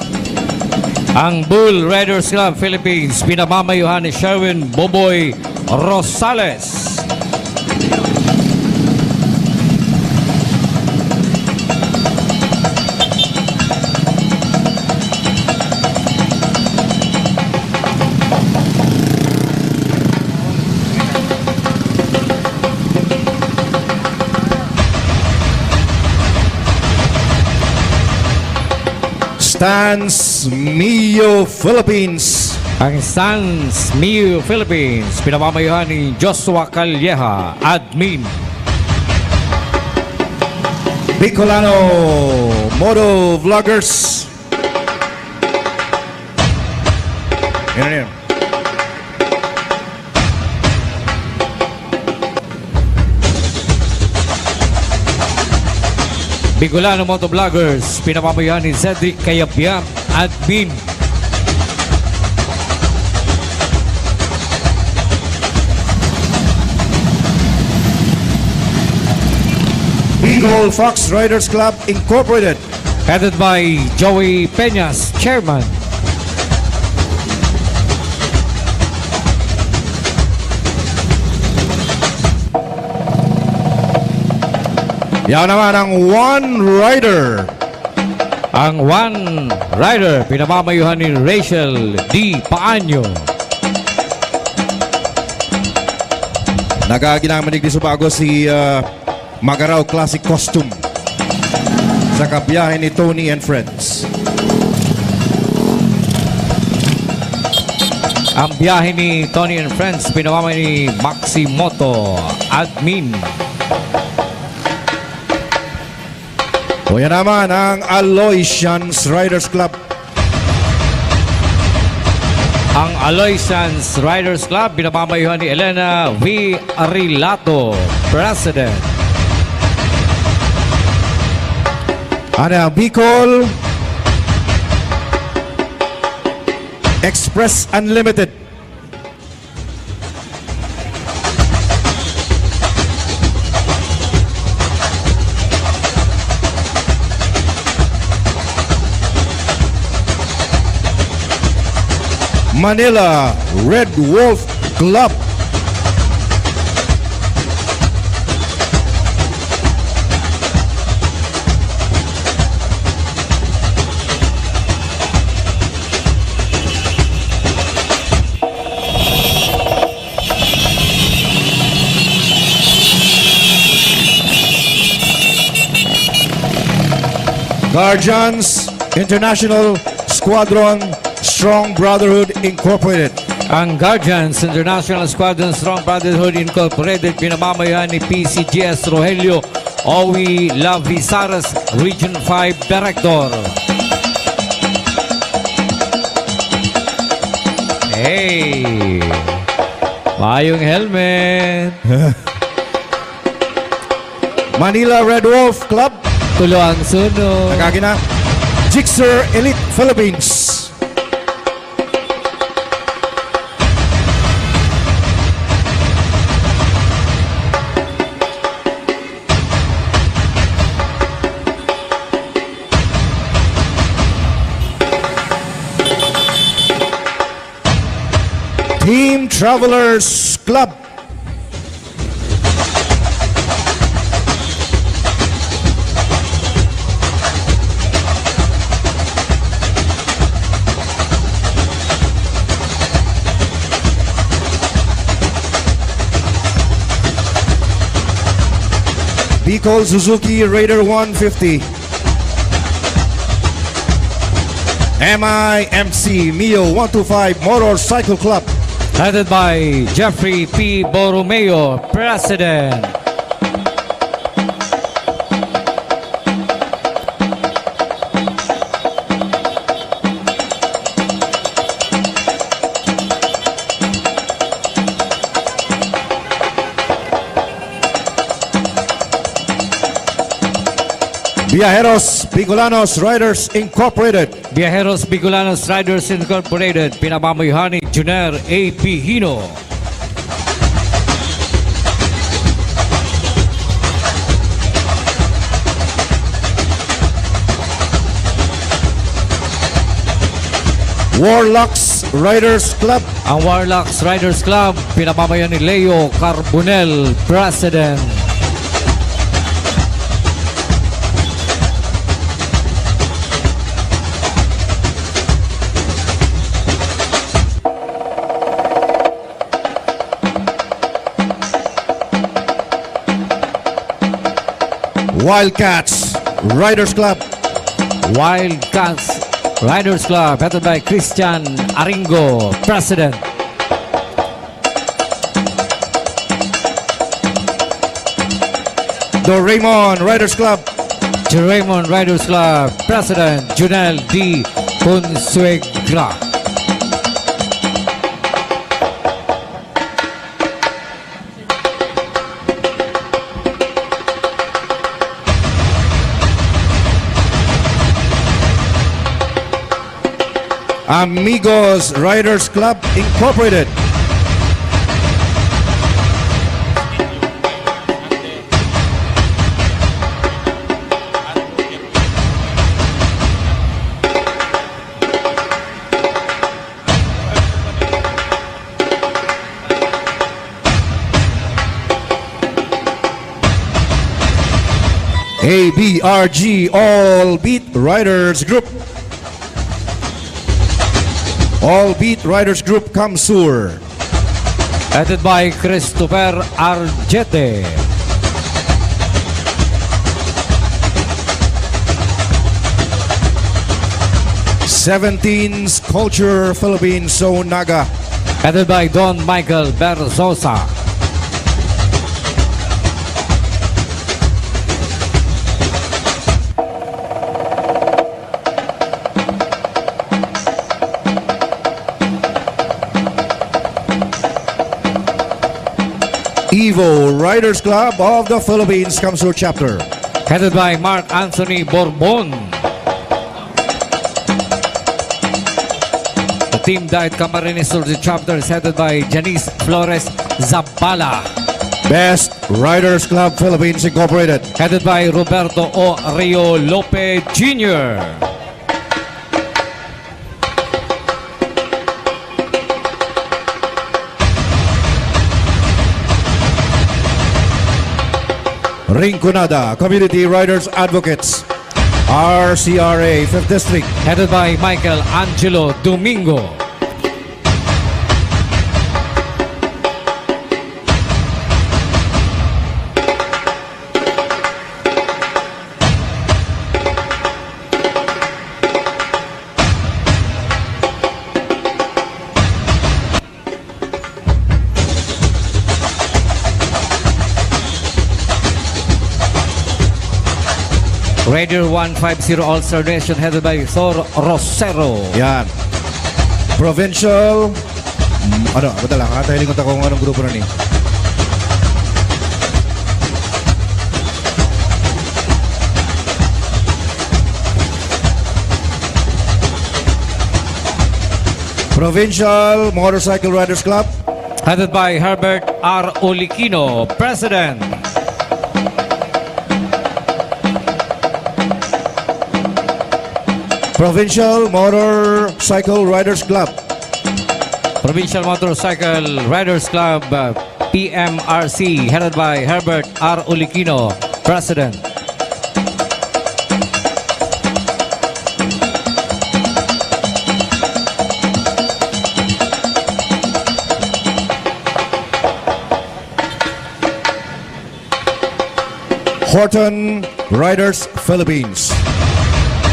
Ang Bull Riders Club Philippines, pinamamayuhan ni Sherwin Boboy Rosales. Stans Mio Philippines. Ang Stans Mio Philippines, pinamamayuhan ni Joshua Calleja, admin. Bicolano Moto Vloggers. Yan na yan. Bicolano Motovloggers, pinapamayohan ni Cedric Cayabyab, admin. Bicol Fox Riders Club Incorporated. Headed by Joey Peñas, Chairman. Yan naman ang One Rider. Ang One Rider, pinamamayuhan ni Rachel D. Paanyo. Nagaginaman digdi sa bago si, ah, Magarao Classic Costume. Sa kabiyahe ni Tony and Friends. Ang biyahe ni Tony and Friends, pinamamay ni Maxi Moto, admin. O yan naman ang Aloysians Riders Club. Ang Aloysians Riders Club, pinamamayuhan ni Elena V. Arilato, President. Ano ang Bicol Express Unlimited? Manila Red Wolf Club. Guardians International Squadron Strong Brotherhood Incorporated. Ang Guardians International Squadron Strong Brotherhood Incorporated, pinamamayan ni P C G S Rogelio Owi Lavisares, Region five Director. Hey! Mayong helmet! Manila Red Wolf Club. Tulo ang sunog. Nakagi na. Jixer Elite Philippines. Team Travelers Club. Bicol Suzuki Raider one fifty. M I M C Mio one two five Motorcycle Club. Headed by Jeffrey P. Borromeo, President. Viajeros Bicolanos Riders Incorporated. Viajeros Bicolanos Riders Incorporated, pinamamayohan ni Juner A. Pihino. Warlocks Riders Club. Ang Warlocks Riders Club, pinamamayan ni Leo Carbonel, President. Wildcats Riders Club. Wildcats Riders Club, headed by Christian Aringo, President. Doraemon Riders Club. Doraemon Riders Club, President Junel D. Consuegra. Amigos Riders Club Incorporated. A B R G, All Beat Riders Group. All Beat Riders Group, CamSur. Headed by Christopher Arjete. Seventeen's Culture Philippines Zone Naga. Headed by Don Michael Berzosa. Evo Riders Club of the Philippines, CamSur Chapter. Headed by Mark Anthony Borbon. The Team Diet Camarines Sur Chapter is headed by Janice Flores Zabala. Best Riders Club Philippines Incorporated. Headed by Roberto O. Rio Lope Junior. Rinconada Community Riders Advocates, R C R A, Fifth District. Headed by Michael Angelo Domingo. Raider one five zero All-Star Nation headed by Thor Rosero. Yan. Provincial, mm, ano, bata lang, ha? Tahilingon ta kung anong grupo na ni. Provincial Motorcycle Riders Club. Headed by Herbert R. Olikino, President. Provincial Motorcycle Riders Club. Provincial Motorcycle Riders Club, uh, P M R C, headed by Herbert R. Olikino, President. Horton Riders Philippines.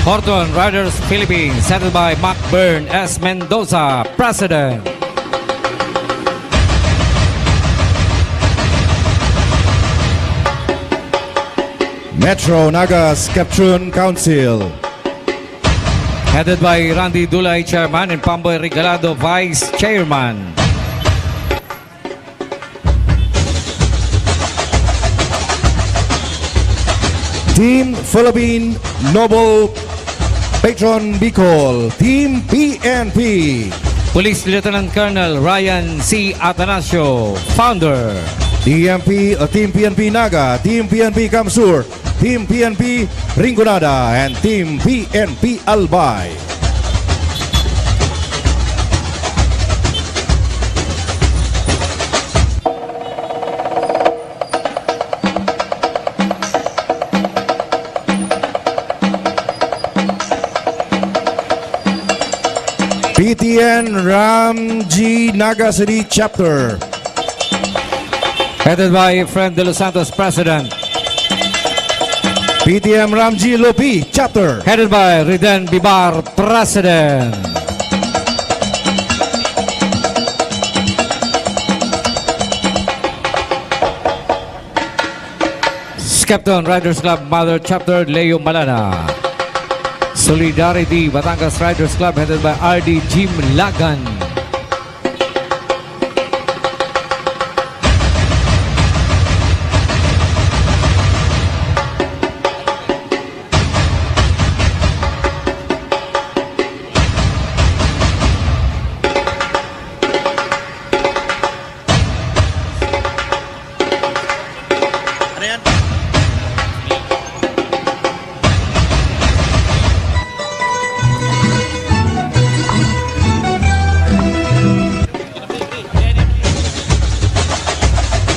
Horton Riders Philippines, headed by Macbern S. Mendoza, President. Metro Naga Skeptron Council. Headed by Randy Dulay, Chairman, and Pamboy Regalado, Vice Chairman. Team Philippine Noble Patron Bicol, Team P N P. Police Lieutenant Colonel Ryan C. Atanasio, founder. T M P, uh, Team P N P Naga, Team P N P Camsur, Team P N P Rinconada, and Team P N P Albay. P T N Ramji Naga City Chapter. Headed by Fred De Los Santos, President. P T M Ramji Lopi Chapter. Headed by Riden Bibar, President. Skepton Riders Club Mother Chapter, Leo Malana. Solidarity Batangas Riders Club headed by R D Jim Lagan. Ano yan?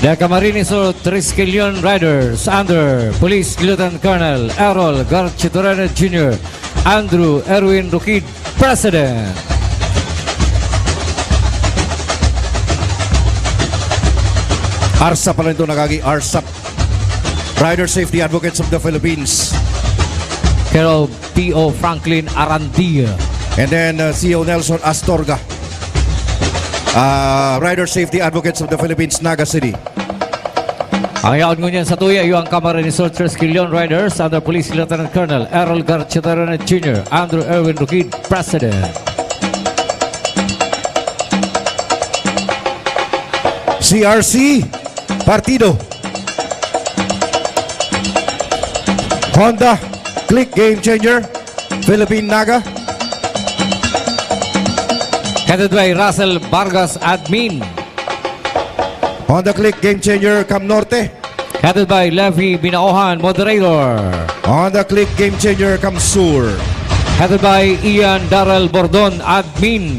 The Camarines Sur Triskelion Riders under Police Lieutenant Colonel Errol Garchitorena Junior, Andrew Erwin Rukid, President. ARSAP pala ito, nakagi-ARSAP. Rider Safety Advocates of the Philippines. Colonel P O Franklin Arandia. And then, uh, C O Nelson Astorga. Uh, Rider Safety Advocates of the Philippines, Naga City. Ang yaon ngunyan sa tuya, iyo ang Camarines Sur Triskelion Riders under Police Lieutenant Colonel Errol Garchitorena Junior, Andrew Erwin Rukid, President. C R C, Partido. Honda Click Game Changer, Philippine Naga. Headed by Russell Vargas, Admin. Honda Click Game Changer, Cam Norte. Headed by Levi Binaohan, Moderator. Honda Click Game Changer, Cam Sur. Headed by Ian Darrell Bordon, Admin.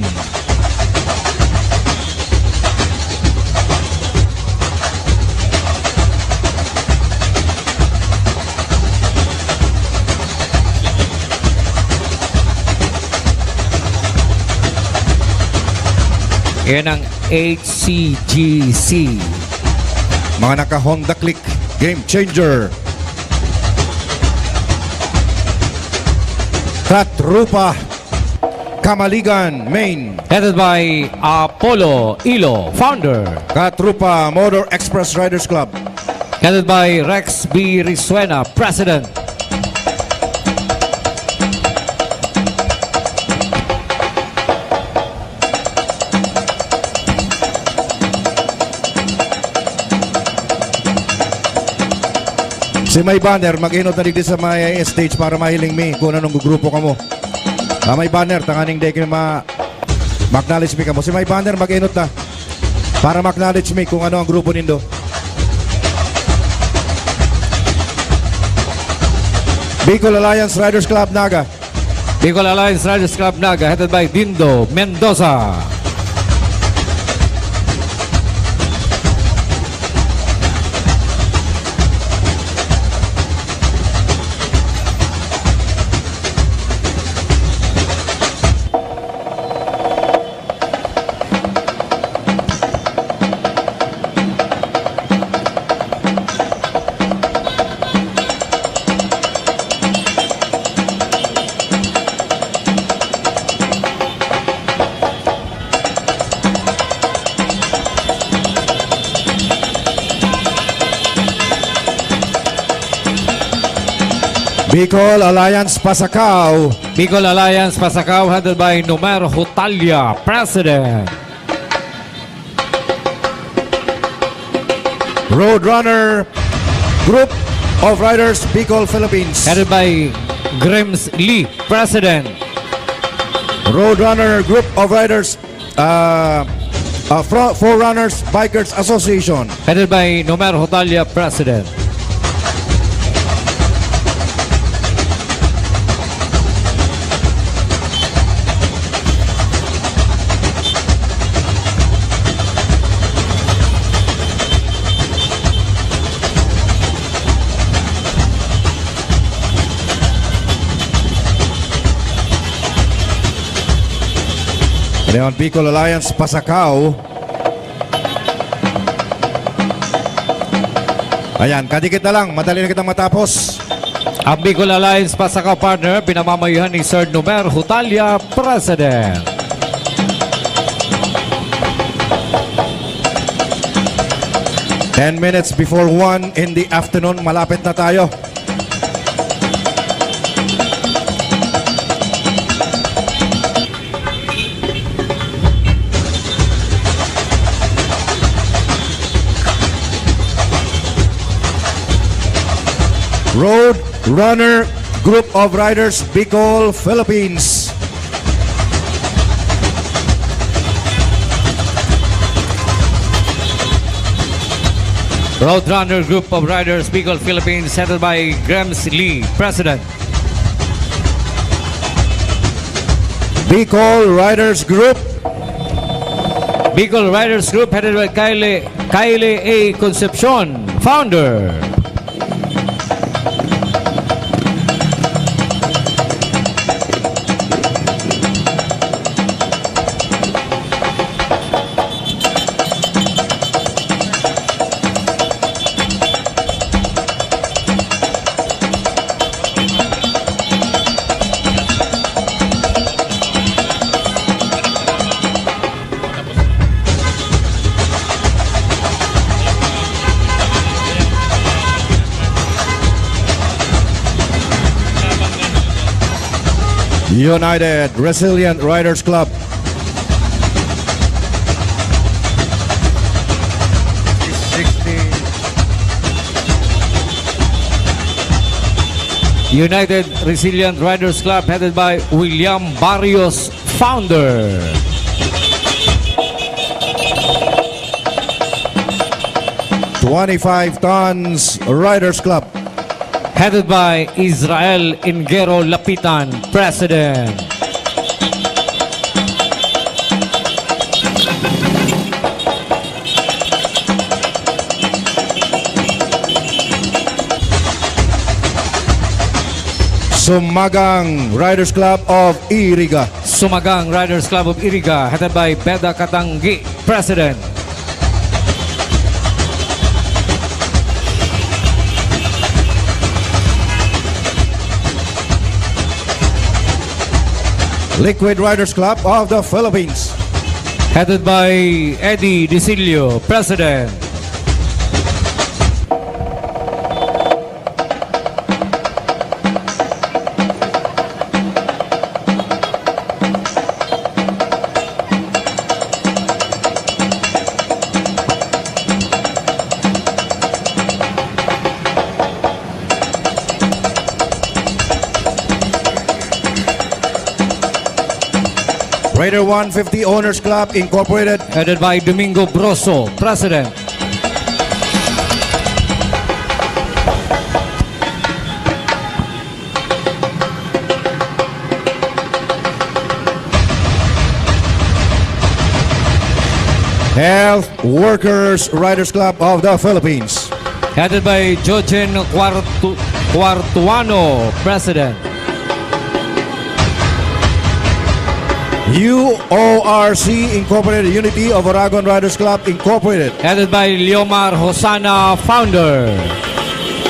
Yan ang H C G C. Mga naka-Honda Click, Game Changer. Katrupa Kamaligan, main. Headed by Apollo Ilo, founder. Katrupa Motor Express Riders Club. Headed by Rex B Risuena, President. Si may banner, mag-inot na digdi sa may stage para mahiling mi kung anong grupo kamo. Ah, may banner, tanganing di kayo ma-, Ma-acknowledge mi kamo. Si may banner, mag-enot na. Para ma-acknowledge mi kung ano ang grupo nindo. Bicol Alliance Riders Club, Naga. Bicol Alliance Riders Club, Naga, headed by Dindo Mendoza. Bicol Alliance Pasacao. Bicol Alliance Pasacao, headed by Nomer Hutalia, President. Roadrunner Group of Riders, Bicol, Philippines. Headed by Grims Lee, President. Roadrunner Group of Riders, uh, uh, Fro-, Forerunners Bikers Association. Headed by Nomer Hutalia, President. Leon Bicol Alliance, Pasacao. Ayan, kadikit na lang. Madali na kitang matapos. Ang Bicol Alliance Pasacao, partner, pinamamayohan ni Sir Nomer Hutalia, President. Ten minutes before one in the afternoon, malapit na tayo. Road Runner Group of Riders, Bicol, Philippines. Road Runner Group of Riders, Bicol, Philippines, headed by Grems Lee, President. Bicol Riders Group. Bicol Riders Group, headed by Kylie, Kylie A. Concepcion, founder. United Resilient Riders Club. United Resilient Riders Club, headed by William Barrios, founder. Twenty-five Tons Riders Club. Headed by Israel Ingero Lapitan, President. Sumagang Riders Club of Iriga. Sumagang Riders Club of Iriga, headed by Beda Katanggi, President. Liquid Riders Club of the Philippines. Headed by Eddie Dicilio, President. Rider one fifty Owners Club Incorporated. Headed by Domingo Broso, President. Health Workers Riders Club of the Philippines. Headed by Jojen Cuartu-, Cuartuano, President. U O R C Incorporated, Unity of Oragon Riders Club Incorporated. Headed by Leomar Hosana, founder.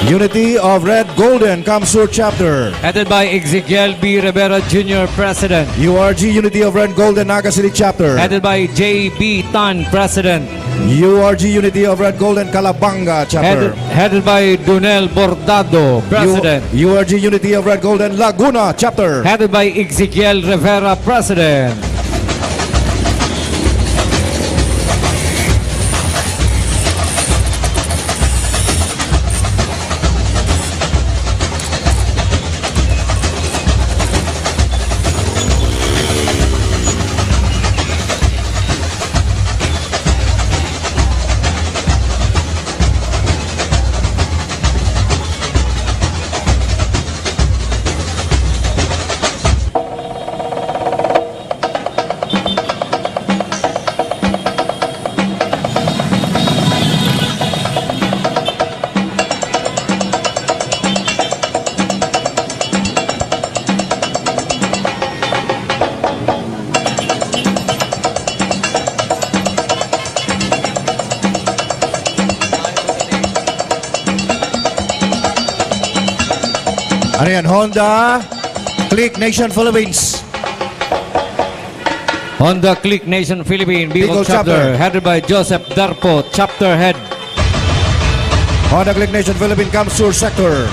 Unity of Red Golden, CamSur Chapter. Headed by Ezekiel B Rivera Junior, President. U R G Unity of Red Golden, Naga City Chapter. Headed by J B Tan, President. U R G Unity of Red Golden, Calabanga Chapter. Headed, headed by Dunel Bordado, President. U R G Unity of Red Golden, Laguna Chapter. Headed by Ezekiel Rivera, President. Ano yan? Honda Click Nation Philippines. Honda Click Nation Philippine, Bicol Bicol Chapter, Chapter. Headed by Joseph Darpo, Chapter Head. Honda Click Nation Philippine, CamSur Sector.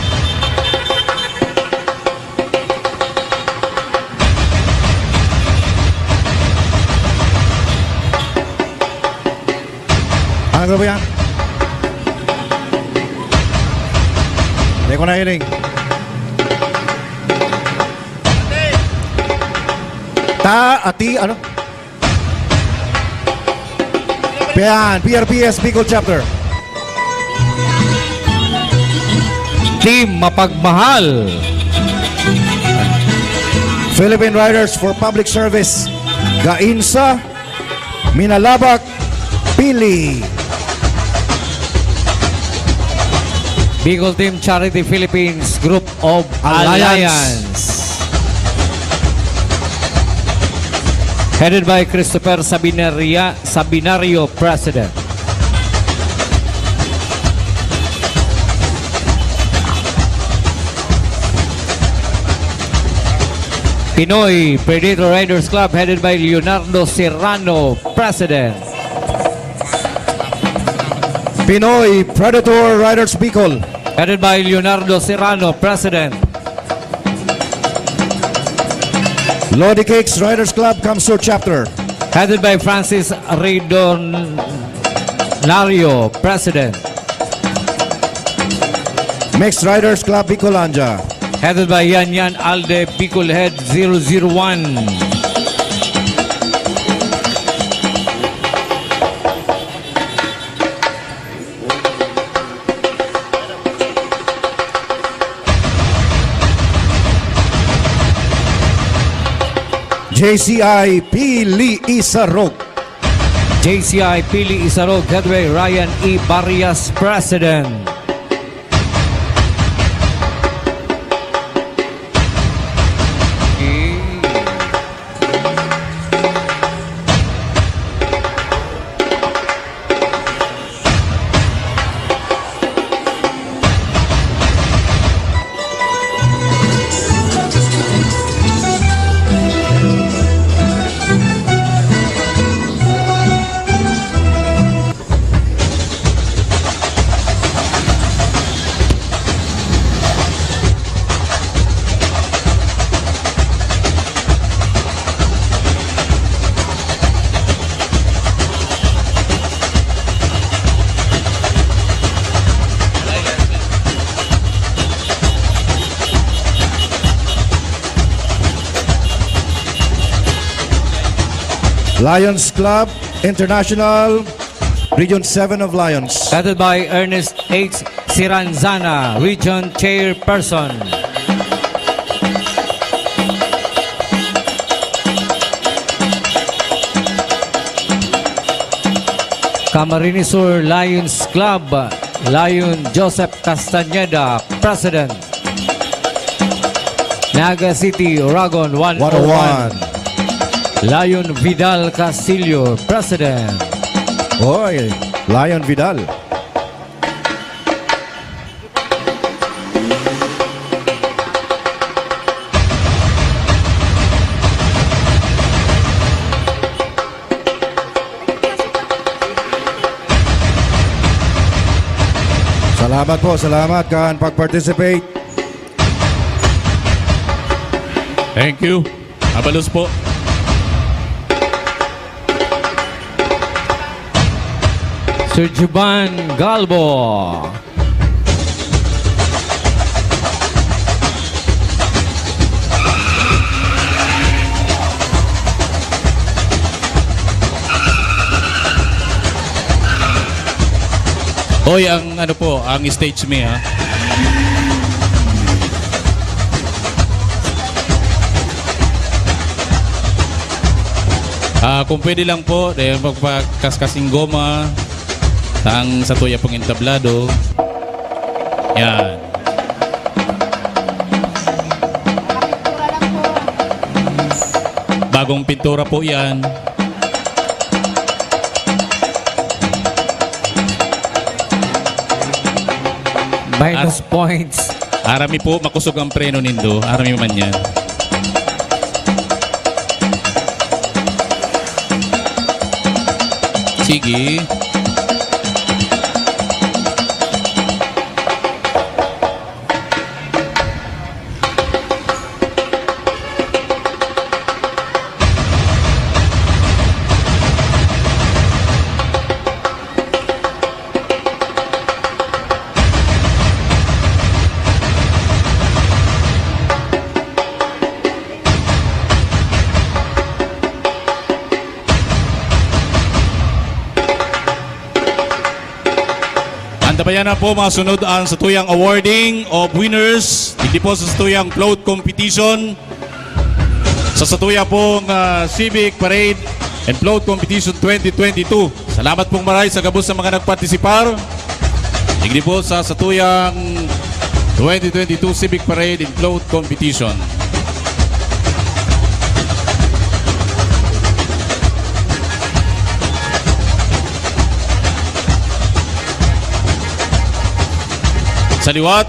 Ano grupo yan? Hindi ko nahiling. Ta, ati, ano? Yan, P R P S Bicol Chapter. Team Mapagmahal. Philippine Riders for Public Service. Gainsa, Minalabac, Pili. Bicol Team Charity Philippines Group of Alliance. Alliance. Headed by Christopher Sabinaria-, Sabinario, President. Pinoy Predator Riders Club, headed by Leonardo Serrano, President. Pinoy Predator Riders Bicol. Headed by Leonardo Serrano, President. Lodi Cakes Riders Club, CamSur Chapter. Headed by Francis Ridon-, Nario, President. Mixed Riders Club Bicolandia. Headed by Yan Yan Alde, Bicol Head zero zero one. J C I Pili Isarog. J C I Pili Isarog, head by Ryan E Barrias, President. Lions Club International, Region seven of Lions. Headed by Ernest H. Siranzana, Region Chairperson. Camarines Sur Lions Club, Lion Joseph Castañeda, President. Naga City, Oragon, one oh one. One oh one. Lion Vidal Castillo, President. Oy, Lion Vidal. Salamat po, salamat kan pag-participate. Thank you. Mabalos po. Sir Juban Galbo. Oy, ang ano po, ang stage mi, ha? Ah, kung pwede lang po, eh, magpakaskasing goma, ang satuya pong entablado. Yan. Bagong pintura po yan. Minus At points. Arami po, makusog ang preno nindo. Arami man yan. Sige. Antabayan na po, mga sunod, ang satuyang awarding of winners. Digdi po sa satuyang float competition. Sa satuya pong, ah, Civic Parade and Float Competition twenty twenty-two. Salamat pong maray sa gabos sa mga nagpartisipar. Digdi po sa satuyang twenty twenty-two Civic Parade and Float Competition. Sa liwat,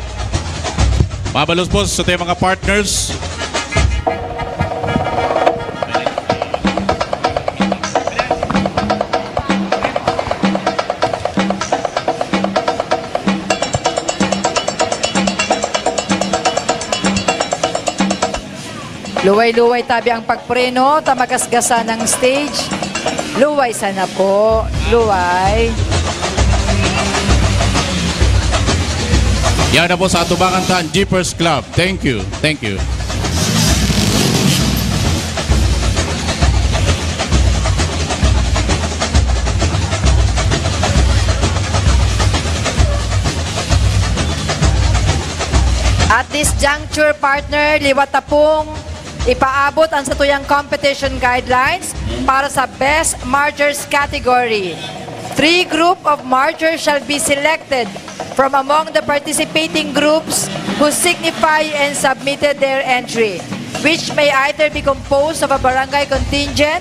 mabalos po sa ating mga partners. Luway-luway tabi ang pagpreno ta magasgasan ang stage. Luway sana po. Luway. Yan na po sa atubangan ta, ang Jeepers Club. Thank you. Thank you. At this juncture, partner, liwat ta pong ipaabot ang satuyang competition guidelines para sa Best Marchers category. Three group of marchers shall be selected from among the participating groups who signify and submitted their entry, which may either be composed of a barangay contingent,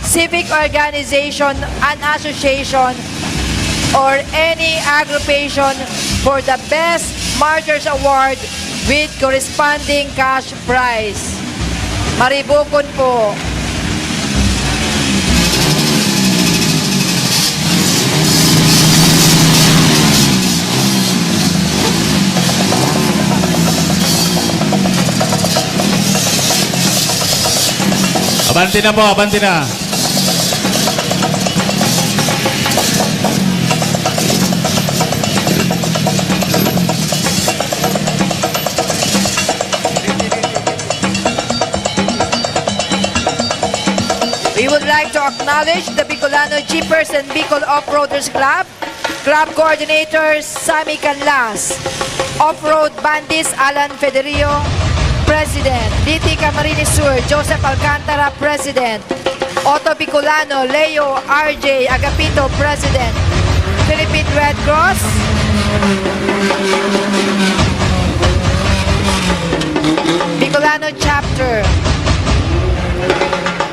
civic organization, an association, or any aggregation for the Best Marchers Award with corresponding cash prize. Maribukon po. Abante na po, abante na. We would like to acknowledge the Bicolano Jeepers and Bicol Off-Roaders Club, Club Coordinator Sammy Canlas, Off-Road Bandits Alan Federio, President, D T Camarines Sur, Joseph Alcantara, President, Otto Bicolano, Leo R J Agapito, President, Philippine Red Cross, Bicolano Chapter,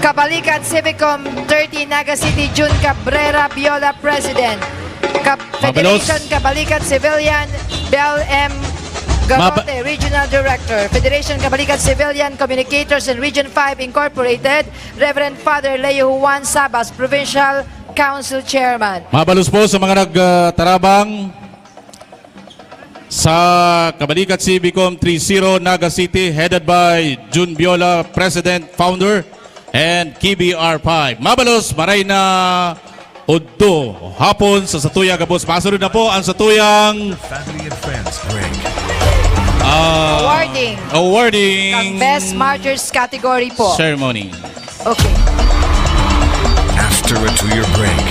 Kabalikat Civicom thirty Naga City, Jun Cabrera Viola, President, Kab-, Mabalos. Federation Kabalikat Civilian, Bel M Gabote, Maba- Regional Director, Federation Kabalikat Civilian Communicators and Region five Incorporated, Reverend Father Leo Juan Sabas, Provincial Council Chairman. Mabalos po sa mga nagtarabang sa Kabalikat Civicom three zero Naga City, headed by Jun Viola, President, Founder, and K B R five. Mabalos, maray na udto hapon sa satuya gabos. Masunod na po ang satuyang Family and friends break. Ah, Awarding. Awarding. Ang Best Martyrs category po. Ceremony. Okay. After a two-year break,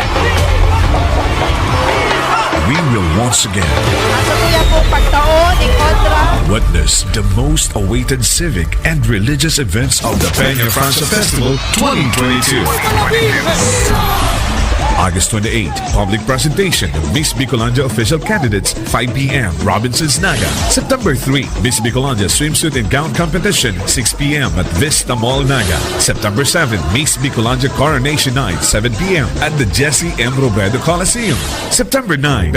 we will once again Ang satuya pong pagtaon ni Contra. witness the most awaited civic and religious events of the Peña Francia Festival twenty twenty-two. August twenty-eight, public presentation of Miss Bicolandia official candidates, five p m, Robinson's Naga. September three, Miss Bicolandia swimsuit and gown competition, six p m at Vista Mall, Naga. September seven, Miss Bicolandia Coronation Night, seven p m at the Jesse M Robredo Coliseum. September nine,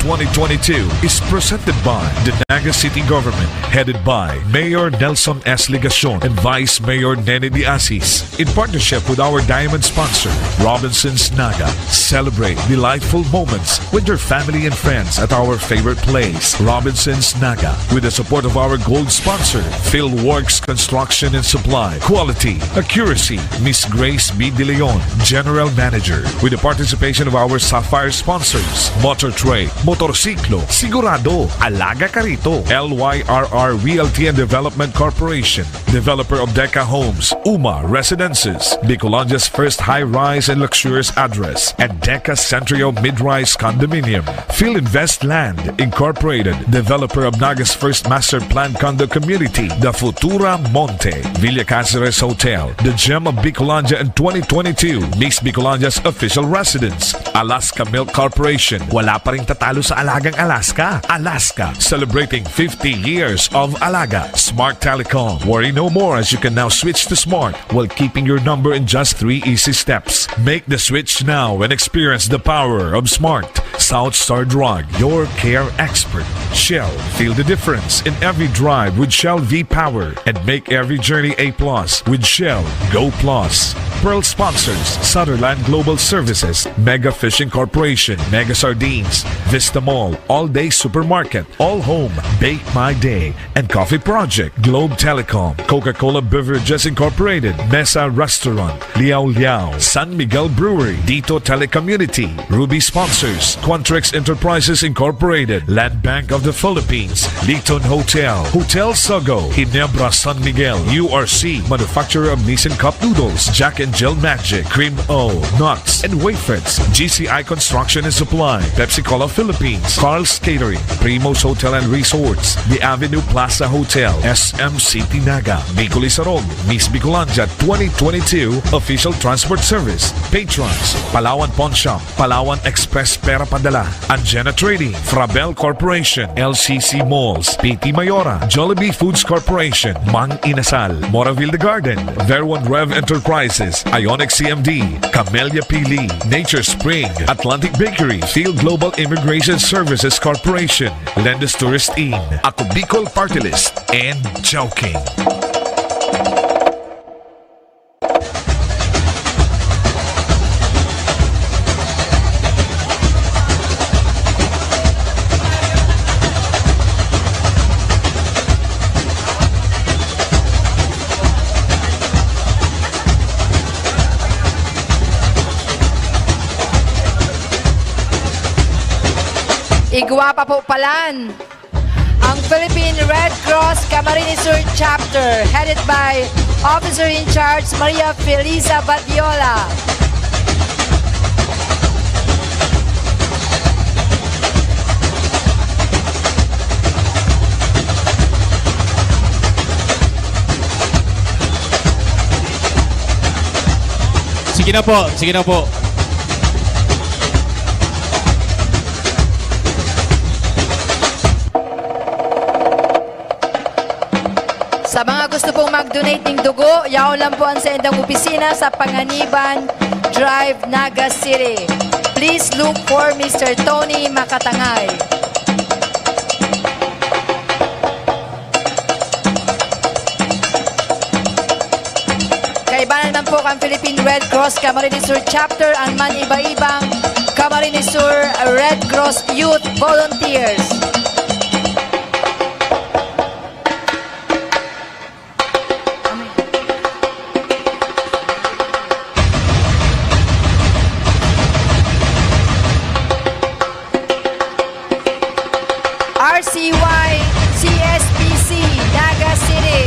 twenty twenty-two is presented by the Naga City Government, headed by Mayor Nelson S. Legacion and Vice Mayor Nene de Asis, in partnership with our diamond sponsor, Robinson's Naga. Celebrate delightful moments with your family and friends at our favorite place, Robinson's Naga, with the support of our gold sponsor, Philworks Construction and Supply. Quality, accuracy, Miss Grace B. De Leon, General Manager, with the participation of our Sapphire sponsors, Motor Trade, Motorsiklo, Sigurado, Alaga Karito, L Y R R Realty and Development Corporation, developer of Deca Homes, Uma Residences, Bicolandia's first high-rise and luxurious address, and Deca Centrio Mid-Rise Condominium. Filinvest Land Incorporated, developer of Naga's first master plan condo community, The Futura Monte, Villa Caceres Hotel, The Gem of Bicolandia and twenty twenty-two Miss Bicolandia's official residence, Alaska Milk Corporation. Wala pa ring tatalo sa Alagang Alaska. Alaska, celebrating fifty years of Alaga. Smart Telecom. Worry no more, as you can now switch to Smart while keeping your number in just three easy steps. Make the switch now and experience the power of Smart. South Star Drug, your care expert. Shell, feel the difference in every drive with Shell V-Power and make every journey a plus with Shell Go Plus. Pearl sponsors, Sutherland Global Services, Mega Fishing Corporation, Mega Sardines, Vista Mall, All Day Supermarket, All Home, Bake My Day, and Coffee Project, Globe Telecom, Coca-Cola Beverages Incorporated, Mesa Restaurant, Liao Liao, San Miguel Brewery, Dito Telecommunity, Ruby Sponsors, Quantrix Enterprises Incorporated, Land Bank of the Philippines, Liton Hotel, Hotel Sogo, Ginebra San Miguel, U R C, manufacturer of Nissan Cup Noodles, Jack and Jill Magic, Cream O, Nuts, and Wafers, G C I Construction and Supply, Pepsi Cola Philippines, Carl's Catering, Primo's Hotel and Resorts, The Avenue Plaza Hotel, S M City Naga, Bicol Isarog, Miss Bicolandia twenty twenty-two Official Transport Service, Patrons, Palawan Pawn Shop, Palawan Express Pera Padala, Anjena Trading, Frabel Corporation, L C C Malls, P T Mayora, Jollibee Foods Corporation, Mang Inasal, Moraville The Garden, Verwan Rev Enterprises, Ionic C M D, Camellia Pili, Nature Spring, Atlantic Bakery, Field Global Immigration Services Corporation, Lendes Tourist Inn, Ako Bicol Party List, and Chowking. Igwa pa po palan. Ang Philippine Red Cross Camarines Sur Chapter, headed by Officer in Charge Maria Felisa Badiola. Sige na po, sige na po. Sa mga gusto pong mag-donate ning dugo, yaon lang po an saindang opisina sa Panganiban Drive, Naga City. Please look for Mister Tony Makatangay. Kaiba na naman po kan Philippine Red Cross Camarines Sur Chapter, an man iba-ibang Camarines Sur Red Cross Youth Volunteers. R C Y C S P C, Naga City.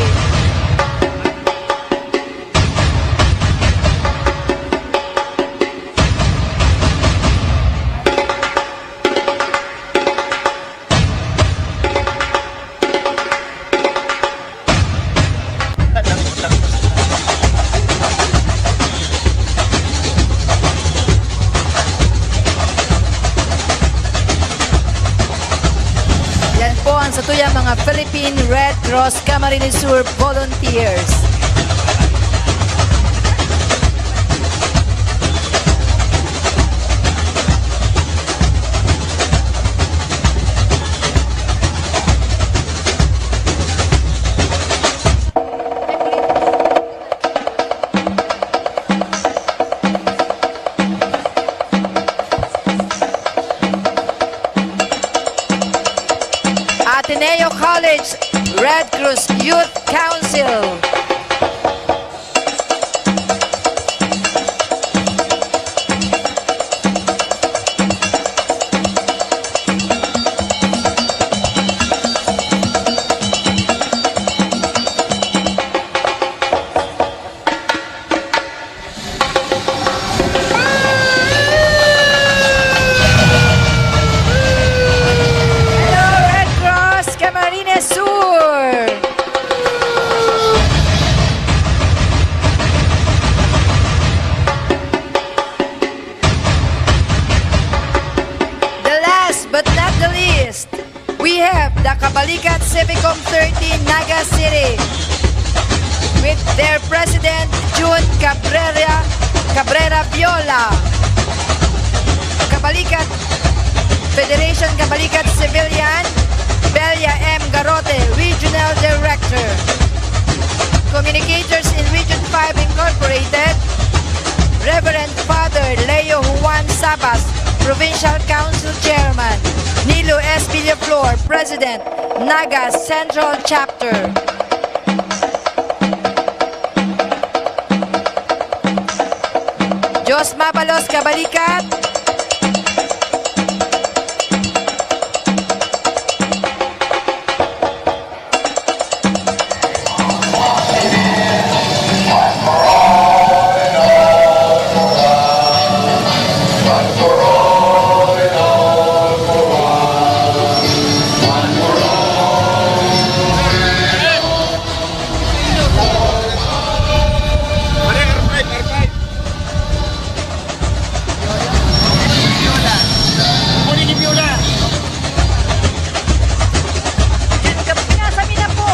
Yan po ang satuyang mga Philippine Red Cross Camarines Sur volunteers. Ateneo College Red Cross Youth Council. Hello, Red Cross Camarines Sur! The last but not the least, we have the Kabalikat Civicom thirteen Naga City with their President Jun Cabrera, Cabrera Viola. Kabalikat Federation Kabalikat Civilian, Belia M. Garote, Regional Director. Communicators in Region five Incorporated, Reverend Father Leo Juan Sabas, Provincial Council Chairman, Nilo S. Villaflor, President, Naga Central Chapter. Diyos mabalos, kabalikat. Diyan ka, pinasa mi na po.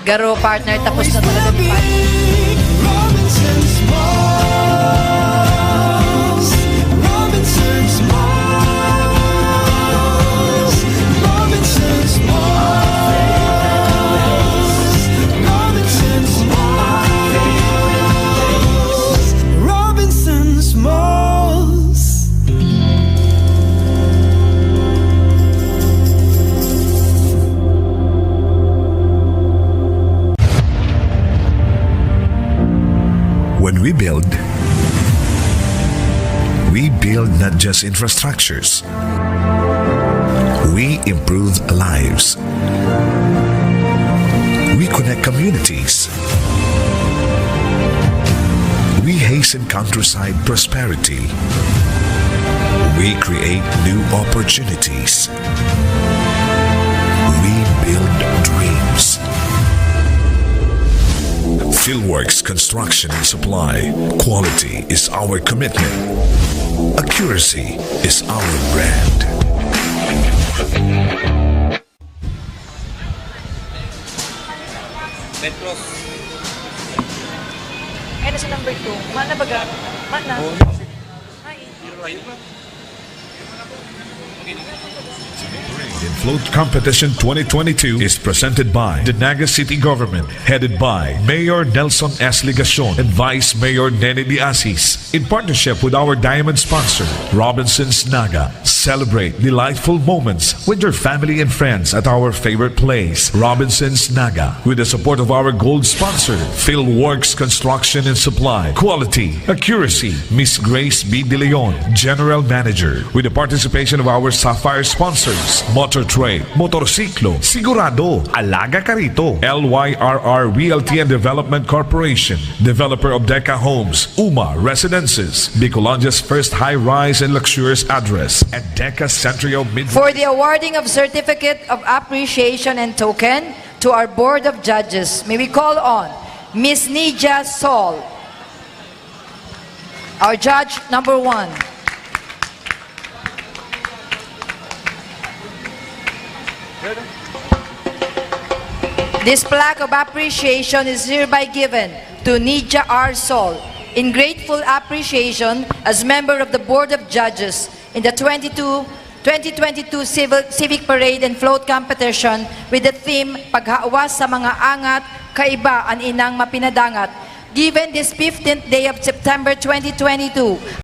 Garo, partner, tapos na talaga ni partner. Robinson's Malls. Robinson's Malls. Robinson's Malls. Robinson's Malls. Robinson's Malls. When we build, we build not just infrastructures. We improve lives. We connect communities. We hasten countryside prosperity. We create new opportunities. We build dreams. Philworks Construction and Supply. Quality is our commitment. Accuracy is our brand. Metros. Ay, nasa number two. Mana baga? Mana? Ay. In Float Competition twenty twenty-two is presented by the Naga City Government, headed by Mayor Nelson S. Legacion and Vice Mayor Nene de Asis, in partnership with our diamond sponsor, Robinson's Naga. Celebrate delightful moments with your family and friends at our favorite place, Robinson's Naga, with the support of our gold sponsor, Philworks Construction and Supply. Quality, accuracy, Miss Grace B. De Leon, General Manager, with the participation of our Sapphire sponsors, Motor Trade, Motorsiklo, Sigurado, Alaga Karito, L Y R R Realty and Development Corporation, developer of Deca Homes, Uma Residences, Bicolandia's first high-rise and luxurious address, and Deca Centrio Mid- For the awarding of Certificate of Appreciation and Token to our Board of Judges, may we call on Miss Nidia Sol, our judge number one. This plaque of appreciation is hereby given to Nidia R. Sol in grateful appreciation as member of the Board of Judges in the twenty-two, twenty twenty-two Civil, Civic Parade and Float Competition with the theme, "Paghawas sa mga angat, kaiba an inang mapinadangat." Given this fifteenth day of September twenty twenty-two,